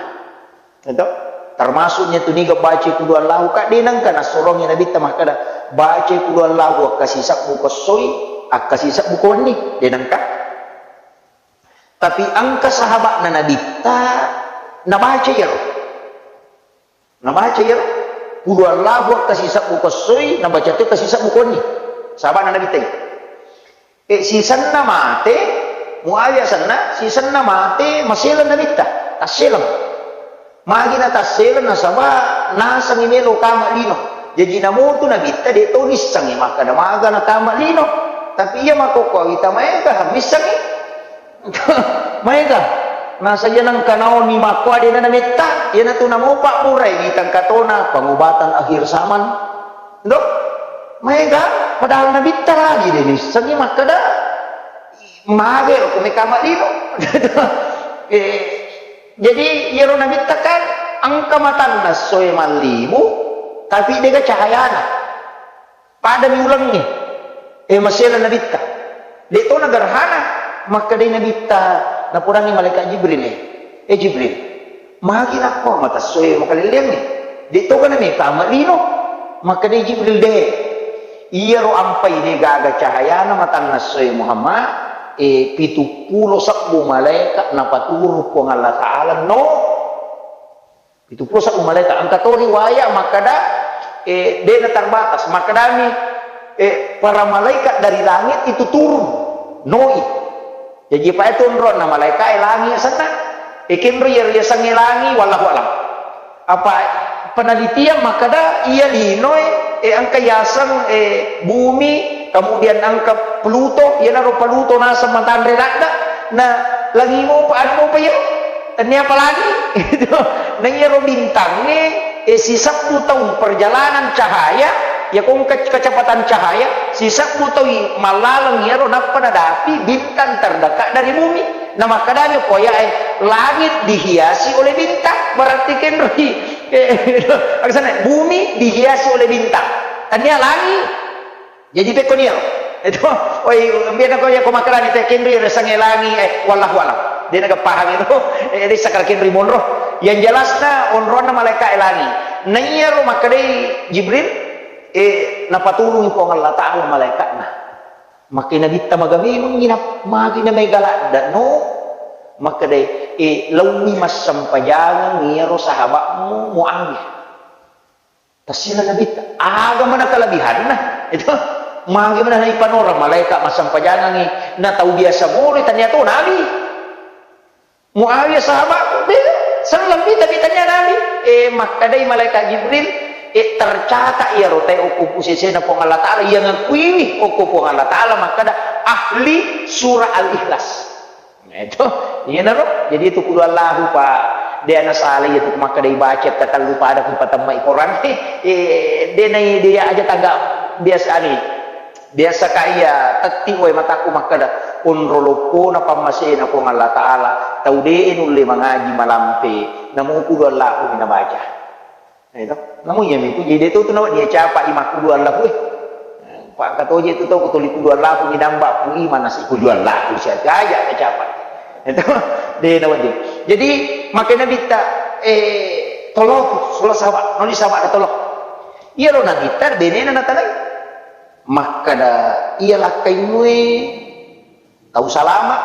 Itu? Termasuknya tu niga baca Qul huwallahu, ka de nengka nassorongi Nabitta makkeda, baca Qul huwallahu akkasisebbu ko essoi, akkasisebbu ko wenni, de nengka. Tapi engka sahaba'na Nabitta nabaca iyaro. Nabaca iyaro. Qul huwallahu akkasisebbu ko essoi, nabaca to akkasisebbu ko wenni. Sahaba'na Nabitta. E, sisenna mate, Muawiyah senna, sisenna mate, maseleng Nabitta, tasseleng. Magi na tasseleng nasaba nasengi melo kama lino. Jaji namotu Nabitta de to nissengi makkeda maga na kama lino. Tapi iya makkokkoe wita maega missengi. Maega. Nasa iya nengka naoni makkoa de na nametta, iyanatu namopa purai wita engka tona pengobatan akhir zaman. Ndo? Maega, padahal Nabitta lagi de nissengi makkeda, Mage ro ko meka mallino. Eh, jadi iyaro Nabitta kan engka matanna essoe mallibu, tapi dega cahayana. Padami ulengnge. Eh, masela Nabitta. De' to nagerhana, makkedai Nabitta, napodangngi malaikat Jibril, eh, "Eh, Jibril, magi nakko mata essoe makalelleangnge? De' toga nameka mallino?" Makkedai Jibril, "De'. Iyaro ampai de' gaga cahayana matanna essoe Muhammad, eh, pitu pulo sebbu malaikat napaturung Puang Allah Ta'ala, no." Pitu pulo sebbu malaikat. Engka to riwaya makkeda, eh, de' naterbatas. Makkedami, eh, para malaikat dari langit itu turun, noi. Jaji, pa itu onronna malaikae langi asenna. Ekenro iya riasengnge langi, wallahu alam. Apa penelitian makkeda iya linoe, eh, engka yaseng, eh, bumi, kemudian engka Pluto, iyanaro Pluto naseng matanre ladda, na langi mopa, anu mopa iya, tennia apa langi? Gitu. Na iyaro bintangnge, eh, sisebbu taung perjalanan cahaya, ya kong ke-, kecepatan cahaya, sisebbu taung mallaleng iyaro nappa nadapi bintang terdekat dari bumi. Na makkedami ko ayae, "Langit dihiasi oleh bintang." Berarti kenroi, eh, aksana, bumi dihiasi oleh bintang. Tennia langi. Jadi pekko nia. Itu, oi, biar ko ya ko makkedani te kenroi resangnge langi, eh, wallahu alam. De' naga paham itu. Eh, de' sakal kenroi monro. Yang jelasna onronna malaikat langi. Na iyaro makkedai Jibril, eh, napatulungi Puang Allah Ta'ala malaikatna. Makkedai Nabitta, "Maga memang ina, magi na mega ladda, no?" Makkedai, "Eh, laowi massempajangang iyaro sahabatmu Muawiyah." Tassila Nabitta, aga mana kelebihanna? Itu, magi mana naipanoreng malaikat massempajangangi, na tau biasa mori, tania to Nabi. Muawiyah sahabatku, beda. Selleng mita-mitanya Nabi. Eh, makkedai malaikat Jibril, eh, tercatat iyaro tae okko pusesena Puang Allah Ta'ala, yang ngakuiwi okko Puang Allah Ta'ala, makkeda ahli surah Al-Ikhlas. Nah, itu, iyanaro. Jadi itu kudu Allahu, Pak. De' nasalai itu makkedai baca katellu pada ku patemmai Quran. Eh, de' nai dia aja tangga biasa ni. Biasa ka iya tetti wae mataku makkeda, onro loppona pammasena Puang Allah Ta'ala, tau de'e nulle mangaji malampe, namo kudu Allahu mi nabaca. Nah, itu. Namo iya mitu, jadi itu tu nawa dia capa i makkudu Allahu, eh. Pak katoje tu tau kutuli kudu Allahu mi namba puli mana si kudu Allahu siaga aja capa. Itu, de' nawa dia. Jadi, makanya Nabitta, eh, tolo tu, sula sawa, noli sawa na tolo. Iyaro Nabitta, benena natalai. Makkeda, "Iya lakkaimue tau salama,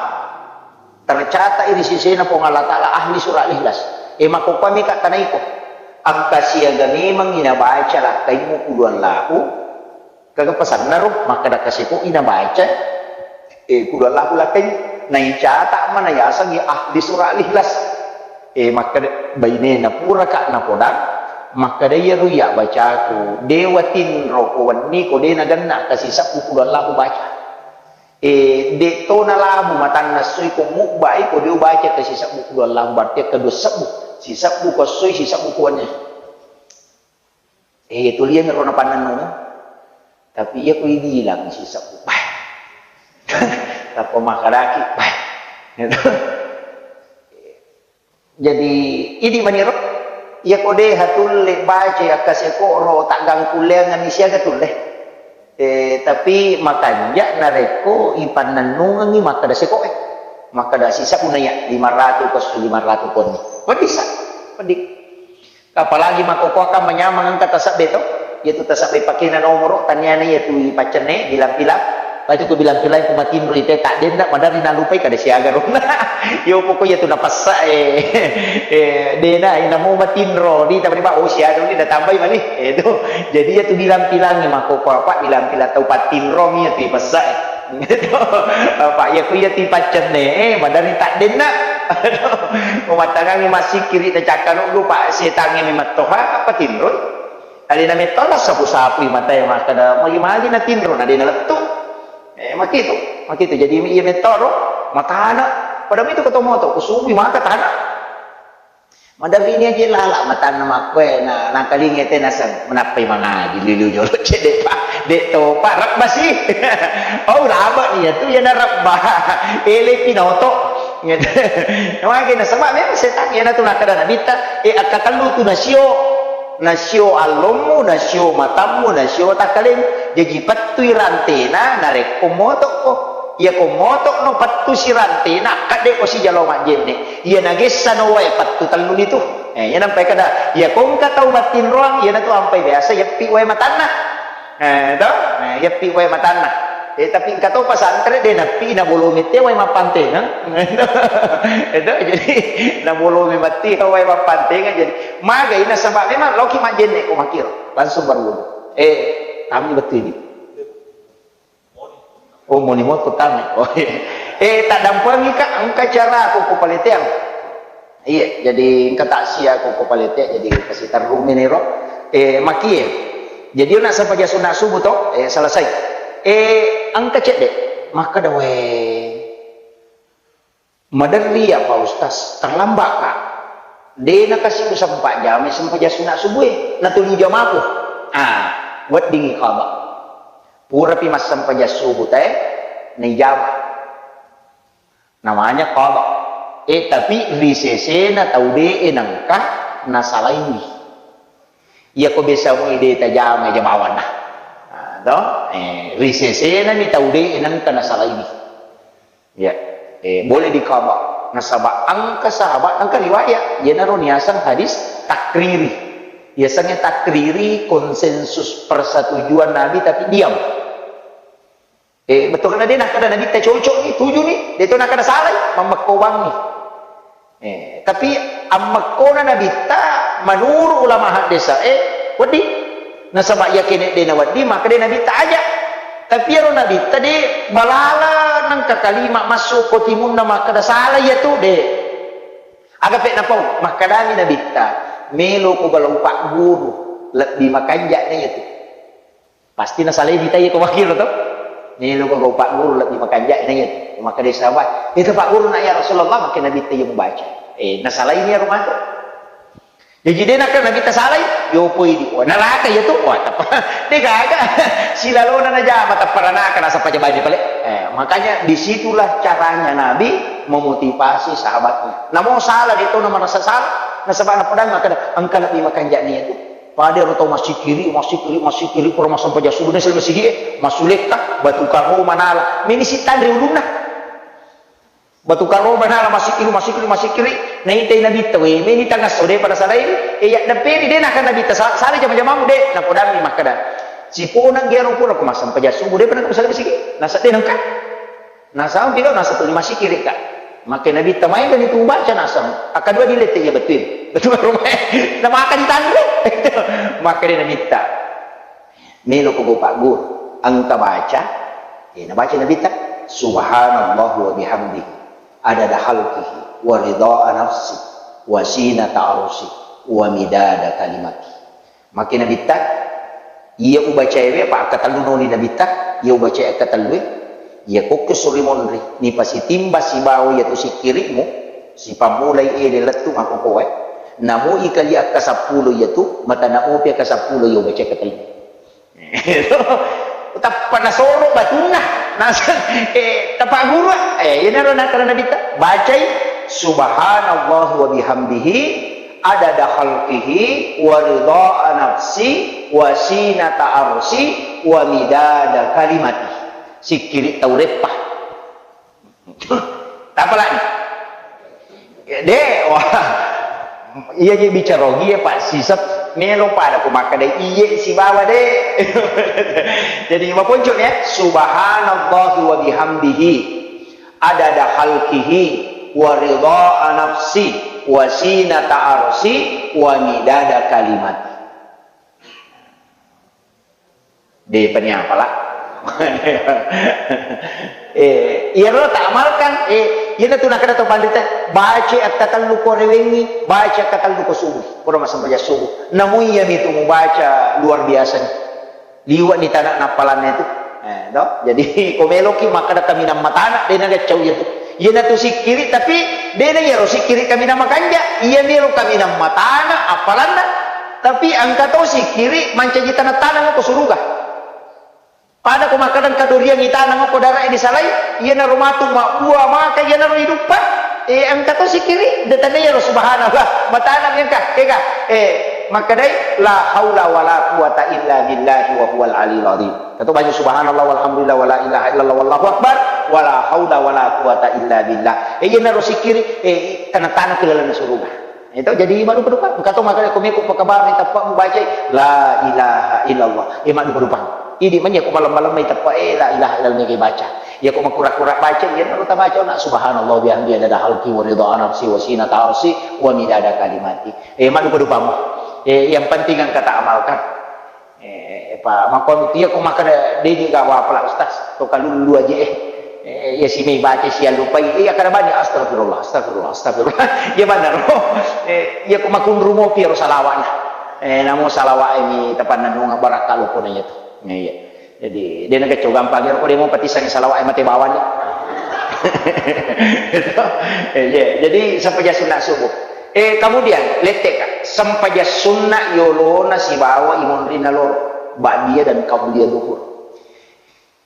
tercatat ri sesena Puang Allah Ta'ala ahli surah Al-Ikhlas." E, makkokkoe meka tanaiko. Akkasiaga memangngi nabaca lakkaimu kudu Allahu, kaga pasanna ro, makkeda kasekoi nabaca, e, kudu Allahu lakkaimu. Naicatat mana yasengnge ahli surah Al-Ikhlas. E, makkeda, bainena puraka napodang, makkeda, "Iyaro iya bacaku, de watinro ko wenni ko de nagenna kasisebbu kudu Allahu baca." E, de to nalabu matanna essoi ko mubbai ko de ubaca kasisebbu kudu Allahu, berarti kedua sebbu. Sisebbu ko essoi, sisebbu ko wenni. E, tuliang ro napannennung. Tapi iya ko ibilang sisebbu. Bah. Tappa makkedaki, bah. Gitu. Jadi, idi maniro, iya ko de hatulle baca akkaseko ro taggangkulleanganni siaga tulle. E, tapi makanja narekko ipannennungengngi makkeda sekoe. Makkeda sisebbu naiya lima ratu ko lima ratu konni. Wedding sa, wedding. Apalagi makkokkoe kan manyameng engka tasabbe to, iyatu tasabbe pakena nomoro, taniana iyatu ipaccenne, bilang-bilang. Patu ku bilang-bilang ku matinro ite, taddenna maderri nalupai kada siaga ronna. Yo pokok iyatu napassa, eh, eh, dena, eh, namo matinro, di tapi, Pak, oh, siaga ni natambai mani. Eh, itu. Jadi iyatu bilang-bilang makkokkoe apa, bilang-bilang tau pattinro mi iyatu ipassa, eh. Gitu. Apa, iya ku iya tipaccenne, eh, maderri taddenna. Aduh, umattangangi massikkiri tacakka nuddu, Pak, setangnge mi mattoha, apa tinroi? Alena metto nassapui-sapui matae makkeda, magi-magi natinro, na de nalettu. Eh, makitu, makitu. Jadi iya metto ro, matana. Pada mitu koto moto, kusubui maka tana. Madapini aja lala matanna makkoe na nakalinge te naseng menappai mangaji lilu jolo cedde pa de topa rebba sih. Oh laba nih ya tu ya na rebba. Ele pinoto. Mage nasaba memang setan ya na tu nakada nabitta e akkatellu tu nasio nasio allommu nasio matammu nasio takkalemu jaji pettui rantena narekko motokko. Iyako moto'no pettu sirantena, kadde'ko sijalo majjenne. Iya nagessano wae pettu telluni tu. Eh, iya nampai kada, iyako engka tau mattinroang, iyanatu ampai biasa yeppi wae matanna. Eh, to? Eh, yeppi wae matanna. Eh, tapi engka to pesantren de nappi nabolomi te wae mappantengeng. Itu jadi nabolomi matti wae mappantengeng jadi magai nasaba memang loki majjenne ko makiro langsung berwudu. Eh, kami betul ini. Oh, moni moto tami. Oh, iya. Eh, taddampengi ka, engka cara ko, ko paleteang. Iya, jadi engka taksia ko, ko paletea, jadi kasi terrumi nero. Eh, makie. Jadi nak sampaja sunna subuh to, eh, selesai. Eh, engka cedde. Makkeda we. Maderri ya Pak Ustaz, terlambat ka. De nakasi usempat jame sempajang sunat subuh e, natuli jamaku. Ah, weddingi qada. Purapi massempajang subuh te, naijama. Namanya qada. Eh, tapi ri sesena tau de e nengka nasalaiwi. Iyako biasa mui de tajama jamawanna. Ah, to? Eh, ri sesena mi tau de e nengka nasalaiwi. Ya, eh, boleh diqada. Nasaba engka sahabat, engka riwayat. Iyanaro niaseng hadis takriri. Biasanya takriri konsensus persetujuan Nabi tapi diam. Eh, betul kan de nakkeda Nabi ta cocok ni, tuju ni, de to nakkeda salai, mammekko bangi. Eh, tapi ammekkona Nabitta menurut ulama haddesa, eh, wedding. Nasaba iya kene de na wedding, maka de Nabitta aja. Tapi ero Nabitta de balala nengka kalimat masuk ko timunna makkeda salah iya tu de. Aga pe napau, makkedami Nabitta, melo ko balau pagguru, lebbi makanja na iya tu. Pasti nasalai mita iya ko makkiro to. Melo ko gau Pak Guru lebbi makanja na iya. Makkeda sahabat, "Itu Pak Guru na ya Rasulullah," makkeda Nabitta iya mubaca. Eh, nasalai ni aro matu. Jadi de nakkeda Nabitta salai, yo poi di. Wah, neraka iya tu. Wah, teppa. De gaga. Silalona najama teppa ranaka nasappa jabani pale. Eh, makanya disitulah caranya Nabi memotivasi sahabatnya. Namo salah de to na merasa salah. Nasaba napadang makkeda engka lebbi makanja na iya tu. Pada ero tau massikiri, massikiri, massikiri, pura massempajang subuh, naseng masigi e, massulekka, batu karoma nala. Meni sittanri ulunna. Batu karoma nala, massikiri, massikiri, massikiri. Naitai Nabitta, we, meni tangasso, de pada salai, e, yaddepperi, de naka Nabitta, sa-, sala jama-jamamu, de, napodanni makkeda. Siponang gero pura ko massempajang subuh, de pada ko salai masigi. Nasa de nengka. Nasang pilo nasang tuli massikiri ka. Makkeda Nabitta maega ni tu baca nasang. Akkadua dilette iya betul. Betul rumah. Na maka ditanre. Makkeda Nabitta. Melo ko gopak gur. Engka baca. Eh, nabaca Nabitta. Subhanallah wa bihamdihi. Adada khalqihi. Wa ridha nafsi. Wa sinata arsi. Wa midada kalimati. Makkeda Nabitta, iya ubacaewe, apa akkatellu noni Nabitta, iya ubacae akkatellue, iya kokko suri monri, nipasitimba sibawa iya tu sikkirimu, sipammulai ele lettu makkokoe, namui kali akkasappulo iya tu, matana mopi akkasappulo iya ubacae akkatellu. Tappa nasoro batunna, naseng, eh, tapagguru, eh, iyanaro nakkeda Nabitta, bacai, subhanallah wa bihamdihi, adada khalqihi, wa ridha nafsi, wa sinata arsi, wa midada kalimati. Sikkiri tau reppa. Tapalani. De, wah. Iya je bicarogi ya Pak Sisep. Melo pada ku makkeda iye sibawa de. Jadi maponco ya. Subhanallah wa bihamdihi. Adada khalqihi wa ridha nafsi wa sinata arsi wa midada kalimati. De pani apala. Eh, iyaro tak amalkan, eh, iyana tu nakada to pandita, baca akkatellu ko rewengi, baca akkatellu ko subuh, ko massempajang subuh. Namu iya mitu mubaca luar biasa ni. Liwa ni tanak nappalanna itu. Eh, to? Jadi, ko meloki makkada kaminang matana, de nagaccau iya tu. Iyanatu sikkiri, tapi dena iyaro sikkiri kaminang makanja, iya melo kaminang matana, appalanna, tapi engka to sikkiri mancaji taneng-taneng ko suruga. Pada ko makkadang kadoriang itanang ko dara disalai, iyanaro matu mabbua maka iyanaro iduppa. Eh, engka to sikkiri, de tania iyaro subhanallah, matana engka, kega, eh, makkadai, "La haula wala quwata illa billahi wa huwal aliyul azim." Kato baca subhanallah walhamdulillah wala ilaha illallah wallahu akbar, wala haula wala quwata illa billah. Eh, iyanaro sikkiri, eh, taneng-taneng ko lalenna suruga. Itu jadi maddupa-dupa. Engka to makkada ko meko pakabarni tappa mubacai la ilaha illallah. Eh, maddupa-dupa. Idi manya ko malam-malam mai tappa, eh, la ilaha illallah mega baca. Iya ko makura-kura baca, iyanaro tabaca na subhanallah bihamdi adada khalqi wa ridha nafsi wa sinata arsi wa midada kalimati. Eh, maddupa-dupamu. Eh, yang penting engka ta amalkan. Eh, pa, makko iya ko makkada, "De'ni ga wapala, Ustaz, to kalullu aja, eh." Eh, iya simei baca siallupai, iya kada bani, "Astagfirullah, astagfirullah, astagfirullah." Iya banaro. Eh, iya ko makunru mopi ro salawa'na. Eh, namo salawa'e mi tapannanunga barakka lopona iya to. Iya, iya. Jadi, de naga coba gampang ro ko de mo patisang salawa'e mate bawani. Eh, iya. Jadi, sampaja sunna subuh. Eh, kemudian, letteka, sampaja sunna yolona sibawa imonrinna loro, ba'diyah dan qabliyah duhur.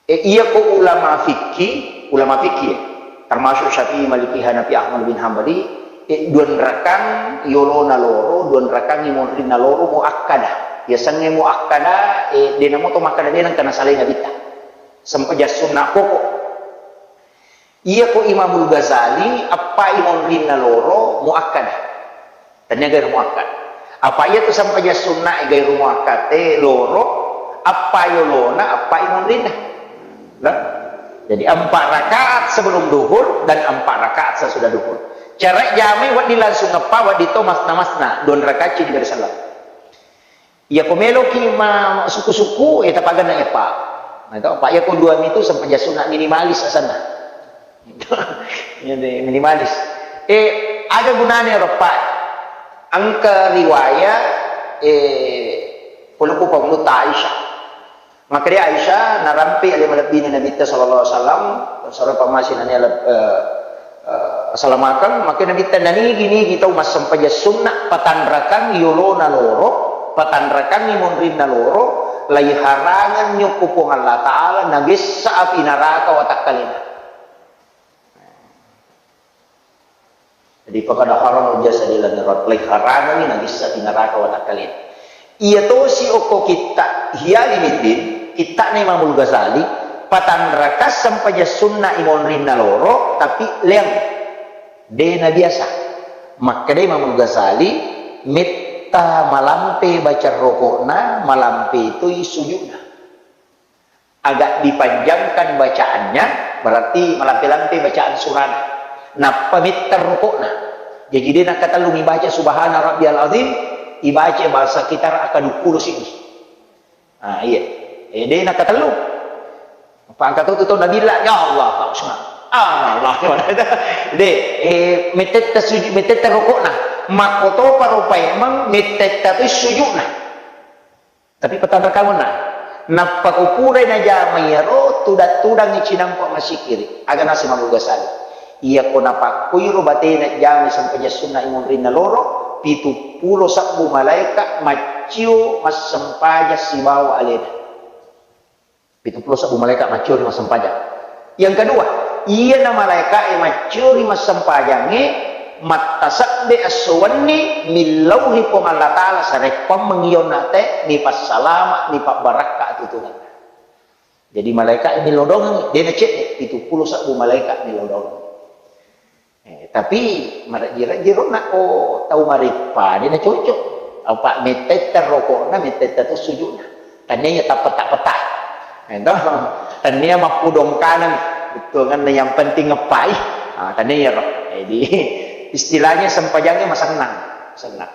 Eh, iya ko ulama fikih, ulama fikih, ya, termasuk Syafi'i, Maliki, Hanafi, Ahmad bin Hambali, eh, duanrakang yolona loro, duanrakang imonrinna loro muakkada. Yasengnge muakkada, eh, de namo to makkada de nengka nasalai Nabitta. Sampaja sunna pokok. Iya ko Imamul Ghazali, appa imonrinna loro muakkada. Tania gairu muakkad. Apa iya tu sampaja sunna gairu muakkad te loro, appa yolona, appa imonrinna. Nah, jadi empat rakaat sebelum duhur dan empat rakaat sesudah duhur. Cara jamai wedding langsung eppa, wedding to masna-masna, dua rakaat ci di barisallang. Iya ko meloki ma-, suku-suku, eh, tapaganna eppa. Nah, itu apa? Iya ko dua mitu sampaja sunna minimalis asanna. Jadi, minimalis. Eh, aga gunana ero, Pak? Engka riwayat, eh, pole ko pamulutta Aisyah. Makkeda Aisyah, narampe ale malebbina Nabitta sallallahu alaihi wasallam, sore pammasina naleb-, eh, eh, salamakeng, makkeda Nabitta, nanigi-nigi tau massempajang sunna, patanrakang yolona loro, patanrakang imonrinna loro, laiharangengngi ko Puang Allah Ta'ala, nagessa api naraka watakkalena. Jadi, pakada haram biasa di langit, laiharangengngi nagessa api naraka watakkalena. Iya tosi okko kitta Ihya Ulumuddin, kittana Imamul Ghazali, patanraka sempajang sunna imonrinna loro, tapi leang. De nabiasa. Makkeda Imamul Ghazali, metta malampe baca rokokna, malampe toi sujudna. Agak dipanjangkan bacaannya, berarti malampe-lampe bacaan surana. Nappa metta rokokna. Jadi de nakatellung ibaca subhana rabbiyal azim, ibaca bahasa kita aka dua puluh sini. Ah, iya. Eh, de nakatellung. Pangkat tu, tu, tu Nabitta, ya Allah, Pak Usman. Ah, Allah. De, eh, mettetta sujud, mettetta rokokna. Makkotopa rupa emang mettetta tu sujudna. Tapi patanrakang na. Nappa ko purai najama iyaro, tudang-tudangngi cinampa masikiri. Aga naseng Imamul Ghazali. Iyako napakkuiro batena jamai sempajang sunna imonrinna loro, pitu pulo sebbu malaeka maccio massempajang sibawa alena. Pitu pulo sebbu malaeka maccio ri massempajang. Yang kedua, iyana malaekae maccio ri massempajangnge, mattasebbe esso wenni, millau ri Puang Allah Ta'ala, sareppang mengionna te, nipassalama, nipabbarakka atutungenna. Jadi malaekae millau doangengngi, de nacedde, pitu pulo sebbu malaeka millau doangengngi. Eh, tapi marejji-rejji ro nakko tau mareppa, de nacocok. Apa mettetta rokokna, mettetta tu sujudna. Tania iya tappeta-peta. Eh, toh? Tania mappudong kanang, bettuanna yang penting ngeppai. Ah, tania iyaro. Jadi, istilahnya sempajangnya masennang. Sennang.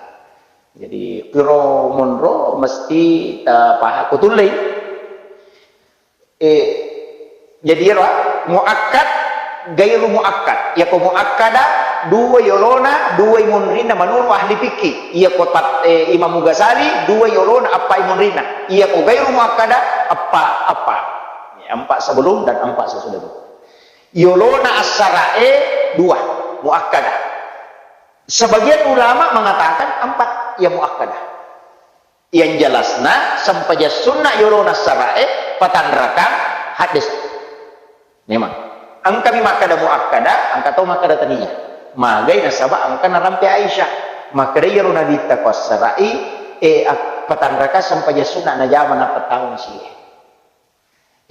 Jadi, kiro monro mesti tapaha kutullei. Eh, jadi iyaro muakkad, gairu muakkad. Iyako muakkada, dua yolona, dua imonrinna menurut ahli fikih. Iyako tat-, eh, Imam Ghazali, dua yolona, appa imonrinna. Iyako gairu muakkada, appa, appa. Ya, empat sebelum dan empat sesudah duhur. Yolona assara'e dua, muakkadah. Sebagian ulama mengatakan empat yang muakkadah. Yang jelasna, sempajang sunna yolona assara'e, patanrakang, hadis. Memang. Engkami makkada muakkada, engka to makkada tania. Magai nasaba engka narampe Aisyah. Makkada iyaro Nabitta ko assara'i, e, ak-, patanraka sempajang sunna najama nappa taung sie.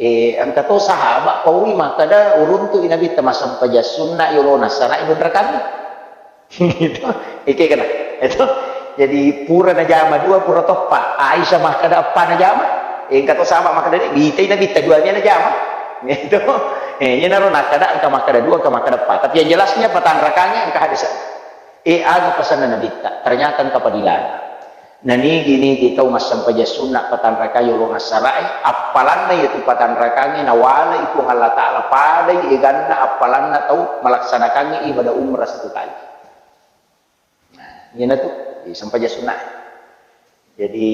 E, engka to sahaba paui makkada uruntu'i Nabitta massempajang sunna yolona assara'i benrekanni. Itu, ike kena. Itu. Jadi pura najama dua, pura toppa. Aisyah makkada eppa najama. Engka to sahaba makkada, "Ditai Nabitta dua mia najama." Itu. Eh, iyanaro nakkada engka makkada dua, engka makkada eppa. Tapi yang jelasnya patanrakangnge engka hadis. Eh, aga pesanna Nabitta? Ternyata engka padilana. Nanigi-nigi tau massempajang sunna patanraka yolona assara'i, appalanna iyatu patanrakangnge nawalai Puang Allah Ta'ala padai eganna appalanna tau malaksanakangnge ibadah umrah satu kali. Nah, iyanatu, di sempajang sunna. Jadi,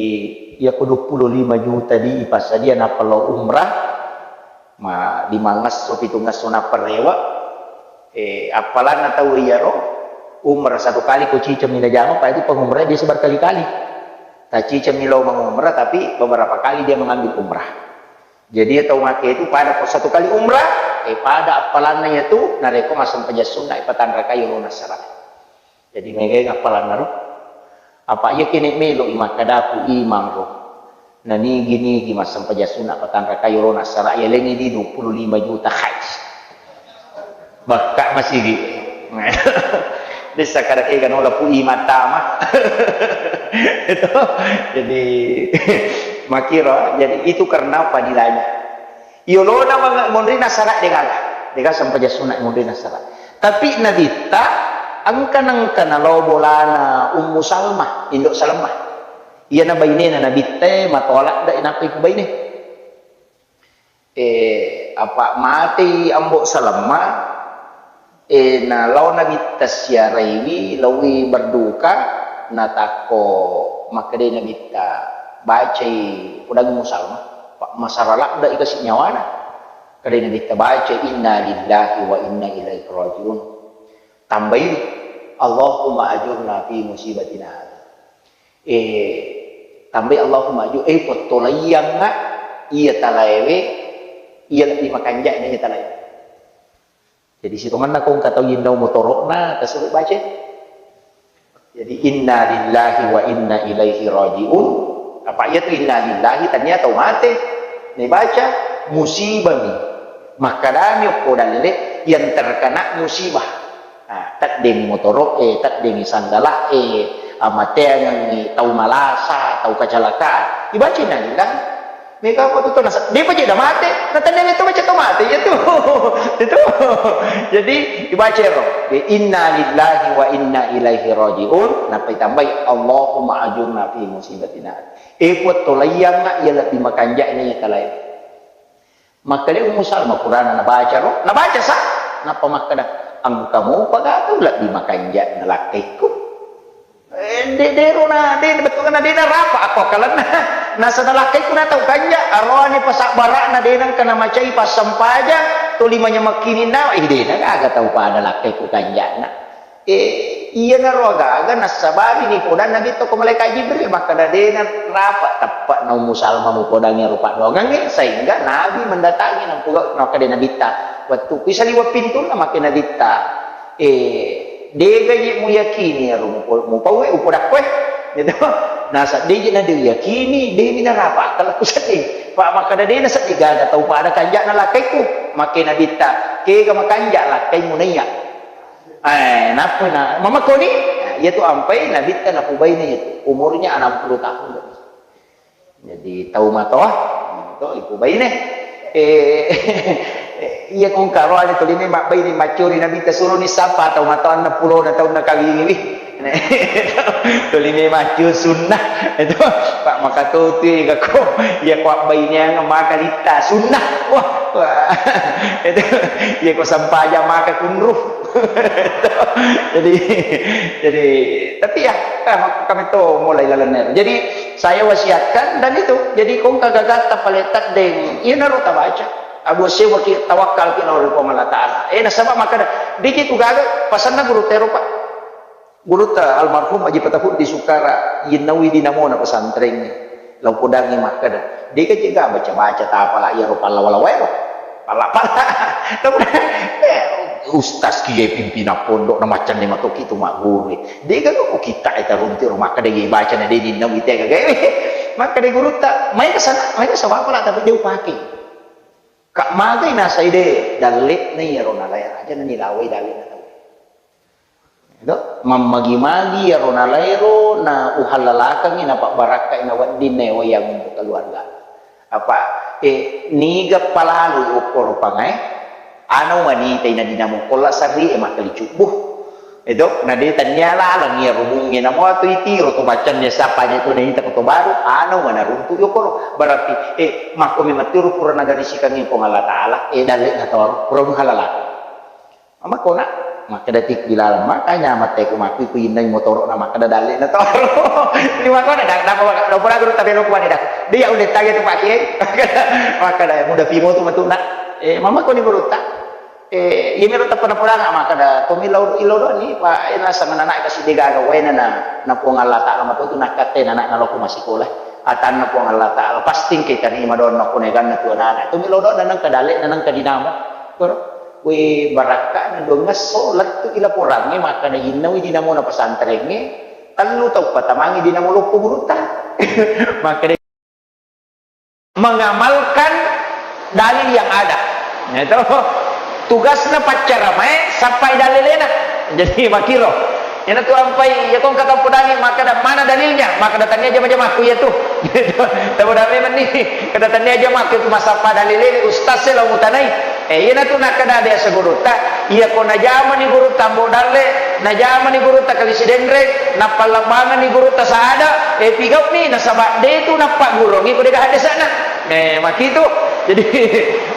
iyako dua puluh lima juta di ipassadia nappa lao umrah, ma-, limangesso, pitungesso nappa rewe, eh, appalanna tau iyaro, umrah satu kali ko cicemmi najama, pa itu pengumrah biasa berkali-kali. Tacicemmi lao mengumrah, tapi beberapa kali dia mengambil umrah. Jadi, tau make itu pada ko satu kali umrah, eh, pada appalanna iyatu, narekko massempajang sunna, eh, patanrakai yolona assara. Jadi, megai appalanna ro. Apa iya kene melo i makkadaku imang ro. Nanigi-nigi massempajang sunna patanrakai yolona assara, yalengi di dua puluh lima juta, khais. Bakka masigi. Dessa kada kega nola pu imang tama. Itu. Jadi, makiro, jadi itu karena padilanya. Yolona mang-, monrinna assara degaga. Dega sempajang sunna monrinna assara. Tapi Nabitta engka nengka nalao bolana Ummu Salmah, Indo Salmah. Iyana bainena Nabitta, eh, matoa ladde nappa iku baine. Eh, apa matei Ambo Salma, eh, na lao Nabitta siaraiwi, laowi berduka, natakko makkedai Nabitta, bacai, pudangi Ummu Salma, pa-, masara ladde i kasi nyawana. Kedai Nabitta baca, "Inna lillahi wa inna ilaihi raji'un." Tambai, "Allahumma ajurna fi musibatina hadhi." Eh, tambai, "Allahumma ajur-," eh, pottolaiyangnga iya talaewe, iya lebbi makanja'na iya talaewe. Jadi, sitongenna ko engka tau yennau motoro'na, tasuru baca. Jadi, "Inna lillahi wa inna ilaihi raji'un." Apa iyatu inna lillahi, tania tau mate. Nibaca, musibami. Makkedami okko dalile yang terkena musibah. Nah, teddengi motoro'e, teddengi sandala'e, amateangengi tau malasa, tau kacalaka. Ibaca inna lillahi. Mega apa tu nasa-, depa je da mate, na tania to baca to mate, iya tu. Itu. Jadi, dibaca ro. Inna lillahi wa inna ilaihi raji'un. Nappa itambai, "Allahumma ajurna fi musibatina." Eh, Puang, tolaiyangnga iya lebbi makanja'na iya talae. Makkeda Ummu Salma, purana nabaca ro, nabaca sa, nappa makkeda, "Engka mopa ga tau lebbi makanja'na lakkaikku?" Eh, de-, dero na, de-, bettuanna de narapa akko akkalenna. Nasaba lakkaikku na tau kanja, aroani pasabbara'na de nengka namacai passempajang, tuli manyamekkininna, eh, de na gaga tau pada lakkaikku kanja'na. Eh, iyanaro agaga nassabari nipodanna Nabitta ko malaikat Jibril, makkeda de narapa, teppe'na Ummu Salma mupodangi rupa doangangnge, sehingga Nabi mendatangi, nampuga-, makkeda Nabitta, wettu kui saliweng pintunna, makkeda Nabitta, eh, Dega je muyakini ero mupo-, mupauwe, upodakkoe. Gitu. Nasa deje na de yakini, demi narapa akkalku seddi. Pa makkeda de na seddi gaga tau pada kanja'na lakkaikku. Makke Nabitta, kega makanja lakkaimu naiya. Eh, nappa na, mamakoni? Nah, iya tu ampai Nabitta napubaine iya tu. Umurnya enam puluh tahun lebih. Jadi, tau matoa, to, iku baine. Eh, iya kong karoane tuli me mabbaine maccuri Nabitta suroni sapa tau matoanna pulona taunna kawingiwi. Tuli me maccu sunnah. Itu, Pak, maka tu, tu, iya ko, iya ko abbaineang maka litta sunnah. Wah, wah. Itu, iya ko sampaja maka kunru. Jadi, jadi, tapi ya, eh, kami to mulai lalenna. Jadi, saya wasiatkan dan itu. Jadi, kong kagagatta pale teddeng, iyanaro tabaca. Abu Syekh waki tawakkalki lao ri Puang Allah Ta'ala. Eh, nasaba makkeda, deki tu gaga pasanna gurutta ero, Pak. Gurutta almarhum Haji Patahut di Sukara, yinnaui dinamona pesantrengnge. Lao podangngi makkeda, deka je ga baca-baca tapala iyaro pallawa-lawa ero. Palla-palla. Eh, ustaz kiye pimpinan pondok na maccanne matoki tu magguru. Dega ko kita e tarunti ro makkeda ye baca na de dinnaui tega gawe. Makkeda gurutta, mai kesana, mai kesana pala tapi de upake. Ka magai nasai de, dalle'na iyaro nalae aja na nilawai dalle'na tau. Itu, mammagi-magi iyaro nalaero na uhallalakengngi na pabbarakkai na wedding na wayang untuk keluarga. Apa, eh, niga palalu okko ropangae, ana wanita ina dinamo kolla sarri e makkali cubbu. Edo, na de tannia laleng iyaro bunge namo atu itiro to baccanna sappa je tu naita ko to baru, anu mana runtu yokoro. Berarti, eh, makko memang tiro pura nagarisikangi Puang Allah Ta'ala, eh, dalle na toro, pura muhalala. Ama kona, makkeda tik bilalang, makanya mate ku makku ku innai motoro na makkeda dalle na toro. Di makona, da, da, da, da, pura guru tabelo kuani da. Dia udah tanya tu Pak Kiai. Makkeda muda pimo tu matuna. Eh, mama koni guru tak? Eh, iyamiro tappa napodanga makkeda, tommi lao, lao doanni, pa, eh, naseng anak kasi degaga, waena na, na Puang Allah Ta'ala matotu nakkatte na anak naloko masikola. Atanna Puang Allah Ta'ala, pasti engka tarima doanna ko neganna tu anak. Tommi lao doanna nengka dalle, na nengka dinamo. Koro, we, barakka'na duangngesso, lettu i laporangnge, makkeda innawi dinamona pesantrengnge, tellu tau patamangi dinamo loppo gurutta. Makkeda mengamalkan dalil yang ada. Itu tugasna paccaramae, sappai dalilena. Jadi makiro. Ina tu ampai, ya kong kata pudangi, maka da mana dalilnya? Maka da tania jama-jama ku ya tu. Tahu dah memang ni, kada tania jama ku tu masappa dalilena, ustaz sih lo mutanai. Eh, iyana tu nakkeda biasa gurutta, iya ko najamani gurutta Ambo Dalle, najamani gurutta Kali Sidenreng, nappallambanganni gurutta Saada, eh, pigau'ni, nasaba de tu nappagguruangngi ko dega haddesa'na. Eh, makitu. Jadi,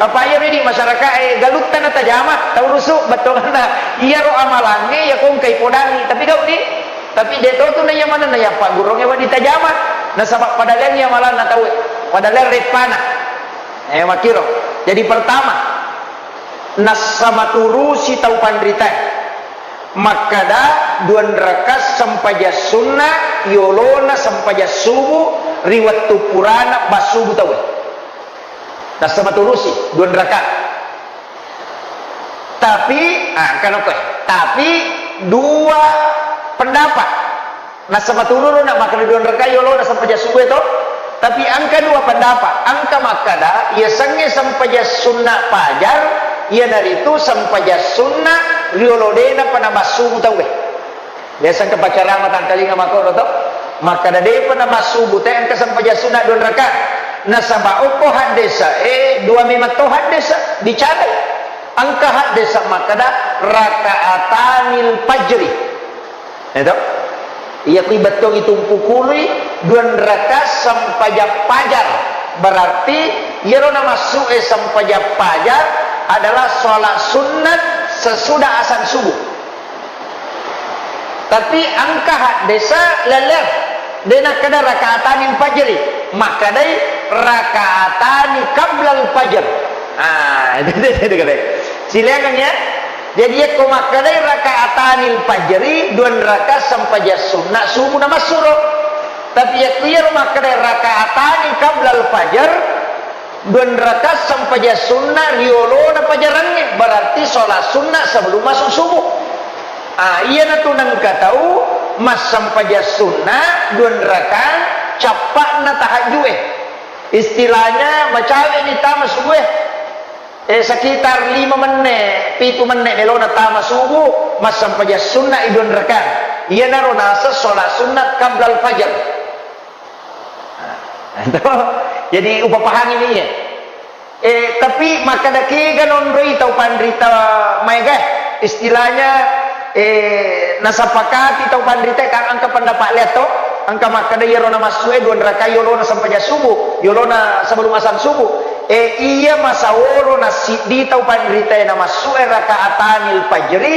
apa iya ridi masyarakat, eh, galutta natajama, taurusu, bettuanna. Iyaro amalangnge, iya ko engkai podangi, tapi gau'ni. Tapi de to tu naiya manenna iya pagguruangnge wedding tajama, nasaba padaleangngi amalanna tauwe, padaleang reppana. Eh, makkiro. Jadi pertama, nassamaturusi tau panritae. Makkeda dua rakaat sempajang sunna yolona sempajang subuh ri wettu purana bassubu tauwe. Nassamaturusi dua rakaat. Tapi, ah, engkana koe. Tapi dua pendapat. Nasaba tururuna makkeda dua rakaat yolona sempajang subuh to. Tapi engka dua pendapat. Engka makkeda, yasengnge sempajang sunna fajar, iyanaritu sempajang sunna riolo dena pada massubu tauwe. Biasa engka pacarama tangkalinga makkoro to. Makkeda depa namassubu te engka sempajang sunna dua rakaat. Nasaba okko haddesa, eh, dua memang to haddesa, bicara. Engka haddesa makkeda rakaatanil fajri. Itu. Iya kui bettuangngi tumpu kului dua rakaat sempajang fajar. Berarti iyaro namassu'e sempajang fajar adalah sholat sunnat sesudah azan subuh. Tapi engka haddesa lelleng, de nakkeda rakaatanil fajri, makkedai rakaatani qablal fajr. Ah, itu, itu, itu, itu. Silakan ya. Jadi yakko makkedai rakaatanil fajri, dua rakaat sempajang sunna subuh namassuro. Tapi yakko iyaro makkedai rakaatani qablal fajr, dua rakaat sempajang sunna riolona pajarangnge, berarti sholat sunna sebelum masuk subuh. Ah, iyanatu nengka tau massempajang sunna dua rakaat cappa'na tahajju'e. Istilahnya macawe'ni tama subuh e. Eh, sekitar lima menne, pitu menne melona tama subuh, massempajang sunna i dua rakaat. Iyanaro naseng sholat sunnat qablal fajr. Nah, itu. Jadi, upapahami ni, ya. Eh, tapi makkeda kega nonroi tau panrita maega, istilahnya, eh, nasapakati tau panrita kan engka pendapat lihat to, engka makkeda iyaro namassu'e dua rakaat yolona sempajang subuh, yolona sebelum azan subuh. Eh, iya masaworo nasiddi tau panrita namassu'e rakaatanil fajri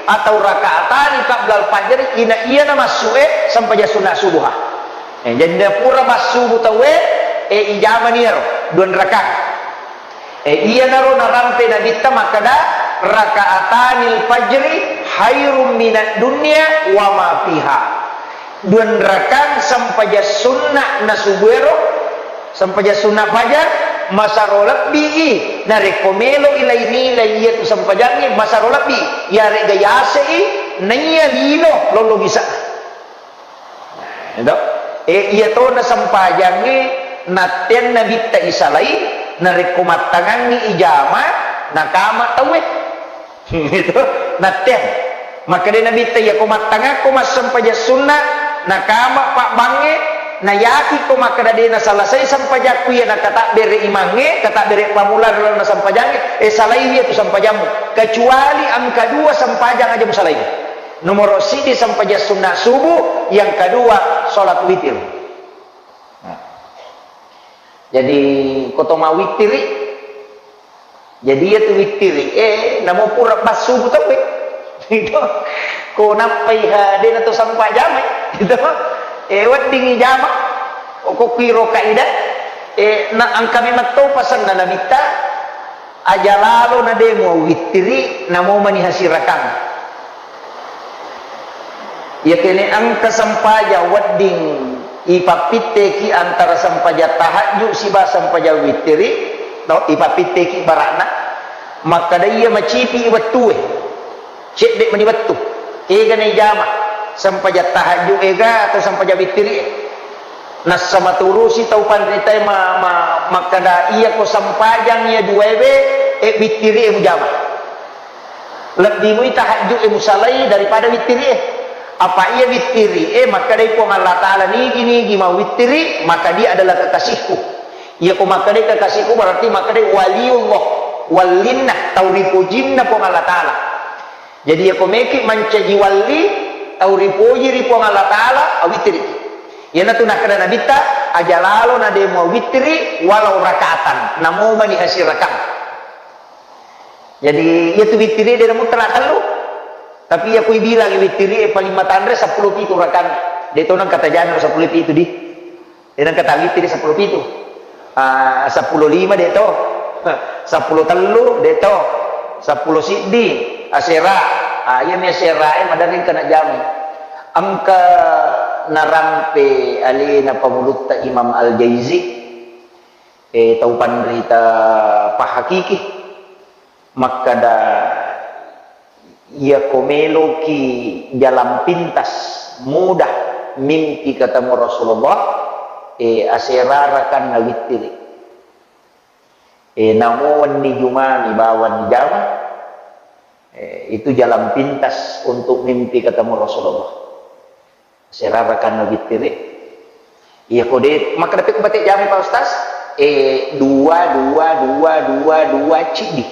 atau rakaatani qablal fajri, ina iya namassu'e sempajang sunna subuh. Eh, jadi napura massubu tauwe, eh, ijamani iyaro dua rakaat. Eh, iyanaro narampe Nabitta makkeda, "Rakaatanil fajri khairum minad dunya wa ma fiha." Dua rakang sempajang sunna na subuero, sempajang sunna fajar, masaro lebbi i, narekko melo i lai-, nilai iyatu sempajangnge, masaro lebbi, iyarega yase i, naiya lino lollo bisa. Itu. Eh, iya tona sempajangnge natteang Nabitta isalai, narekko mattangangngi ijama, nakama tauwe. Itu, natteang. Makkeda Nabitta, "Iyako mattangakko massempajang sunna, nakama pabbangnge, nayakikko makkeda de nasalasai sempajakku iya nakatabbere imangnge, katabbere pamula ri lalenna sempajangnge, eh, salaiwi iyatu sempajammu. Kecuali engka dua sempajang aja musalai." Nomoro siddi sempajang sunna subuh, yang kedua salat witir. Nah. Jadi, ko to mawittiri, jadi iyatu wittiri, eh, namo pura pas subuh tauwe. Itu. Ko nappai ha, de na to sempajamai. Itu. Eh, weddingi jama. Ko kuiro kaidah. Eh, na engka memang to pasenna Nabitta. Aja lalo na de muwittiri, namo mani hasirakang. Iya kene engka sempajang wedding ipappitteki antara sempajang tahajud siba sempajang wittiri, to, ipappitteki barakna, makkeda iya macipi wettue. Cedde mani wettu. Ega na ijama? Sempajang tahajud ega atau sempajang wittiri e? Nassa maturusi tau panritae ma-, ma-, makkeda, "Iyako sempajang iya duaewe, e, wittiri e mujama. Lebbi mui tahajud e musalai daripada wittiri e." Apa iya wittiri e makkedai Puang Allah Ta'ala, "Nigi-nigi mau wittiri, maka dia adalah kekasihku." Iyako makkedai kekasihku berarti makkedai waliullah, wallinna, tau ripojinna Puang Allah Ta'ala. Jadi, iyako meki mancaji walli, tau ripoji ri Puang Allah Ta'ala, awittiri. Iyanatu nakkeda Nabitta, "Aja lalo na de muawittiri walau rakaatan, namo mani hasirakang." Jadi, iyatu wittiri de namuttala tellu. Tapi iyako ibilang wittiri e paling matanre seppulo pitu rakang. De to nang kata jangan seppulo pitu di. De nengka tawittiri seppulo pitu. Ah, seppulo lima de to. Seppulo tellu de to. Seppulo siddi asera. Ah, iyami asera e maderri engka najamai. Engka narampe alena pangulutta Imam Al-Jaizi, eh, tau panrita pahakiki. Makkeda, "Iyako meloki jalan pintas, mudah mimpi ketemu Rasulullah, eh, asera rakanna wittiri. Eh, namo wenni Jumani bawang jama, eh, itu jalan pintas untuk mimpi ketemu Rasulullah." Asera rakanna wittiri. Iyako de, makkeda pekko bate jami, Pak Ustaz? Eh, dua, dua, dua, dua, dua, ciddi.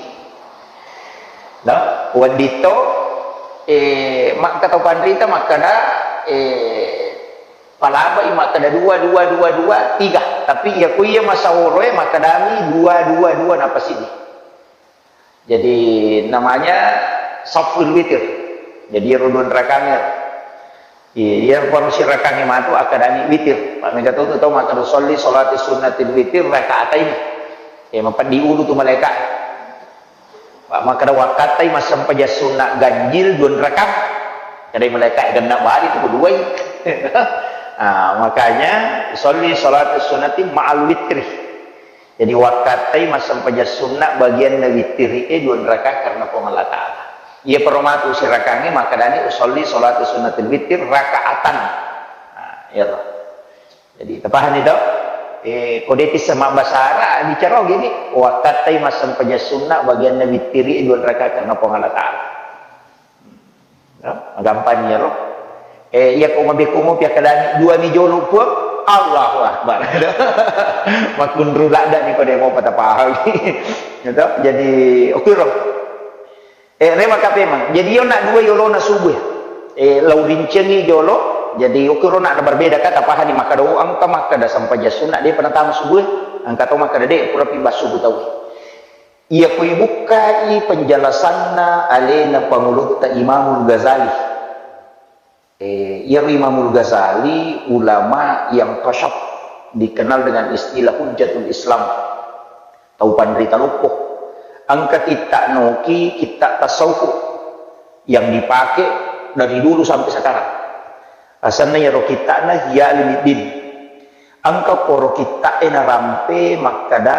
No? Wedding to, eh, makka tau panrita makkeda, eh, palabai makkeda dua, dua, dua, dua, tiga. Tapi iyako iya masahoro e makkedami dua, dua, dua, napa siddi. Jadi, namanya saful witir. Jadi, iyaro dua rakang iyaro. Iya, iya, baru sirakangnge matu akkadani witir. Pak, mega tu tau makkada, "Sholli sholati sunnatil witir raka'ataini." Ya, mapeddi ulu tu malaika. Pak, makkada, "Wakkattai massempajang sunna ganjil dua rakang." Kadai malaika, "Genna bali tu keduai." Ah, makanya, "Sholli sholati sunnati ma'al witri." Jadi, wakkattai massempajang sunna bagianna wittiri e dua rakaat karena Puang Allah Ta'ala. Iya, pero matu sirakangnge makkedani, "Usolli sholata sunnatil wittir raka'atan." Nah, iya toh. Jadi, tapahani toh? Eh, ko de tisseng mabbasa Arab, bicara gini, wakkattai massempajang sunna bagianna wittiri e dua rakaat karena Puang Allah Ta'ala. Ya, magampang iyaro. Eh, iya ko mabekko mopi akkadangi dua mi jolo Puang, Allahu Akbar. Makkunru ladda ni ko de mopa tapahami. Gitu. Jadi, oke ro. Eh, rema kapemang. Jadi, yo nak dua yolona subuh. Eh, lau rincengi jolo. Jadi, oke ro nak berbeda kata pahani maka do angka maka da sampai jasunna de pernah tamu subuh. Angka to maka de pura pi bas subuh tau. Iya ko ibukkai penjelasanna alena pangulutta Imamul Ghazali. Eh, iyaro Imamul Ghazali ulama yang tasyaf, dikenal dengan istilah Hujjatul Islam. Tau panrita loppo. Engka kitta noki, kitta tasawuf yang dipakai dari dulu sampai sekarang. Asanna iyaro kitta'na Ihya Ulumuddin. Engka koro kitta'e narampe makkada,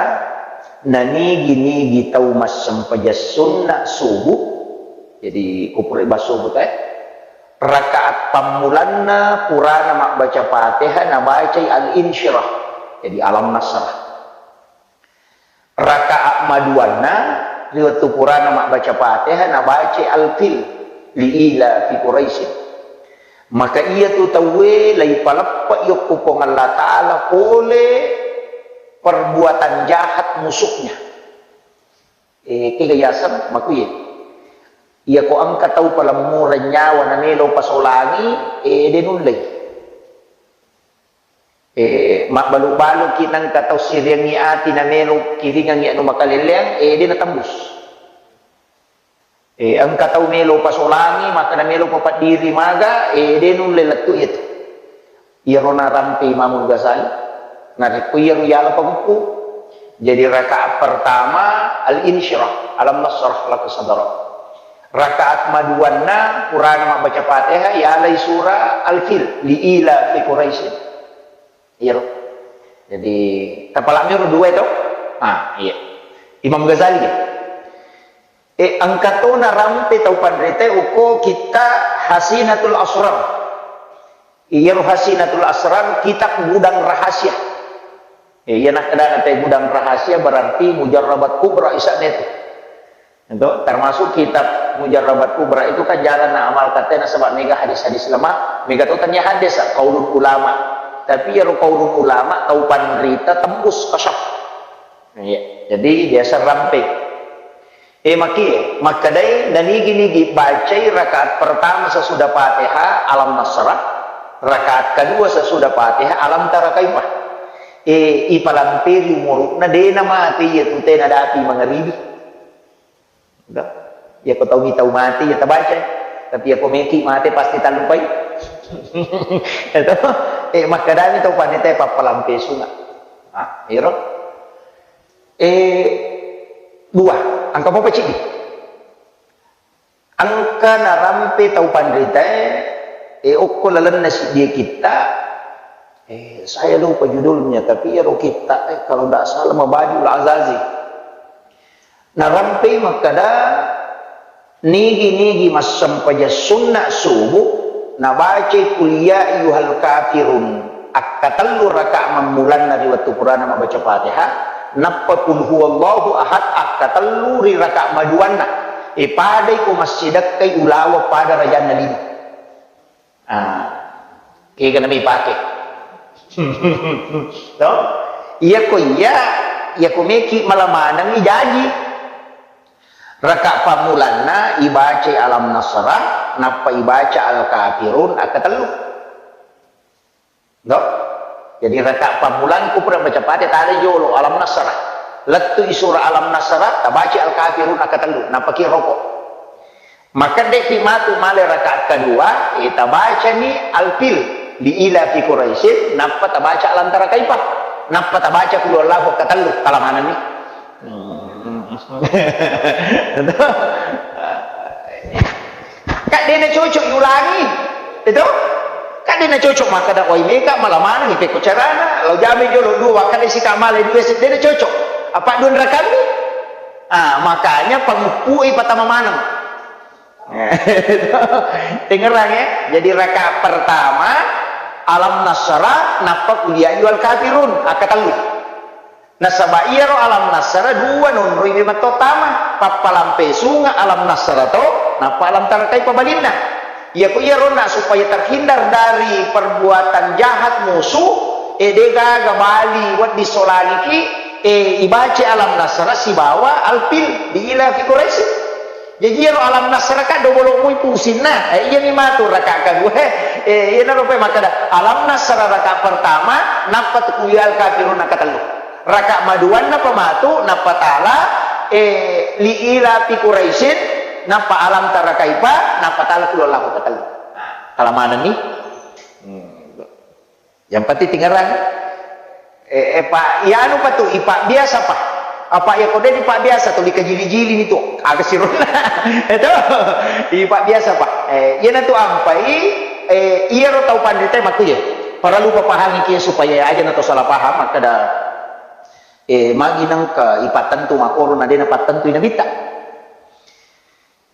nanigi-nigi tau massempajang sunna subuh, jadi kupura ibas subuh teh, rakaat pammulanna purana mabbaca Fatihah nabacai Al-Insyirah, jadi Alam Nasrah. Rakaat maduanna, ri wettu purana mabbaca Fatihah, nabacai Al-Fil, li ila fi Quraisyin. Maka iyatu tauwe laipaleppe'i okko Puang Allah Ta'ala pole perbuatan jahat musuhnya. Eh, kega yaseng makuye. Iyako engka tau palemmureng nyawa namelo pasolangi, eh, de nullei. Eh, mabbalu-baluki nengka tau siriangngi ati namelo kiringangngi anu makalelleang, eh, de natembus. Eh, engka tau melo pasolangi, maka namelo papaddiri maga, eh, de nulle lettu iyatu. Iyaro narampe Imamul Ghazali. Narekko iyaro yala pagukku. Jadi rakaat pertama Al-Insyirah, Alam Nasrah laka sadrak. Rakaat maduanna purana mabbaca Fatihah, yalai surah Al-Fil, li ila fi Quraisyin. Iyaro. Jadi, tapalami ro dua itu. Ah, iya. Imam Ghazali ya. Eh, engka to narampe tau panrita okko kitta Hasinatul Asrar. Iyaro Hasinatul Asrar kitab gudang rahasia. Eh, iya nakkeda nate gudang rahasia berarti Mujarrabat Kubra isa'na itu. Itu termasuk kitab Mujarrabat Kubra itu kan jarang na amal katanya sebab mega hadis-hadis lemah, mega to tanya hadis qaulul ulama. Tapi iyaro qaulul ulama tau panrita tembus kasyaf. Iya. Jadi biasa rampe. Eh, maki, makkedai, nanigi-nigi bacai rakaat pertama sesudah Fatihah Alam Nasrah, rakaat kedua sesudah Fatihah Alam Tara Kaifa. Eh, ipalamperi umuru'na, de namate iyatu te nadapi mangaribi. Udah. Iyako tau mi tau mate ya tabaca. Tapi iyako meki mate pasti tallupai. Itu. Eh, makkedami tau panrita pappalampe sunga. Ah, iro. Eh, dua, engka mopa ciddi. Engka narampe tau panritae, eh, okko lalenna siddie kitta, eh, saya lupa judulnya, tapi iyaro kitta, eh, kalau ndak salah Mabadiul Azazi. Narampe makkada, nigi-nigi massempajang sunna subuh, nabacai Qul ya ayyuhal kafirun akkatellu rakaat mammulanna ri wettu purana mabbaca Fatihah, nappa Qul huwallahu ahad akkatellu ri rakaat maduanna. E, padai ko massidekkai ulaweng pada rajanna lino. Ah, kega nami pake. To? Iyako iya, iyako meki mala manengngi jaji. Rakaat pammulanna ibacai Alam Nasrah, nappa ibaca Al-Kafirun akkatellu. No? Jadi rakaat pammulang ku pura baca Fatihah, tare jolo Alam Nasrah. Lettu i surah Alam Nasrah, tabaca Al-Kafirun akkatellu, nappa ki roko. Maka de'ki matu male rakaat kedua, eh, tabacani Al-Fil, li ila fi Quraisyin, nappa tabaca Alam Tara Kaifa, nappa tabaca Qul huwallahu akkatellu, talamanenni. Kak dena cocok yulangi. Itu? Kak dena cocok makkada wai meka malamanengi pekko carana, lau jame jolo dua, kak desi kamale dua, dena cocok. Apa dua rakammi? Ah, makanya panguppui patama maneng. Tengerang ya. Jadi rakaat pertama Alam Nasrah, nappa Qul ya ayyuhal kafirun, akkatellu. Nasaba iyaro Alam Nasrah dua nonroi memetto tama, pappalampe sunga Alam Nasrah to, nappa Alam Tara Kaifa balinna. Iyako iyaro na supaya terhindar dari perbuatan jahat musuh, e, degaga bali wedding solangiki, e, ibaca Alam Nasrah sibawa Al-Fil, li ila fi Quraisy. Jaji iyaro Alam Nasrah ka dobolo mui pusinna. Eh, iyami matu rakaat kedua. Eh, iyanaro pe makkada Alam Nasrah rakaat pertama, nappa tu Qul ya ayyuhal kafirun akkatellu. Rakaat maduanna pa matu, nappa tala, eh, li ila fi Quraisyin, nappa Alam Tara Kaifa, nappa tala Qul huwallahu akkatellu. Nah, talamanenni. Hmm. Yang penting tingerang. Eh, eh, Pak, iyanu pa tu, ipa biasa pa. Apa iya ko de' dipabbiasa tuli kajili-jili ni tu, aga sironna. Itu, ipabbiasa, Pak. Eh, iyana tu ampai, eh, iyaro tau panrita makkuye. Paralu papahangi ki supaya aja na to salah paham, makkada, eh, magi nangka ipattentu makkoro na de' napattentui Nabitta.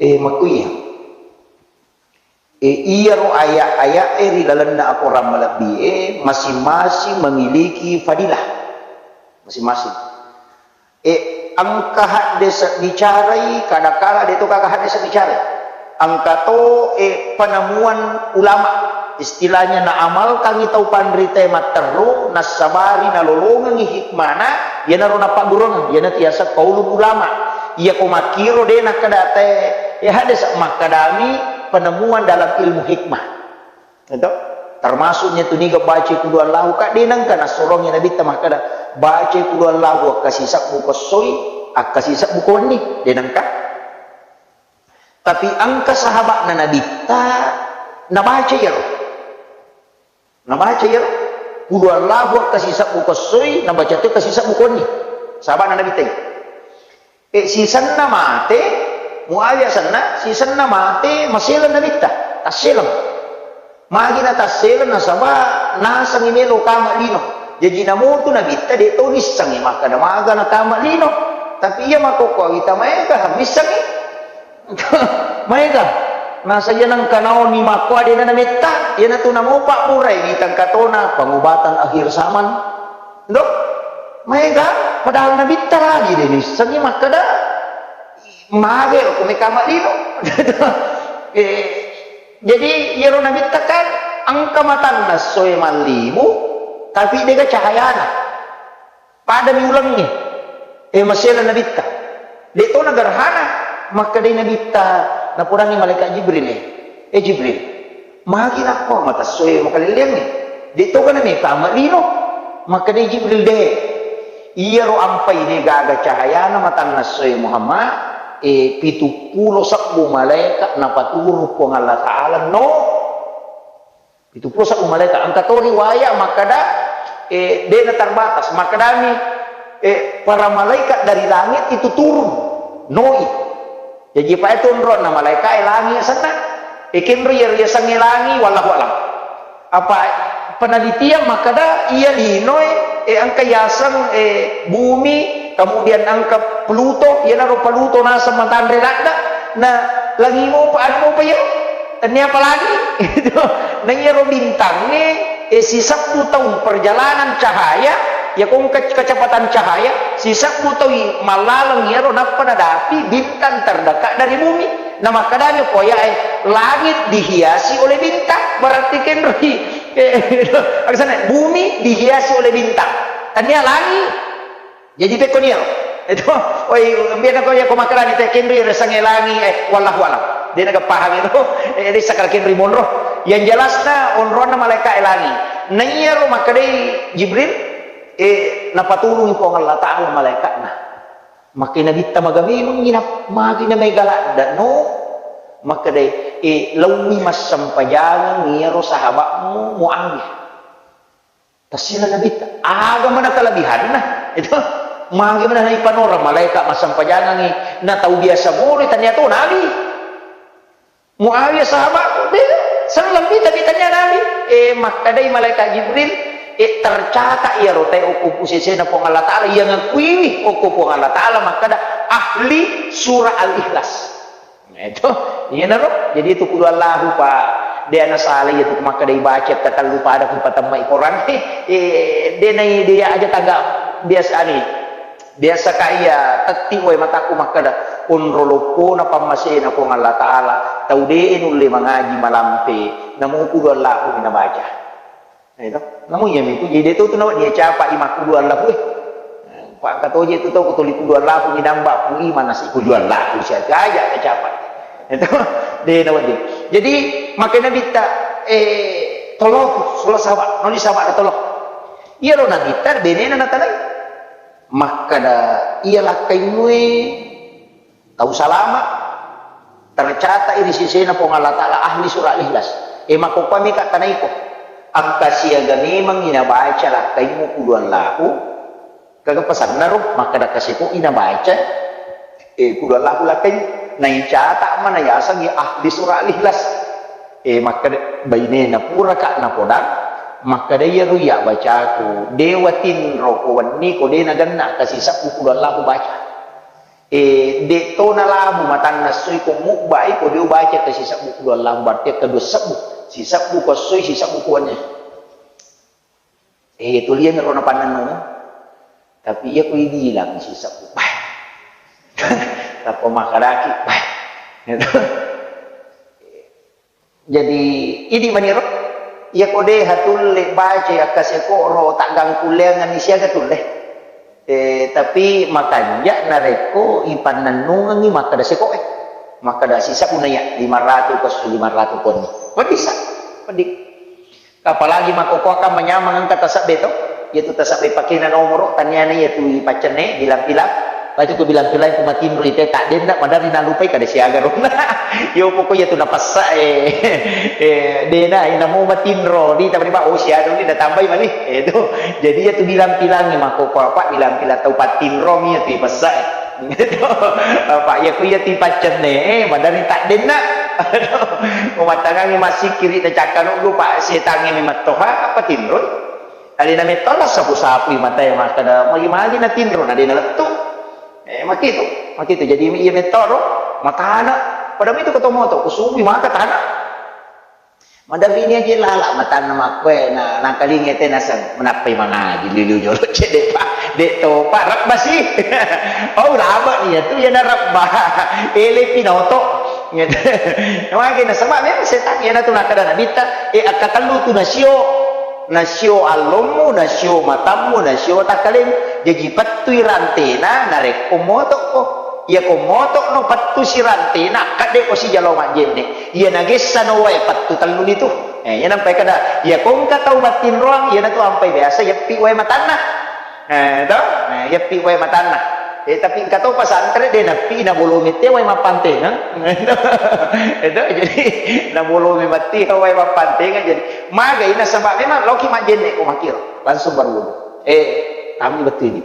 Eh, makkuye. E, iyaro aya'-aya'e ri lalenna akorang malebbi'e masing-masing memiliki fadilah. Masing-masing. E, engka haddese' bicarai, kadakala de' to gaga haddese' bicarai. Engka to, e, penemuan ulama. Istilahnya naamalkangi tau panritae matteru, nassabari nalolongengi hikmana, iyanaro napaggurungeng, iyana tiaseng qaulul ulama. Iya ko makkiro de' nakkeda te, e, haddese' makkedami penemuan dalam ilmu hikmah. Itu? Termasuknya tu niga baca qul huwallahu, ka de' nengka nassurongi Nabitta makkeda, baca qul huwallahu akkasisebbu ko essoi, akkasisebbu ko wenni, de' nengka. Tapi engka sahaba'na Nabitta nabaca iyaro. Nabaca iyaro. Qul huwallahu akkasisebbu ko essoi, nabaca to akkasisebbu ko wenni. Sahaba'na Nabitta. E, sisenna mate, Muawiyah senna, sisenna mate, maseleng Nabitta, tasseleng. Magi natasseleng, nasaba nasengngi melo kama lino. Jaji namotu Nabitta de' to nissengngi makkeda maga nakama lino. Tapi iya makkokkoe wita maega missengngi. Maega. Nasaba iya nengka naoni makkua de' na nametta, iyanatu namopa burai wita engka tona pengobatan akhir zaman. Ndo? Maega, padahal Nabitta lagi de' nissengngi makkeda, mage ro ko mekama lino. Eh, jadi iyaro Nabitta kan engka matanna essoe mallibu, tapi de' gaga cahayana. Padami ulengnge. Eh, maseleng Nabitta. De' to nagerhana, makkedai Nabitta, napodangngi malaikat Jibril, eh, "Eh, Jibril, magi nakko mata essoe makalelleangnge? De' to gana mekama lino?" Makkedai Jibril, "De'. Iyaro ampai de' gaga cahayana matanna essoe Muhammad, eh, pitu pulo sebbu malaika napaturung Puang Allah Ta'ala no." Pitu pulo sebbu malaika. Engka to riwaya makkeda, eh, de' na terbatas. Makkedami, eh, para malaikat dari langit itu turun. Noi. Jaji, pa itu onronna malaika e langi senna. Eh, kenro iya riasengnge langi, wallahu alam. Apa penelitian makkeda iya linoe, eh, engka yaseng, eh, bumi, kemudian engka Pluto, iyanaro Pluto naseng matanre ladda, na langi mopa, anu mopa iya. Tennia apa lagi? Itu. Na iyaro bintangnge, eh, sisebbu taung perjalanan cahaya, iya ko engka kecepatan cahaya, sisebbu taung mallaleng iyaro nappa nadapi bintang terdekat dari bumi. Na makkedami ko ayae, "Langit dihiasi oleh bintang." Berarti kenroi. Eh, aksana, bumi dihiasi oleh bintang. Tennia langi. Jaji pekko niaro. Itu, oi, biasa ko iya ko makkedani te kenroi resengnge langi, eh, wallahu alam. De' na paham itu. Eh, de' sakara kenroi monro. Yang jelasna onronna malaika e langi. Na iyaro makkedai Jibril, eh, napaturungi Puang Allah Ta'ala malaikatna. Makkedai Nabitta, "Maga memang ina, magi na mega ladda no?" Makkedai, eh, "Launi massempajangeng iyaro sahabatmu Muawiyah." Tassila Nabitta, aga mana kelebihanna? Itu, magi mana naipanora malaika massempajangengi, na tau biasa moro tania to Nabi. Muawiyah sahabatku, beda. Selleng mita ditanya Nabi. Eh, makkedai malaikat Jibril, eh, tercatat iyaro te okko pusesena Puang Allah Ta'ala, iya ngakuiwi okko Puang Allah Ta'ala, makkeda ahli surah Al-Ikhlas. Nah, itu, iyanaro. Jadi itu qul huwallahu, Pak. De' ana salah itu makkeda ibaca katellu pada ku patemmai Quran. Eh, de' nai dia aja tangga biasa ni. Biasa ka iya tetti wae mataku makkeda, onro loppona pammasena Puang Allah Ta'ala, tau de' nulle mangaji malampe, namo qul huwallahu mi nabaca. Nah, itu. Namu iya miku, jadi de' to tu nawa dia capa i makkul huwallahu, eh. Pak katoje tu tau kutuli qul huwallahu mi namba ku iman nasi qul huwallahu siaga aja capa. Itu. De' nawa dia. Jadi, makanya Nabitta, eh, tolo, solo sahabat, noli sahabat tolo. Iyaro Nabitta, benena natanai. Makkeda, iya lakkaimue tau salama, tercatat ri sesena Puang Allah Ta'ala ahli surah Al-Ikhlas. E, makkokkoe mika tanaiko. Engka siaga memang inabaca lakkaimmu qul huwallahu, Gaga pasanna ro, makkeda kaseko'i nabaca, eh, Qul huwallahu lakeng, naicata mana yasengngi ahli surah Al-Ikhlas. Eh, makkeda bainena puraka napodang, makkeda iyaro iya bacaku, de watinro ko wenni ko de nagenna kasisebbu Qul huwallahu baca. Eh, de to nalabu matanna essoi ko mubbai ko de ubaca kasisebbu Qul huwallahu, berarti kedua sebbu, sisebbu ko essoi, sisebbu ko wenni. Eh, tuliang ro napannennung. Tapi iya ko ibilang sisebbu, bah. Tappa makkedaki, bah. Gitu. Jadi, idi maniro, iya ko de hatulle baca akkaseko ro taggangkulleangenni siaga tulle. Eh, tapi makanja narekko ipannennungengi makkeda sekoe. Makkeda sisebbu naiya lima ratu ko lima ratu konni. Ko bisa. Peddi. Apalagi makkokkoe kan manyameng engka tasebbe to, iyatu tasebbe pakena nomoro, taniana iyatu ipaccenne, bilang-bilang. Patu ku bilang-bilang ku matinro ite taddenna, maderri nalupai kada siaga ronna. Yo pokok iyatu napassa, eh, eh, dena, eh, namo matinro, di tamani, Pak, oh, siaga ni natambai mani. Eh, itu. Jadi iyatu bilang-bilang makkokkoe apa, bilang-bilang tau patinro mi iyatu ipassa, eh. Apa iya ku iya tipaccenne, eh, maderri taddenna. Aduh, umattangangi massikkiri na cakkanuddu, Pak, setangnge memettoha, apa tinroi? Alena metto la sapu-sapui matae makkeda, magi-magi na tinro, na de nalettu. Eh, makitu, makitu. Jadi iya metto ro, matana. Pada mitu ko to moto, kusubui maka tana. Madapini aja lala matanna makkoe na, nakalinga te naseng menappai mangaji liu-liu jolo cedde, Pak. De to, Pak, rebba si. Oh, laba iya tu iya na rebba. Ele pinoto. Gitu. Magi nasaba memang setan iya na tu nakada nabitta, eh, akkatellu tu nasio. Nasio allommu, nasio matammu, nasio takkalemu. Jaji pettui rantena narekko motokko. Iya ko motokno pettu si rantena, akkadde ko sijalo majjenne. Iya nagessano wae pettu tellu ni tu. Eh, iya nampai kada, iya ko engka tau mattinroang, iya natu ampai biasa yeppi wae matanna. Eh, to? Eh, yeppi wae matanna. Eh, tapi engka to pesantren de nappi na bolongi te wae mappantengeng. Itu jadi na bolongi matti wae mappantengeng. Jadi magai nasaba memang loki majjenne ko makiro. Langsung berwudu. Eh, kami betul ini.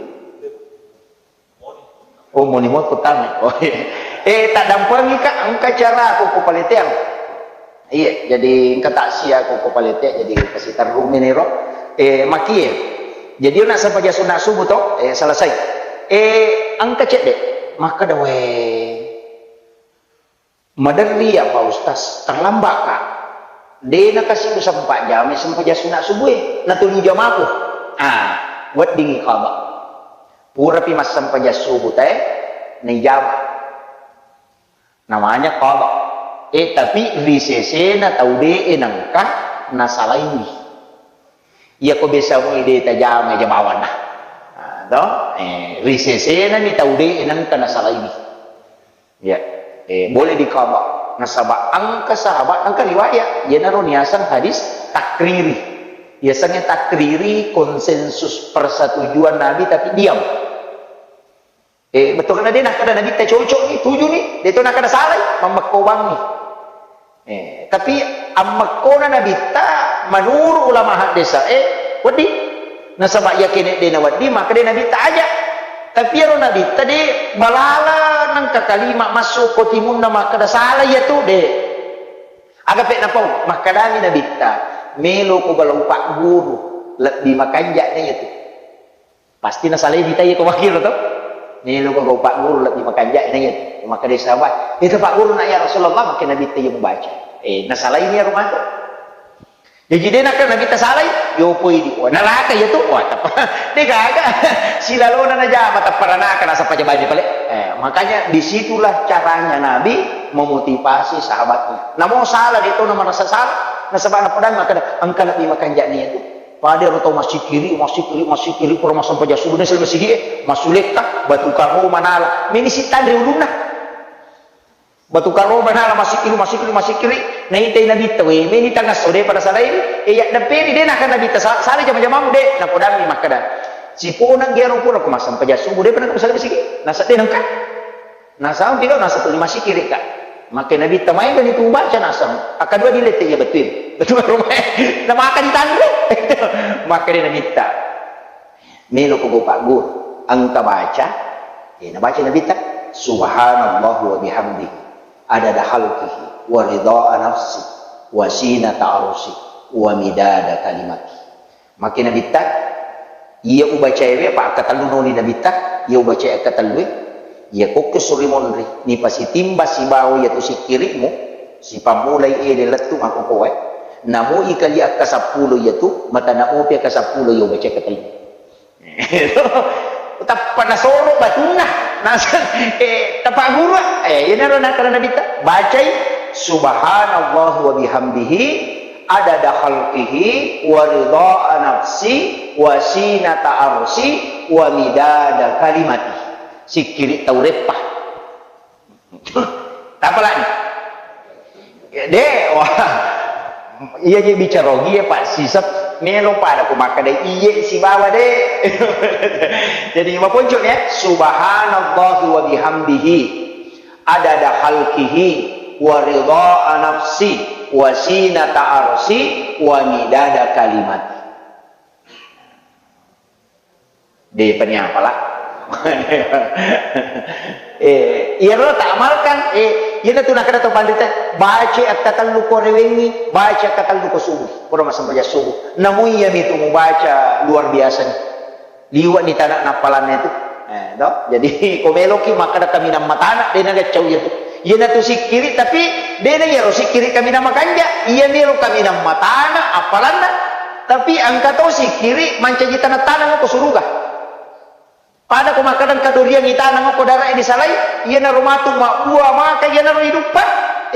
Oh, moni mo kutame. Oh, iya. Eh, tak dampengi, Kak, engka cara aku ko paleteang. Iya, jadi engka taksia aku ko palete, jadi kasi terrumi niro. Eh, makie. Jadi nak sempaja sunat subuh to, eh, selesai. Eh, engka cedde. Maka dawe. Maderri ya, Pak Ustaz, terlambat, Kak. De nakasiu sempat jam sempajang sunat subuh, eh. Natulu jamaku. Ah, weddingi qada. Purapi massempajang subuh te, naijama. Namanya qada. Eh, tapi ri sesena tau de nengka nasalaiwi. Iya ko biasa mui de tajama jamawanna. Ah, to? Eh, ri sesena mi tau de nengka nasalaiwi. Ya, eh, boleh diqada. Nasaba engka sahabat, engka riwayat, iyanaro niaseng hadis takriri. Biasanya takriri konsensus persetujuan Nabi tapi diam. Eh, betul kan, de nakkada Nabitta cocok ni, tuju ni, de to nakkada salai, mammekko bangi. Eh, tapi ammekkona Nabitta menurut ulama hadis, eh, wedding. Nasaba iya kene de nawedding, maka de Nabitta aja. Tapi ero Nabitta de balala nengka kalima masuk ko timunna makkada salah iya tu de. Aga pe napau, makkadani Nabitta, melo ko galau pagguru, lebbi makanja na iya tu. Pasti nasalai mita iya ko makkiro to. Melo ko gau pagguru lebbi makanja na iya. Makkeda sahabat, "Itu pagguru na ya Rasulullah," makkeda Nabitta iya mubaca. Eh, nasalai ni ero matu. Jadi de nakkeda Nabitta salai, yo poi di. Wah, naraka iya tu. Wah, teppa. De gaga. Silalona najama teppa ranaka nasapa jabani pale. Eh, makanya disitulah caranya Nabi memotivasi sahabatnya. Namo salah de to na merasa salah. Nasaba napadang makkeda, engka lebbi makanja na iya tu. Pada ero tau massikiri, massikiri, massikiri, pura massempajang subuh, nasala masigi e, massulekka, batu karoma nala. Meni sittanre ulunna. Batu karoma nala, massikiri, massikiri, massikiri. Naitai Nabitta, we, meni tangasso, de pada salai, e, yaddeppeni, de naka Nabitta, sa-, sala jama-jamamu, de, napodammi makkeda. Siponang gero pura ko massempajang subuh, de pada ko masala masigi. Nasa de nengka. Nasaba pigau nasaba tuli massikiri, Kak. Makkeda Nabitta maega ni tu baca naseng. Akkadua dilette iya bettuin. Bettu rumah. Namaka ditanre. Makkeda Nabitta. Melo ko gau pagguru. engka baca, eh, nabaca Nabitta, "Subhanallah wa bihamdihi, adada khalqihi, wa ridha nafsi, wa zinata arsi, wa midada kalimati." Makkeda Nabitta, iya ubacaewe, apa akkatellu noni Nabitta, iya ubacae akkatellue, iya kokko suri monri, nipasitimba sibawa iyatu sikkiri'mu, sipammulai ede lettu makkokoe, namui kali akkasappulo iyatu, matana mopi akkasappulo iya ubacae akkatellu. Tappa nasoro batunna, naseng, eh, tapagguru, eh, iyanaro nakkeda Nabitta, bacai, "Subhanallah wa bihamdihi, adada khalqihi, wa ridha nafsi, wa zinata arsi, wa midada kalimati." Sikkiri tau reppa. Tapalani. De, wah. Iya je bicara ogi ya, Pak Sisep, melo pada ku makkeda iye sibawa de. Jadi maponco ya, subhanallahi wa bihamdihi, adada khalqihi, wa ridha nafsi, wa zinata arsi, wa midada kalimati. De pani apala. Eh, iyaro ta amalkan, eh, iyanatu nakkeda to panrita, baca akkatellu ko rewengi, baca akkatellu ko subuh, ko massempajang subuh. Namu iyami tu mubaca luar biasa ni. Liwa ni tana nappalanna itu. Eh, to? Jadi ko meloki makkeda kaminang matana, de nagaccau iyatu. Iyanatu sikkiri, tapi de na iyaro sikkiri kaminang makanja, iyami ro kaminang matana appalanna. Tapi engka to sikkiri mancaji taneng-taneng ko suruga. Pada ko makkeda engka doriang itaneng ko darae disalai, iyanaro matu mabbua maka iyanaro iduppa,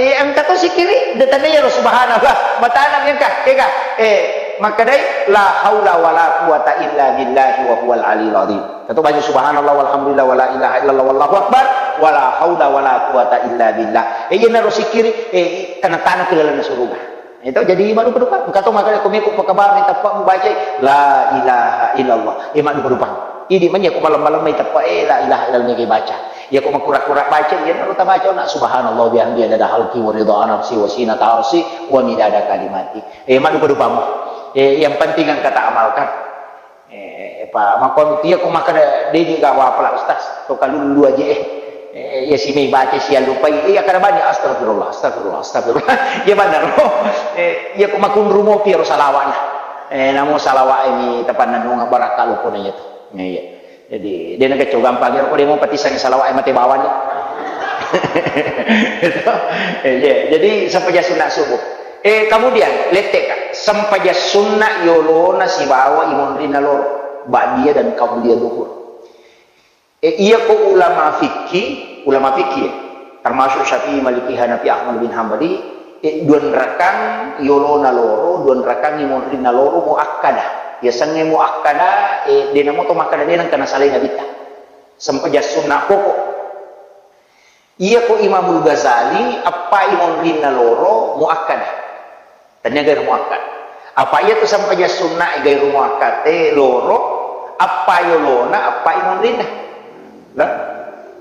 eh, engka to sikkiri, de tanna iyaro subhanallah, matana mi engka, kega, eh, makkedai, "La haula wala quwata illa billahi wa huwal aliyul azim." Kato baju subhanallah walhamdulillah wala ilaha illallah wallahu akbar, wala haula wala quwata illa billah. Eh, iyanaro sikkiri, eh, taneng-taneng ki lalenna suruga. Itu jadi madupa-dupa. Engka to makkeda ko meko pakabar ni teppa mubacai la ilaha illallah. Eh, madupa-dupa. Idi manya ko malam-malam mai teppa, eh, la ilaha illallah mega baca. Iya ko makura-kura baca, iyanaro tabaca na subhanallah bihamdi adada khalqi wa ridha nafsi wa zinata arsi wa midada kalimati. Eh, madupa-dupamu. Eh, yang penting engka ta amalkan. Eh, pa, makko tia ko makkeda, "Deni gawa pala Ustaz, to kalullu aja eh." Eh, iya simei baca siallupai, iya kada bani, "Astagfirullah, astagfirullah, astagfirullah." Iya benar. Eh, iya ko makunru mopi ro salawa'na. Eh, namo salawa'e mi tapanna nunga barakka lopona iya tu. Iya, iya. Jadi, de nagacco gampang ro ko de mo patisang salawa'e mate bawang. Eh, iya. Jadi, sempajang sunna subuh. Eh, kemudian, letteka, sempajang sunna yolona sibawa imonrinna loro, ba'diyah dan qabliyah duhur. Eh, iya ko ulama fikih, ulama fikih, ya, termasuk Syafi'i, Maliki, Hanafi, Ahmad bin Hambali, eh, duanrakang yolona loro, duanrakang imonrinna loro muakkada. Yasengnge muakkada, eh, de namo to makkeda de nengka nasalai Nabitta. Sempajang sunna pokok. Iya ko Imamul Ghazali, appa imonrinna loro muakkada. Tania gairu muakkad. Apa iya tu sempajang sunna gairu muakkad, eh, loro, appa yolona, appa imonrinna. Nah?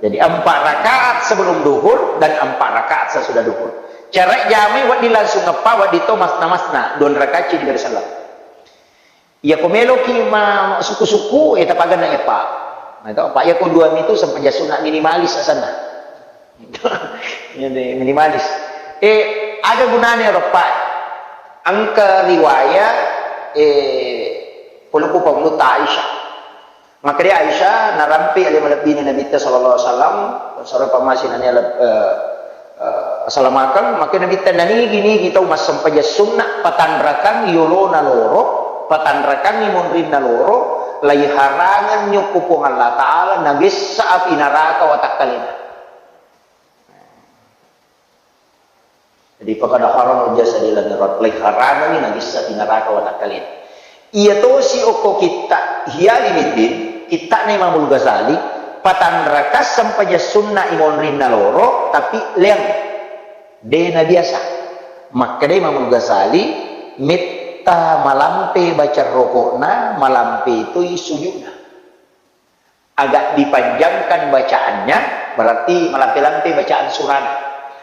Jadi empat rakaat sebelum duhur dan empat rakaat sesudah duhur. Cara jamai wedding langsung eppa, wedding to masna-masna, dua rakaat ci diberi salam. Iya ko meloki ma-, sukku-sukku, eh, tapaganna eppa. Nah, itu apa? Iya ko dua mitu sempajang sunna minimalis asanna. Ini minimalis. Eh, ada gunanya ro, Pak. Engka riwayat, eh, puluku pamulutta Aisyah. Makkeda Aisyah, narampe ale malebbina Nabitta sallallahu alaihi wasallam, sare pammasina ni aleb-, eh, eh, salamakeng, makkeda Nabitta nanigi-nigi tau massempajang sunna, patanrakang yolona loro, patanrakangi monrinna loro, laiharangeng nyokko Puang Allah Ta'ala, nagessa api naraka watakkalena. Jadi, "Faqad harama jasadi lan yurat," laiharangengi nagissa pi naraka watakkalena. Iya tosi okko kitta Ihya Ulumuddin, kittana Imamul Ghazali, patanraka sempajang sunna imonrinna loro, tapi leang. De na biasa. Makkeda Imamul Ghazali, metta malampe baca rokokna, malampe toi sujudna. Agak dipanjangkan bacaannya, berarti malampe-lampe bacaan surana.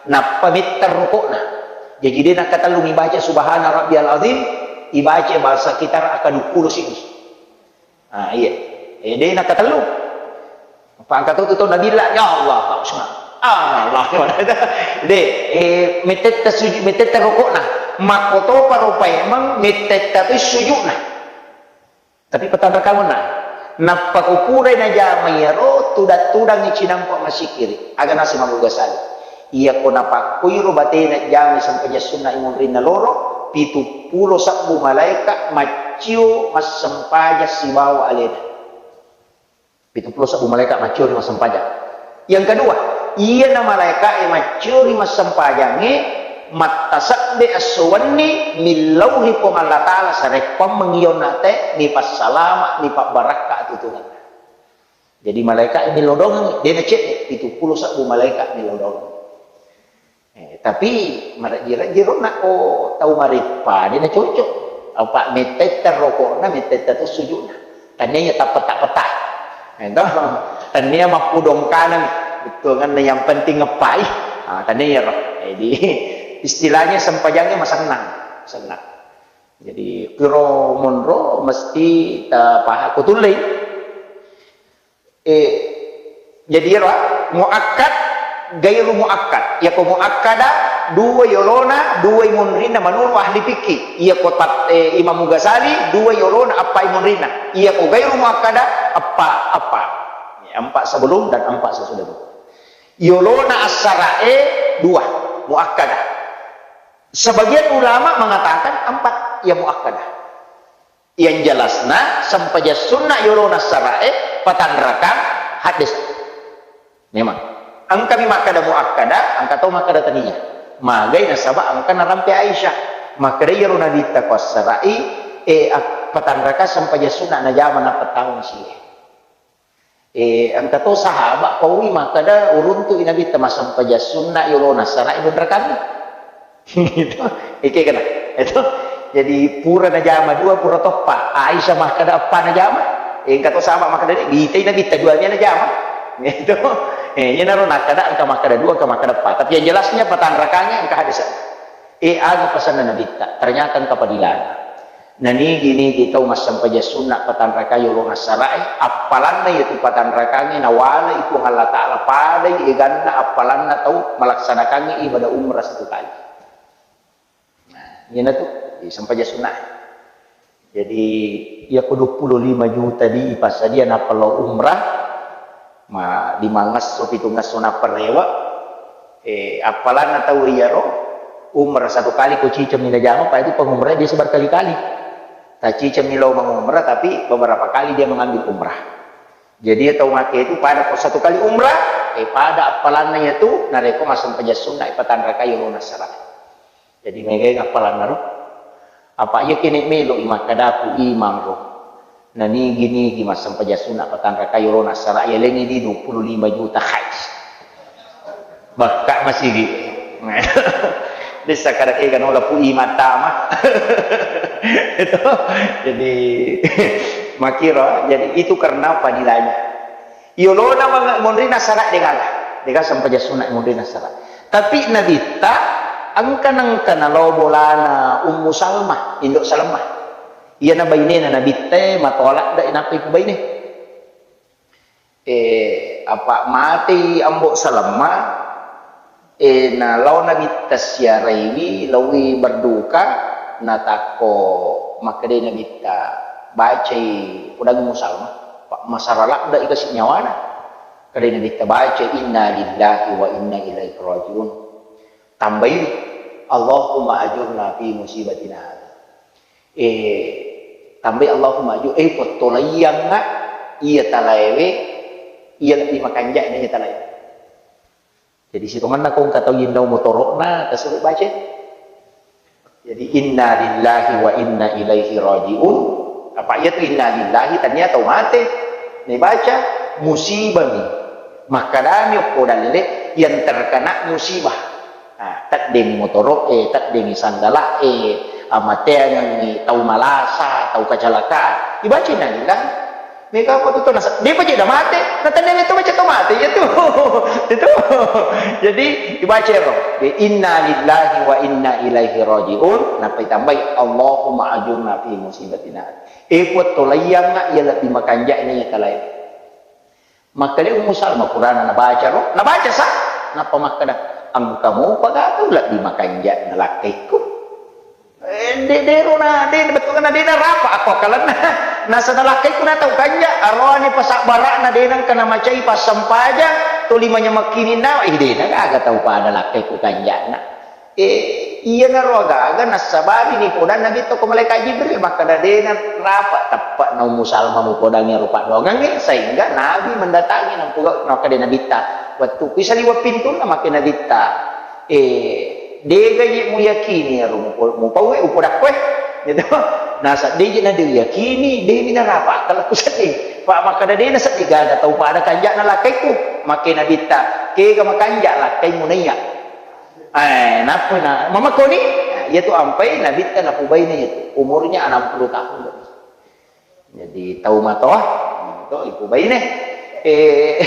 Nappa metta rokokna. Jadi de nakkatellu mibaca subhana rabbiyal azim, ibaca bahasa kitar akka dua puluh sini. Ah, iya. Eh, de nakkatellu. Apa engka to tu tau nabilla, "Ya Allah, Pak Usman." Ah, Allah. De, eh, mettetta sujud, mettetta rokokna. Makkotopa ro paimeng, mettetta tu sujudna. Tapi patanra kamu na. Nappa ko purai najama iyaro, tudang-tudangi cinampa masikiri. Aga naseng Imam Ghazali. Iyako napakkuiro batena jama sempajang sunna imunrinna loro, pitu pulo sabbu malaika maccio massempajang sibawa alena. Pitu pulo sabbu malaika macciori massempajang. Yang kedua, iyana malaika e macciori massempajangnge mattasebbe esso wenni millauhi Puang Allah Ta'ala sarekkuammeng iyonna te, mipassalama, mipabbarakka atutungenna. Jadi malaika e millau doang, de nacedde, pitu pulo sabbu malaika millau doang. Eh, tapi marejji-rejji ro nakko tau mareppa, de nacocok. Apa mettetta rokokna, mettetta tu sujudna. Tania iya tappeta-peta. Eh, toh. Tania mappudong kanang. Bettuanna yang penting ngepai. Ah, tania ro. Jadi istilahnya sempajangnya masennang. Senang. Jadi kiro monro mesti ta paha kutullei. Eh, jadi iyaro, muakkad, gairu muakkad. Iyako muakkada, dua yolona, dua imunrinna menurut ahli fikih. Iyako tat-, eh, Imam Ghazali, dua yolona, appa imunrinna. Iyako gairu muakkada, appa, appa. Ya, empat sebelum dan empat sesudah itu. Yolona assarae dua, muakkada. Sebagian ulama mengatakan empat, ya muakkada. Yang jelasna, sempajang sunna yolona sarae, patanrakang, hadis. Memang. Engkami makkada muakkada, engka tau makkada tania. Magai nasaba engka narampe Aisyah. Makkada iyaro Nabitta ko assarai, e, ap-, patanrakang sempajang sunna najama nappa taung sie. Eh, engka to sahaba paui makkada uruntu'i Nabitta massempajang sunna yolona sara'i dunrakanna. Itu, ike kena. Itu. Jadi pura najama dua, pura toppa. Aisyah makkada eppa najama. Eh, engka to sahaba makkada, "Deh, bitai Nabitta dua mia najama." Itu. Eh, iyanaro nakkada engka makkada dua, engka makkada eppa. Tapi yang jelasnya patanrakangnge engka hadis. Eh, aga pasanna Nabitta? Ternyata engka padilana. Nanigi-nigi tau massempajang sunna patanrakai yolona sarae, appalanna iyatu patanrakangnge nawalai Puang Allah Ta'ala padai eganna appalanna tau malaksanakangngi ibadah umrah satu kali. Nah, iyanatu, di sempajang sunna. Jadi, iyako dua puluh lima juta di ipassadia nappa lao umrah, ma-, limangngesso, pitungngesso nappa rewe, eh, appalanna tau iyaro, umrah satu kali ko cicemmi najama, pa itu pengumrah biasa berkali-kali. Tacicemmi lao mengumrah, tapi beberapa kali dia mengambil umrah. Jadi, tau make itu pada ko satu kali umrah, eh, pada appalanna iyatu, narekko massempajang sunna, eh, patanrakai yolona sarae. Jadi, megai appalanna ro. Apa iya kene melo i makkadaku imang ro. Nanigi-nigi massempajang sunna patanrakai yolona sarae, lengi di dua puluh lima juta, hais. Bakka masigi. Dessa kada kega nola pu imang tama. Itu. Jadi, makiro, jadi itu karena fadilahnya. Yolona mang-, monrina sara de gaga. De gaga sempajang sunna monrina sara. Tapi Nabitta engka nengka nalao bolana Ummu Salmah, Indo Salmah. Iyana bainena Nabitta, matoa ladde nappa ipubaine. Eh, apa matei Ambo Salmah, eh, nalao Nabitta siaraiwi, laowi berduka, natakko makkedai Nabitta, bacai pudangi Ummu Salmah, pa-, masara ladde i kasi nyawana. Kedai Nabitta baca, "Inna lillahi wa inna ilaihi raji'un." Tambai, "Allahumma ajurna fi musibatina hadha." Eh, tambai, "Allahumma ajur-," eh, pottolaiyangnga iya talaewe, iya lebbi makanja'na iya talae. Jadi, sitongenna ko engka tau yennau motoro'na, tasuru baca. Jadi, "Inna lillahi wa inna ilaihi raji'un." Apa iyatu inna lillahi, tania tau mate. Naibaca, musibami. Makkedami okko dalle, yang terkena musibah. Nah, teddeng motoro'e, teddeng sandala'e, amateangengngi tau malasa, tau kacalaka. Ibaca inna lillahi. Mega apa tu, tu nasa-, dia baca dah mate, na tania itu baca tu mate, ya tu. Itu. Jadi, dibaca ro. Di inna lillahi wa inna ilaihi raji'un, nappa ditambai, "Allahumma ajurna fi musibatina." Eh, puang tolaiyangnga iya lebbi makanja'na iya talae. Makkeda Ummu Salma, purana nabaca ro, nabaca sa, nappa makkeda, "Engka mopa ga tau lebbi makanja na lakkaikku?" Eh, de-, dero na, de-, bettuanna de narapa akko akkalenna. Nasaba lakkaikku na tau kanja, aroane pasabbara'na de nengka namacai passempajang, toli manyamekkininna, eh, de na gaga tau pada lakkaikku kanjana. Eh, iyanaro aga-aga nassabari nipodanna Nabitta ko malaikat Jibril, makkeda de narapa teppe'na Ummu Salma mupodangngi ero paddoangengnge, sehingga Nabi mendatangi, nampuga-, makkeda Nabitta, wettu kui saliweng pintunna, makkeda Nabitta, eh, dega je muyakini ero mupo-, mupauwe, upodakkoe, gitu. Nasa de je na de yakini, de mi narapa akkalku seddi. Pa makkeda de na seddi gaga tau pada kanjana lakkaikku, makkeda Nabitta, kega makanja lakkaimu naiya. Eh, nappa na, mamakkoni? Nah, iyatu ampai Nabitta napubaine iyatu, umurnya enam puluh tahun lebih. Jadi, tau matoa, to, ipubaine. Eh,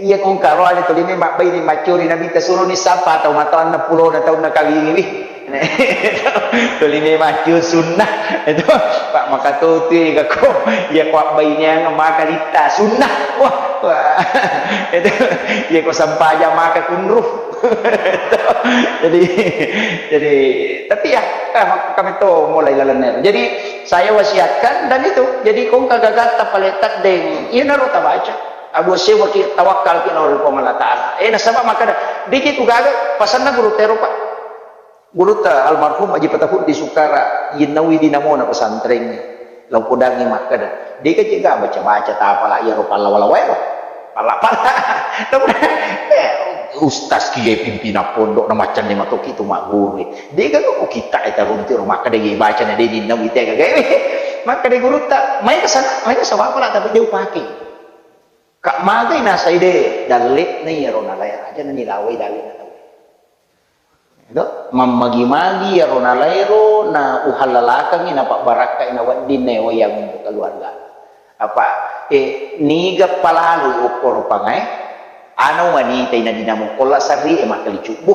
iya kongkaro ada tuli memang baine maccuri Nabitta suroni sapa tau matoa enam puluh na taunna kawingiwi. Tuli memang sunnah. Itu, Pak, maka tu, tu, iya ko, iya ko abbaineang maka litta sunnah. Wah, wah. Itu, iya ko sampaja maka kunru. Jadi, jadi, tapi ya, eh, kami to mulai lalenna. Jadi, saya wasiatkan dan itu. Jadi, kongka gagatta pale taddeng, iyanaro tabaca. Abu Sewaki tawakkalki lao ri Puang Allah Ta'ala. Eh, nasaba makkeda, diki tu gaga pasanna guru tero, Pak. Gurutta almarhum Haji Fatahuddi Sukara, yinnaui dinamona pesantrengnge. Lao podangngi makkeda, dega jega baca-baca tapala iyaro pallawa-lawaero. Palla-palla. Eh, ustaz kiye pimpinan pondok na maccanne matoki tu magguru. Dega ko kita eta runti ro makkeda ye baca na de ninnaui tega gawe. Makkeda gurutta, maega sana, maega sawapala tapi de upake. Ka magai nasai de dalle'na iyaro nalae aja na nilawai dalle'na tau. Edo, mammagi-magi iyaro nalaero na uhallalakangngi napabbarakkai na wedding na ewai anguntu keluarga. Apa, eh, niga palalu okkoro pangae, ano manitai na dinamo kolla sarri e makkali cubbu.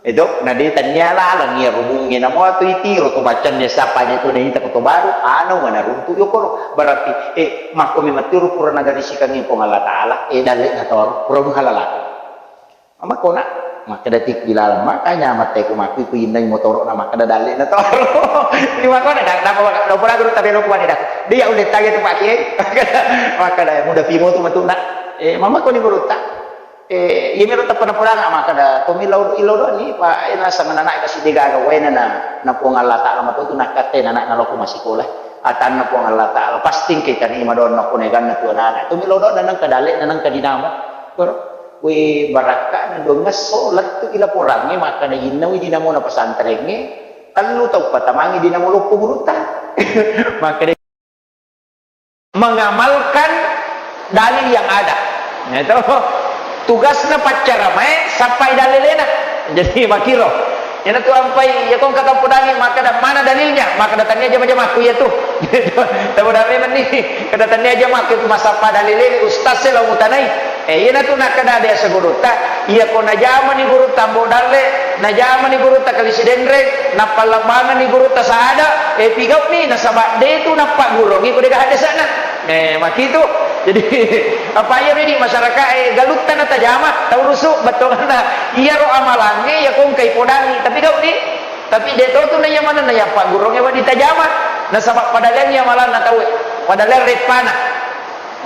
Edo, na de tannia laleng iyaro bunge namo atu itiro to baccanna sapane to naita ko to baru, ano mana runtu yokoro. Berarti, eh, makko memang tiro pura nagarisikangngi Puang Allah Ta'ala, eh, dalle'na toro, pura muhallalakang. Makkona, makkeda tikki laleng, makanya matteku makku ku innai motoro na makkeda dalle'na toro. Di makkona, da-, da-, da-, da-, guru tapi lo kuani dah. Dia udah tanya tu Pak Kiai. Makkeda muda pimo tu matu nak. Eh, mama koni gurutta. Eh, iya miro tappa napodanga makkeda, tommi lao, ilo doni, pa, eh, naseng anakna kasi degaga, waena na, na Puang Allah Ta'ala matotu nakkatte anakna loko masikola. Atanna Puang Allah Ta'ala, pasti engka itarima donna ko neganna tu anakna. Tommi lao donna nengka dalle'na nengka dinamo. Koro, we barakka'na dongesso lettu ilaporangnge makkeda innawi dinamona pesantrengnge, tellu tau patamangi dinamo loppo gurutta. Makkeda mengamalkan dalil yang ada. Itu tugasna paccaramae sappai dalilena. Jadi makiro. Iyana tu ampai, iya kong kata podangi, makkeda mana dalilnya? Makkeda tania jama-jamakku iya tu. Tahu dah memang ni. Kada tania jamakku itu masappa dalilena ustaz e lao mutanai. Eh, iyana tu nakkeda de segurutta, iya ko najamani gurutta Ambo Dalle, najamani gurutta Kali Sidenreng, nappallambanganni gurutta Saada, eh, pigauni nasaba de tu nappaggurongi ko dega haddesana. Eh, makitu. Jadi, apa iya ridi masyarakat, eh, galutta natajama, taurusu, bettuanna. Iyaro amalangnge, iya kongkai podangi, tapi gauni. Tapi de to tu naiya manenna iya paggurongnge wedding tajama. Nasaba padaleangngi amalanna tauwe. Padaleang reppana.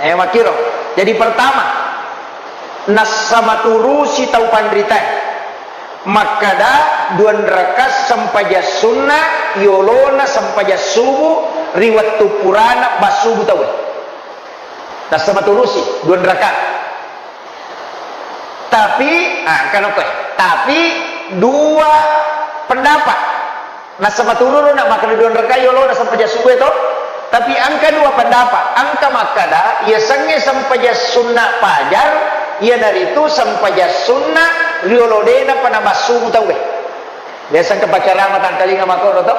Eh, makkiro. Jadi pertama, nassabaturusi tau panritae. Makkeda dua rakaat sempajang sunna yolona sempajang subuh ri wettu purana bassubu tauwe. Nassabaturusi dua rakaat. Tapi, ah, engka nokkoe. Tapi dua pendapat. Nassabaturusi nak makkeda dua rakaat yolona sempajang subuh to. Tapi engka dua pendapat. Engka makkeda, iya sengnge sempajang sunna pajar, iyanaritu sempajang sunna riolo dena pada bassubu tauwe. Biasa engka pacarama tangkalinga makkoro to,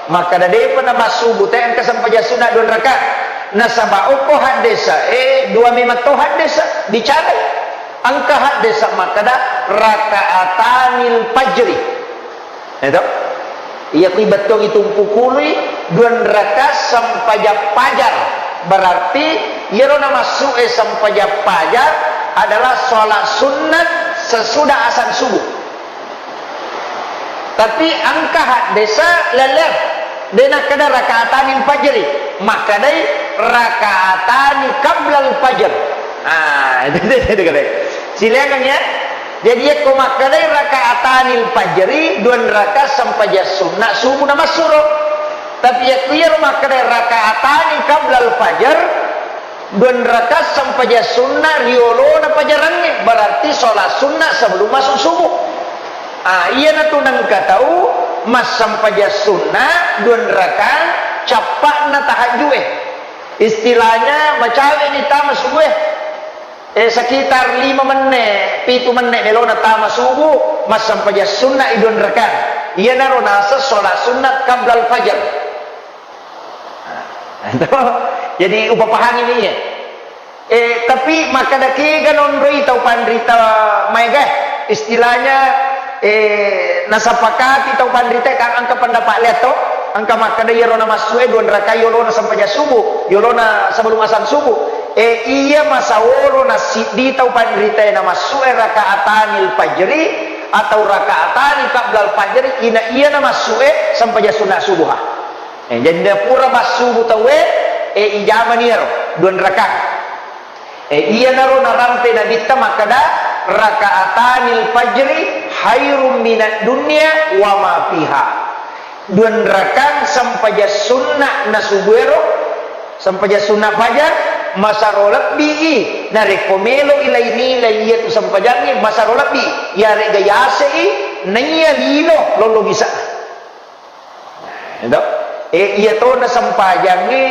makkeda depa na massubu te engka sempajang sunna dua rakaat. Nasaba okko haddesa, eh, dua memang to haddesa, bicara. Engka haddesa makkeda rakaatanil fajri. Itu. Iya kui bettuangi tumpu kului dua rakaat sempajang pajar. Berarti Iyaro namassu'e sempajang paja adalah sholat sunnat sesudah azan subuh. Tapi engka haddesa laler, de nakkeda rakaatanil fajri, makkedai rakatani qablal fajr. Ah, itu dia, dia kata. Silakan ya. Jadi yakko makkedai rakaatanil fajri, dua rakaat sempajang sunnat subuh namassuro. Tapi yakko iyaro makkedai rakatani qablal fajr, dua rakaat sempajang sunnat riolona pajarangnge, berarti sholat sunnat sebelum masuk subuh. Ah, iyanatu nengka tau massempajang sunnat dua rakaat cappa'na tahajju'e. Istilahnya macawe'ni tama subuh e. Eh, sekitar lima menne, pitu menne melona tama subuh, massempajang sunnat i dua rakaat. Iyanaro naseng sholat sunnat qablal fajr. Nah, itu. Jadi upapahangini ya. Eh, tapi makkeda kega nonroi tau panrita maega, istilahnya, eh, nasapakati tau panrita kan engka pendapat lea to, engka makkeda iyaro namassu'e dua rakaat yolona sempajang subuh, yolona sebelum azan subuh. Eh, iya masaworo nasiddi tau panrita namassu'e rakaatanil fajri atau rakaatanil qablal fajri, ina iya namassu'e sempajang sunnat subuh. Eh, jadi pura massubu tauwe, eh, ijamani iyaro dua rakaat. Eh, iyanaro narampe Nabitta makkeda, "Rakaatanil fajri khairum minad dunya wa ma fiha." Dua rakaat sempajang sunnah na subuero, sempajang sunnah fajar, masaro lebbi i. Narekko melo i lai-, nilai iyatu sempajangnge, masaro lebbi. Iyare'ga yase i, naiya lino lollo bisa. Itu. Eh, iya tona sempajangnge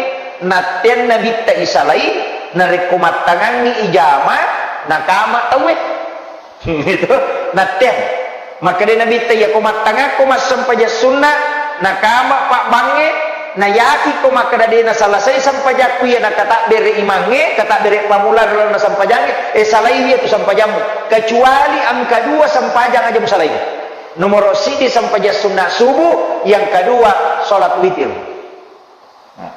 natteang Nabitta isalai, narekko mattangangngi ijama, nakama tauwe. Itu, natteang. Makkeda Nabitta, "Iyako mattangakko massempajang sunna, nakama pabbangnge, nayakiko makkeda de nasalasai sempajakku iya nakatabbere imangnge, katabbere pamula ri lalenna sempajangnge, eh, salai iyatu sempajammu. Kecuali engka dua sempajang aja musalai." Nomoro siddi sempajang sunna subuh, yang kedua salat witir. Nah.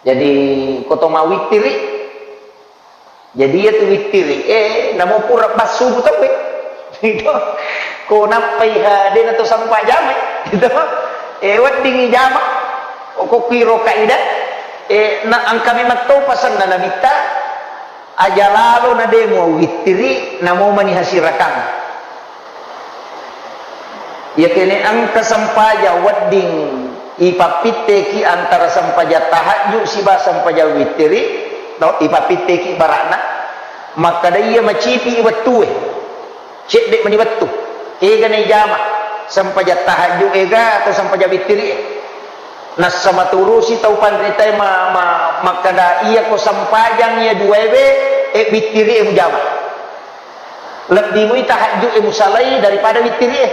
Jadi, ko to mawittiri, jadi iya tu wittiri, eh, namo pura bassubu tauwe. Gitu. Ko nappai ha, de na to sempajamai. Gitu. Eh, wedding jama. Ko kuiro kaidah, eh, na engka memang to pasenna Nabitta, aja lalo na de muawittiri, namo mani hasirakang. Iyakene engka sempajang wedding ipappitteki antara sempajang tahajud siba sempajang wittiri, to, ipappitteki barakna, makkeda iya macipi wettue. Cedde mani wettu. Ega na ijama? Sempajang tahajud ega atau sempajang wittiri e? Nassa maturusi tau panritae ma-, ma-, makkeda, "Iyako sempajang iya duaewe, e, wittiri e mujama. Lebbi mui tahajud e musalai daripada wittiri e.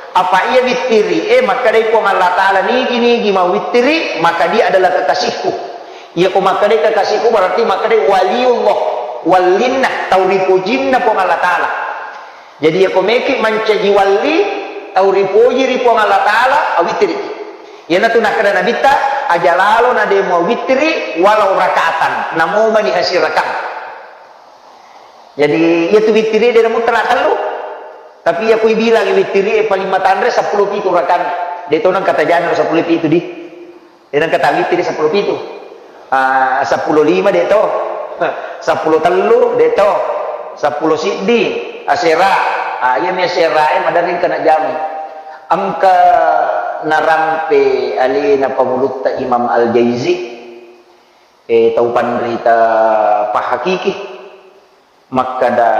Apa iya wittiri e makkedai Puang Allah Ta'ala, 'Nigi-nigi mawittiri, maka dia adalah kekasihku.'" Iyako makkedai kekasihku berarti makkedai waliullah, wallinna, tau ripojinna Puang Allah Ta'ala. Jadi, iyako meki mancaji walli, tau ripoji ri Puang Allah Ta'ala, awittiri. Iyanatu nakkeda Nabitta, "Aja lalo na de muawittiri walau rakaatan, namo mani hasirakang." Jadi, iyatu wittiri de namuttala tellu. Tapi iyako ibilangi wittiri e paling matanre seppulo pitu rakanna. De to nengka tajana seppulo pitu di. De nengka tawittiri seppulo pitu. Ah, seppulo lima de to. Seppulo tellu de to. Seppulo siddi asera. Ah, iyami asera e maderri engka najama. Engka narampe alena pangulutta Imam Al-Jaizi, eh, tau panrita pahakiki. Makkeda,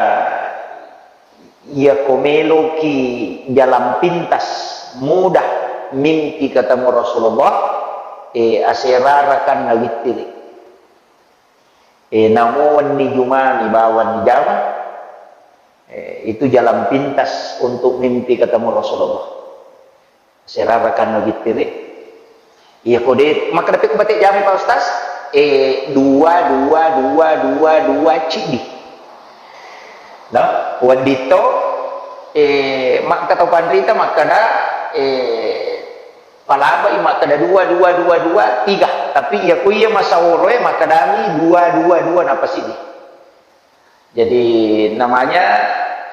"Iyako meloki jalan pintas, mudah mimpi ketemu Rasulullah, eh, asera rakanna wittiri. Eh, namo wenni Jumani bawang jama, eh, itu jalan pintas untuk mimpi ketemu Rasulullah." Asera rakanna wittiri. Iyako de, makkeda pekko bate jami, Pak Ustaz? Eh, dua, dua, dua, dua, dua, ciddi. No? Wedding to, eh, makka tau panrita makkeda, eh, palabai makkeda dua, dua, dua, dua, tiga. Tapi iya ku iya masaoroe makkedami dua, dua, dua, nappa siddi. Jadi namanya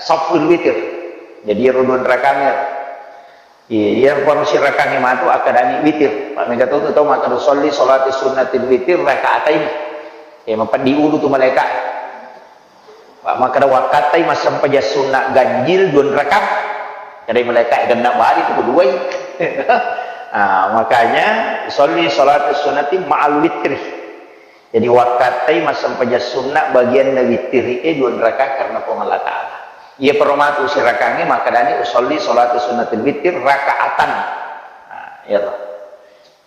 saful witir. Jadi ero dua rakang ero. Iya, iya, poro sirakangnge matu akkadani witir. Pak mega tu tau makkeda, "Sholli sholati sunnatil witir rakaatain." Ya, mapeddi ulu tu malaika. Pak makkeda, "Wakkattai massempajang sunna ganjil dua rakang." Kadai malaika, "Genna bali tu keduai." Ah, makanya, "Sholli sholati sunnati ma'al witri." Jadi, wakkattai massempajang sunna bagianna witiri e dua rakaat karena Puang Allah Ta'ala. Iya peromatu sirakangnge makkedani, "Usolli sholata sunnatil witir rakaatan." Nah, iya toh.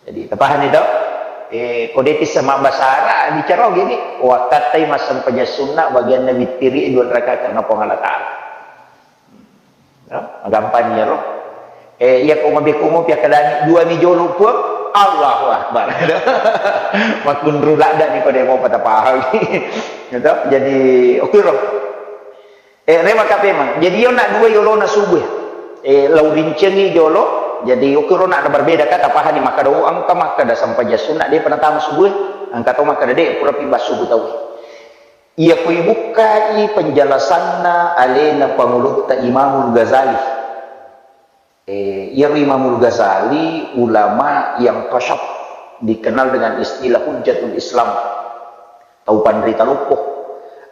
Jadi, tapahani toh? Eh, ko depi sama bahasa Arab, bicara gini, "Wakkattai massempajang sunna bagianna witiri e dua rakaat karena Puang Allah Ta'ala." Ya, magampang iyaro. Eh, iya ko mabekko mopi akkadangi dua mi jolo, Puang, Allahu Akbar. Makkunru ladda ni ko demo patapahang. Gitu. Jadi, oke ro. Eh, rema kapemang. Jadi, yo nak dua yolona subuh. Eh, lau rincengi jolo. Jadi, oke ro nak berbeda kata pahani makkada, oh, engka makkada sampajang sunna, de pernah tamu subuh. Engka to makkada de, pura pi bas subuh tau. Iya ko ibukkai penjelasanna alena Pangulutta Imamul Ghazali. Eh, iyaro Imamul Ghazali ulama yang kasyaf, dikenal dengan istilah Hujjatul Islam. Tau panrita loppo.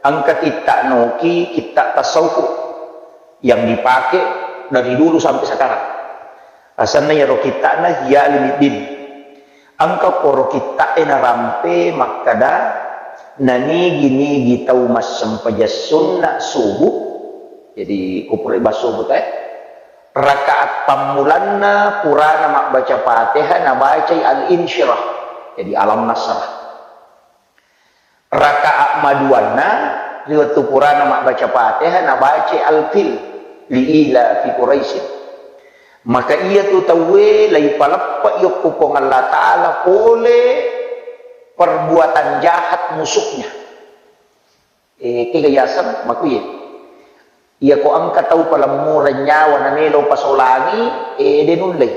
Engka kitta noki, kitta tasawuf yang dipakai dari dulu sampai sekarang. Asanna iyaro kittana Ihya Ulumuddin. Engka koro kitta'e narampe makkada, nanigi-nigi tau massempajang sunna subuh, jadi kupure bas subuh te, rakaat pammulanna purana mabbaca Fatihah nabacai Al-Insyirah, jadi Alam Nasrah. Rakaat maduanna, ri wettu purana mabbaca Fatihah, nabacai Al-Fil, li ila fi Quraisyin. Maka iya tu tauwe laipaleppa yokko Puang Allah Ta'ala pole perbuatan jahat musuhnya. Eh, kega yaseng makuye. Iya ko engka tau palemmureng nyawa namelo pasolangi, eh, de nullei.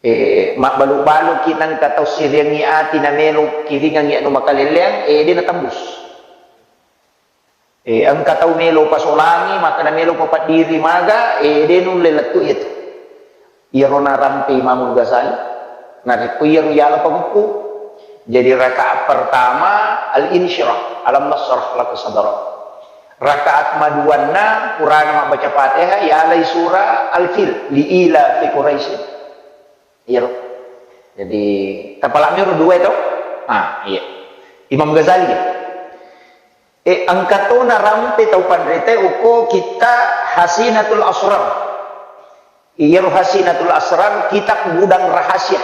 Eh, mabbalu-baluki nengka tau siriangngi ati namelo kiringangngi anu makalelleang, eh, de natembus. Eh, engka tau melo pasolangi, maka namelo papaddiri maga, eh, de nulle lettu iyatu. Iyaro narampe Imamul Ghazali. Narekko iyaro yala pagukku. Jadi rakaat pertama Al-Insyirah, Alam Nasrah laka sadrak. Rakaat maduanna, purana mabbaca Fatihah, yalai surah Al-Fil, li ila fi Quraisyin. Iyaro. Jadi, tapalami ro dua itu. Ah, iya. Imam Ghazali ya. Eh, engka to narampe tau panrita okko kitta Hasinatul Asrar. Iyaro Hasinatul Asrar kitab gudang rahasia.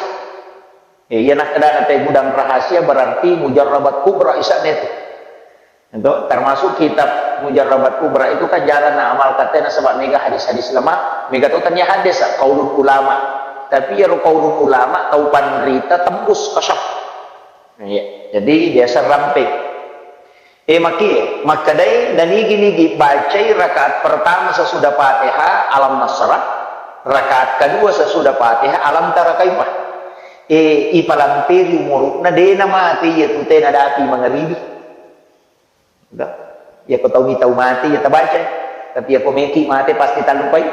Eh, iya nakkedana te gudang rahasia berarti mujarrabat kubra isane tu. Itu termasuk kitab Mujarrabat Kubra itu kan jarang na amal katanya sebab mega hadis-hadis lemah, mega tu tanya hadis, qaulul ulama. Tapi iyaro qaulul ulama tau panrita tembus kasyaf. Iya. Jadi biasa rampe. Eh, maki, makkedai, nanigi-nigi bacai rakaat pertama sesudah Fatihah, Alam Nasrah, rakaat kedua sesudah Fatihah, Alam Tara Kaifah. Eh, ipalamperi umuru'na, dena mate iya tu tena dapi mangaribi. Dah. Iya ko tau mi tau mate, iya tabaca. Tapi iya ko meki mate pasti tallupai.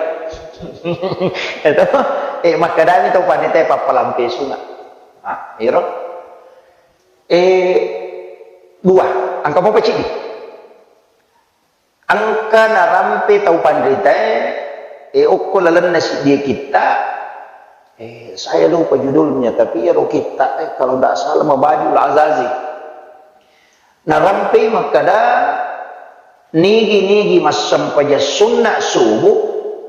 Itu. Eh, makkedami tau panrita pappalampe sunga. Ah, iro. Eh, dua. Engka mopa ciddi. Engka narampe tau panritae, eh, okko lalenna siddie kitta, eh, saya lupa judulnya, tapi iyaro kitta, eh, kalau ndak salah Mabadiul Azazi. Narampe makkada, nigi-nigi massempajang sunna subuh,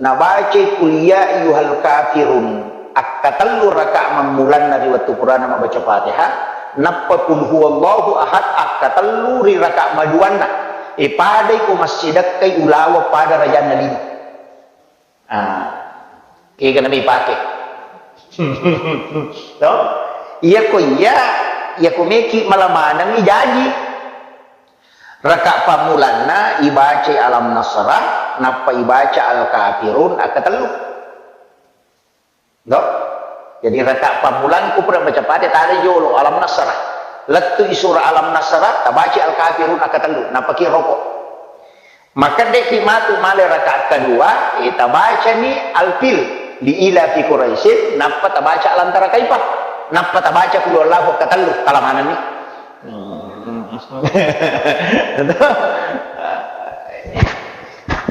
nabacai Qul ya ayyuhal kafirun, akkatellu rakaat mammulanna ri wettu purana mabbaca Fatihah, nappa Qul huwallahu ahad akkatellu ri rakaat maduanna. E, padai ko massidekkai ulaweng pada rajanna lino. Ah, kega nami pake. To? Iya ko iya, iya ko meki mala manengi jaji. Rakaat pammulanna ibacai Alam Nasrah, nappa ibaca Al-Kafirun akkatellu. Do? Jadi raka pammulangku pura baca Fatihah, tala jolo Alam Nasrah. Lettu i surah Alam Nasrah, tabaca Al-Kafirun akkatellu, nappaki roko. Makkedeki matu male raka kedua, eh, tabacani Al-Fil, li ila fi Quraisyin, nappa tabaca Alam Tara Kaifa, nappa tabaca Qul Huwallahu akkatellu, talamanenni.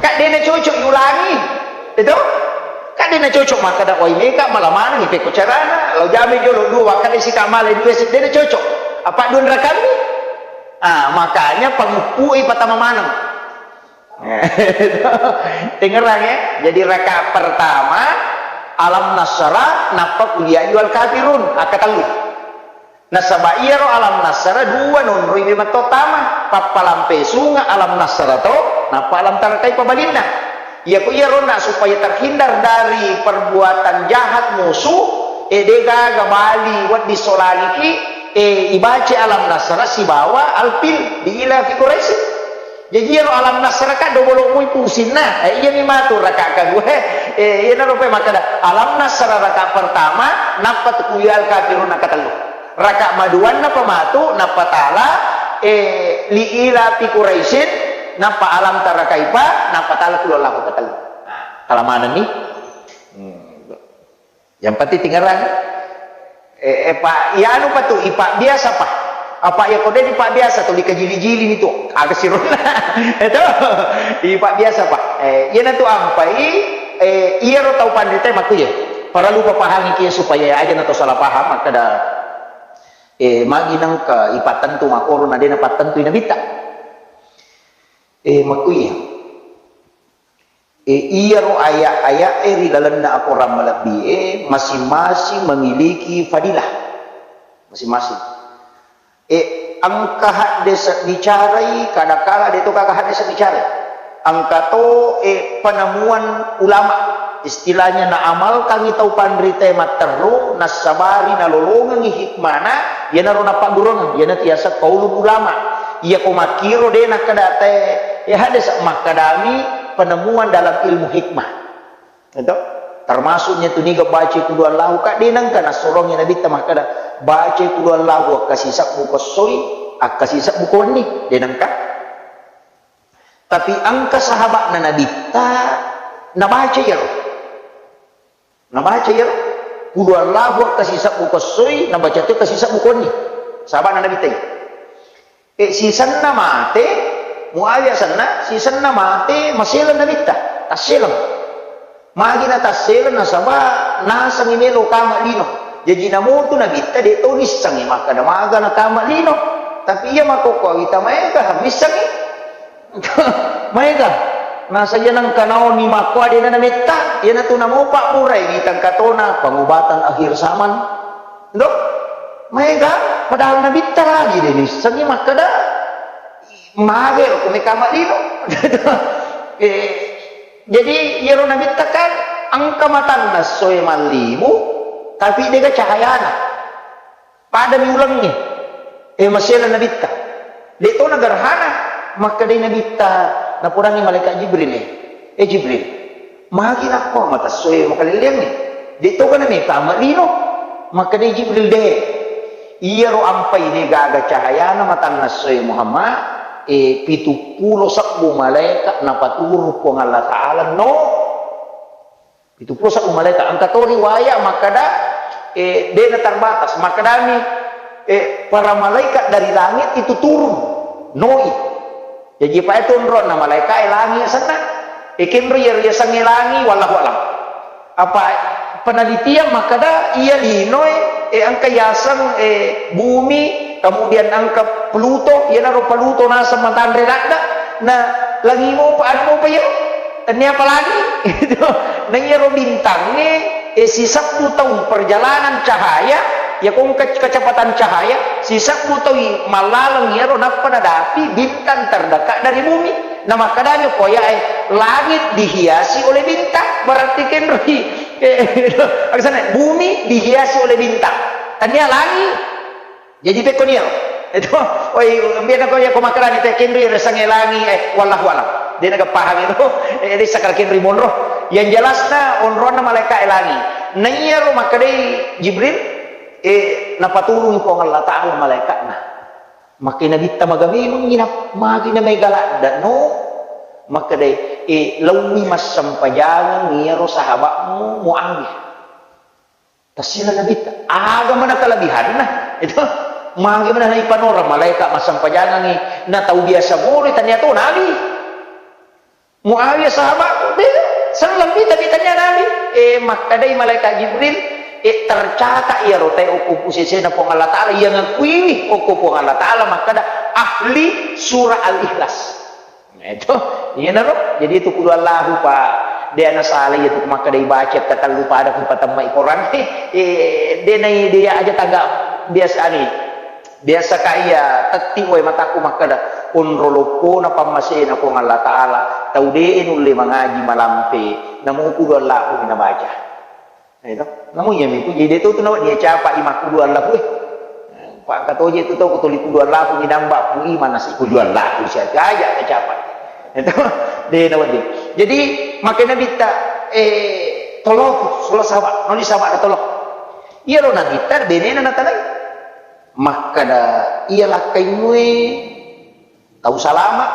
Kadena cocok yulangi, itu? Kadena cocok makkeda, "Wai meka mala manengi pekko carana, lao jame jolo dua, wakkeda sika male dua, dena cocok. Apa dua rakammi?" Ah, makanya panguppui patama maneng. Tengerang ya. Jadi raka pertama Alam Nasrah, nappa kuliah Al Kafirun, akkatellu. Nasaba iyaro Alam Nasrah dua nonroi memetto tama, pappalampe sunga Alam Nasrah to, nappa Alam Tara Kaifa balinna. Iyako iyaronna supaya terhindar dari perbuatan jahat musuh, e, degaga bali wedding solangiki, e, ibaca Alam Nasrah sibawa Al-Fil li ila fi Quraisy. Jaji iyaro Alam Nasrah ka dobolo mui pusinna. Eh, iyami matu raka kedua. Eh, iyanaro pe makkeda Alam Nasrah raka pertama, nappa tu kuliah Al Kafirun raka tellu. Raka maduanna pa matu, nappa tala, eh, li ila fi Quraisyin, nappa Alam Tara Kaifa, nappa tala Qul Huwallahu raka tellu. Tala manenni. Hmm. Yang penting tingerang. Eh, eh, Pak, iyanu pa tu, ipabbiasa pa. Apa iya kode ipabbiasa tu, dikajili-jili ni tu. Aga sirona. Itu. Ipabbiasa pa. Eh, iyana tu ampai, eh, iyaro tau panrita makkuye. Paralu papahangi kia supaya aja na to salah paham, makkeda, eh, magi nangka ipattentu makoro na dena pattentu inabitta. Eh, makkuye. E, iyaro aya-aya'e ri lalenna akorang malebbi'e masing-masing memiliki fadilah. Masing-masing. E, engka haddese bicarai, kadakala de to gaga haddese bicarai. Engka to, e, penemuan ulama. Istilahnya naamalkangi tau panritae matteru, nassabari nalolongengi hikmana, iyanaro napaggurungeng, iyanatu yaseng qaulul ulama. Iyako makkiro de nakkeda te, e, haddese makkedami penemuan dalam ilmu hikmah. Itu? Termasuknya tu niga baca Qul Huwallahu, ka de nengka nassorongi Nabitta makkeda, "Baca Qul Huwallahu akkasisebbu ko essoi, akkasisebbu ko wenni." De nengka. Tapi engka sahabatna Nabitta nabaca iyaro. Nabaca iyaro. Qul Huwallahu akkasisebbu ko essoi, nabaca to kasisebbu ko wenni. Sahabatna Nabitta iya. E, sisenna mate, Muawiyah senna, sisenna mate, maseleng Nabitta, tasseleng. Magi na tasseleng nasaba nasengi melo kama lino. Jaji namotu Nabitta de to nissengi makkeda maga na kama lino. Tapi iya makkokkoe wita maega missengi. Maega. Nasa iya nengka naoni makkoa de na nametta, iyanatu namopa burai witang katona pengobatan akhir zaman. Ndo? Maega, padahal Nabitta lagi de nissengi makkeda, mage ro kome kama lino. Eh, jadi iyaro Nabitta kan engka matanna essoe mallibu, tapi dega cahayana. Padami ulengnge. Eh, masela Nabitta. De to nagerhana, makkedai Nabitta, napodangi malaikat Jibril, eh, eh, Jibril, magi nakko mata essoe makalelleangnge? De to kana meta ammellino? Makkedai Jibril, de. Iyaro ampai de gaga cahayana matanna essoe Muhammad, eh, pitu pulo sebbu malaikat napaturu Puang Allah Ta'ala no. Pitu pulo sebbu malaikat. Engka to riwaya makkeda, eh, de na terbatas. Makkedami, eh, para malaikat dari langit itu turun. Noi. Jaji, pa itu onronna malaikat, eh, langit senna. Eh, kenro iya riasengnge langit, wallahu alam. Apa penelitian makkeda, iya linoe, eh, engka yaseng, eh, bumi, kemudian engka Pluto, iyanaro Pluto naseng matanre ladda, na langi mopa, anu mopa iya. Tennia apalagi? Gitu. Na iyaro bintangnge, eh, sisebbu taung perjalanan cahaya, ya kong ke-, kecepatan cahaya, sisebbu taung mallaleng iyaro nappa nadapi bintang terdekat dari bumi. Na makkedani ko ya, eh, langit dihiasi oleh bintang, berarti kenroi. Eh, aksana, bumi dihiasi oleh bintang. Tennia langit. Jaji pekko nia. Itu, oi, biar ko ya ko makkeda ni te kenri resangnge langi, eh, wallahu alam. De na paham itu, eh, de sakal kenri monro. Yang jelasna onronna malaikat langi. Naiyaro makkedai Jibril, eh, napatulungi Puang Allah Ta'ala malaika'na. Makkedai Nabitta, "Maga memengngi na-, magi na mega ladda no?" Makkedai, "Eh, laowi massempajangang iyaro sahaba'mu Muawiyah." Tassila Nabitta, aga mana kelebihanna? Itu, magi mana naipanora malaika massempajangangngi na tau biasa mori tania to Nabi. Muawiyah sahabatku, beda. Selleng mita ditanya Nabi. Eh, makkedai malaikat Jibril, eh, tercatat iyaro tae okko pusesena Puang Allah Ta'ala, iya ngakuiwi okko Puang Allah Ta'ala, makkeda ahli surah Al-Ikhlas. Nah, itu, iyanaro. Jadi itu kudu Allahu pa, de ana salah itu makkeda ibaca katellu pada ku patemma Quran. Eh, de nai de aja tangga biasa ni. Biasa ka iya tetti wae mataku makkeda, onro loppona pammasena Puang Allah Ta'ala, tau de'e nulle mangaji malampe, namo kudu Allahu mi nabaca. Nah, itu. Namo iya mitu, jadi itu tu nawa dia capa i makkudu Allahu, eh. Pak katoje tu tau kutuli kudu Allahu mi namba ku iman nasi kudu Allahu, siaga aja kacapa. Itu, de nawa di. Jadi, makkeda Nabitta, eh, tolo, solo sawa, noli sawa tolo. Iyaro Nabitta, benena natalai. Makkeda, iya lakkaimue tau salama,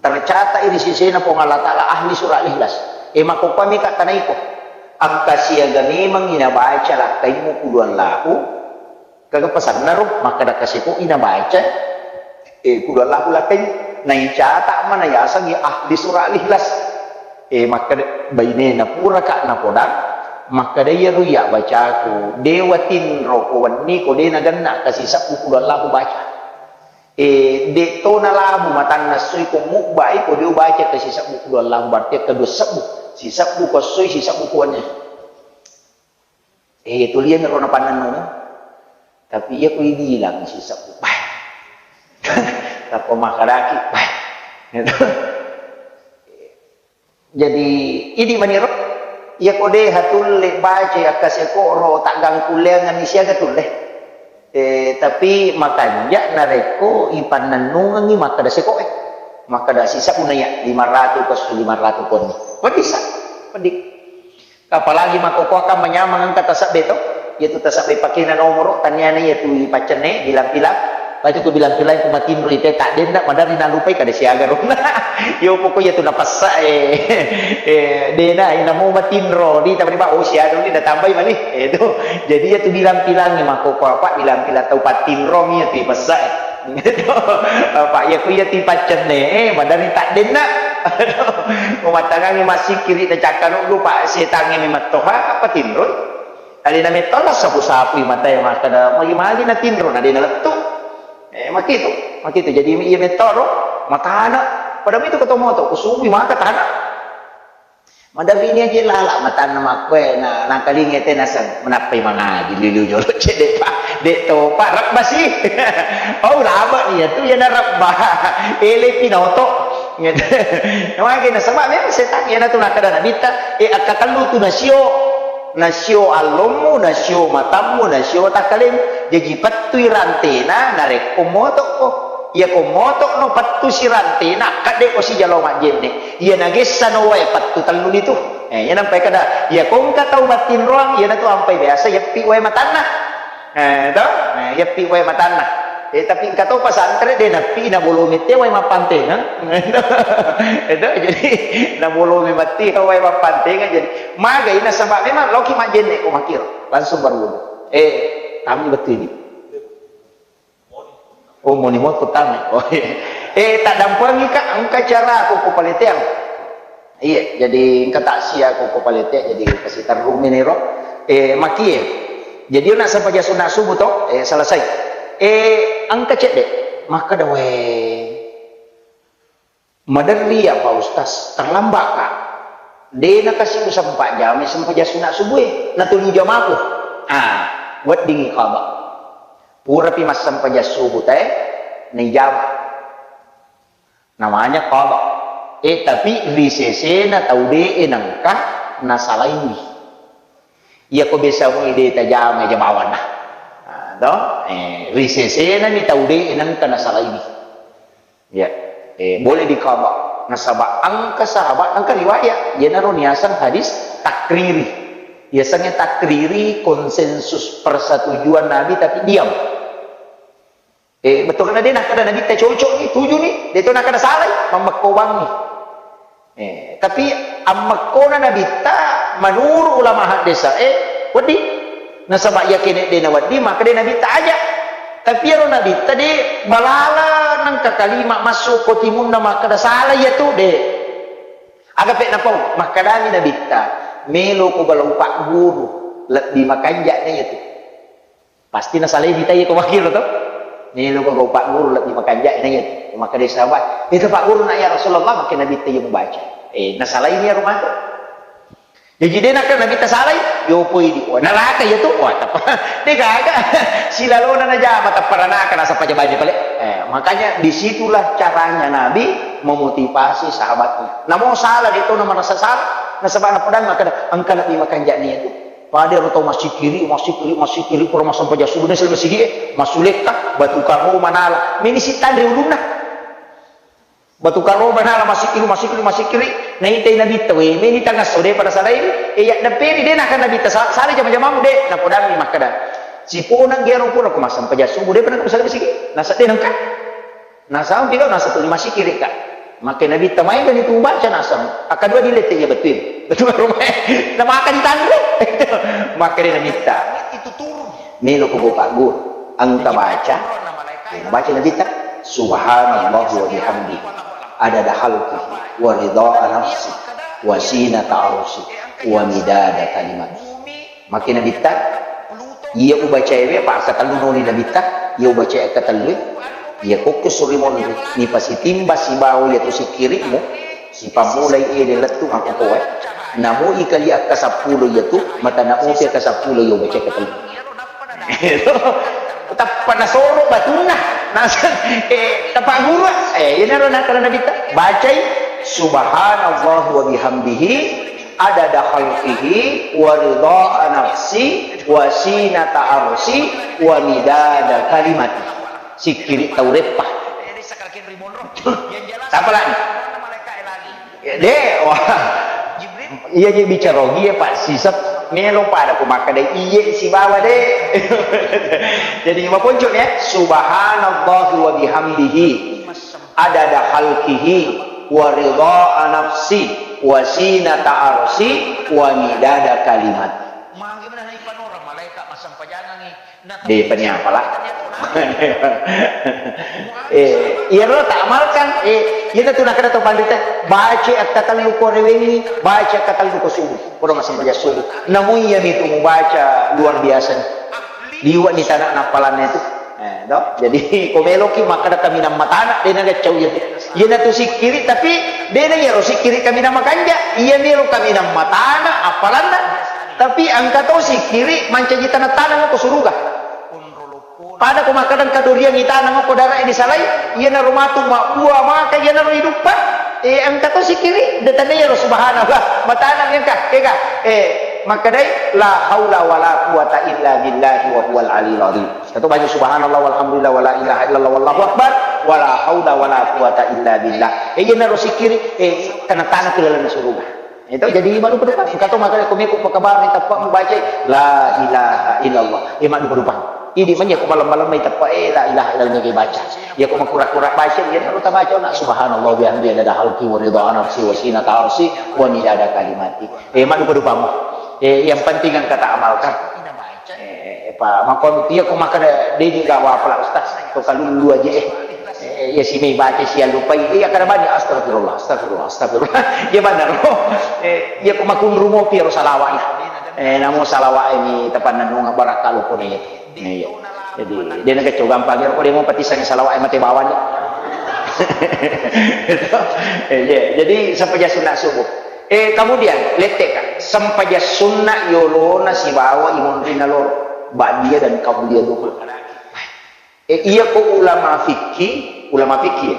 tercatat ri sesena Puang Allah Ta'ala ahli surah Al-Ikhlas. E, makkokkoe mika tanaiko. Akkasiaga memang inabaca lakkaimu kudu Allahu, kaga pasanna ro, makkeda kaseko inabaca, e, kudu Allahu lakkai, naicatat mana yasengngi ahli surah Al-Ikhlas. Eh, makkeda bainena puraka napodang, makkeda iyaro iya bacaku, de watinro ko wenni ko de nagenna kasisebbu kudu Allahu baca. Eh, de to nalabu matanna sui ko mubbai ko de ubaca kasisebbu kudu Allahu, berarti kedua sebbu. Sisebbu ko sui, sisebbu ko wenni. Eh, tulian ro napannennung. Tapi iya ku ibilang sisebbu, bah. Tappa makkedaki, bah. Gitu. Jadi, idi maniro, iya ko de hatulle baca akkaseko ro taggangkulleanganni siaga tulle. Eh, tapi makanja narekko ipannennungengi makkeda seko e. Makkeda sisebbu naiya lima ratu ko su lima ratu konni. Peddi sa, peddi. Apalagi makkokkoe kan manyameng engka tasabbe to, iyatu tasabbe pakena nomoro, taniana iyatu ipaccenne, bilang-bilang, patu ku bilang-bilang ku matinro ite taddenna, maderri nalupai kada siaga ronna. Yo pokok iyatu napessa, eh, eh, dena, eh, namo matinro, di tamani, oh, siaga ni natambai mani, eh, itu. Jadi iyatu bilang-bilang ni makkokkoe apa, bilang-bilang tau pattinro mi iyatu ipessa, eh. Apa iya ku iya tipaccenne, eh, maderri taddenna. Aduh, umattangangi massikkiri na cakkanuddu, Pak, setangnge mi mattoha, apa tinroi? Alena metto sapu-sapui matae makkeda, magi-magi na tinro, na de nalettu. Eh, makitu, makitu. Jadi iya mettoro, matana. Pada mitu ko to moto, kusubui maka tana. Maderrini aja lala matanna makkue na, nangkalinga te naseng, menappai mangaji lilu jolo cedde pa, de topa, rebba si. Oh, lama ni ya tu, ya na rebba. Ele pinoto. Mage nasaba memang setan, ya na tu nakada Nabitta, eh, akkatellu tu nasio, nasio allommu, nasio matammu, nasio takkalemu. Jaji pettui rantena, narekko motokko. Iyako moto'no pettu sirantena, kadde'ko sijalo majjenne. Iya nagessano wae pettu telluni tu. Eh, iya nampai kada, iyako engka tau mattinroang, iyanatu ampai biasa yeppi wae matanna. Eh, to? Eh, yeppi wae matanna. Eh, tapi engka to pesantren de nappi nabolomi te wae mappantengeng. Eh, to? Jadi nabolomi matti wae mappantengeng. Jadi magai nasaba memang loki majjenne ko makkiro, langsung berwudu. Eh, kami betul ini. Oh, moni mo kutama. Oh, iya. Eh, taddampengi ka, engka cara ko, ko paleteang. Iya, jadi engka taksia ko, ko paleteang, jadi kasi terrumi niro. Eh, makie. Jadi, nak sempajang sunat subuh to, eh, selesai. Eh, engka cedde. Maka dawe. Maderri ya, Pak Ustaz, terlambat ka. De nakasi usempajang sempajang sunat subuh e, natuli jamaku. Ah, weddingi qada. Purapi massempajang subuh te, naijama. Namanya qada. Eh, tapi ri sesena tau de e nengka nasalaiwi. Iyako biasa mui de tajama jabawanna. Ah, to? Eh, ri sesena ni tau de e nengka nasalaiwi. Ya, eh, boleh diqada. Nasaba engka sahabat, engka riwayat, iyanaro niaseng hadis takriri. Biasanya takriri konsensus persetujuan Nabi tapi diam. Eh, betul kan, de' nakkeda Nabitta cocok ni, tuju ni, de' to nakkeda salai, mammekko bangi. Eh, tapi ammekkona Nabitta menurut ulama haddesa, eh, wedding. Nasaba' iya kene de' nawedding, maka de' Nabitta aja'. Tapi iyaro Nabitta de' balala nengka kalima massu ko timunna makkeda salai iya tu, de'. Aga pe' napau, makkedami Nabitta, melo ko balau pagguru, lebbi makanja' na iya tu. Pasti nasalai mita iya ko makkiro to. Melo ko gau pagguru lebbi makanja' na iya. Makkeda sahabat, "Itu pagguru na ya Rasulullah," makkeda Nabitta iya mubaca. Eh, nasalai ni iyaro matu. Jaji de' nakkeda Nabitta salai, yo poi di. Wah, neraka iya tu. Wah, tappa. De' gaga. Silalona najama tappa ranaka nasappa jabanya pale. Eh, makanya disitulah caranya Nabi memotivasi sahabatnya. Namo salah de' to na merasa salah. Nasaba' napodangngi makkeda, engka lebbi makanja' na iya tu. Pada ro tau massikiri, massikiri, massikiri, pura massempajang subuh, na sila masigi, eh, massulekka, batu karoma nala. Meni sittanre ulunna. Batu karoma nala, massikiri, massikiri, massikiri. Naitai Nabitta, we, meni tangasso, de' pada salai, eh, ya, dampeni, de' nakkeda Nabitta, sa-, salai jama-jamamu, de', napodangngi makkeda. Siponang gero pura ko massempajang subuh, de' pada ko salai masigi. Nasa de' nengka. Nasang pilo, nasa tuli massikiri ka. Makkeda Nabitta, maega ni tu baca nasang. Akkadua dilette iya betul. Betul rumah. Namaka ditanre. Makkeda Nabitta, melo ko bapak guru. Engka baca. Baca Nabitta, subhanallah wa bihamdi. Adada khalqi. Wa ridha nafsi. Wa sinata arsi. Wa midada kalimat. Makkeda Nabitta, iya ubacaewe, apa akkatellu noni Nabitta, iya ubacae akkatellue, iya kokko suri monri, nipasitimba sibawa iya tu sikkiri'mu, sipammulai ede lettu makkukoe, namui kali akkasappulo iya tu, mata naopi akkasappulo iya ubacae akkatellu. Tappa nasoro batunna, naseng, eh, tapaguru, eh, iyanaro nakkeda Nabitta, bacai, subhanallah wa bihamdihi, adada khalqihi, wa ridha nafsi, wa sinata arsi, wa midada kalimati. Sikkiri tau reppa. Sapa lagi? De', wah. Iya je bicara ogi ya Pak Sisep, melo pada ku makkeda iye sibawa de'. Jadi maponco ya, subhanallah wa bihamdihi. Adada khalqihi, wa ridha nafsi, wa sinata arsi, wa midada kalimat. Magi mana ipanora malaikat massempajangengngi. De' paniapalah. Eh, iyaro ta amalkan, eh, iyana tu nakkeda to panrita, baca akkatellu ko rewengngi, baca akkatellu ko subuh. Ko massempajang subuh. Namu iya mitu mubaca luar biasa ni. Liwa' ni tana nappalanna itu. Eh, to? Jadi, ko meloki makkeda kaminang matana, de' nagaccau iya tu. Iyana tu sikkiri, tapi de' na iyaro sikkiri kaminang makanja. Iya melo kaminang matana, appalanna. Tapi engka to sikkiri mancaji taneng-taneng ko suruga. Pada ko makkeda engka doriang itaneng ko dara' disalai, iyanaro matu mabbua maka iyanaro iduppa. Eh, engka to sikkiri, de' tania iyaro subhanallah. Matana engka, ega. Eh, makkedai la haula wala quwata illa billahi wa huwal aliyul azim. Satu banyak subhanallah walhamdulillah wala ilaha illallah wallahu akbar wala haula wala quwata illa billah. Eh, iyanaro sikkiri, eh, taneng-taneng ko lalenna suruga. Itu jadi madupa-dupa. Engka to makkeda ko meko pakabarni tappa mubaca la ilaha illallah. Eh, madupa-dupa. Idi manya ko malam-malam mai tappa, eh, la ilaha illallah mega baca. Iya ko makura-kura baca, iyanaro tabaca na subhanallah bihamdi adada khalqi wa ridha nafsi wa sinata arsi wa midada kalimati. Eh, madupa-dupamu. Eh, yang penting engka ta amalkan. Eh, pa, makko iya ko makkeda de' ni gawa pala ustaz, to kalullu aja, eh. Eh, iya si mai baca si allupai, iya kada bani astagfirullah, astagfirullah, astagfirullah. Iya benar. Eh, iya ko makunru mopi ro salawat. Eh, namo salawat ini tepan nunga barakka lo ko ni. Iya. Jadi, de' na kecoa gampang, ko de' mo patisang salawat mate bawang. Eh, iya. Jadi, sempajang sunna subuh. Eh, kemudian, letteka, sempajang sunna yolona sibawa imonrinna loro, ba'diyah dan qabliyah duhur. Eh, iya ko ulama fikih, ulama fikih,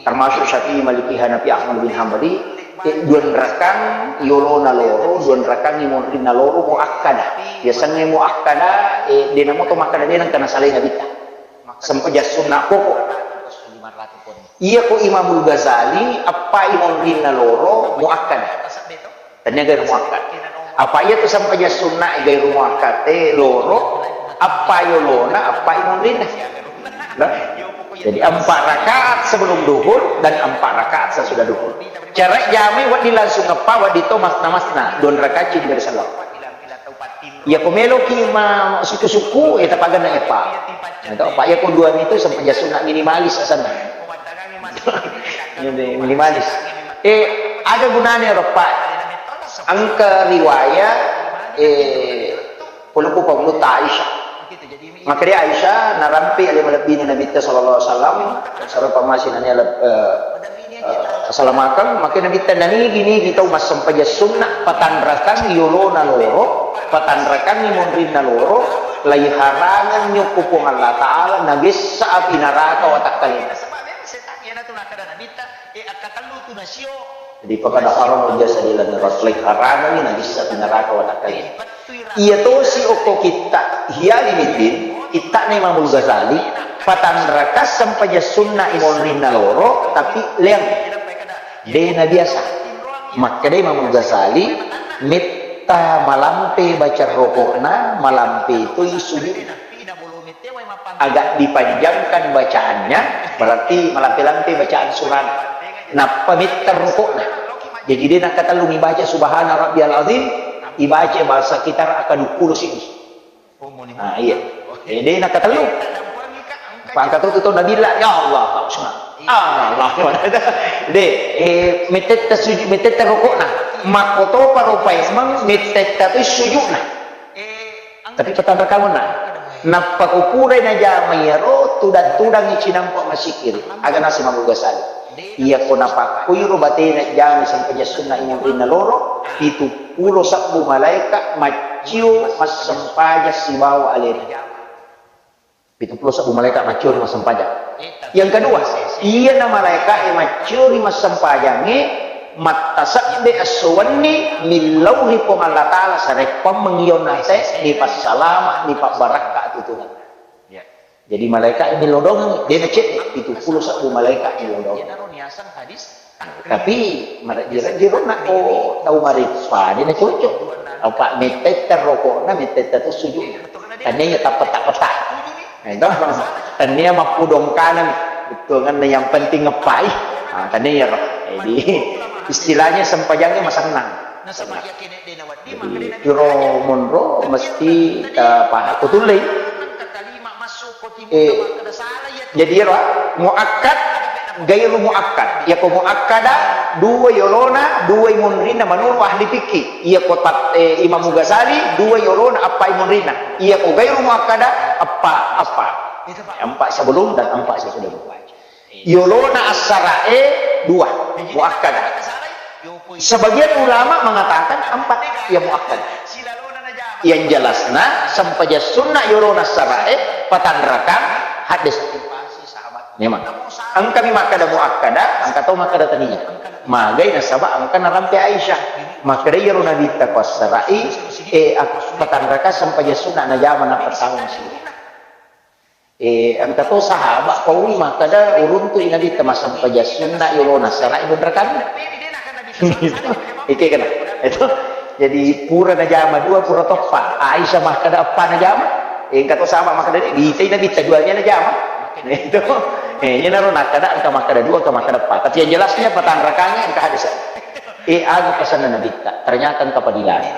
termasuk Syafi'i, Maliki, Hanafi, Ahmad bin Hambali, eh, duanrakang yolona loro, duanrakang imonrinna loro muakkada. Biasanya muakkada, eh, de' namo to makkeda de' nengka nasalai Nabitta. Sempajang sunna pokok. Iya ko Imamul Ghazali, appa imonrinna loro muakkada. Tania gare muakkada. Apa iya tu sempajang sunna gairu muakkate loro, appa yolona, appa imunrinna. Nah, jadi empat rakaat sebelum duhur dan empat rakaat sesudah duhur. Cara jamai wedding langsung eppa, wedding to masna-masna, dua rakaat ci diberi salam. Iya ko meloki ma suku-suku, eh, tapaganna eppa. Nah, to, apa iya ko dua itu sempajang sunna minimalis asanna. Jadi minimalis. Eh, ada gunanya eppa. Engka riwayat, eh, puluku pamutta Aisyah. Makkedai Aisyah, narampe ale malebbina Nabitta sallallahu alaihi wasallam, sareng pammasina naleb-, eh, eh, asalamakeng, makkeda Nabitta, nanigi-nigi tau massempajang sunna, patanrakang yolona loro, patanrakang monrinna loro, laiharangeng nyokko Puang Allah Ta'ala, nagessa api naraka watakkalena. Jadi, pakada haram biasa dilaleng rasulai harangengngi nabissa pi naraka watakkalena. Iya tosi okko kitta Ihya Ulumuddin, kittana Imamul Ghazali, patanraka sempajang sunna imonrinna loro, tapi leang. De nabiasa. Makkeda Imamul Ghazali, metta malampe baca rokokna, malampe toi sujudna. Agak dipanjangkan bacaannya, berarti malampe-lampe bacaan surana. Nappa metta rokokna. Jadi, de nakkatellung ibaca subhana rabbiyal azim, ibaca bahasa kita raka dua puluh sini. Nah, iya. Eh, de nakkatellung. Pangkat tu, tu, tu, Nabila, ya Allah, Pak Usman. Allah, de, eh, mettetta sujud, mettetta rokokna. Makkotopa rupa emang mettetta tu sujudna. Tapi patanrakang na. Nappa ko purai najama iyaro, tudang-tudangi cinampa masikiri. Aga naseng Imamul Ghazali. Iya ko napakkuiro batena jama sempajang sunna imonrinna loro, pitu pulo sabbu malaeka maccio massempajang sibawa alena. Pitu pulo sabbu malaeka maccio massempajang. Yang kedua, iyana malaeka e maccio massempajangnge, mattasebbe esso wenni, millau ri Puang Allah Ta'ala, sareppang mengion ate, dipassalama, dipabbarakka tutunna. Jadi malaeka e millau doang, de nacedde, pitu pulo sabbu malaeka millau doang. Tapi marejji-rejji ro nakko tau mareppa, de nacocok. Apa mettetta rokokna, mettetta tu sujudna. Tania tappa-tappa. Nah, itu. Tania mappudong kanang, bettuanganna yang penting ngepai. Nah, tania ro. Jadi, istilahnya sempajangnya masennang. Jadi, iro monro mesti, eh, pada kutullei. Eh, jadi iyaro muakkad, gairu muakkad. Iyako muakkada, dua yolona, dua monrinna menurut ahli fikih. Iyako tat-, eh, Imam Ghazali, dua yolona, appa monrinna. Iyako gairu muakkada, appa, appa. Empat sebelum dan empat sesudah. Yolona assara'e dua, muakkada. Sebagian ulama mengatakan empat yang muakkad. Yang jelasna, sempajang sunna yolona assara'e, patanrakang, hadis. Memang. Engkami makkada muakkada, engka to makkada tania. Magai nasaba engka narampe Aisyah. Makkada iyaro Nabitta ko assara'i, eh, ak-, patanrakang sempajang sunna najama nappa tama masigi. Eh, engka to sahaba paui makkada uruntu'i Nabitta massempajang sunna yolona assara'i dua rakaat. Ike kena. Itu. Jadi pura najama dua, pura toppa. Aisyah makkada eppa najama. Eh, engka to sahaba makkada, "Itai Nabitta dua nya najama." Itu. Eh, iyanaro nakkada engka makkada dua, engka makkada eppa. Tapi yang jelasnya patanrakangnge engka hadis. Eh, aga pesanna Nabitta. Ternyata engka padilana.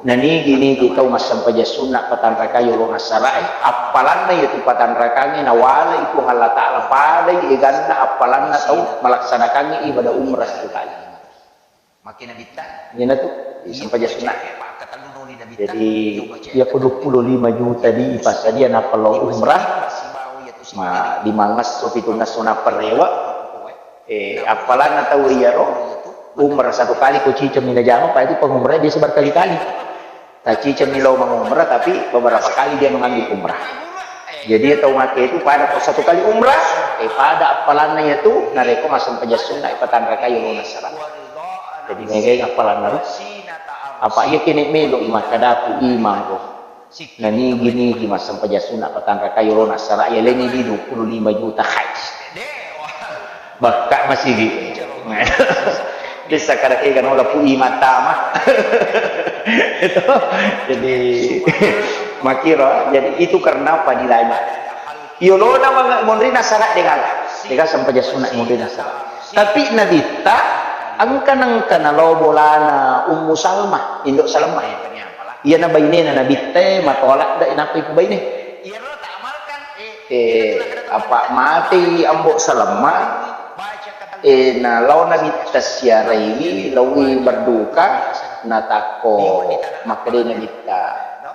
Nanigi-nigi tau massempajang sunna patanraka yolona assara'e, appalanna iyatu patanrakangnge nawalai Puang Allah Ta'ala padai eganna appalanna tau malaksanakangnge ibadah umrah satu kali. Iyanatu sempajang sunna. Jadi, iyako dua puluh lima juta di ipassadia nappa lao umrah, ma, limangesso, pitungesso nappa rewe, Eh, appalanna tau iyaro, umrah satu kali ko ciceng mi najama, pa itu pengumrah biasa berkali-kali. Taciceng mi lao mengumrah, tapi beberapa kali dia mengambil umrah. Jadi, tau make itu pada ko satu kali umrah, eh, pada appalanna iyatu, narekko massempajang sunna, eh, patanrakai yolona assara. Jadi, megai appalanna ro. Apa iya kene melo makkadaku imang ro. Nanigi-nigi massempajang sunna patanraka yolona assara, yalenni di dua puluh lima juta khais. Bakka masigi. Bisa kada kega nola pu imattama. Itu. Jadi, makiro, jadi itu karena apa dilanya. Yolona manga-, monrina sara dega. Dega sampaja sunna monrina sara. Tapi Nabitta, engka nengka nalo bolana Ummu Salmah, Indo Salmah. Iyana bainena Nabitta, matola da inappa ipu baine. Eh, apa matei Ambo Salmah, eh, na lao Nabitta siaraiwi, laowi berduka, natakko makkeda Nabitta,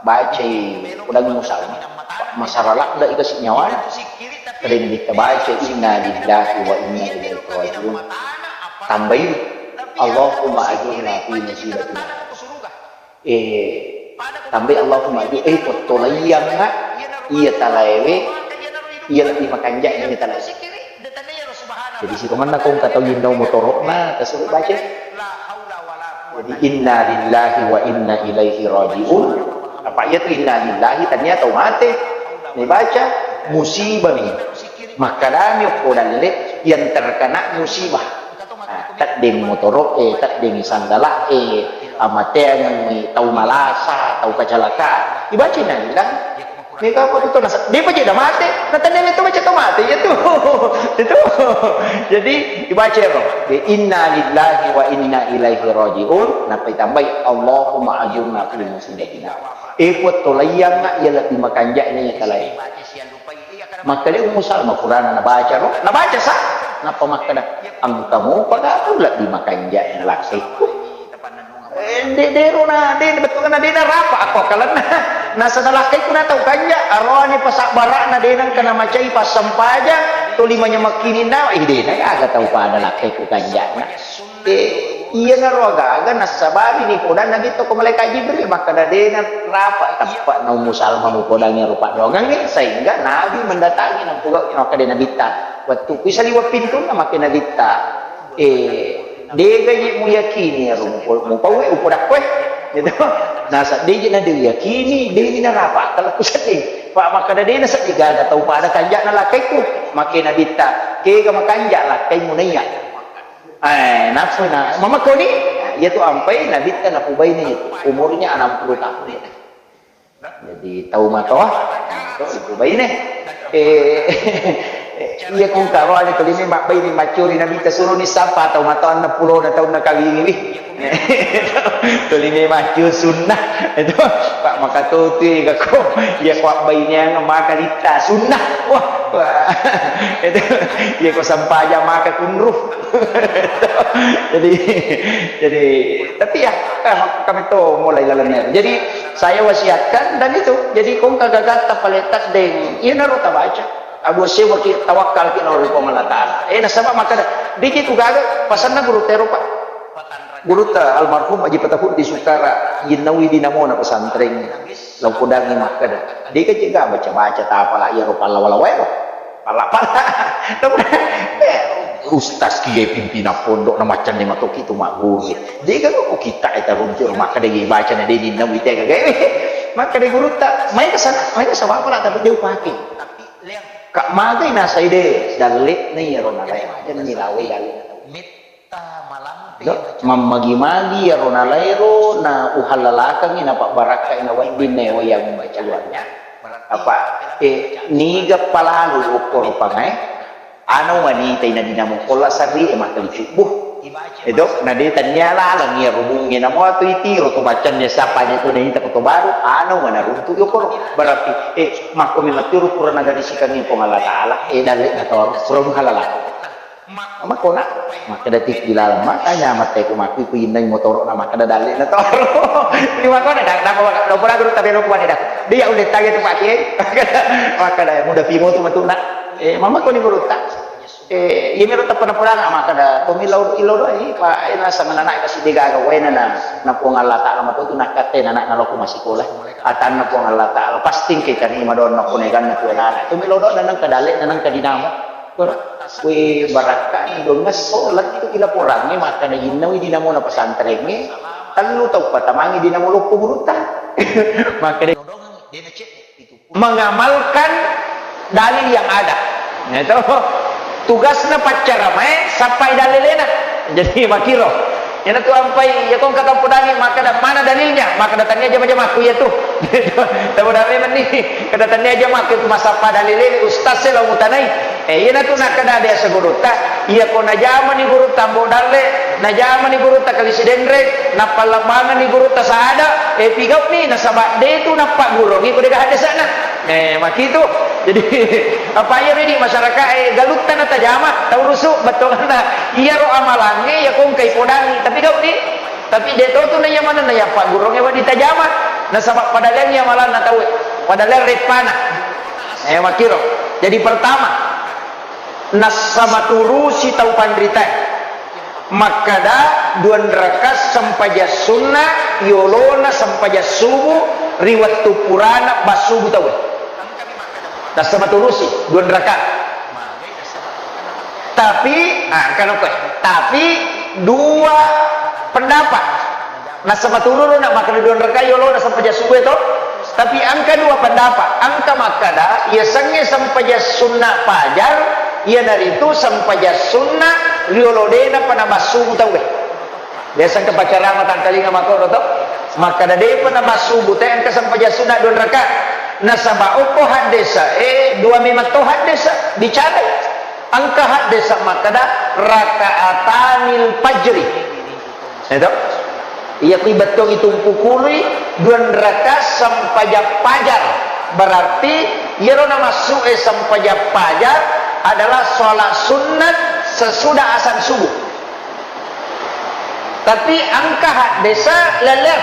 bacai, udangi Ummu Salmah, masara ladda ikasi nyawana. Kede Nabitta baca, "Inna lillahi wa inna ilaihi raji'un." Tambai, "Allahumma ajurna fi musibatina." Eh, tambai Allahumma aju-, eh, pottolaiyangnga iya talaewe, iya lebbi makanja'na iya talaewe. Jadi sitongenna ko engka tau yennau motoro'na, tasuro baca. Jadi, "Inna lillahi wa inna ilaihi raji'un." Apa iya tu inna lillahi, tania tau mate. Nibaca, musibami. Makkedami okko dalle, yang terkena musibah. Nah, teddeng motoro'e, teddeng sandala'e, amateangengngi tau malasa, tau kacalaka. Ibaca inna lillahi. Mega apa tu nasa-, depa je da mate, na tenneng itu baca tau mate, iya tu. Itu. Jadi, ibaca ro. Inna lillahi wa inna ilaihi raji'un. Nappa itambai, Allahumma ajurna fi musibatina. Eh, Puang, tolaiyangnga iya lebbi makanja'na iya talae. Makkeda Ummu Salma, purana nabaca ro, nabaca sa, nappa makkeda, "Engka mopa ga tu lebbi makanja'na lakkaikku?" Eh, de-, dero na, de-, bettuanna de narapa akko akalenna. Nasaba lakkaikku na tau kanja, aroani pasabbara'na de nengka namacai passempajang, tuli manyamekkininna, eh, de na gaga tau pada lakkaikku kanja'na. Eh, iyanaro agaga nassabari nipodanna Nabitta ko malaikat Jibril, makkeda, "De narapa teppa'na Ummu Salma mupodangi rupa doangangnge," sehingga Nabi mendatangi nampugau makkeda Nabitta, "Wettu kui saliweng pintunna," makkeda Nabitta, "Eh, dega je muyakini aro mupo-, mupaue, upodakkoe." Gitu. Nasa deje na de yakini, de ni narapa akkalku sedding. Pa makkeda de na sedding gaga tau pada kanja'na lakkaikku, makkeda Nabitta, "Kega makanja lakkaimu naiya?" Eh, nafsu na, mamakkoni? Nah, iya tu ampai Nabitta napubaine itu. Umurnya enam puluh tahun. Jadi, tau matoa, to, ipubaine. Eh, iya kung karoane tuli ni mabbaine maccuri Nabitta suruni sappa tau matoanna pulona taunna kawingi wi. Tuli ni maccu sunnah. Itu, Pak, maka tu, tu, iya ko, iya ko abbaineang maka litta sunnah. Wah, wah. Itu, iya ko sampaja maka kunru. Jadi, jadi, tapi ya, eh, kami to mulai lalenna. Jadi, saya wasiatkan dan itu. Jadi, kongka gagatta paletak deng, iyanaro tabaca. Abu Asyik wakil tawakkal ki nawa Puang Allah Ta'ala. Eh, nasaba makkeda, diki tu gaga, pasanna guru tero, Pak. Gurutta almarhum Haji Patahut di Sukara, yinnaui dinamona pesantren. Lau kudangi makkeda, deka cega baca-baca tapala iyaro pallawa-lawaero. Pala-pala. Eh, ustaz kiye pimpinan pondok na maccanne matoki tu magguru. Deka ko kita eta runtu makkeda ye baca na deni nawi tega gawe. Makkeda gurutta, mai ke sana, mai ke sawapala tapi dia upake. Kak magai nasai de dalle na iyaro nalae. Janni lawai dalle. Do, mammagi-magi iyaro nalaero na uhallalakengngi, napabbarakkai, nawedding naewai yang membaca doanya. Apa, eh, niga palalu okkoro pangae, ana wanita ina dinamo kolla sarri e makkali cubbu. Edo, na de tania laleng iyaro bunge namo atu itiro to baccannya siapa nya to naita ko to baru, ana wana runtu yokoro. Berarti, eh, makko memang tiro pura nagadisikangngi Puang Allah Ta'ala, eh, dalle na toro, pura muhallalakeng. Makkona, makkeda tiki laleng, makanya matte ku makku ku innai motoro na makkeda dalle na toro. Di makkona, da, da, da, da, da, da, da. Dia udah tanya tu Pak Kiai. Makkeda muda pimo tu matu na. Eh, mama koni gurutta. Eh, ini ro tappa na purana makkeda, "Tomi lau, ilo do, eh, Pak, eh, na sama anak kasih degaga, wena na, na Puang Allah Ta'ala matu tu nakatte na anak naloko masikola. Atanna Puang Allah Ta'ala, pasti ke kani madonna kone ganna tu anak. Tomi lau do, nanang ka dalle, nanang ka dinamo." Kue barakka ni dong ngesso lettu ki laporangnge makkeda innawi dinamona pesantrengnge, tellu tau patamangi dinamo loppo gurutta. Makkeda mengamalkan dalil yang ada. Nah, itu tugasna paccaramae sappai dalilena. Jadi makiro. Iyanatu ampai, iya ko engka tau podangi makkeda, "Mana dalilnya?" Makkeda, "Tania jama-jamakku iyatu." Tau podangi memang ni, kada tania jamakku itu, masappa dalil ini ustaz e lao mutanai. Eh, iyanatu nakkeda biasa gurutta, iya ko najamani gurutta Ambo Dalle, najamani gurutta Kali Sidenreng, nappallambangenni gurutta Saada, eh, pigau'ni, nasaba de tu nappaggurongi ko dega haddesa'na. Eh, makitu. Jadi, apa iya ridi masyarakat, eh, galutta natajama, tau rusu, bettuanna. Iyaro amalangnge, iya ko engkai podangi, tapi gau'ni. Tapi de to tu naiya manenna iya paggurongnge wedding tajama. Nasaba padaleangngi amalanna tauwe. Padaleang reppana. Eh, makkiro. Jadi pertama, nassa maturusi tau panritae. Makkeda, dua rakaat sempajang sunna, yolona sempajang subuh, ri wettu purana bassubu tauwe. Nassa maturusi, dua rakaat. Tapi, ah, kan apa? Tapi dua pendapat. Nassa matururu na makkeda dua rakaat yolona sempajang subuh to. Tapi engka dua pendapat. Engka makkeda, yasengnge sempajang sunna fajar, iyanaritu sempajang sunna riolo de napa nabassubu tauwe. Biasa engka paccarama tangkalinga makkoro to. Makkeda depa nabassubu te engka sempajang sunna dua rakaat. Nasaba okko haddesa, eh, dua memang to haddesa bicara. Engka haddesa makkeda rakaatanil fajri. Itu. Iya kui bettuangngi tumpu kului dua rakaat sempajang fajar. Berarti iyaro namassu'e sempajang fajar adalah sholat sunnat sesudah azan subuh. Tapi engka haddesa lele,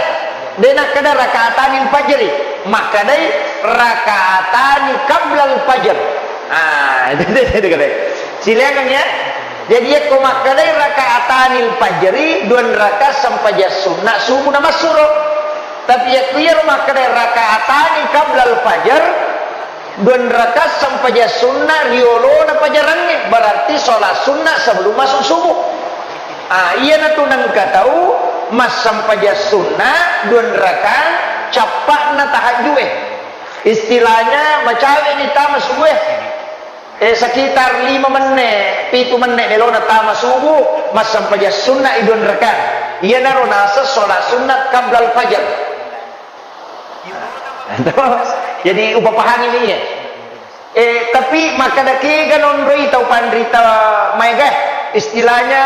de nakkeda rakaatanil fajri, makkedai rakaatani qablal fajr. Ah, itu, itu, itu, itu. Silakan ya. Jadi, yakko makkedai rakaatanil fajri, dua rakaat sempajang sunna subuh namassuro. Tapi yakko iyaro makkedai raka'atani qablal fajar, dua rakaat sempajang sunna riolona pajarangnge, berarti sholat sunna sebelum masuk subuh. Ah, iyanatu nengka tau massempajang sunna dua rakaat cappa'na tahajju'e. Istilahnya macawe'ni tama subuhe. Eh, sekitar lima menne, pitu menne melona tama subuh, massempajang sunna i dua rakaat. Iyanaro naseng sholat sunnat qablal fajar. Jadi, upapahami ni, ya. Eh, tapi makkeda kega nonroi tau panrita maega, istilahnya,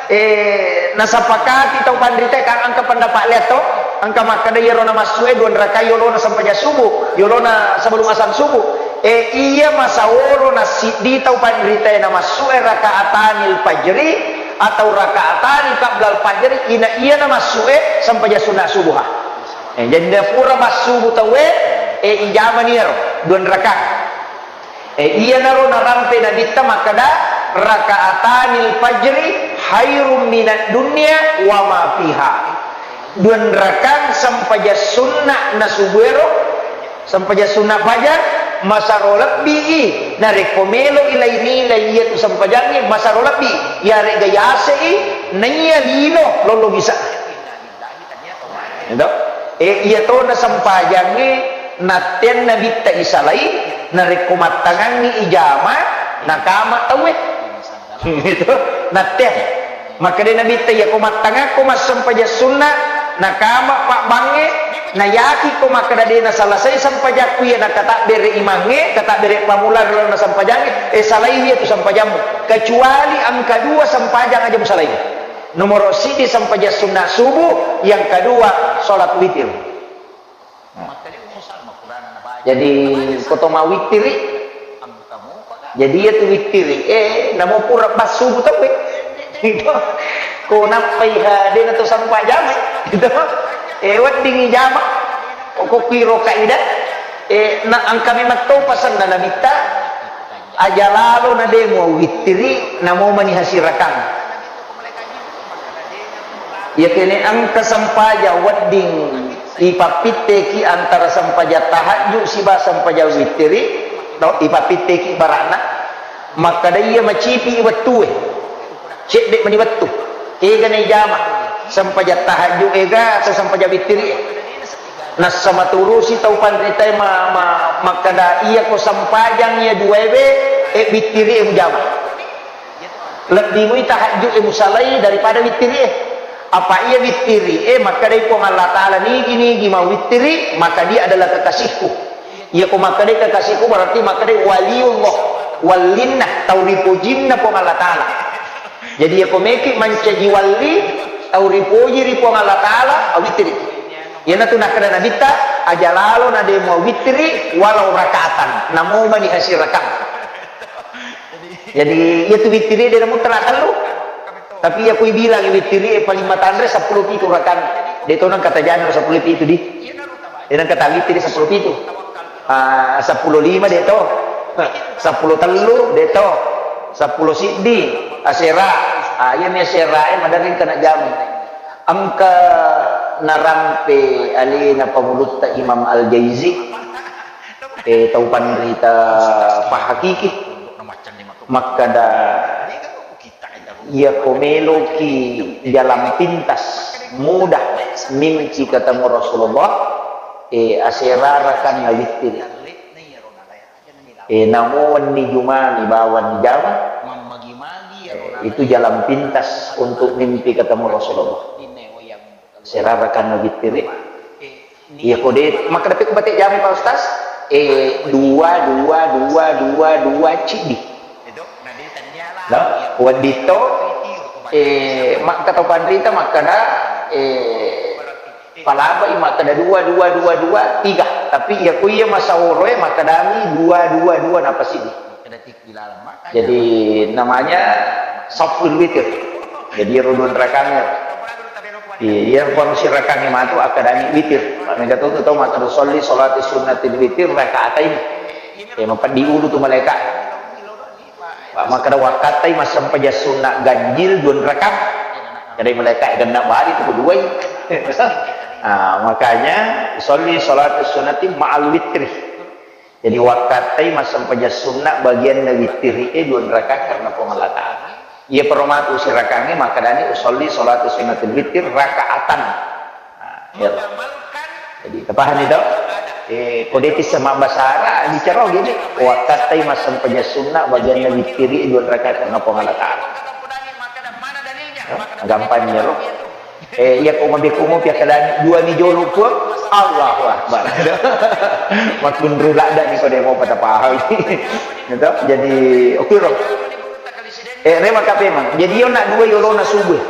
eh, nasapakati tau panrita kan engka pendapat lea to, engka makkeda iyaro namassu'e dua rakaat yolona sempajang subuh, yolona sebelum azan subuh. Eh, iya masaworo nassiddi tau panritae namassu'e raka'atanil fajri atau raka'atani qablal fajri, ina iya namassu'e sempajang sunna subuha. Eh, jadi napura massubu tauwe, eh, ijamani iyaro dua rakaat. Eh, iyanaro narampe Nabitta makkeda, "Raka'atanil fajri khairum minad dunya wa ma fiha." Dua rakaat sempajang sunna na subuero, sempajang sunna fajar, masaro lebbi i, narekko melo i lai-, nilai iyatu sempajangnge, masaro lebbi, iyarega yase'i, naiya lino lollo bisa. Gitu? Eh, iya tona sempajangnge natteang Nabitta isalai, narekko mattangangngi ijama, nakama tauwe. Gitu? Natteang. Makkeda Nabitta, iya ko mattangakko massempajang sunna, nakama pabbangnge, nayakikko makkeda de nasalasai sempajakku iya nakatabbere imangnge, katabbere pamula ri lalenna sempajangnge, eh, salai iya tu sempajammu. Kecuali engka dua sempajang aja musalai. Nomoro siji sempajang sunna subuh, yang kedua sholat witir. Nah. Jadi, ko to mawittiri, jadi iya tu wittiri, eh, namo pura bassubu tauwe. Ko nappai ha, de na to sempajang, gitu. Eh, wedding ijama. Ko kuiro kaidah, eh, na engka memang to pasenna Nabitta, aja lalo na de muawittiri, namo mani hasirakang. Iya kene engka sempajang wedding ipappitteki antara sempajang tahajud siba sempajang wittiri, no, ipappitteki barana, makkeda iya macipi wettue, cedde mani wettu, ega na ijama, sempajang tahajud ega atau sempajang wittiri e. Nassa maturusi tau panritae ma-, ma-, makkeda, "Iya ko sempajang iya duaewe, e, wittiri e mujama. Lebbi mui tahajud e musalai daripada wittiri e." Apa iya wittiri e, makkedai Puang Allah Ta'ala, "Nigi-nigi mau wittiri, maka dia adalah kekasihku." Iya ko makkedai kekasihku, berarti makkedai waliullah, wallinna, tau ripojinna Puang Allah Ta'ala. Jadi iya ko meki mancaji walli, tau ripoji ri Puang Allah Ta'ala, awittiri. Iyanatu nakkeda Nabitta, "Aja lalo na de muawittiri walau rakaatan, namomani hasirakang." Jadi, iya tu wittiri de namuttara tellu. Tapi iya kui bilang wittiri e paling matanre seppulo pitu rakang. De to nang kata jana seppulo pitu di. De nang kata wittiri seppulo pitu. Ah, seppulo lima de to. Seppulo tellu de to. Seppulo siddi asera. Ah, iya mi asera e maderring kena jamu. Engka narampe alena pangulutta Imam Al-Jaizi, eh, tau panrita pahakiki, makkada, "Iya ko meloki jalan pintas, mudah mimpi ketemu Rasulullah, eh, aserarakan nawittiri." Eh, namo wenni jumani bawang jama, eh, itu jalan pintas untuk mimpi ketemu Rasulullah. Serarakan nawittiri. Iya ko de, makkeda pekko bate jama Pak Ustaz, eh, dua, dua, dua, dua, dua, ciddi. Nah, wedditto, eh, makka tau panrita makkeda, eh, palabai makkeda dua, dua, dua, dua, tiga. Tapi iya ko iya masaworoe makkedami dua, dua, dua, napa siddi. Jadi namanya saful witir. Jadi ero dua rakangnge. Iya, iya, pang sirakangnge matu akadami witir. Pak mega tu tau makkeda sholli sholati sunnatil witir rakaatain. Ya, mapeddi ulu tu malaika. Pak makkeda wakkattai massempajang sunna ganjil dua rakang. Jadi malaika genna bali tu keduai. Ah, makanya sholli sholati sunnati ma'al witri. Jadi wakkattai massempajang sunna bagianna wittiri e dua rakang karena Puang Allah Ta'ala. Iya peromatu sirakangnge makkedani usolli sholatu sunnatil wittir rakaatan. Nah, iya. Jadi tapahani to? Eh, ko de tisseng mabbasara bicara gini, wakkattai massempajang sunna bagianna wittiri e dua rakang karena Puang Allah Ta'ala. Nah, gampangnya lo. Eh, iya ko mabekko mopi akkalani dua mi jolo Puang. Allahu Akbar. Makkunru ladda ni ko de mo patapahang. Gitu. Jadi, oke ro. Eh, re maka memang. Jadi, yo nak dua yolo na subuh.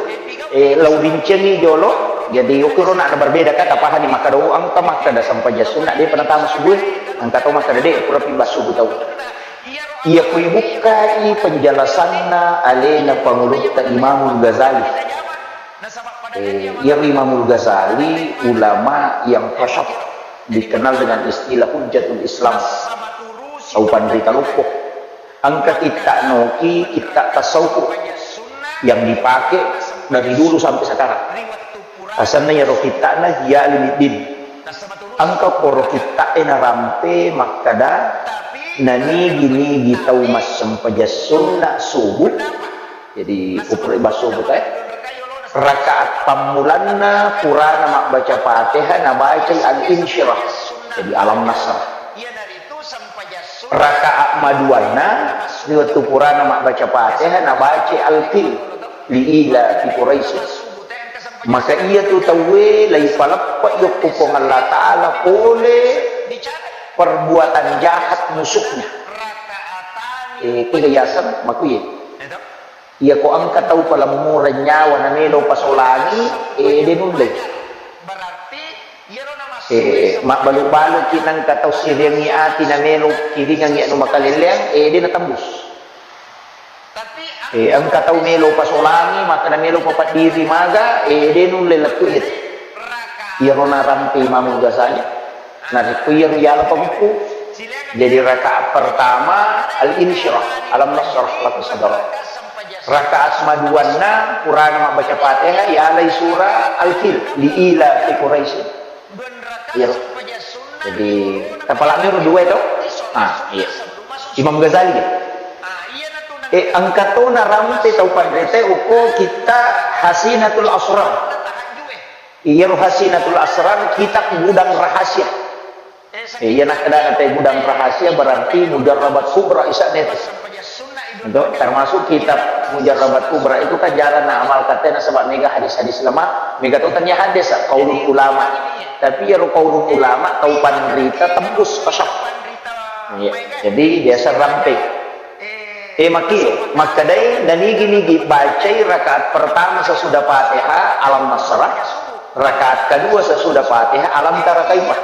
Eh, lau rincengi jolo. Jadi, oke ro nak berbeda kata pahani maka do angka maka da sampai sunna de penatama subuh. Angka to maka de, pura pibas subuh tau. Iya ko ibukkai penjelasanna alena pangulutta Imamul Ghazali. Eh, iyaro Imamul Ghazali ulama yang fasad, dikenal dengan istilah Hujjatul Islam. Tau panrita loppo. Engka kitta noki, kitta tasawuf yang dipakai dari dulu sampai sekarang. Asanna iyaro kittana Ihya Ulumuddin. Engka poro kitta e narampe makkada nanigi-nigi tau massempajang sunna subuh. Jadi, upre basso buka, eh. Rakaat pammulanna purana mabbaca Fatihah, nabacai Al-Insyirah. Jadi, Alam Nasrah. Rakaat maduanna, ri wettu purana mabbaca Fatihah, nabacai Al-Fil, li ila fi Quraisy. Maka iya tu tauwe, lai paleppa yokko Puang Allah Ta'ala pole perbuatan jahat musuhnya. Eh, kuya yaseng, makuye. Iya ko engka tau palammureng nyawa na melo pasolangi, eh, de nulle. Eh, mabbalu-baluki nengka tau siringi ati na melo kiringangi anu makalelleang, eh, de natembus. Eh, engka tau melo pasolangi, maka na melo papaddiri maga, eh, de nulle lettu iya. Iyaro narampe Imamul Ghazali. Narekko iyaro yala pagukku, jadi rakaat pertama Al-Insyirah, Alam Nasrah laka sadrak. Rakaat maduanna purana mabbaca Fatihah, yalai surah Al-Fil, li ila fi Quraisy. Iyaro. Jadi, tapalami ro dua itu? Ah, iya. Imam Ghazali ya? Eh, engka to narampe tau panrita e uko kitta Hasinatul Asrar. Iyaro Hasinatul Asrar, kitab gudang rahasia. Eh, iya nakkeda kata gudang rahasia berarti mujarrabat kubra isa netu. Itu termasuk kitab Mujarrabat Kubra itu kan jarang na amal katanya, sebab mega hadis-hadis lemah, mega tu tanya hadis, kaulun ulama. Tapi ya kaulun ulama, tau panrita tembus kosong. Iya. Jadi biasa rampe. Eh, maki, makkadai, nanigi-nigi bacai rakaat pertama sesudah Fatihah, Alam Nasrah, rakaat kedua sesudah Fatihah, Alam Tara Kaifa.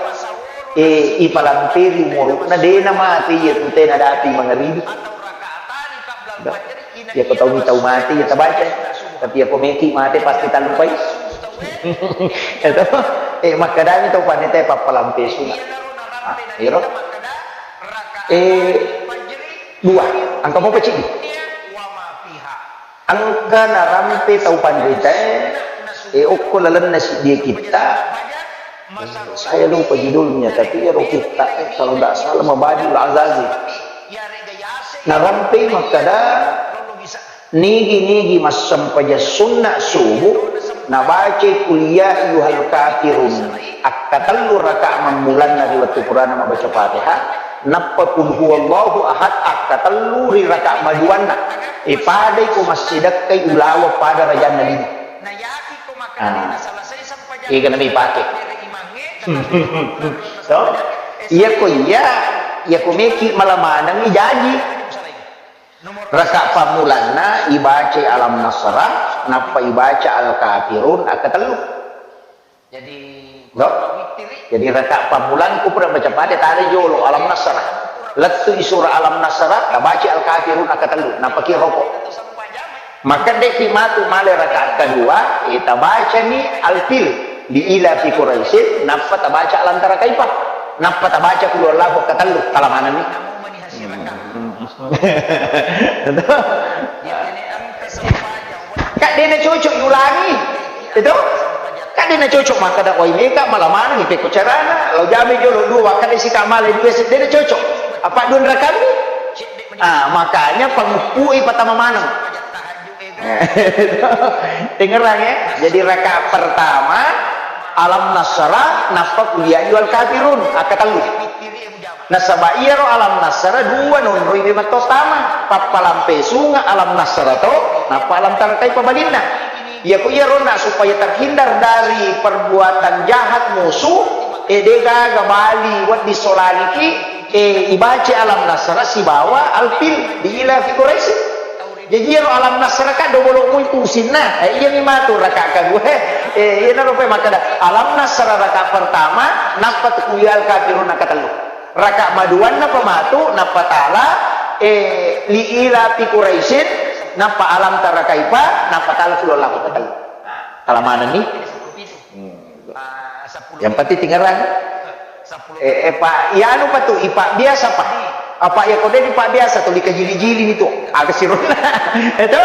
Eh, ipalamperi umurna, dena mati iya tu tena dapi mangaribi. Dah. Ya, ko tau mi tau mati, ya tabaca. Tapi ya, ko meki mati, pasti talupai. Itu, eh, makkadami tau panrita pappalampe sunat. Ah, iro. Eh, Dua, engka mopa ciddi. Engka narampe tau panritae, eh, okko lalenna siddie kitta. Eh, saya lupa judulnya, tapi ero kitta, eh, kalau nggak salah Mabadiul Azazi. Narampei makkada, nigi-nigi massempajang sunna subuh, nabacai Qul ya ayyuhal kafirun akkatellu raka mammulanna ri wettu purana mabbaca Fatihah, nappa Qul huwallahu ahad akkatellu ri raka maduanna. E, padai ko massidekkai ulaweng pada rajanna lima. Ah. Ega nami pake. So, iya ko iya, iya ko meki mala manengngi jaji. Raka pammulanna ibacai Alam Nasrah, nappa ibaca Al-Kafirun akkatellu. Jadi, no? Jadi raka pammulang ku pura baca Fatihah, tare jolo Alam Nasrah. Lettu i surah Alam Nasrah, tabaci Al-Kafirun akkatellu, nappa ki roko. Maka deki matu male raka kedua, eh, tabacani Al-Fil, li ila fi Quraisyin, nappa tabaca Alam Tara Kaifa, nappa tabaca Qul huwallahu akkatellu, talamanenni. Kak, dena cocok yulangi. Itu? Kak, dena cocok makkada, wai meka mala maneng, ipekko carana, lao jame jolo dua, wakkada sika male dua, dena cocok. Apa dua rakammi? Ah, makanya panguppui patama maneng. Dengerang ya. Jadi rakaat pertama, Alam Nasrah, nappa Qul ya ayyuhal kafirun, akkatellu. Nasaba iyaro Alam Nasrah dua nonroi memang to tama, pappalampe sunga Alam Nasrah to, nappa Alam Tara Kaifa balinna. Iyako iyaro na supaya terhindar dari perbuatan jahat musuh, e, degaga bali wedding solangiki, e, ibaca Alam Nasrah sibawa Al-Fil li ila fi Quraisy. Jaji iyaro Alam Nasrah ka dobolo mui pusinna. Eh, iya mi matu raka kedua. Eh, iya naro pe makkada Alam Nasrah raka pertama, nappa tu Qul ya ayyuhal kafirun raka tellu. Raka maduanna pa matu, nappa tala, eh, li ila fi Quraisyin, nappa Alam Tara Kaifa, nappa tala Qul huwallahu raka tellu. Nah, tala manenni. Hmm. Yang penting tingerang. Eh, eh, Pak, iya anu, Pak, tu, ipa biasa, Pak. Apa iya kode di Pak biasa tu, dikajili-jili ni tu. Aga sirona. Itu.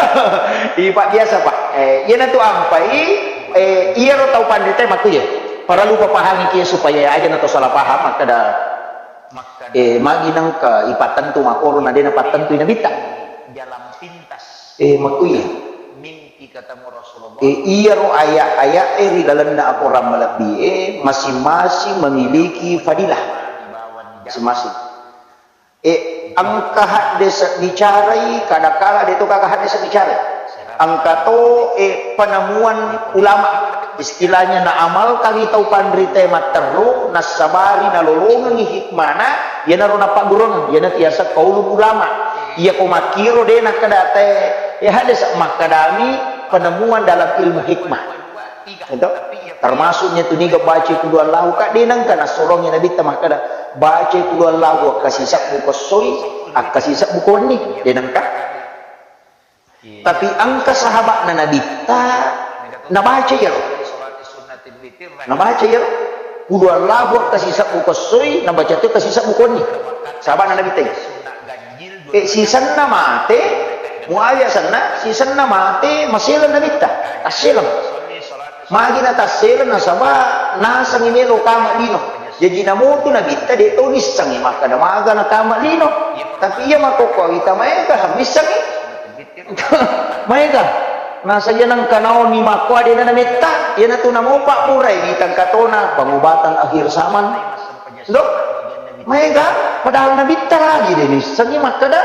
Ipa biasa, Pak. Eh, iya na tu ampai, eh, iya ro tau pandrita matu ya. Para lupa pahami kia supaya aja na to salah paham, makkada, eh, magi nangka ipattentu makoro na dena pattentu nabitta. Eh, makuya. E, iyaro aya-aya e ri lalenna akorang malebbi e, masing-masing memiliki fadilah. Masing-masing. E, engka haddese bicarai, kadakala de to gaga haddese bicarai. Engka to, e, penemuan ulama. Istilahnya, naamalkangi tau panrita e matteru, nassabari nalolongengi hikmana, iyanaro nappagguruang, iyana tiasa qaulul ulama. Iya ko makkiro de nakkeda te, e, haddese makkadami penemuan dalam ilmu hikmah. Itu termasuknya tu niga baca qul huwallahu ka de nengka nassorongi nabitta makkeda, baca qul huwallahu akkasisebbu ko essoi, akkasisebbu ko wenni, de nengka. Tapi engka sahaba'na nabitta nabaca iyaro. Nabaca iyaro. Qul huwallahu akkasisebbu ko essoi, nabaca to akkasisebbu ko wenni. Sahaba'na nabitta iya. E, sisenna mate, Muawiyah senna, sisenna mate, maseleng nabitta. Tasseleng. Magi natasseleng nasaba nasengi melo kama lino. Jaji namotu nabitta de to nissengi makkeda maga nakama lino. Tapi iya makkokkoe wita maega missengi. Maega. Nasa iya nengka naoni makkoa de na nametta, iyanatu namopa purai ditengka tona pengobatan akhir zaman. Do? Maega, padahal nabitta lagi de nissengi makkeda.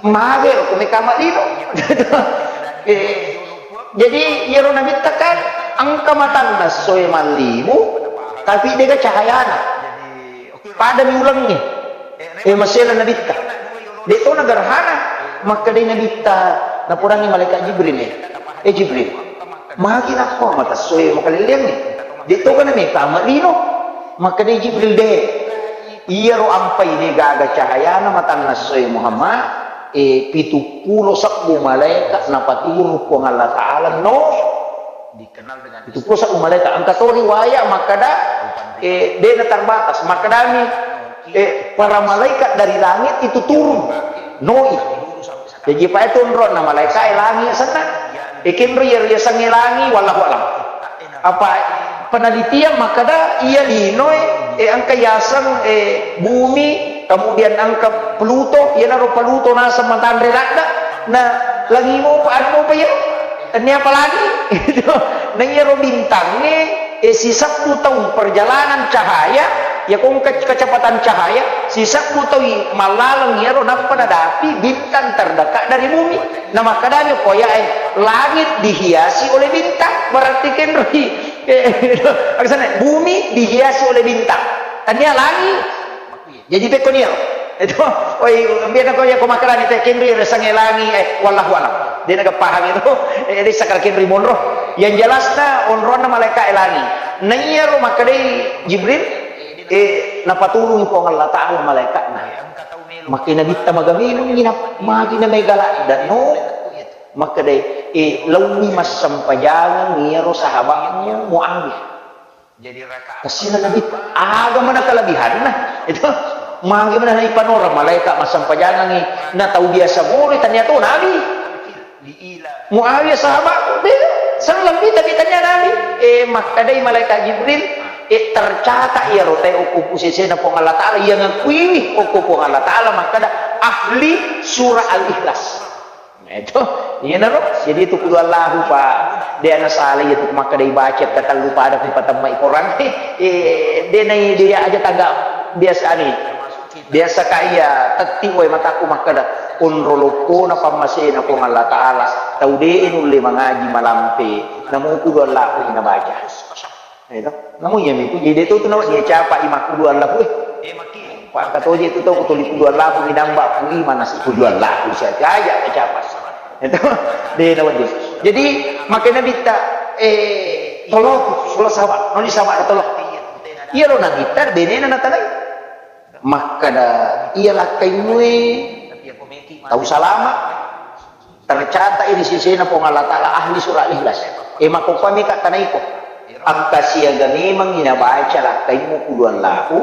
Mage ro ko mekka mallino. Eh, jadi iyaro Nabitta kan engka matanna essoe mallibu, tapi dega cahayana. Padami ulengnge. Eh, masela Nabitta. De' to nagerhana. Makkedai Nabitta, napodangngi malaikat Jibril, eh. Eh, Jibril, magi nakko mata essoe makalelleangnge? De' to kana mekka mallino? Makkedai Jibril, de'. Iyaro ampai de' gaga cahayana matanna essoe Muhammad, eh, pitu pulo sebbu malaikat napaturung Puang Allah Ta'ala, no. Pitu pulo sebbu malaikat. Engka to riwaya makkeda, eh, de' na terbatas. Makkedami, eh, para malaikat dari langit itu turun. Noi. Jaji pae tonronna malaikae langi asenna. Ekenro iya riasengnge langi, wallahu alam. Apa penelitian makkeda iya linoe, eh, engka yaseng, eh, bumi, kemudian engka Pluto, iyanaro Pluto naseng matanre ladda, na langi mopa, anu mopa iya. Tennia apa lagi? Itu. Na iyaro bintangnge, eh, sisebbu taung perjalanan cahaya, ya kong ke-, kecepatan cahaya, sisebbu taung mallaleng iyaro nappa nadapi bintang terdekat dari bumi. Na makkedami ko ya, eh, langit dihiasi oleh bintang, berarti kenroi. Eh, aksana, bumi dihiasi oleh bintang. Tennia langit. Jaji pekko nia. Itu, oi, biar ko ya ko makarani te kenri resangnge langi, eh, wallahu alam. De' naga paham itu. Eh, de' sakal kenri monro. Yang jelasna onronna malaikat langi. Na iyaro makkedai Jibril, eh, napaturungi Puang Allah Ta'ala malaikatna. Makkedai Nabitta, maga memang ina, magi na mega ladda, no. Makkedai, eh, launi massempajangang iyaro sahabatmu Muawiyah. Tassila Nabi, aga mana kelebihanna? Itu, magi mana naipanora malaikat massempajangangi, na tau biasa mori tania to Nabi. Muawiyah sahabatku, beda. Sallang kita ditanya Nabi. Eh, makkedai malaikat Jibril, eh, tercatat iyaro te okko pusesena Puang Allah Ta'ala, yang ngakuiwi okko Puang Allah Ta'ala, makkeda ahli surah Al-Ikhlas. Nah, itu, iyanaro. Jadi itu kudu Allahu, Pak. De' ana salah itu makkeda ibaca katellu pada ku patemma Quran. Eh, de' nai dia aja tangga biasa ni. Biasa kaya tetti wae mataku makkeda, onro loppona pammasena Puang Allah Ta'ala. Tau de' nulle mangaji malampe. Namu kudu Allahu nabaca. Itu. Namu iya mitu, jadi itu tu nawa dia capa ima kudu Allahu, eh. Pak katoje itu tau kutuli kudu Allahu, minamba ku ima nasi kudu Allahu, saya aja capa. Itu. De' nawa dia. Jadi, makanya Nabitta, eh, tolo, tolo sahabat, noni sahabat tolo. Iya lo Nabitta, benena natalai. Makkeda, iya lakkaimue, tau salama. Tercatat ini sisena Puang Allah Ta'ala ahli surah Al-Ikhlas. Eh, makkokkoe mika tanaiko. Akkasiaga memangngi nabaca lakkaimmu kudu Allahu.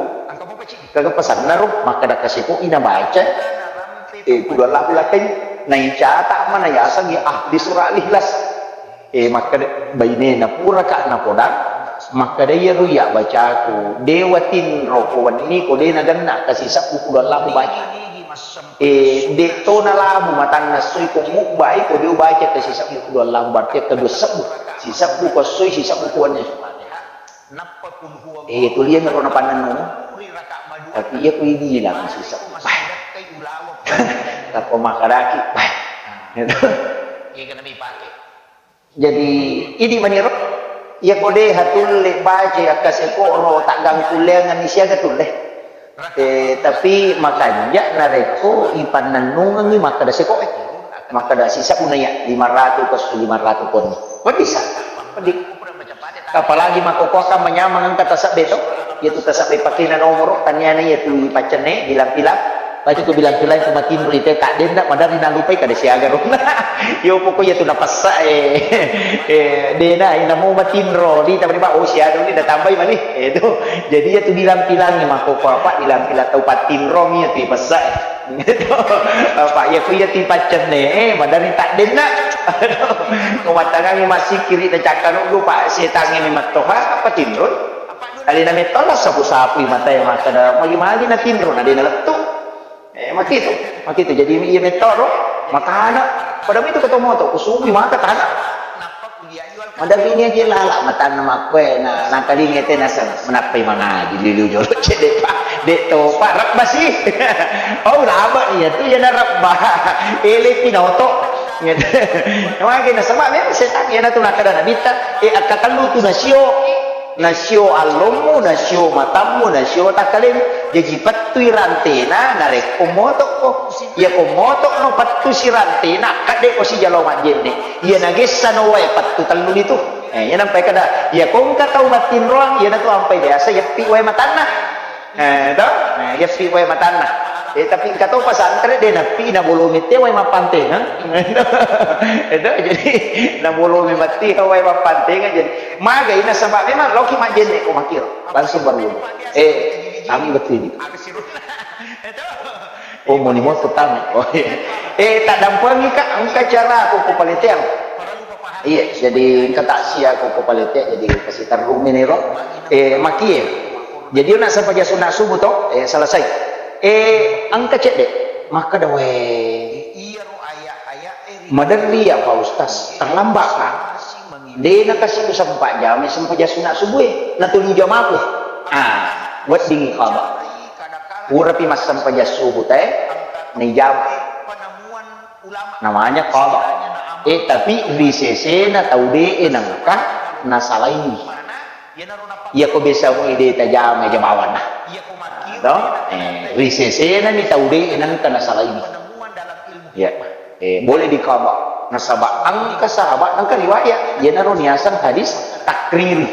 Kaga pasanna ro, makkeda kaseko'i nabaca, eh, kudu Allahu lakkaimmu. Naicatat mana yasengngi ahli surah Al-Ikhlas. Eh, makkeda bainena puraka napodang, makkeda iyaro iya bacaku, de' watinro ko wenni ko de' nagenna kasisebbu kudu Allahu baca. Eh, de' to nalabu matanna essoi ko mubba iko de' ubaca ke sisebbu kudu Allahu, berarti kedua sebbu. Sisebbu ko essoi, sisebbu ko wenni. Eh, tulian ro napannannu. Tapi iya ku idilang sisebbu. Tappa makadaki. Gitu. Jadi, idi maniro, iya ko de' hatulle baca akkaseko ro taggangkulleanganni siaga tulle. Eh, tapi makanja narekko ipannennungengngi makkeda sekoe. Makkeda sisebbu naiya lima ratu ko lima ratu konni. Ko bisa. Ko di-, apalagi makkokkoe kan manyameng engka tasebbe to. Iya tu tasebbe pakena nomoro, taniana iya tu paccenne, bilang-bilang. Baca ku bilang-bilang ku matinro ite, tak denda, madari nalupai kada siaga ro. Yo pokok iya tu napassa, eh, eh, dena, eh, namo matinro, di tapi, Pak, oh, siaga ni, dah tambai mani. Eh, tu. Jadi iya tu bilang-bilang ni, makkokkoe apa, bilang-bilang tau patinro ni, iya tu passa, eh. Gitu. Apa iya ku iya tu paccenne, eh, madari tak denda. Ko matangangi masikiri na cakka nuddu, Pak, setangnge memang toha, apa tinro? Alena metto nassapu-sapui matae makkeda, magi-magi natinro na de' nalettu. Eh, makitu, makitu. Jadi iya metto ro, matana. Pada mitu keto moto, kusubui mata tana. Madapini aja lala matanna makkoe na nakalinga tena sa menappai mangaji liu jolo cedde pa de topa rebba sih. Oh laba iya tu ya rebba. Ele pinoto. Gitu. Magi nasaba memang setan ya tu nakada nabitta e akkatellu tu nasio. Nasio allommu, nasio matammu, nasio takkalemu. Jaji pettui rantena narekko motokko. Iyako motokno pettu si rantena, akkaddeko sijalo majjenne. Iya nagessano wae pettu tellu litu. Eh, iya nampai kada, iyako engka tau mattinroang, iyanatu ampai biasa yeppi wae matanna. Eh, to? Eh, yeppi wae matanna. Eh, tapi engka to pasantre de nappi nabolomi te wae mappantengeng. Edo, jadi nabolomi matti wae mappantengeng. Jadi magai nasaba memang loki majjenne ko makiro. Langsung baru. Eh, kami betul ini. Oh, moni moto tami. Oh, iya. Eh, tak dampengi kak, engka cara aku ko paleteang. Iya, jadi engka tak sia ko ko paleteang, jadi kasi terrumi niro. Eh, makie. Jadi nak sempaja sunat subuh to, eh, selesai. Eh, engka cedde. Maka dawe. Maderri ya Pak Ustaz, terlambat Pak. De nakasi ku sempat jam sempaja sunat subuh. Natuli jamaku. Ah, wedding kaba. Purapi massempaja subuh te, nijama. Namanya qada. Eh, tapi ri sesena tau de'e nengka nasalaiwi. Iyako biasa mui de tajama jabawanna. To? Eh, ri sesena mi tau de'e nengka nasalaiwi. Ya. Eh, boleh diqada. Nasaba engka sahabat, engka riwayat. Iyanaro niaseng hadis takriri.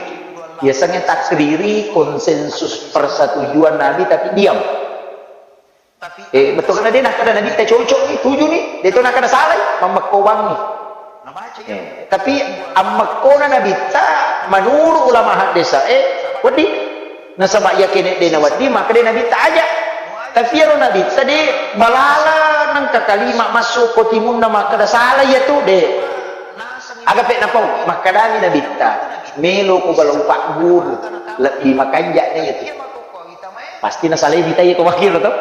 Biasanya takriri konsensus persetujuan Nabi tapi diam. Eh, betul kan de nakkeda Nabitta cocok ni, tuju ni, de to nakkeda salai, mammekko bangi. Eh, tapi ammekkona Nabitta menurut ulama hadis eh, wedding. Nasaba iya kene de nawedding, maka de Nabitta aja. Tapi ero Nabitta de balala nengka kalimat masuk ko timunna makkeda salai iya tu de. Aga pe napau, makkedami Nabitta, melo ko balau pagguru, lebbi makanja de iya tu. Pasti nasalai mita iya ko makkiro to.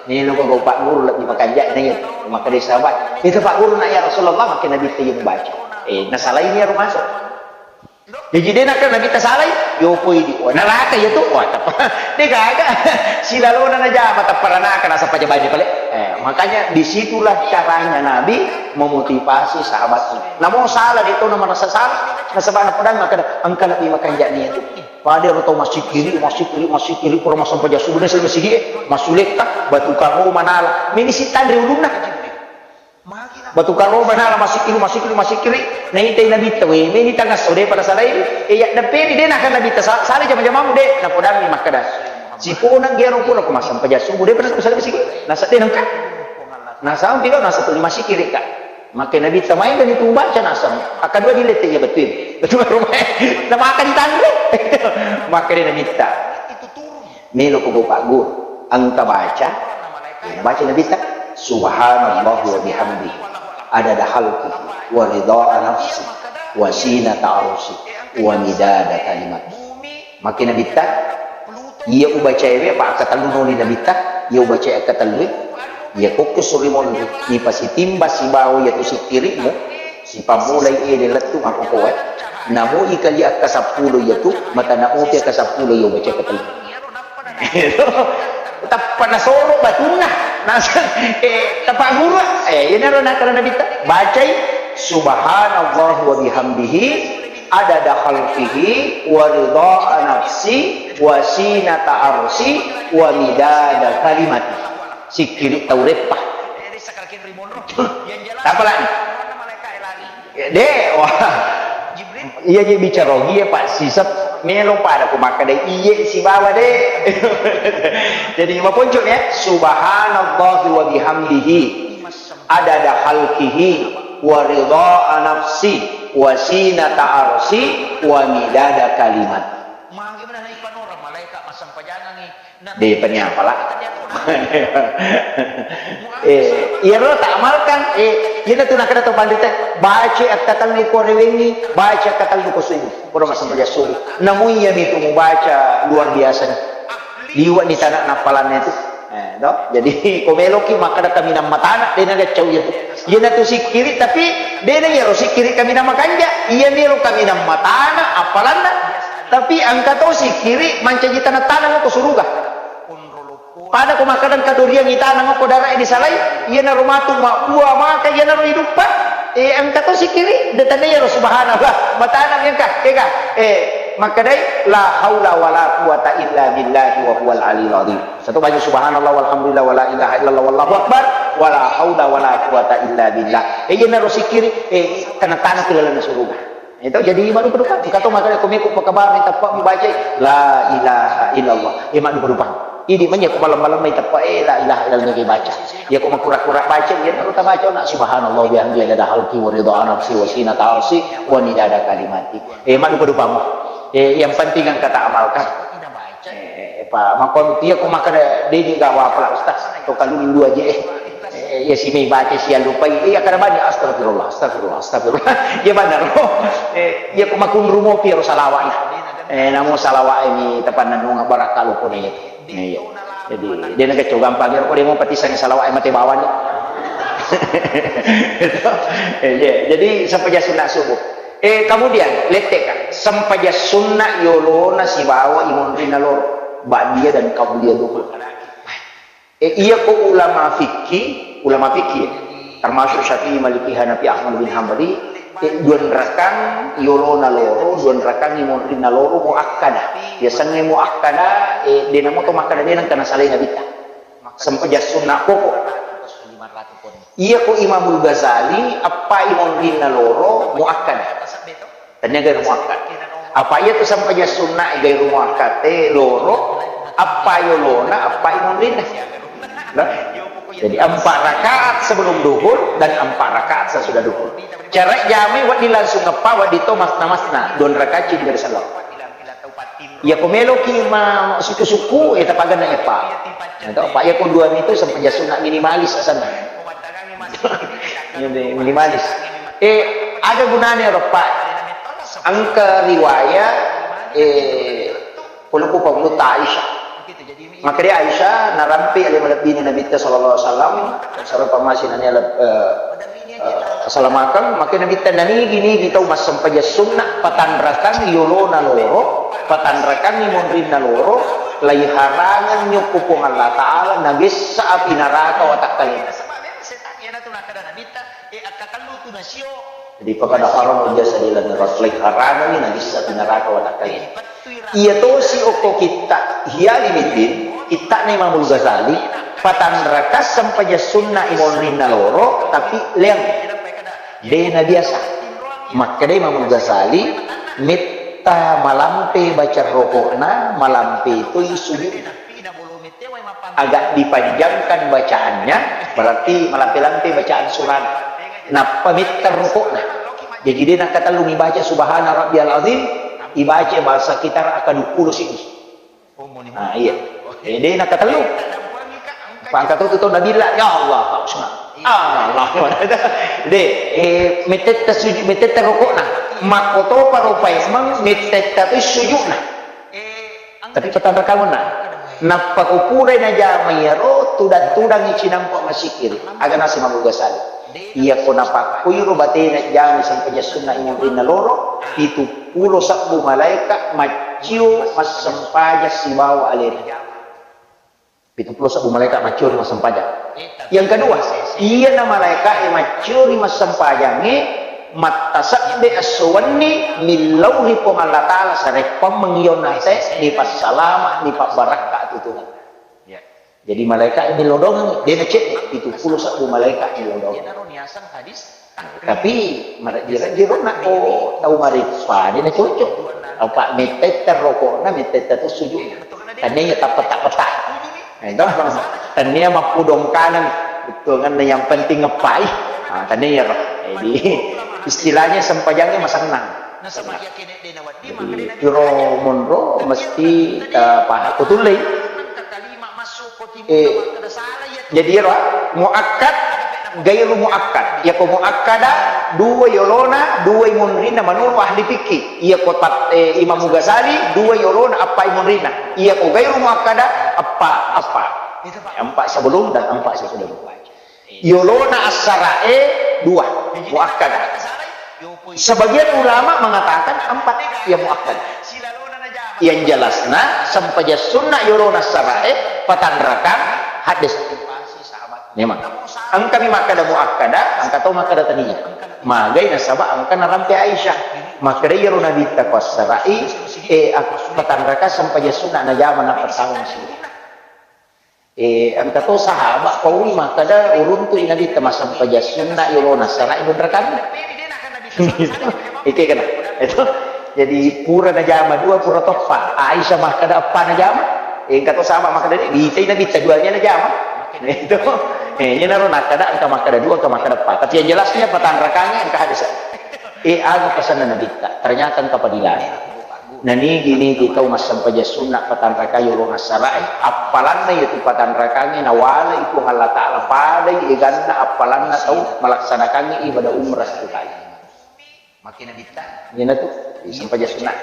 Melo ko gau Pak Guru lebbi makanja na iya. Makkeda sahabat, "Itu Pak Guru nak ya Rasulullah," makkeda Nabitta iya mubaca. Eh, nasalai ni ero masuk. Jadi de nakkeda Nabitta salai, yo poi di. Wah, neraka iya tu. Wah, teppa. De gaga. Silalona najama teppa ranaka nasapa jabani pale. Eh, makanya disitulah caranya Nabi memotivasi sahabatnya. Namo salah de to na merasa salah. Nasaba napadang makkeda engka lebbi makanja na iya tu. Pada ero tau massikkiri, massikkiri, massikkiri, pura massempajang subuh, nasengi masigi'e, massulekka, batu karoma nala. Meni sittanre ulunna. Batu karoma nala, massikkiri, massikkiri, massikkiri. Naitai Nabitta, we, meni tangasso, de pada salai. E, yaddeppeni, de nakkeda Nabitta, sa-, salai jama-jamamu, de. Napodangi makkeda, siponang gero pura ko massempajang subuh, de pada salai masigi'e. Nasedde nengka. Nasampi lo, nasatuli massikkiri ka. Makkeda Nabitta, maega ni tu baca naseng. Akkadua dilette iya bettuin. Bettu rumah. Namaka ditanre. Makkeda Nabitta, melo ko gau Pak Guru. Engka baca. Baca Nabitta, "Subhanallah wa bihamdi. Adada khalqihi. Wa ridha nafsi. Wa sinata arsi. Wa midada kalimat." Makkeda Nabitta, iya ubacaewe, apa akkatellu noni Nabitta, iya ubacae akkatellue, iya kokko suri monri, nipasitimba sibawa iya tu sikkiri'mu, sipammulai ele lettu makkokoe, namui kali akkasappulo iya tu, matana opi akkasappulo iya ubacae akkatellu. Tappa nasoro batunna, naseng, eh, tapaguru, eh, iyanaro nakkeda Nabitta, bacai, "Subhanallah wa bihamdihi, adada khalqihi, wa ridha nafsi, wa sinata arsi, wa midada kalimati." Sikkiri tau reppa. Tapalani. De, wah. Iya je bicara ogi ya Pak Sisep melo pada ku makkeda iye sibawa de. Jadi maponco ya, subhanallahi wa bihamdihi. Adada khalqihi, wa ridha nafsi, wa sinata arsi, wa midada kalimat. Magi mana na ipanora malaikat massempajangengi. De paniapala. Eh, iyaro tak amalkan, eh, iyana tu nakkeda to pandita, baca akkatellu ko rewengi, baca akkatellu ko subuh. Pura massempajang subuh. Namu iya mitu mubaca luar biasa ni. Liwa ni tanah napalanna itu. Eh, to? Jadi, ko meloki makkeda kaminang matana, de' nageccau iya tu. Iyana tu sikkiri, tapi de' na iyaro sikkiri kaminang makanja. Iya melo kaminang matana, appalanna. Tapi engka to sikkiri mancaji taneng-taneng ko suruga. Pada ko makkeda engka doriang itaneng ko darae disalai, iyanaro matu mabbua maka iyanaro iduppa. Eh, engka to sikkiri, de' tania iyaro subhanallah. Matana mi engka, ega. Eh, makkedai la haula wala quwata illa billahi wa huwal aliyul azim. Satu baca subhanallah walhamdulillah wala ilaha illallah wallahu akbar wala haula wala quwata illa billah. Eh, iyanaro sikkiri, eh, taneng-taneng ku lalenna suruga. Itu jadi madupa-dupa. Engka to makkeda ko meko pakabang teppa mubaca la ilaha illallah. Eh, madupa-dupa. Idi manya ko malam-malam mai teppa, eh, la ilaha illallah ni baca. Iya ko makura-kura baca, iyanaro tabaca na subhanallah bihamdi adada halki wa ridha nafsi wa sinata arsi wa nidada kalimati. Eh, madupa-dupa mo. Eh, yang penting engka ta amalkan. Eh, pa, makko tiya ko makkeda de' gaga wapala, Ustaz. To kalulu aja, eh. Eh, iya simai baca sia lupai. Iya kada bani astagfirullah, astagfirullah, astagfirullah. Iya benar. Eh, iya ko makunru mopi ro salawat. Eh, namo salawat ini tepan nunga barakka lo ko ni. Iya. Jadi, de' nageccau gampang ro ko de' mo patisang salawat mate bawang. Eh, iya. Jadi, sempajang sunna subuh. Eh, kemudian, letteka, sempajang sunna yolona sibawa imonrinna loro, ba'diyah dan qabliyah duhur. Eh, iya ko ulama fikih, ulama fikih, ya, termasuk Syafi'i, Maliki, Hanafi, Ahmad bin Hambali, eh, duanrakang yolona loro, duanrakang imonrinna loro muakkada. Biasanna muakkada, eh, de' namo to makkeda de' nengka nasalai Nabitta. Sempajang sunna pokok. Iya ko Imamul Ghazali, appa imonrinna loro muakkad. Tania gairu muakkad. Apa iya tu sempajang sunna gairu muakkad, eh, loro, appa yolona, appa imonrinna. Nah, jadi empat rakaat sebelum duhur dan empat rakaat sesudah duhur. Cara jamai wedding langsung eppa, wedding to masna-masna, dua rakaat cedde' risello. Iya ko meloki ma sukku-sukku, eh, tapaganna eppa. Nah, to, apa iya ko dua itu sempajang sunna minimalis asanna. Ini minimalis. Eh, ada gunanya ro, Pak. Engka riwayat, eh, puluh puluh Aisyah. Makanya Aisyah narampe ale malebbini Nabitta sallallahu alaihi wasallam, sareng pammasina ni aleb-, eh, eh, salamakeng, makanya Nabitta nanigi-nigi tau massempajang sunna, patanrakang yolona loro, patanrakang monrinna loro, laiharangeng nyokko Puang Allah Ta'ala, nabessa api naraka watakkalena. Jadi, fakana haram jasadi lan neraka, laiharangeng nabessa api naraka watakkalena. Iya tosi okko kitta Ihya Ulumuddin, kittana Imamul Ghazali, patanraka sempajang sunna imonrinna loro, tapi leang. De' nabiasa. Makkeda Imamul Ghazali, metta malampe baca roko'na, malampe toi sujudna. Agak dipanjangkan bacaannya, berarti malampe-lampe bacaan surana. Nappa metta roko'na. Jadi de' nakkatellu ibaca subhana rabbiyal azim, ibaca bahasa kita akka duappulo siddi. Ah, iya. Eh, de' nakkatellu. Pangkat tu, tu, tu, Nabilla, ya Allah, Pak Usman. Allah, Pak Usman. De', eh, mettetta sujud, mettetta roko'na. Makkotopa ro paimeng, mettetta tu sujudna. Tapi patanrakang na. Nappa ko purai najama iyaro, tudang-tudangi cinampa masikiri. Aga naseng Imamul Ghazali. Iya ko napakkuiro batena jama sempajang sunna imonrinna loro, pitu pulo sabbu malaeka maccio massempajang sibawa alena. Pitu pulo sabbu malaeka maccio ri massempajang. Yang kedua, iyana malaeka e maccio ri massempajangnge, mattasebbe esso wenni millau ri Puang Allah Ta'ala sareppang mengion ate, nipassalama, nipabbarakka tutungeng. Jadi malaeka e millau doang, de' nacedde, pitu pulo sabbu malaeka millau doang. Tapi, marejji-rejji ro nakko tau mareppa, de' nacocok. Apa mettetta roko'na, mettetta tu sujudna. Tania iya tappeta-peta. Nah, itu apa? Tania mappudong kanan. Betul kan, yang penting ngepai. Ah, tania iya ro. Jadi, istilahnya sempajangnya masennang. Jadi, iro monro mesti, eh, paham. Kutullei. Eh, jadi iyaro muakkad, gairu muakkad. Iyako muakkada, dua yolona, dua imonrinna menurut ahli fikih. Iyako tat-, eh, Imam Ghazali, dua yolona, appa imonrinna. Iyako gairu muakkada, appa, appa. Empat sebelum dan empat sesudah. Yolona assara'e dua, muakkadah. Sebagian ulama mengatakan empat yang muakkadah. Yang jelasna, sempajang sunna yolona assara'e patanrakang hadis. Memang. Engkami makkada muakkadah, engka tau makkada tania. Magai nasaba engka narampe Aisyah. Makkada iyaro Nabitta ko assara'i, eh, ak-, patanrakang sempajang sunna najama nappa tau masigi. Eh, engka to sahabat paui makkada uruntu i Nabitta massempajang sunna yolona assara'i bunrakanna. Itu, itu kena. Itu. Jadi pura najama dua, pura toppa. Aisyah makkada eppa najama. Eh, engka to sahabat makkada, "Dita i Nabitta duanya najama." Itu. Eh, iyanaro nakkada engka makkada dua, engka makkada eppa. Tapi yang jelasnya patanrakangnge engka hadis. Eh, aga pesanna Nabitta. Ternyata engka padilana. Nanigi-nigi tau massempajang sunna patanraka yolona assara'e, appalanna iyatu patanrakangnge nawalai Puang Allah Ta'ala, padai eganna appalanna tau malaksanakangngi ibadah umrah satu kali. Iyanatu sempajang sunna.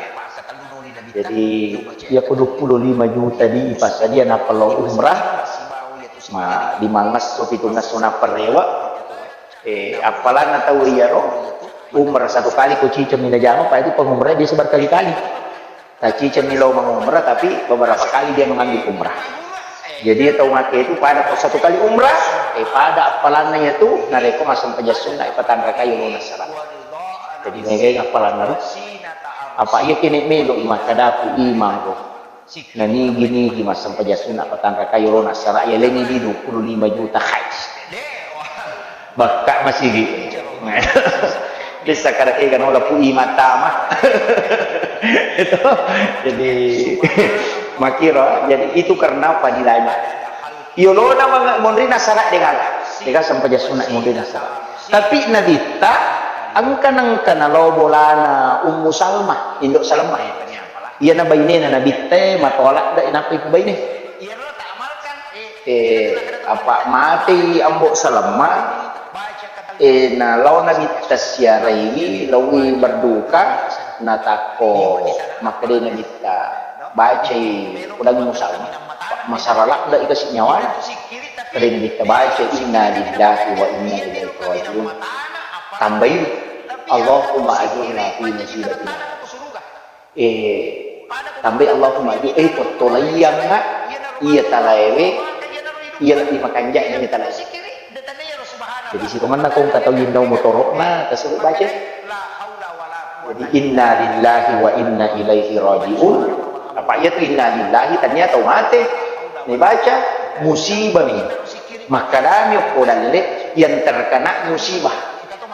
Jadi, iyako duappulo lima juta di ipassadia nappa lao umrah, ma limangngesso, pitungngesso nappa rewe, eh, appalanna tau iyaro, umrah satu kali ko cicengmi najama, pada itu pengumrah biasa berkali-kali. Tacicengmi lao mengumrah, tapi beberapa kali dia mengambil umrah. Jadi tau make itu pada ko satu kali umrah, eh, pada appalanna iyatu, narekko massempajang sunna, eh, patanrakai yolona assara. Jadi megai appalanna ro. Apa iya kene melo i makkadaku imang ro. Nanigi-nigi massempajang sunna patanrakai yolona assara, ya leni di dua puluh lima juta, hai. Bakka masigi. Bisa kada kega nola pu imang tama. Itu. Jadi, makiro, jadi itu karena fadilahnya. Yolona mang-, monrina sara dengan. Dega sempajang sunna monrina sara. Tapi Nabitta, engka nengka nalo bolana Ummu Salmah, Indo Salmah. Iyana bainena Nabitta, matoa ladde, nappa ipubaine. Eh, apa matei Ambo Salma, eh, na lao Nabitta siaraiwi, laowi berduka, natakko makkeda Nabitta, bacai, udangi Ummu Salma, masara ladde ikasi nyawana. Makkeda Nabitta, bacai, "Inna lillahi wa inna ilaihi raji'un." Tambai, "Allahumma ajurna fi musibatina." Eh, tambai Allahumma aju-, eh, pottolaiyangnga iya talaewe, iya lebbi makanja'na iya talae. Jadi, sitongenna ko engka tau yennau motoro'na, tasuru baca. Jadi, "Inna lillahi wa inna ilaihi raji'un." Apa iya tu inna lillahi, tania tau mate. Nibaca musibah mi. Makkedami okko dalle yang terkena musibah.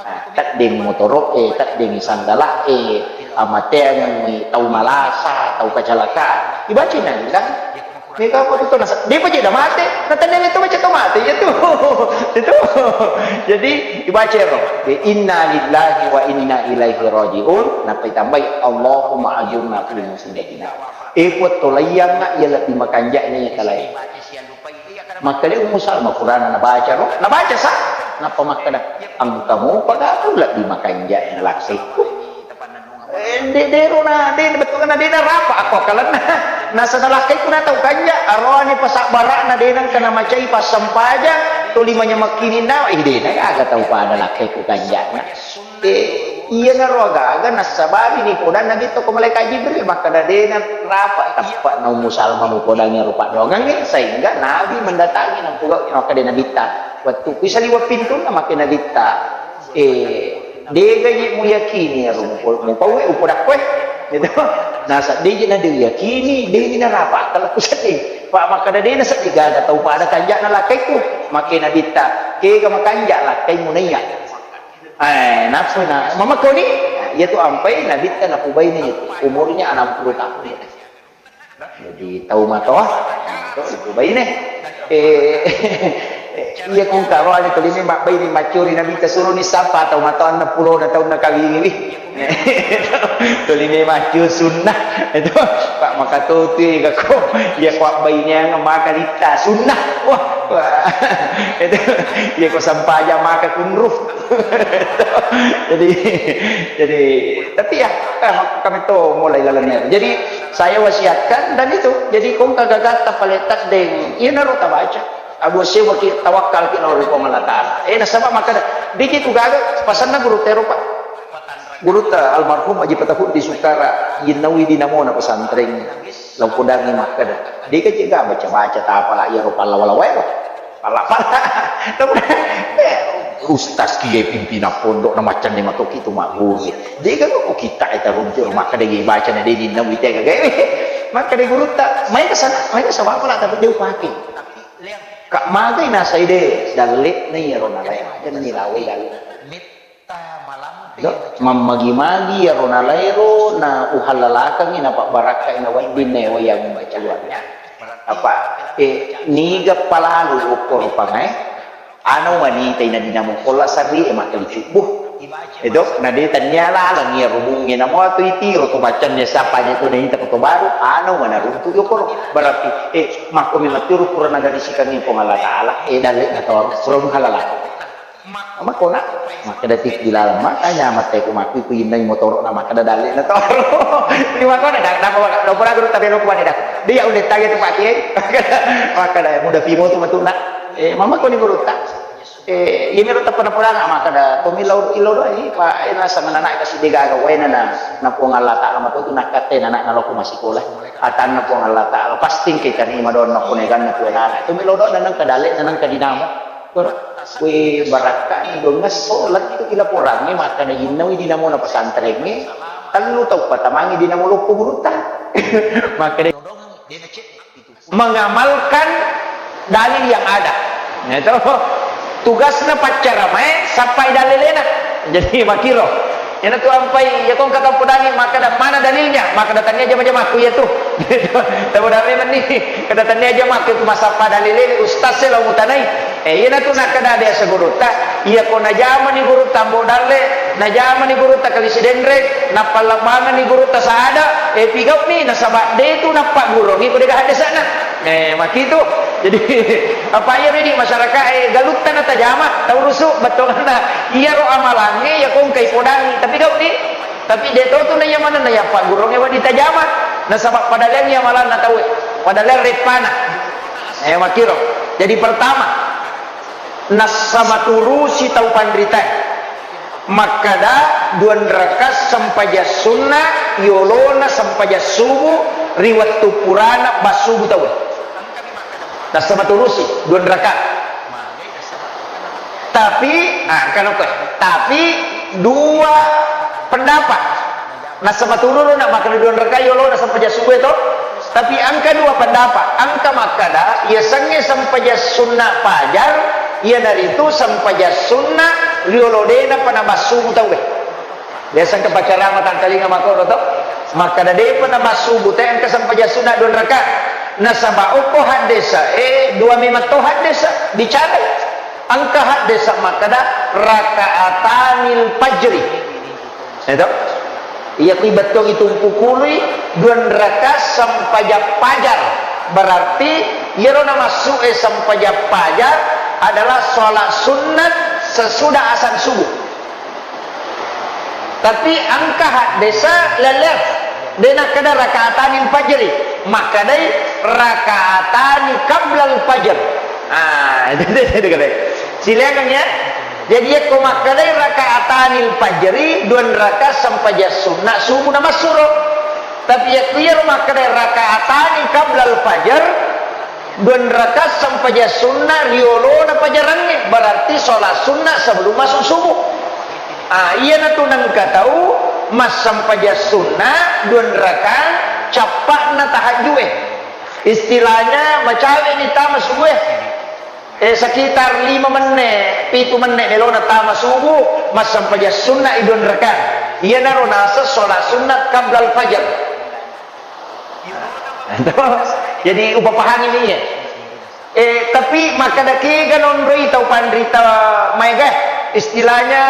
Ah, teddeng motoro'e, teddeng sandala'e, amateangengngi tau malasa, tau kecelakaan. Ibaca inna lillahi. Mega apa tu nasa-, depa je da mate, na tenneng itu baca tau mate, iya tu. Itu. Jadi, ibaca ro. Inna lillahi wa inna ilaihi raji'un. Nappa itambai, "Allahumma ajurna fi musibatina." Eh, pottolaiyangnga iya lebbi makanja'na iya talae. Makkeda Ummu Salma, purana nabaca ro, nabaca sa, nappa makkeda, "Engka mopa ga tu lebbi makanja'na lakkaikku." Eh, de-, dero na, de-, bettuanna de narapa akko akkalenna. Nasaba lakkaikku na tau kanja, aroani pasabbara'na de nengka namacai passempajang, tuli manyamekkininna, eh, de na gaga tau pada lakkaikku kanja'na. Eh, iyanaro agaga nassabari nipodanna Nabitta ko malaikat Jibril, makkeda de narapa, teppa'na Ummu Salma mupodangi ero paddoangengnge, sehingga Nabi mendatangi, nampugau makkeda Nabitta, wettu kui saliweng pintunna, makkeda Nabitta, eh, dega je muyakini ero mupo-, mupauwe, upodakkoe. Gitu. Nasa de je na de yakini, de ni narapa, kalau ku sedih. Pak makkeda de na sedih gaga tau pada kanja'na lakkaikku, makkeda Nabitta, kega makanja lakkaimu naiya. Eh, nafsu na, mamakkoni, iya tu ampai Nabitta napubaine, umurnya enam puluh tahun. Jadi, tau matoa, to ipubaine. Eh, Iya, kung karo ada tuli ni mabbai ni macuri Nabi ta suruni sapa tau matoanna pulona taunna kawingi. Tuli ni macu sunnah. Itu Pak maka tu tu iya ko. Iya ko abbai ni maka lita sunnah. Wah, wah. Itu iya ko sampaja maka kunru. Jadi, jadi, tapi ya, eh, kami to mulai lalenna. Jadi, saya wasiatkan dan itu. Jadi, kong kagagatta paletas deng. Iya naro tabaca. Abu Sewaki tawakkalki lao ri Puang Allah Ta'ala. Eh, nasaba makkeda, diki tu gaga pasanna guru tero, Pak. Gurutta almarhum Haji Patahut di Sukara, Jinnawi dinamona pesantren. Lao podangi makkeda, deka je ga baca-baca tapala iya ro pallawa-lawa ero. Pala-pala. Ustaz kiye pimpinan pondok na macam ni matoki tu magguru. Deka ko kita eta runtu makkeda ye baca na de Jinnawi tega gawe. Makkeda gurutta, mai ke sana, mai ke sana pala tapi dia upake. Ka magai nasai de, dalle'na iyaro nalae, aja nilawai dalle'. Do, mammagi-magi iyaro nalaero, na uhallalakengngi, na pabbarakkai, na wedding na wayang bacaluanna. Apa, eh, niga palalu okkoro pangae, ano manitai na dinamo kolla sarri e makkali cubbu. Edo, na de tannia laleng iya rubungnge, namo atu itiro to baccanna siapa nya to naita ko to baru, ano mana runtu yokoro. Berarti, eh, makko mi maturu pura nagarisikangngi Puang Allah Ta'ala, eh, dalle' na toro, pura muhalala. Makko na, makkeda tiki laleng, makanya matte ku makku ku innai motoro na makkeda dalle' na toro. Di makko na, da, da, da, da, guru tapi lo kuane da. Dia udah tanya tu Pak Kiai. Makkeda muda pimo tu matu na. Eh, mama ko ni guru ta. Eh, iyami ro tappa napodanga makkeda, tommi lao, ilao doangngi, Pak, eh, naseng anana kasi degaga waena na, na Puang Allah Ta'ala matotu nakkatte anana naloko massikola. Atanna Puang Allah Ta'ala, pasti engka tarima doanna ko neganna tu anana. Tommi lao doanna nengka dalle', nengka dinamo. Kura, we barakkani dongesso lettu ilaporangngi makkeda jinnawi dinamona pesantrengnge, tellu tau patamangngi dinamo lokko gurutta. Makkeda mengamalkan dalil yang ada. Nah, itu tugasna paccaramae sappai dalilena. Jadi makiro. Iyana tu ampai, iya kong kata podani makkeda mana dalilnya? Makkeda tania jama-jamakku iya tu. Tahu dah memang ni. Kada tania jamakku itu masappa dalilena ustaz e lao mutanai. Eh, iyana tu nakkeda de segurutta. Iya ko najamani gurutta Ambo Dalle, najamani gurutta Kali Sidenreng, napallambanganni gurutta Saada, eh, pigau'ni nasaba de tu nappagguruangngi ko dega haddesana. Eh, makitu. Jadi, apa iya redi masyarakat, eh, galutta natajama, taurusu, bettuanna. Iyaro amalangnge, iya kongkai podangi, tapi gau'ni. Tapi de to tu naiya manenna iya pagguruangnge wedding tajama. Nasaba padaleangngi amalanna tauwe. Padaleang reppana. Eh, makkiro. Jadi pertama, Nassabaturusi tau panritae. Makkeda, duanraka sempajang sunna, yolona sempajang subuh, ri wettu purana bassubu tauwe. Nassabaturusi, duanraka. Tapi, ah, engka nokko. Tapi, dua pendapat. Nassabaturusi na makkeda duanraka yolona sempajang subuh to. Tapi engka dua pendapat. Engka makkeda, yasengnge sempajang sunna fajar, iyanaritu sempajang sunna riolo dena pada massubu tauwe. Biasa engka pacarama tangkalinga makkoro to. Makkeda depa na massubu te engka sempajang sunna duanraka. Nasaba okko haddesa, eh, dua memang to haddesa, bicara. Engka haddesa makkeda rakaatanil fajri. Eto? Iya kui bettuangngi tumpu kului duanraka sempajang fajar. Berarti iyaro namassu'e sempajang fajar adalah sholat sunnat sesudah azan subuh. Tapi engka haddesa lelef, de nakkeda rakaatanil fajri, makkedai rakaatani qablal fajr. Ah, itu, itu, itu, itu. Silakan ya. Jadi yakko makkedai rakaatanil fajri, duanraka sempajang sunna subuh namassuro. Tapi yakko iyaro makkedai rakaatanil qablal fajr, duanraka sempajang sunna riolona fajarangnge, berarti sholat sunna sebelum masuk subuh. Ah, iyanatu nengka tau massempajang sunna duanraka cappa'na tahajju'e. Istilahnya macawe'ni tama subuh e. Eh, sekitar lima menne, pitu menne melona tama subuh, massempajang sunna i duanraka. Iyanaro naseng sholat sunnat qablal fajr. Jadi upapahami ni iya. Eh, tapi makkeda kega nonroi tau panrita maega, istilahnya,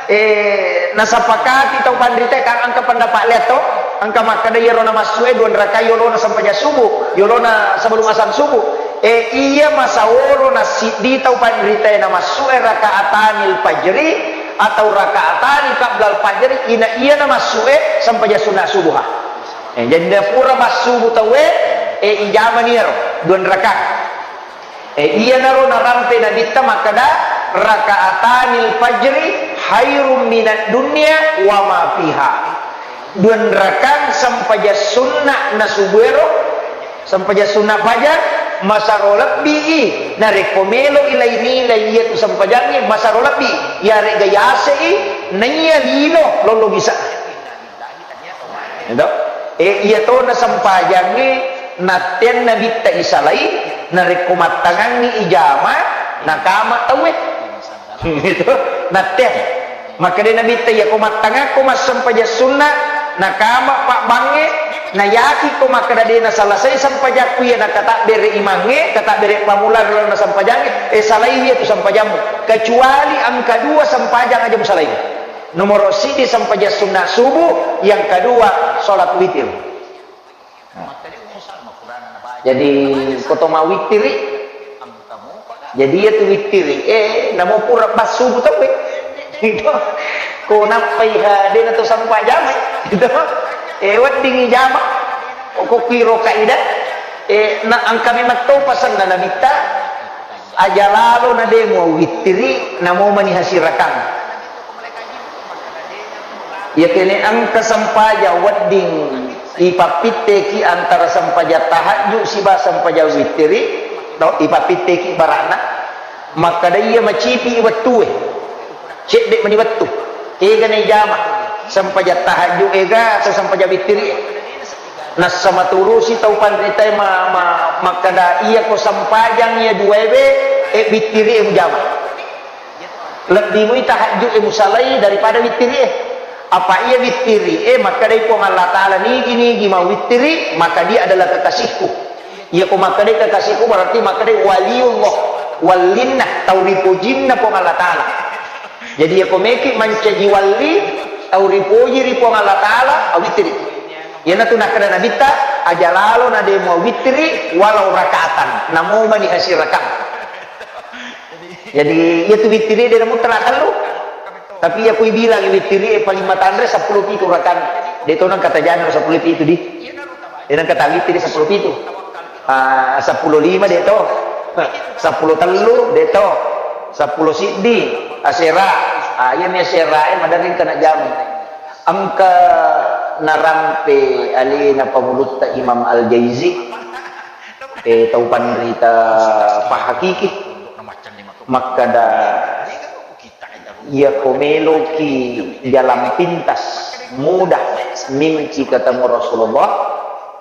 eh, nasapakati tau panrita kan engka pendapat liat to, engka makkeda iyaro namassu'e dua rakaat yolona sempajang subuh, yolona sebelum azan subuh. Eh, iya masaworo nasiddi tau panrita namassu'e rakaatanil fajri atau rakaatanil qablal fajri, ina iya namassu'e sempajang sunna subuh ha. Eh, jadi pura massubuh tauwe, eh, ijamani iyaro dua rakaat. Eh, iyanaro narampe Nabitta makkeda, "Rakaatanil fajri khairum minad dunya wa ma fiha." Dua rakaat sempajang sunna na subuero, sempajang sunna fajar, masaro lebbi i. Narekko melo i lai-, nilai iyatu sempajangnge, masaro lebbi. Iyarega yase i, naiya lino lollo bisa. Gitu. Eh, iya tona sempajangnge natteang Nabitta isalai, narekko mattangangngi ijama, nakama tauwe. Gitu. Natteang. Makkeda Nabitta, "Iyako mattangakko massempajang sunna, nakama pabbangnge, nayakikko makkeda de nasalasai sempajakku iya nakatabbere imangnge, katabbere pamula ri lalenna sempajangnge, eh, salai iyatu sempajammu. Kecuali engka dua sempajang aja musalai." Nomoro siddi sempajang sunna subuh, yang kedua salat witir. Nah. Jadi, ko to mawittiri, jadi iyatu wittiri, eh, namo pura pas subuh tauwe. Gitu. Ko nappai ha, de na to sempajang, gitu. Eh, wedding ijama. Ko kiro kaidah, eh, na engka memang to pasenna Nabitta, aja lalo na de muwittiri, namo mani hasirakang. Iyatene engka sempajang wedding ipappitteki antara sempajang tahajud siba sempajang wittiri, no, ipappitteki barana, makkeda iya macipi wettue, cedde mani wettu, ega na ijama, sempajang tahajud ega atau sempajang wittiri. Nassa maturusi tau panritae ma-, ma-, makkeda, "Iyako sempajang iya duaewe, e, wittiri e mujama." Lebbi mui tahajud e musalai daripada wittiri e. Apa iya wittiri e, makkedai Puang Allah Ta'ala, "Nigi-nigi mawittiri, maka dia adalah kekasihku." Iyako makkedai kekasihku, berarti makkedai waliullah, wallinna, tau ripojinna Puang Allah Ta'ala. Jadi, iyako meki mancaji walli, tau ripoji ri Puang Allah Ta'ala, awittiri. Iyanatu nakkeda Nabitta, "Aja lalo na de muawittiri walau rakaatan, namo mani hasirakang." Jadi, iyatu wittiri de namuttara tellu. Tapi iya kui bilang wittiri e paling matanre seppulo pitu rakang. De to nang kata jangan seppulo pitu di. De nang kata wittiri seppulo pitu. Ah, seppulo lima de to. Seppulo tellu de to. Seppulo siddi asera. Ah, iya mi asera e maderri kena jam. Engka narampe alena pangulutta Imam Al-Jaizi, eh, tau panrita pahakiki, makkada, "Iyako meloki jalan pintas, mudah mimpi ketemu Rasulullah,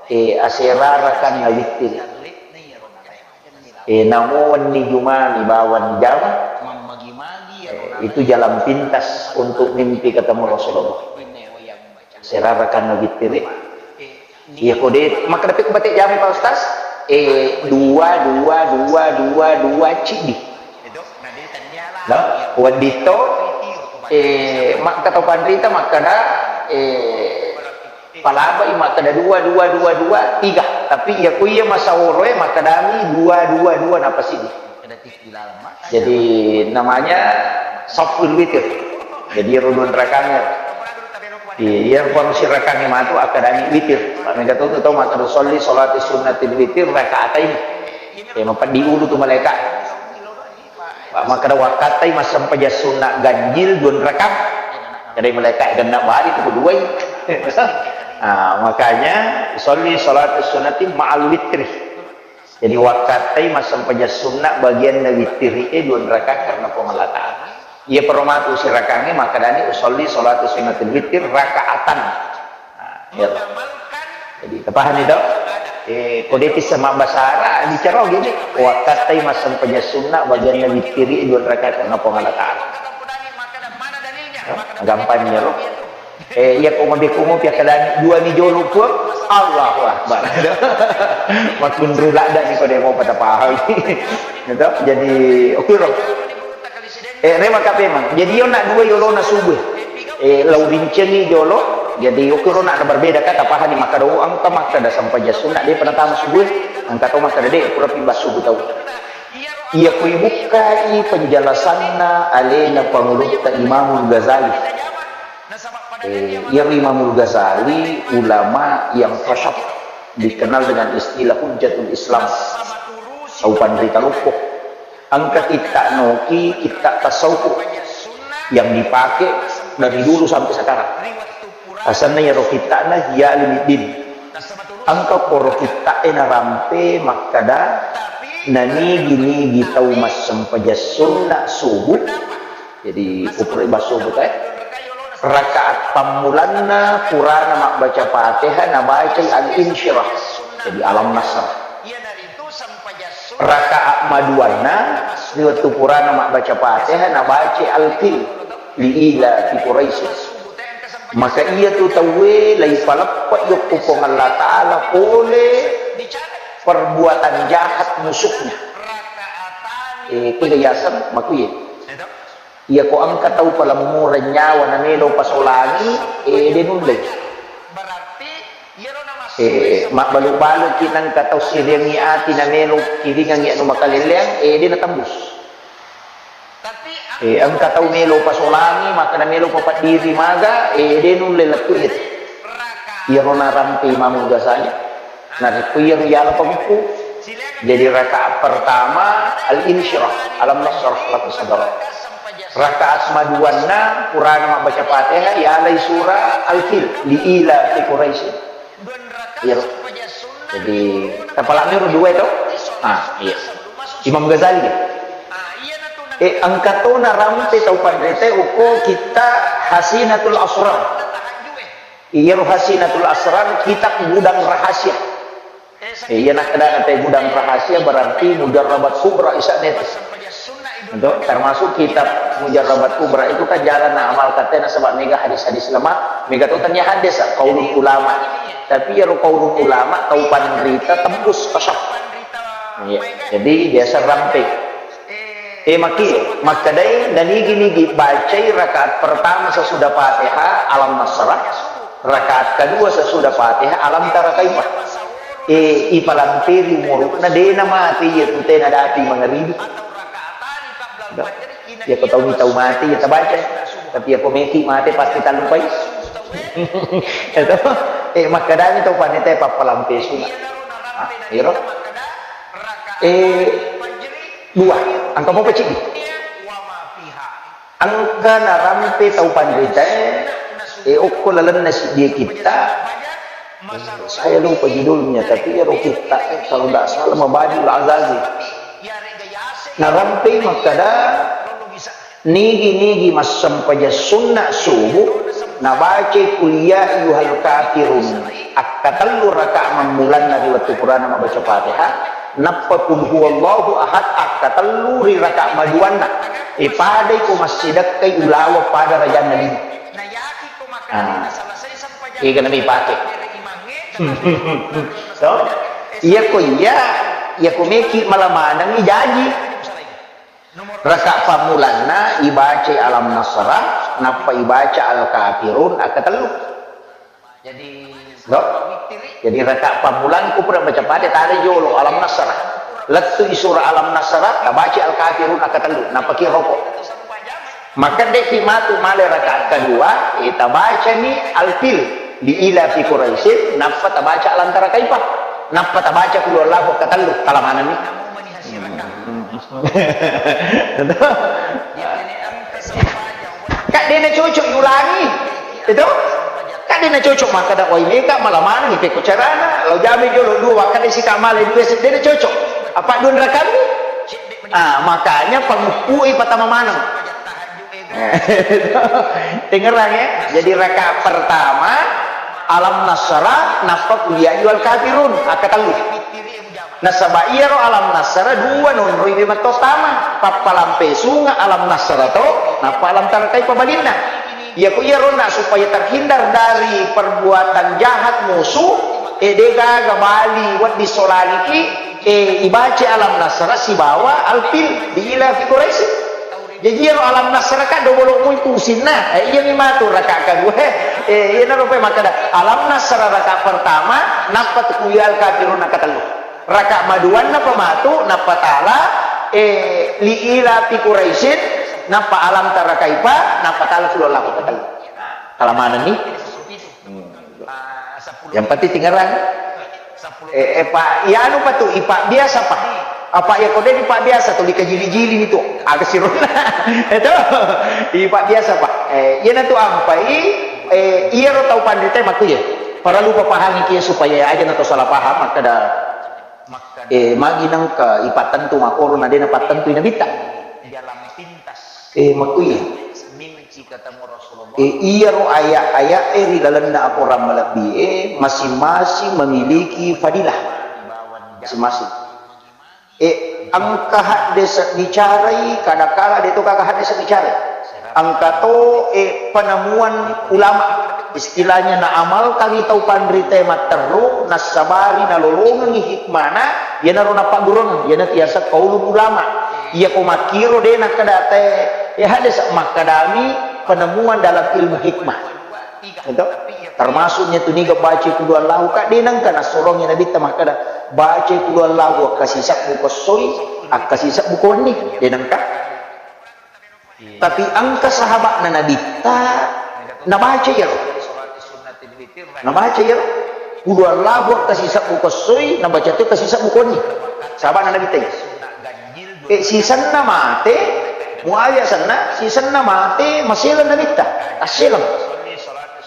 eh, asera rakang na wittiri." Eh, namo wenni Jumani bawang jama, eh, itu jalan pintas untuk mimpi ketemu Rasulullah. Asera rakang na wittiri. Iya, kode, makkeda pe ku bate jama, Pak Ustaz? Eh, dua, dua, dua, dua, dua, ciddi. No? Wedding to, eh, makka to panrita, makkeda, eh, palabai makkeda dua, dua, dua, dua, tiga. Tapi iya ku iya masaworoe makkedami dua, dua, dua, nappa siddi. Jadi namanya saful witir. Jadi ero dua rakangnya. Iya, iya, pang sirakangnya matu akkadami witir. Mega to, to, makkeda usolli sholati sunnatil witir rakaatain. Ya, mapeddi ulu tu malaika. Makkeda wakkattai massempajang sunna ganjil dua rakang. Jadi malaika genna bali tu duai. Ah, makanya usolli sholati sunnati ma'al witri. Jadi wakkattai massempajang sunna bagianna wittiri e dua rakaat karena Puang Allah Ta'ala. Iya peromatu sirakangnge makkedani usolli sholatu sunnatil witir rakaatan. Nah, iya. Jadi, tapahani to? Eh, kode tissa mabbasara, bicara gini, wakkattai massempajang sunna bagianna wittiri e dua rakaat karena Puang Allah Ta'ala. Ya, gampang ya, lo. Eh, iya, ko mabe kumo piakkedani dua mi jolo Puang. Allahu Akbar. Makkunru ladda ni ko de' mopa tapahami. Gitu. Jadi, oke, Bro. Eh, rema ka memang. Jadi, iyo na dua yolona subuh. Eh, lau rincengi jolo. Jadi, oke, ro na berbeda ka, tapahani makkada, oh, engka makkada sampajang sunna, de' pa natama subuh. Engka to makkada de', pura pi ba subuh tau. Iya, ku ibukkai penjelasanna alena pangulutta Imamul Ghazali. Eh, iyaro Imamul Ghazali ulama yang tasyaf, dikenal dengan istilah Hujjatul Islam. Tau panrita loppo. Engka kitta noki, kitta tasawuf yang dipakai dari dulu sampai sekarang. Asanna iyaro kittana Ihya Ulumuddin. Engka poro kitta'e narampe makkada, nanigi-nigi tau massempajang sunna subuh, jadi, kupura ba subuh, eh. Rakaat pammulanna purana mabbaca Fatihah, nabacai Al-Insyirah. Jadi, Alam Nasrah. Rakaat maduanna, ri wettu purana mabbaca Fatihah, nabacai Al-Fil, li ila fi Quraisy. Maka iyatu tauwe laipaleppa yokko Puang Allah Ta'ala pole perbuatan jahat musuhnya. Eh, kulle yaseng makuye. Iya ko engka tau palemmureng nyawa namelo pasolangi, eh, de' nulle. Eh, mabbalu-baluki nengka tau siringi ati namelo kiringangi anu makalelleang, eh, de' natembus. Eh, engka tau melo pasolangi, maka namelo papaddiri maga, eh, de' nulle lettu itu. Iyaro narampe Imamul Ghazali. Narekko iyaro yala pamuppu, jadi rakaat pertama Al-Insyirah, Alam Nasrah laka sadrak. Rakaat maduanna purana mabbaca Fatihah, yalai surah Al-Fil, li ila fi Quraisy. Iya. Jadi, tapalami ro dua itu. Ah, iya. Imam Ghazali. Eh, engka to narampe tau panrita okko kitta Hasinatul Asrar. Iyaro Hasinatul Asrar, kitab gudang rahasia. Eh, iya, nakkeda nate gudang rahasia berarti Mujarrabat Kubra isa nete. Untuk termasuk kitab Mujarrabat Kubra itu kan jarang na amal katanya sebab mega hadis-hadis lemah, mega tu tanya hadis kaulun ulama. Tapi iyaro kaulun ulama tau panrita tembus tasawuf. Iya, jadi biasa rampe. Eh, maki, makkedai, nanigi-nigi bacai rakaat pertama sesudah Fatihah, Alam Nasrah, rakaat kedua sesudah Fatihah, Alam Tara Kaifa. Eh, ipalamperi umuru'na, de' namate iya tu tena dapi mangaribi. Iya ko tau mi tau mate, iya tabaca. Tapi iya ko meki mate pasti tallupai. Itu, eh, makkedani tau panrita pappalampe sunna. Ah, iro. Eh, Dua, engka mopa ciddi. Engka narampe tau panritae, eh, okko lalenna siddie kitta. Eh, saya lupa judulnya, tapi iyaro kitta, eh, kalau nggak salah Mabadiul Azazi. Narampe makkada, nigi-nigi massempajang sunna subuh, nabacai Qul ya ayyuhal kafirun akkatellu rakaat mammulanna ri wettu purana mabbaca Fatihah, nappa Qul huwallahu ahad akkatellu ri rakaat maduanna. E, padai ko massidekkai ulaweng pada rajanna lima. Ah. Ega nami pake. So, iya ko iya, iya ko meki mala manengi jaji. Rakaat pammulanna ibacai Alam Nasrah, nappa ibaca Al-Kafirun akkatellu. Jadi, no? Jadi rakaat pammulang ku pura baca pada tale jolo Alam Nasrah. Lettu i surah Alam Nasrah, tabaca Al-Kafirun akkatellu, nappa ki roko. Maka de'ki matu male rakaat kedua, eh, tabacani Al-Fil, li ila fi Quraisyin, nappa tabaca Alam Tara Kaifa, nappa tabaca Qul huwallahu akkatellu, talamanani. Kak, de' na cocok yulangi. Itu? Kak, de' na cocok makkada, "Oi, meka mala manengi pekko carana, lao jami jolo dua, wakkada sika male dua, de' na cocok. Apa dua rakaat?" Ah, makanya panguppui patama maneng. Tengerang ya. Jadi rakaat pertama Alam Nasrah, nappa Qul ya ayyuhal kafirun, akkatellu. Nasaba iyaro Alam Nasrah dua nonroi memang to tama, pappalampe sunga Alam Nasrah to, nappa Alam Tara Kaifa balinna. Iyako iyaro na supaya terhindar dari perbuatan jahat musuh, E, de gaga bali wedding solaliki, e, ibaca alam nasra sibawa alfil li ila fi Quraisy. Jaji iyaro alam nasra ka dobolo mui fusinna. E, iyami matu raka kadua. E, iyanaro pe makkeda alam nasra raka pertama, nappa tu qul ya ayyuhal kafirun katellu. Raka maduanna pa matu, nappa tala, e, li ila fi Quraisyin, nappa alam tara kaifa, nappa tala qul huwallahu katellu. Kalamanenni. Hmm. Yang penting tingerang. Eh, eh, Pak, iya anu, Pak, tu, ipa biasa, Pak. Apa ya kode di Pak biasa tu, dikajili-jili itu. Aga sirona. Itu. Ipa biasa, Pak. Eh, iya na tu ampai, eh, iya ro tau panrita makku ya. Para lupa pahami kia supaya aja na tu salah paham, makkeda, eh, magi nangka ipattentu makoro na dena pattentu inabitta. Eh, makku iya. E, iyaro aya-ayae ri lalenna akorang malebbi'e, masing-masing memiliki fadilah. Masing-masing. E, engka haddese bicarai, kadakala de to gaga haddese bicarai. Engka to, e, penemuan ulama. Istilahnya naamalkangi tau panritae matteru, nassabari nalolongengi hikmana, iyanaro napagguruang, iyana tiasa qaulul ulama. Iyako makkiro de nakkeda te, e, haddese makkedami penemuan dalam ilmu hikmah. Itu termasuknya tu niga baca qul huwallahu ka de nengka nassorongi nabitta makkeda baca qul huwallahu akkasisebbu ko essoi, akkasisebbu ko wenni, de nengka. Tapi engka sahaba'na nabitta nabaca iyaro. Nabaca iyaro. Qul huwallahu akkasisebbu ko essoi, nabaca to kasisebbu ko wenni. Sahaba'na nabitta iya. E, sisenna mate, Muawiyah senna, sisenna mate, maseleng nabitta, tasseleng.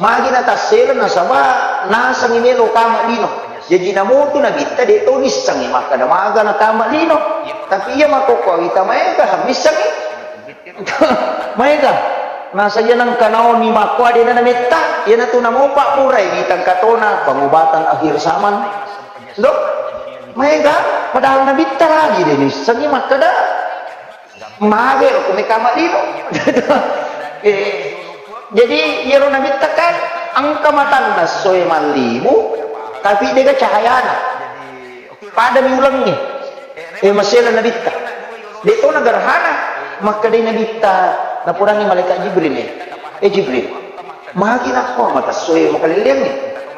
Magi na tasseleng nasaba nasengi melo kama lino. Jaji namotu nabitta de to nissengi makkeda maga na kama lino. Tapi iya makkokkoe wita maega missengi. Maega. Nasa iya nengka naoni makkoa de na nametta, iyanatu namopa purai witang katona pengobatan akhir zaman. Do? Maega, padahal nabitta lagi de nissengi makkeda. Mage ro kumi kama lino. Eh, jadi iyaro nabitta kan engka matanna essoe mallibu, tapi dega cahayana. Padami ulengnge. Eh, masela nabitta. De to na gerhana, makkedai nabitta, napodangi malaikat Jibril, eh. Eh, Jibril, magi nakko mata essoe makalelleangnge?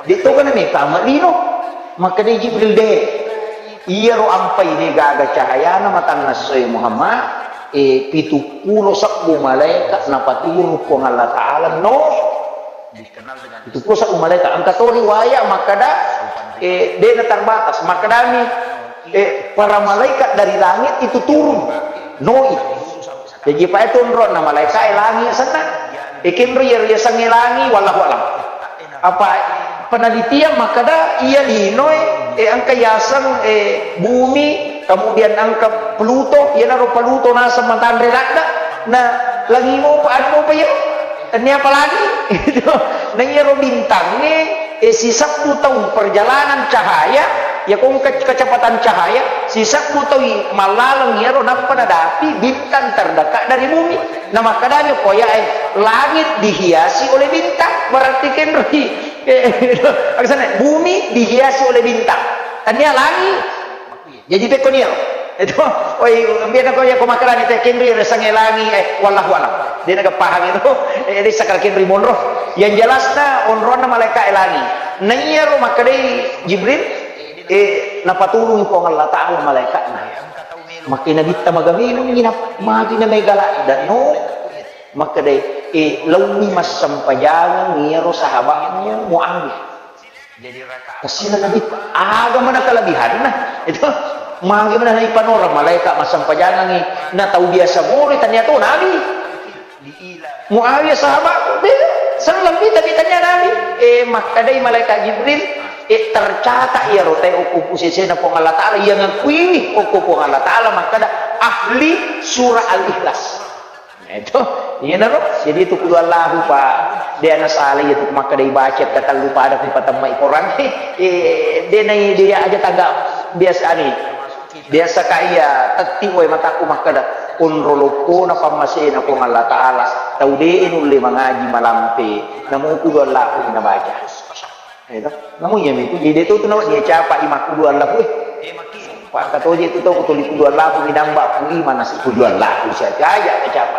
De to kana meka ama lino? Makkedai Jibril, de. Iyaro ampai de gaga cahayana matanna essoe Muhammad, eh, pitu pulo sebbu malaikat napaturu Puang Allah Ta'ala no. Pitu pulo sebbu malaikat. Engka to riwaya makkeda, eh, de na terbatas. Makkedami, eh, para malaikat dari langit itu turun. Noi. Jaji, pa itu onronna malaikae langi senna. Ikinro iya riasengnge langi, wallahu alam. Apa penelitian makkeda iya linoe, eh, engka yaseng, eh, bumi, kemudian engka Pluto, iyanaro Pluto naseng matanre ladda, na langi mopa, anu mopa iya, tennia apa lagi? Na iyaro bintangnge, eh, sisebbu taung perjalanan cahaya, iya ko engka kecepatan cahaya, sisebbu taung mallaleng iyaro nappa nadapi bintang terdekat dari bumi. Na makkedami ko yae, langit dihiasi oleh bintang, berarti kenroi. Eh, aksana, bumi dihiasi oleh bintang. Tania langit. Jadi pekko nia. Itu, oi, biar ko ya ko makkedani te kenroi resange langit, eh, wallahu alam. De na paham itu. Eh, de sakal kenroi monro. Yang jelasna onronna malaikat langit. Na iyaro makkedai Jibril, eh, napaturung Puang Allah Ta'ala malaikatna. Makkedai nabitta magamilungngi na, magi na mega ladda no. Makkedai, eh, launi massempajangeng iyaro sahabatmu Muawiyah. Tassila nabitta, aga mana kelebihanna? Itu, magi mana naipanora malaikat massempajangengngi, na tau biasa mori tania to nabi. Muawiyah sahabatku, beda. Selleng mi tapi tania nabi. Eh, makkedai malaikat Jibril, eh, tercatat iyaro te okko pusesena Puang Allah Ta'ala, iya ngakuiwi okko Puang Allah Ta'ala, makkeda ahli surah Al-Ikhlas. Nah, itu, iyanaro. Jadi itu qul huwallahu, Pak. De na sala iya tu makkeda ibaca katellu pada ku patemmai Quran. Eh, de nai de aja tangga biasa ni. Biasa kaya tetti wae mataku makkeda, onro loppona pammasena Puang Allah Ta'ala. Tau de nulle mangaji malampe. Namo qul huwallahu nabaca. Itu. Namun ya itu, jadi itu tuh nama dia capa imaku dua laku, eh. Pak katoje itu tau tuli ku dua laku, minamba ku lima nasi ku dua laku, siapa aja capa.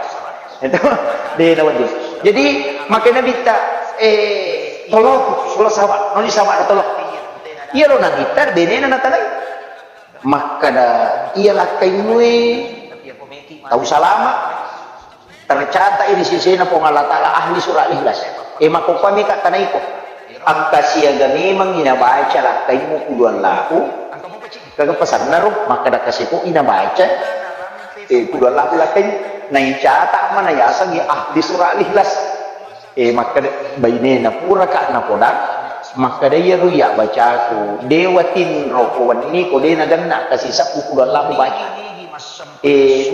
Itu, deh, lawan dia. Jadi, makanya Nabitta, eh, tolong, kalau sama, noli sama tolong. Iya lo Nabitta, benena natalai. Makkada, iya lakkaimue, tau salama. Tercatat ini sisena Puang Allah Ta'ala ahli surah Al-Ikhlas. Eh, makkokkomi ka tanaiko. Angka siaga memang ina baca lakkaimu ku dua laku. Kaga pasanna ro, makkada kasiko ina baca. Eh, ku dua laku lakkai. Naicatat mana yasengi ahli surah Al-Ikhlas. Eh, makkada bainena pura ka napodang. Makkada iya ro iya bacaku. Dewa tinro ko wenni ko de nagenna kasi sappu ku dua laku baca. Eh,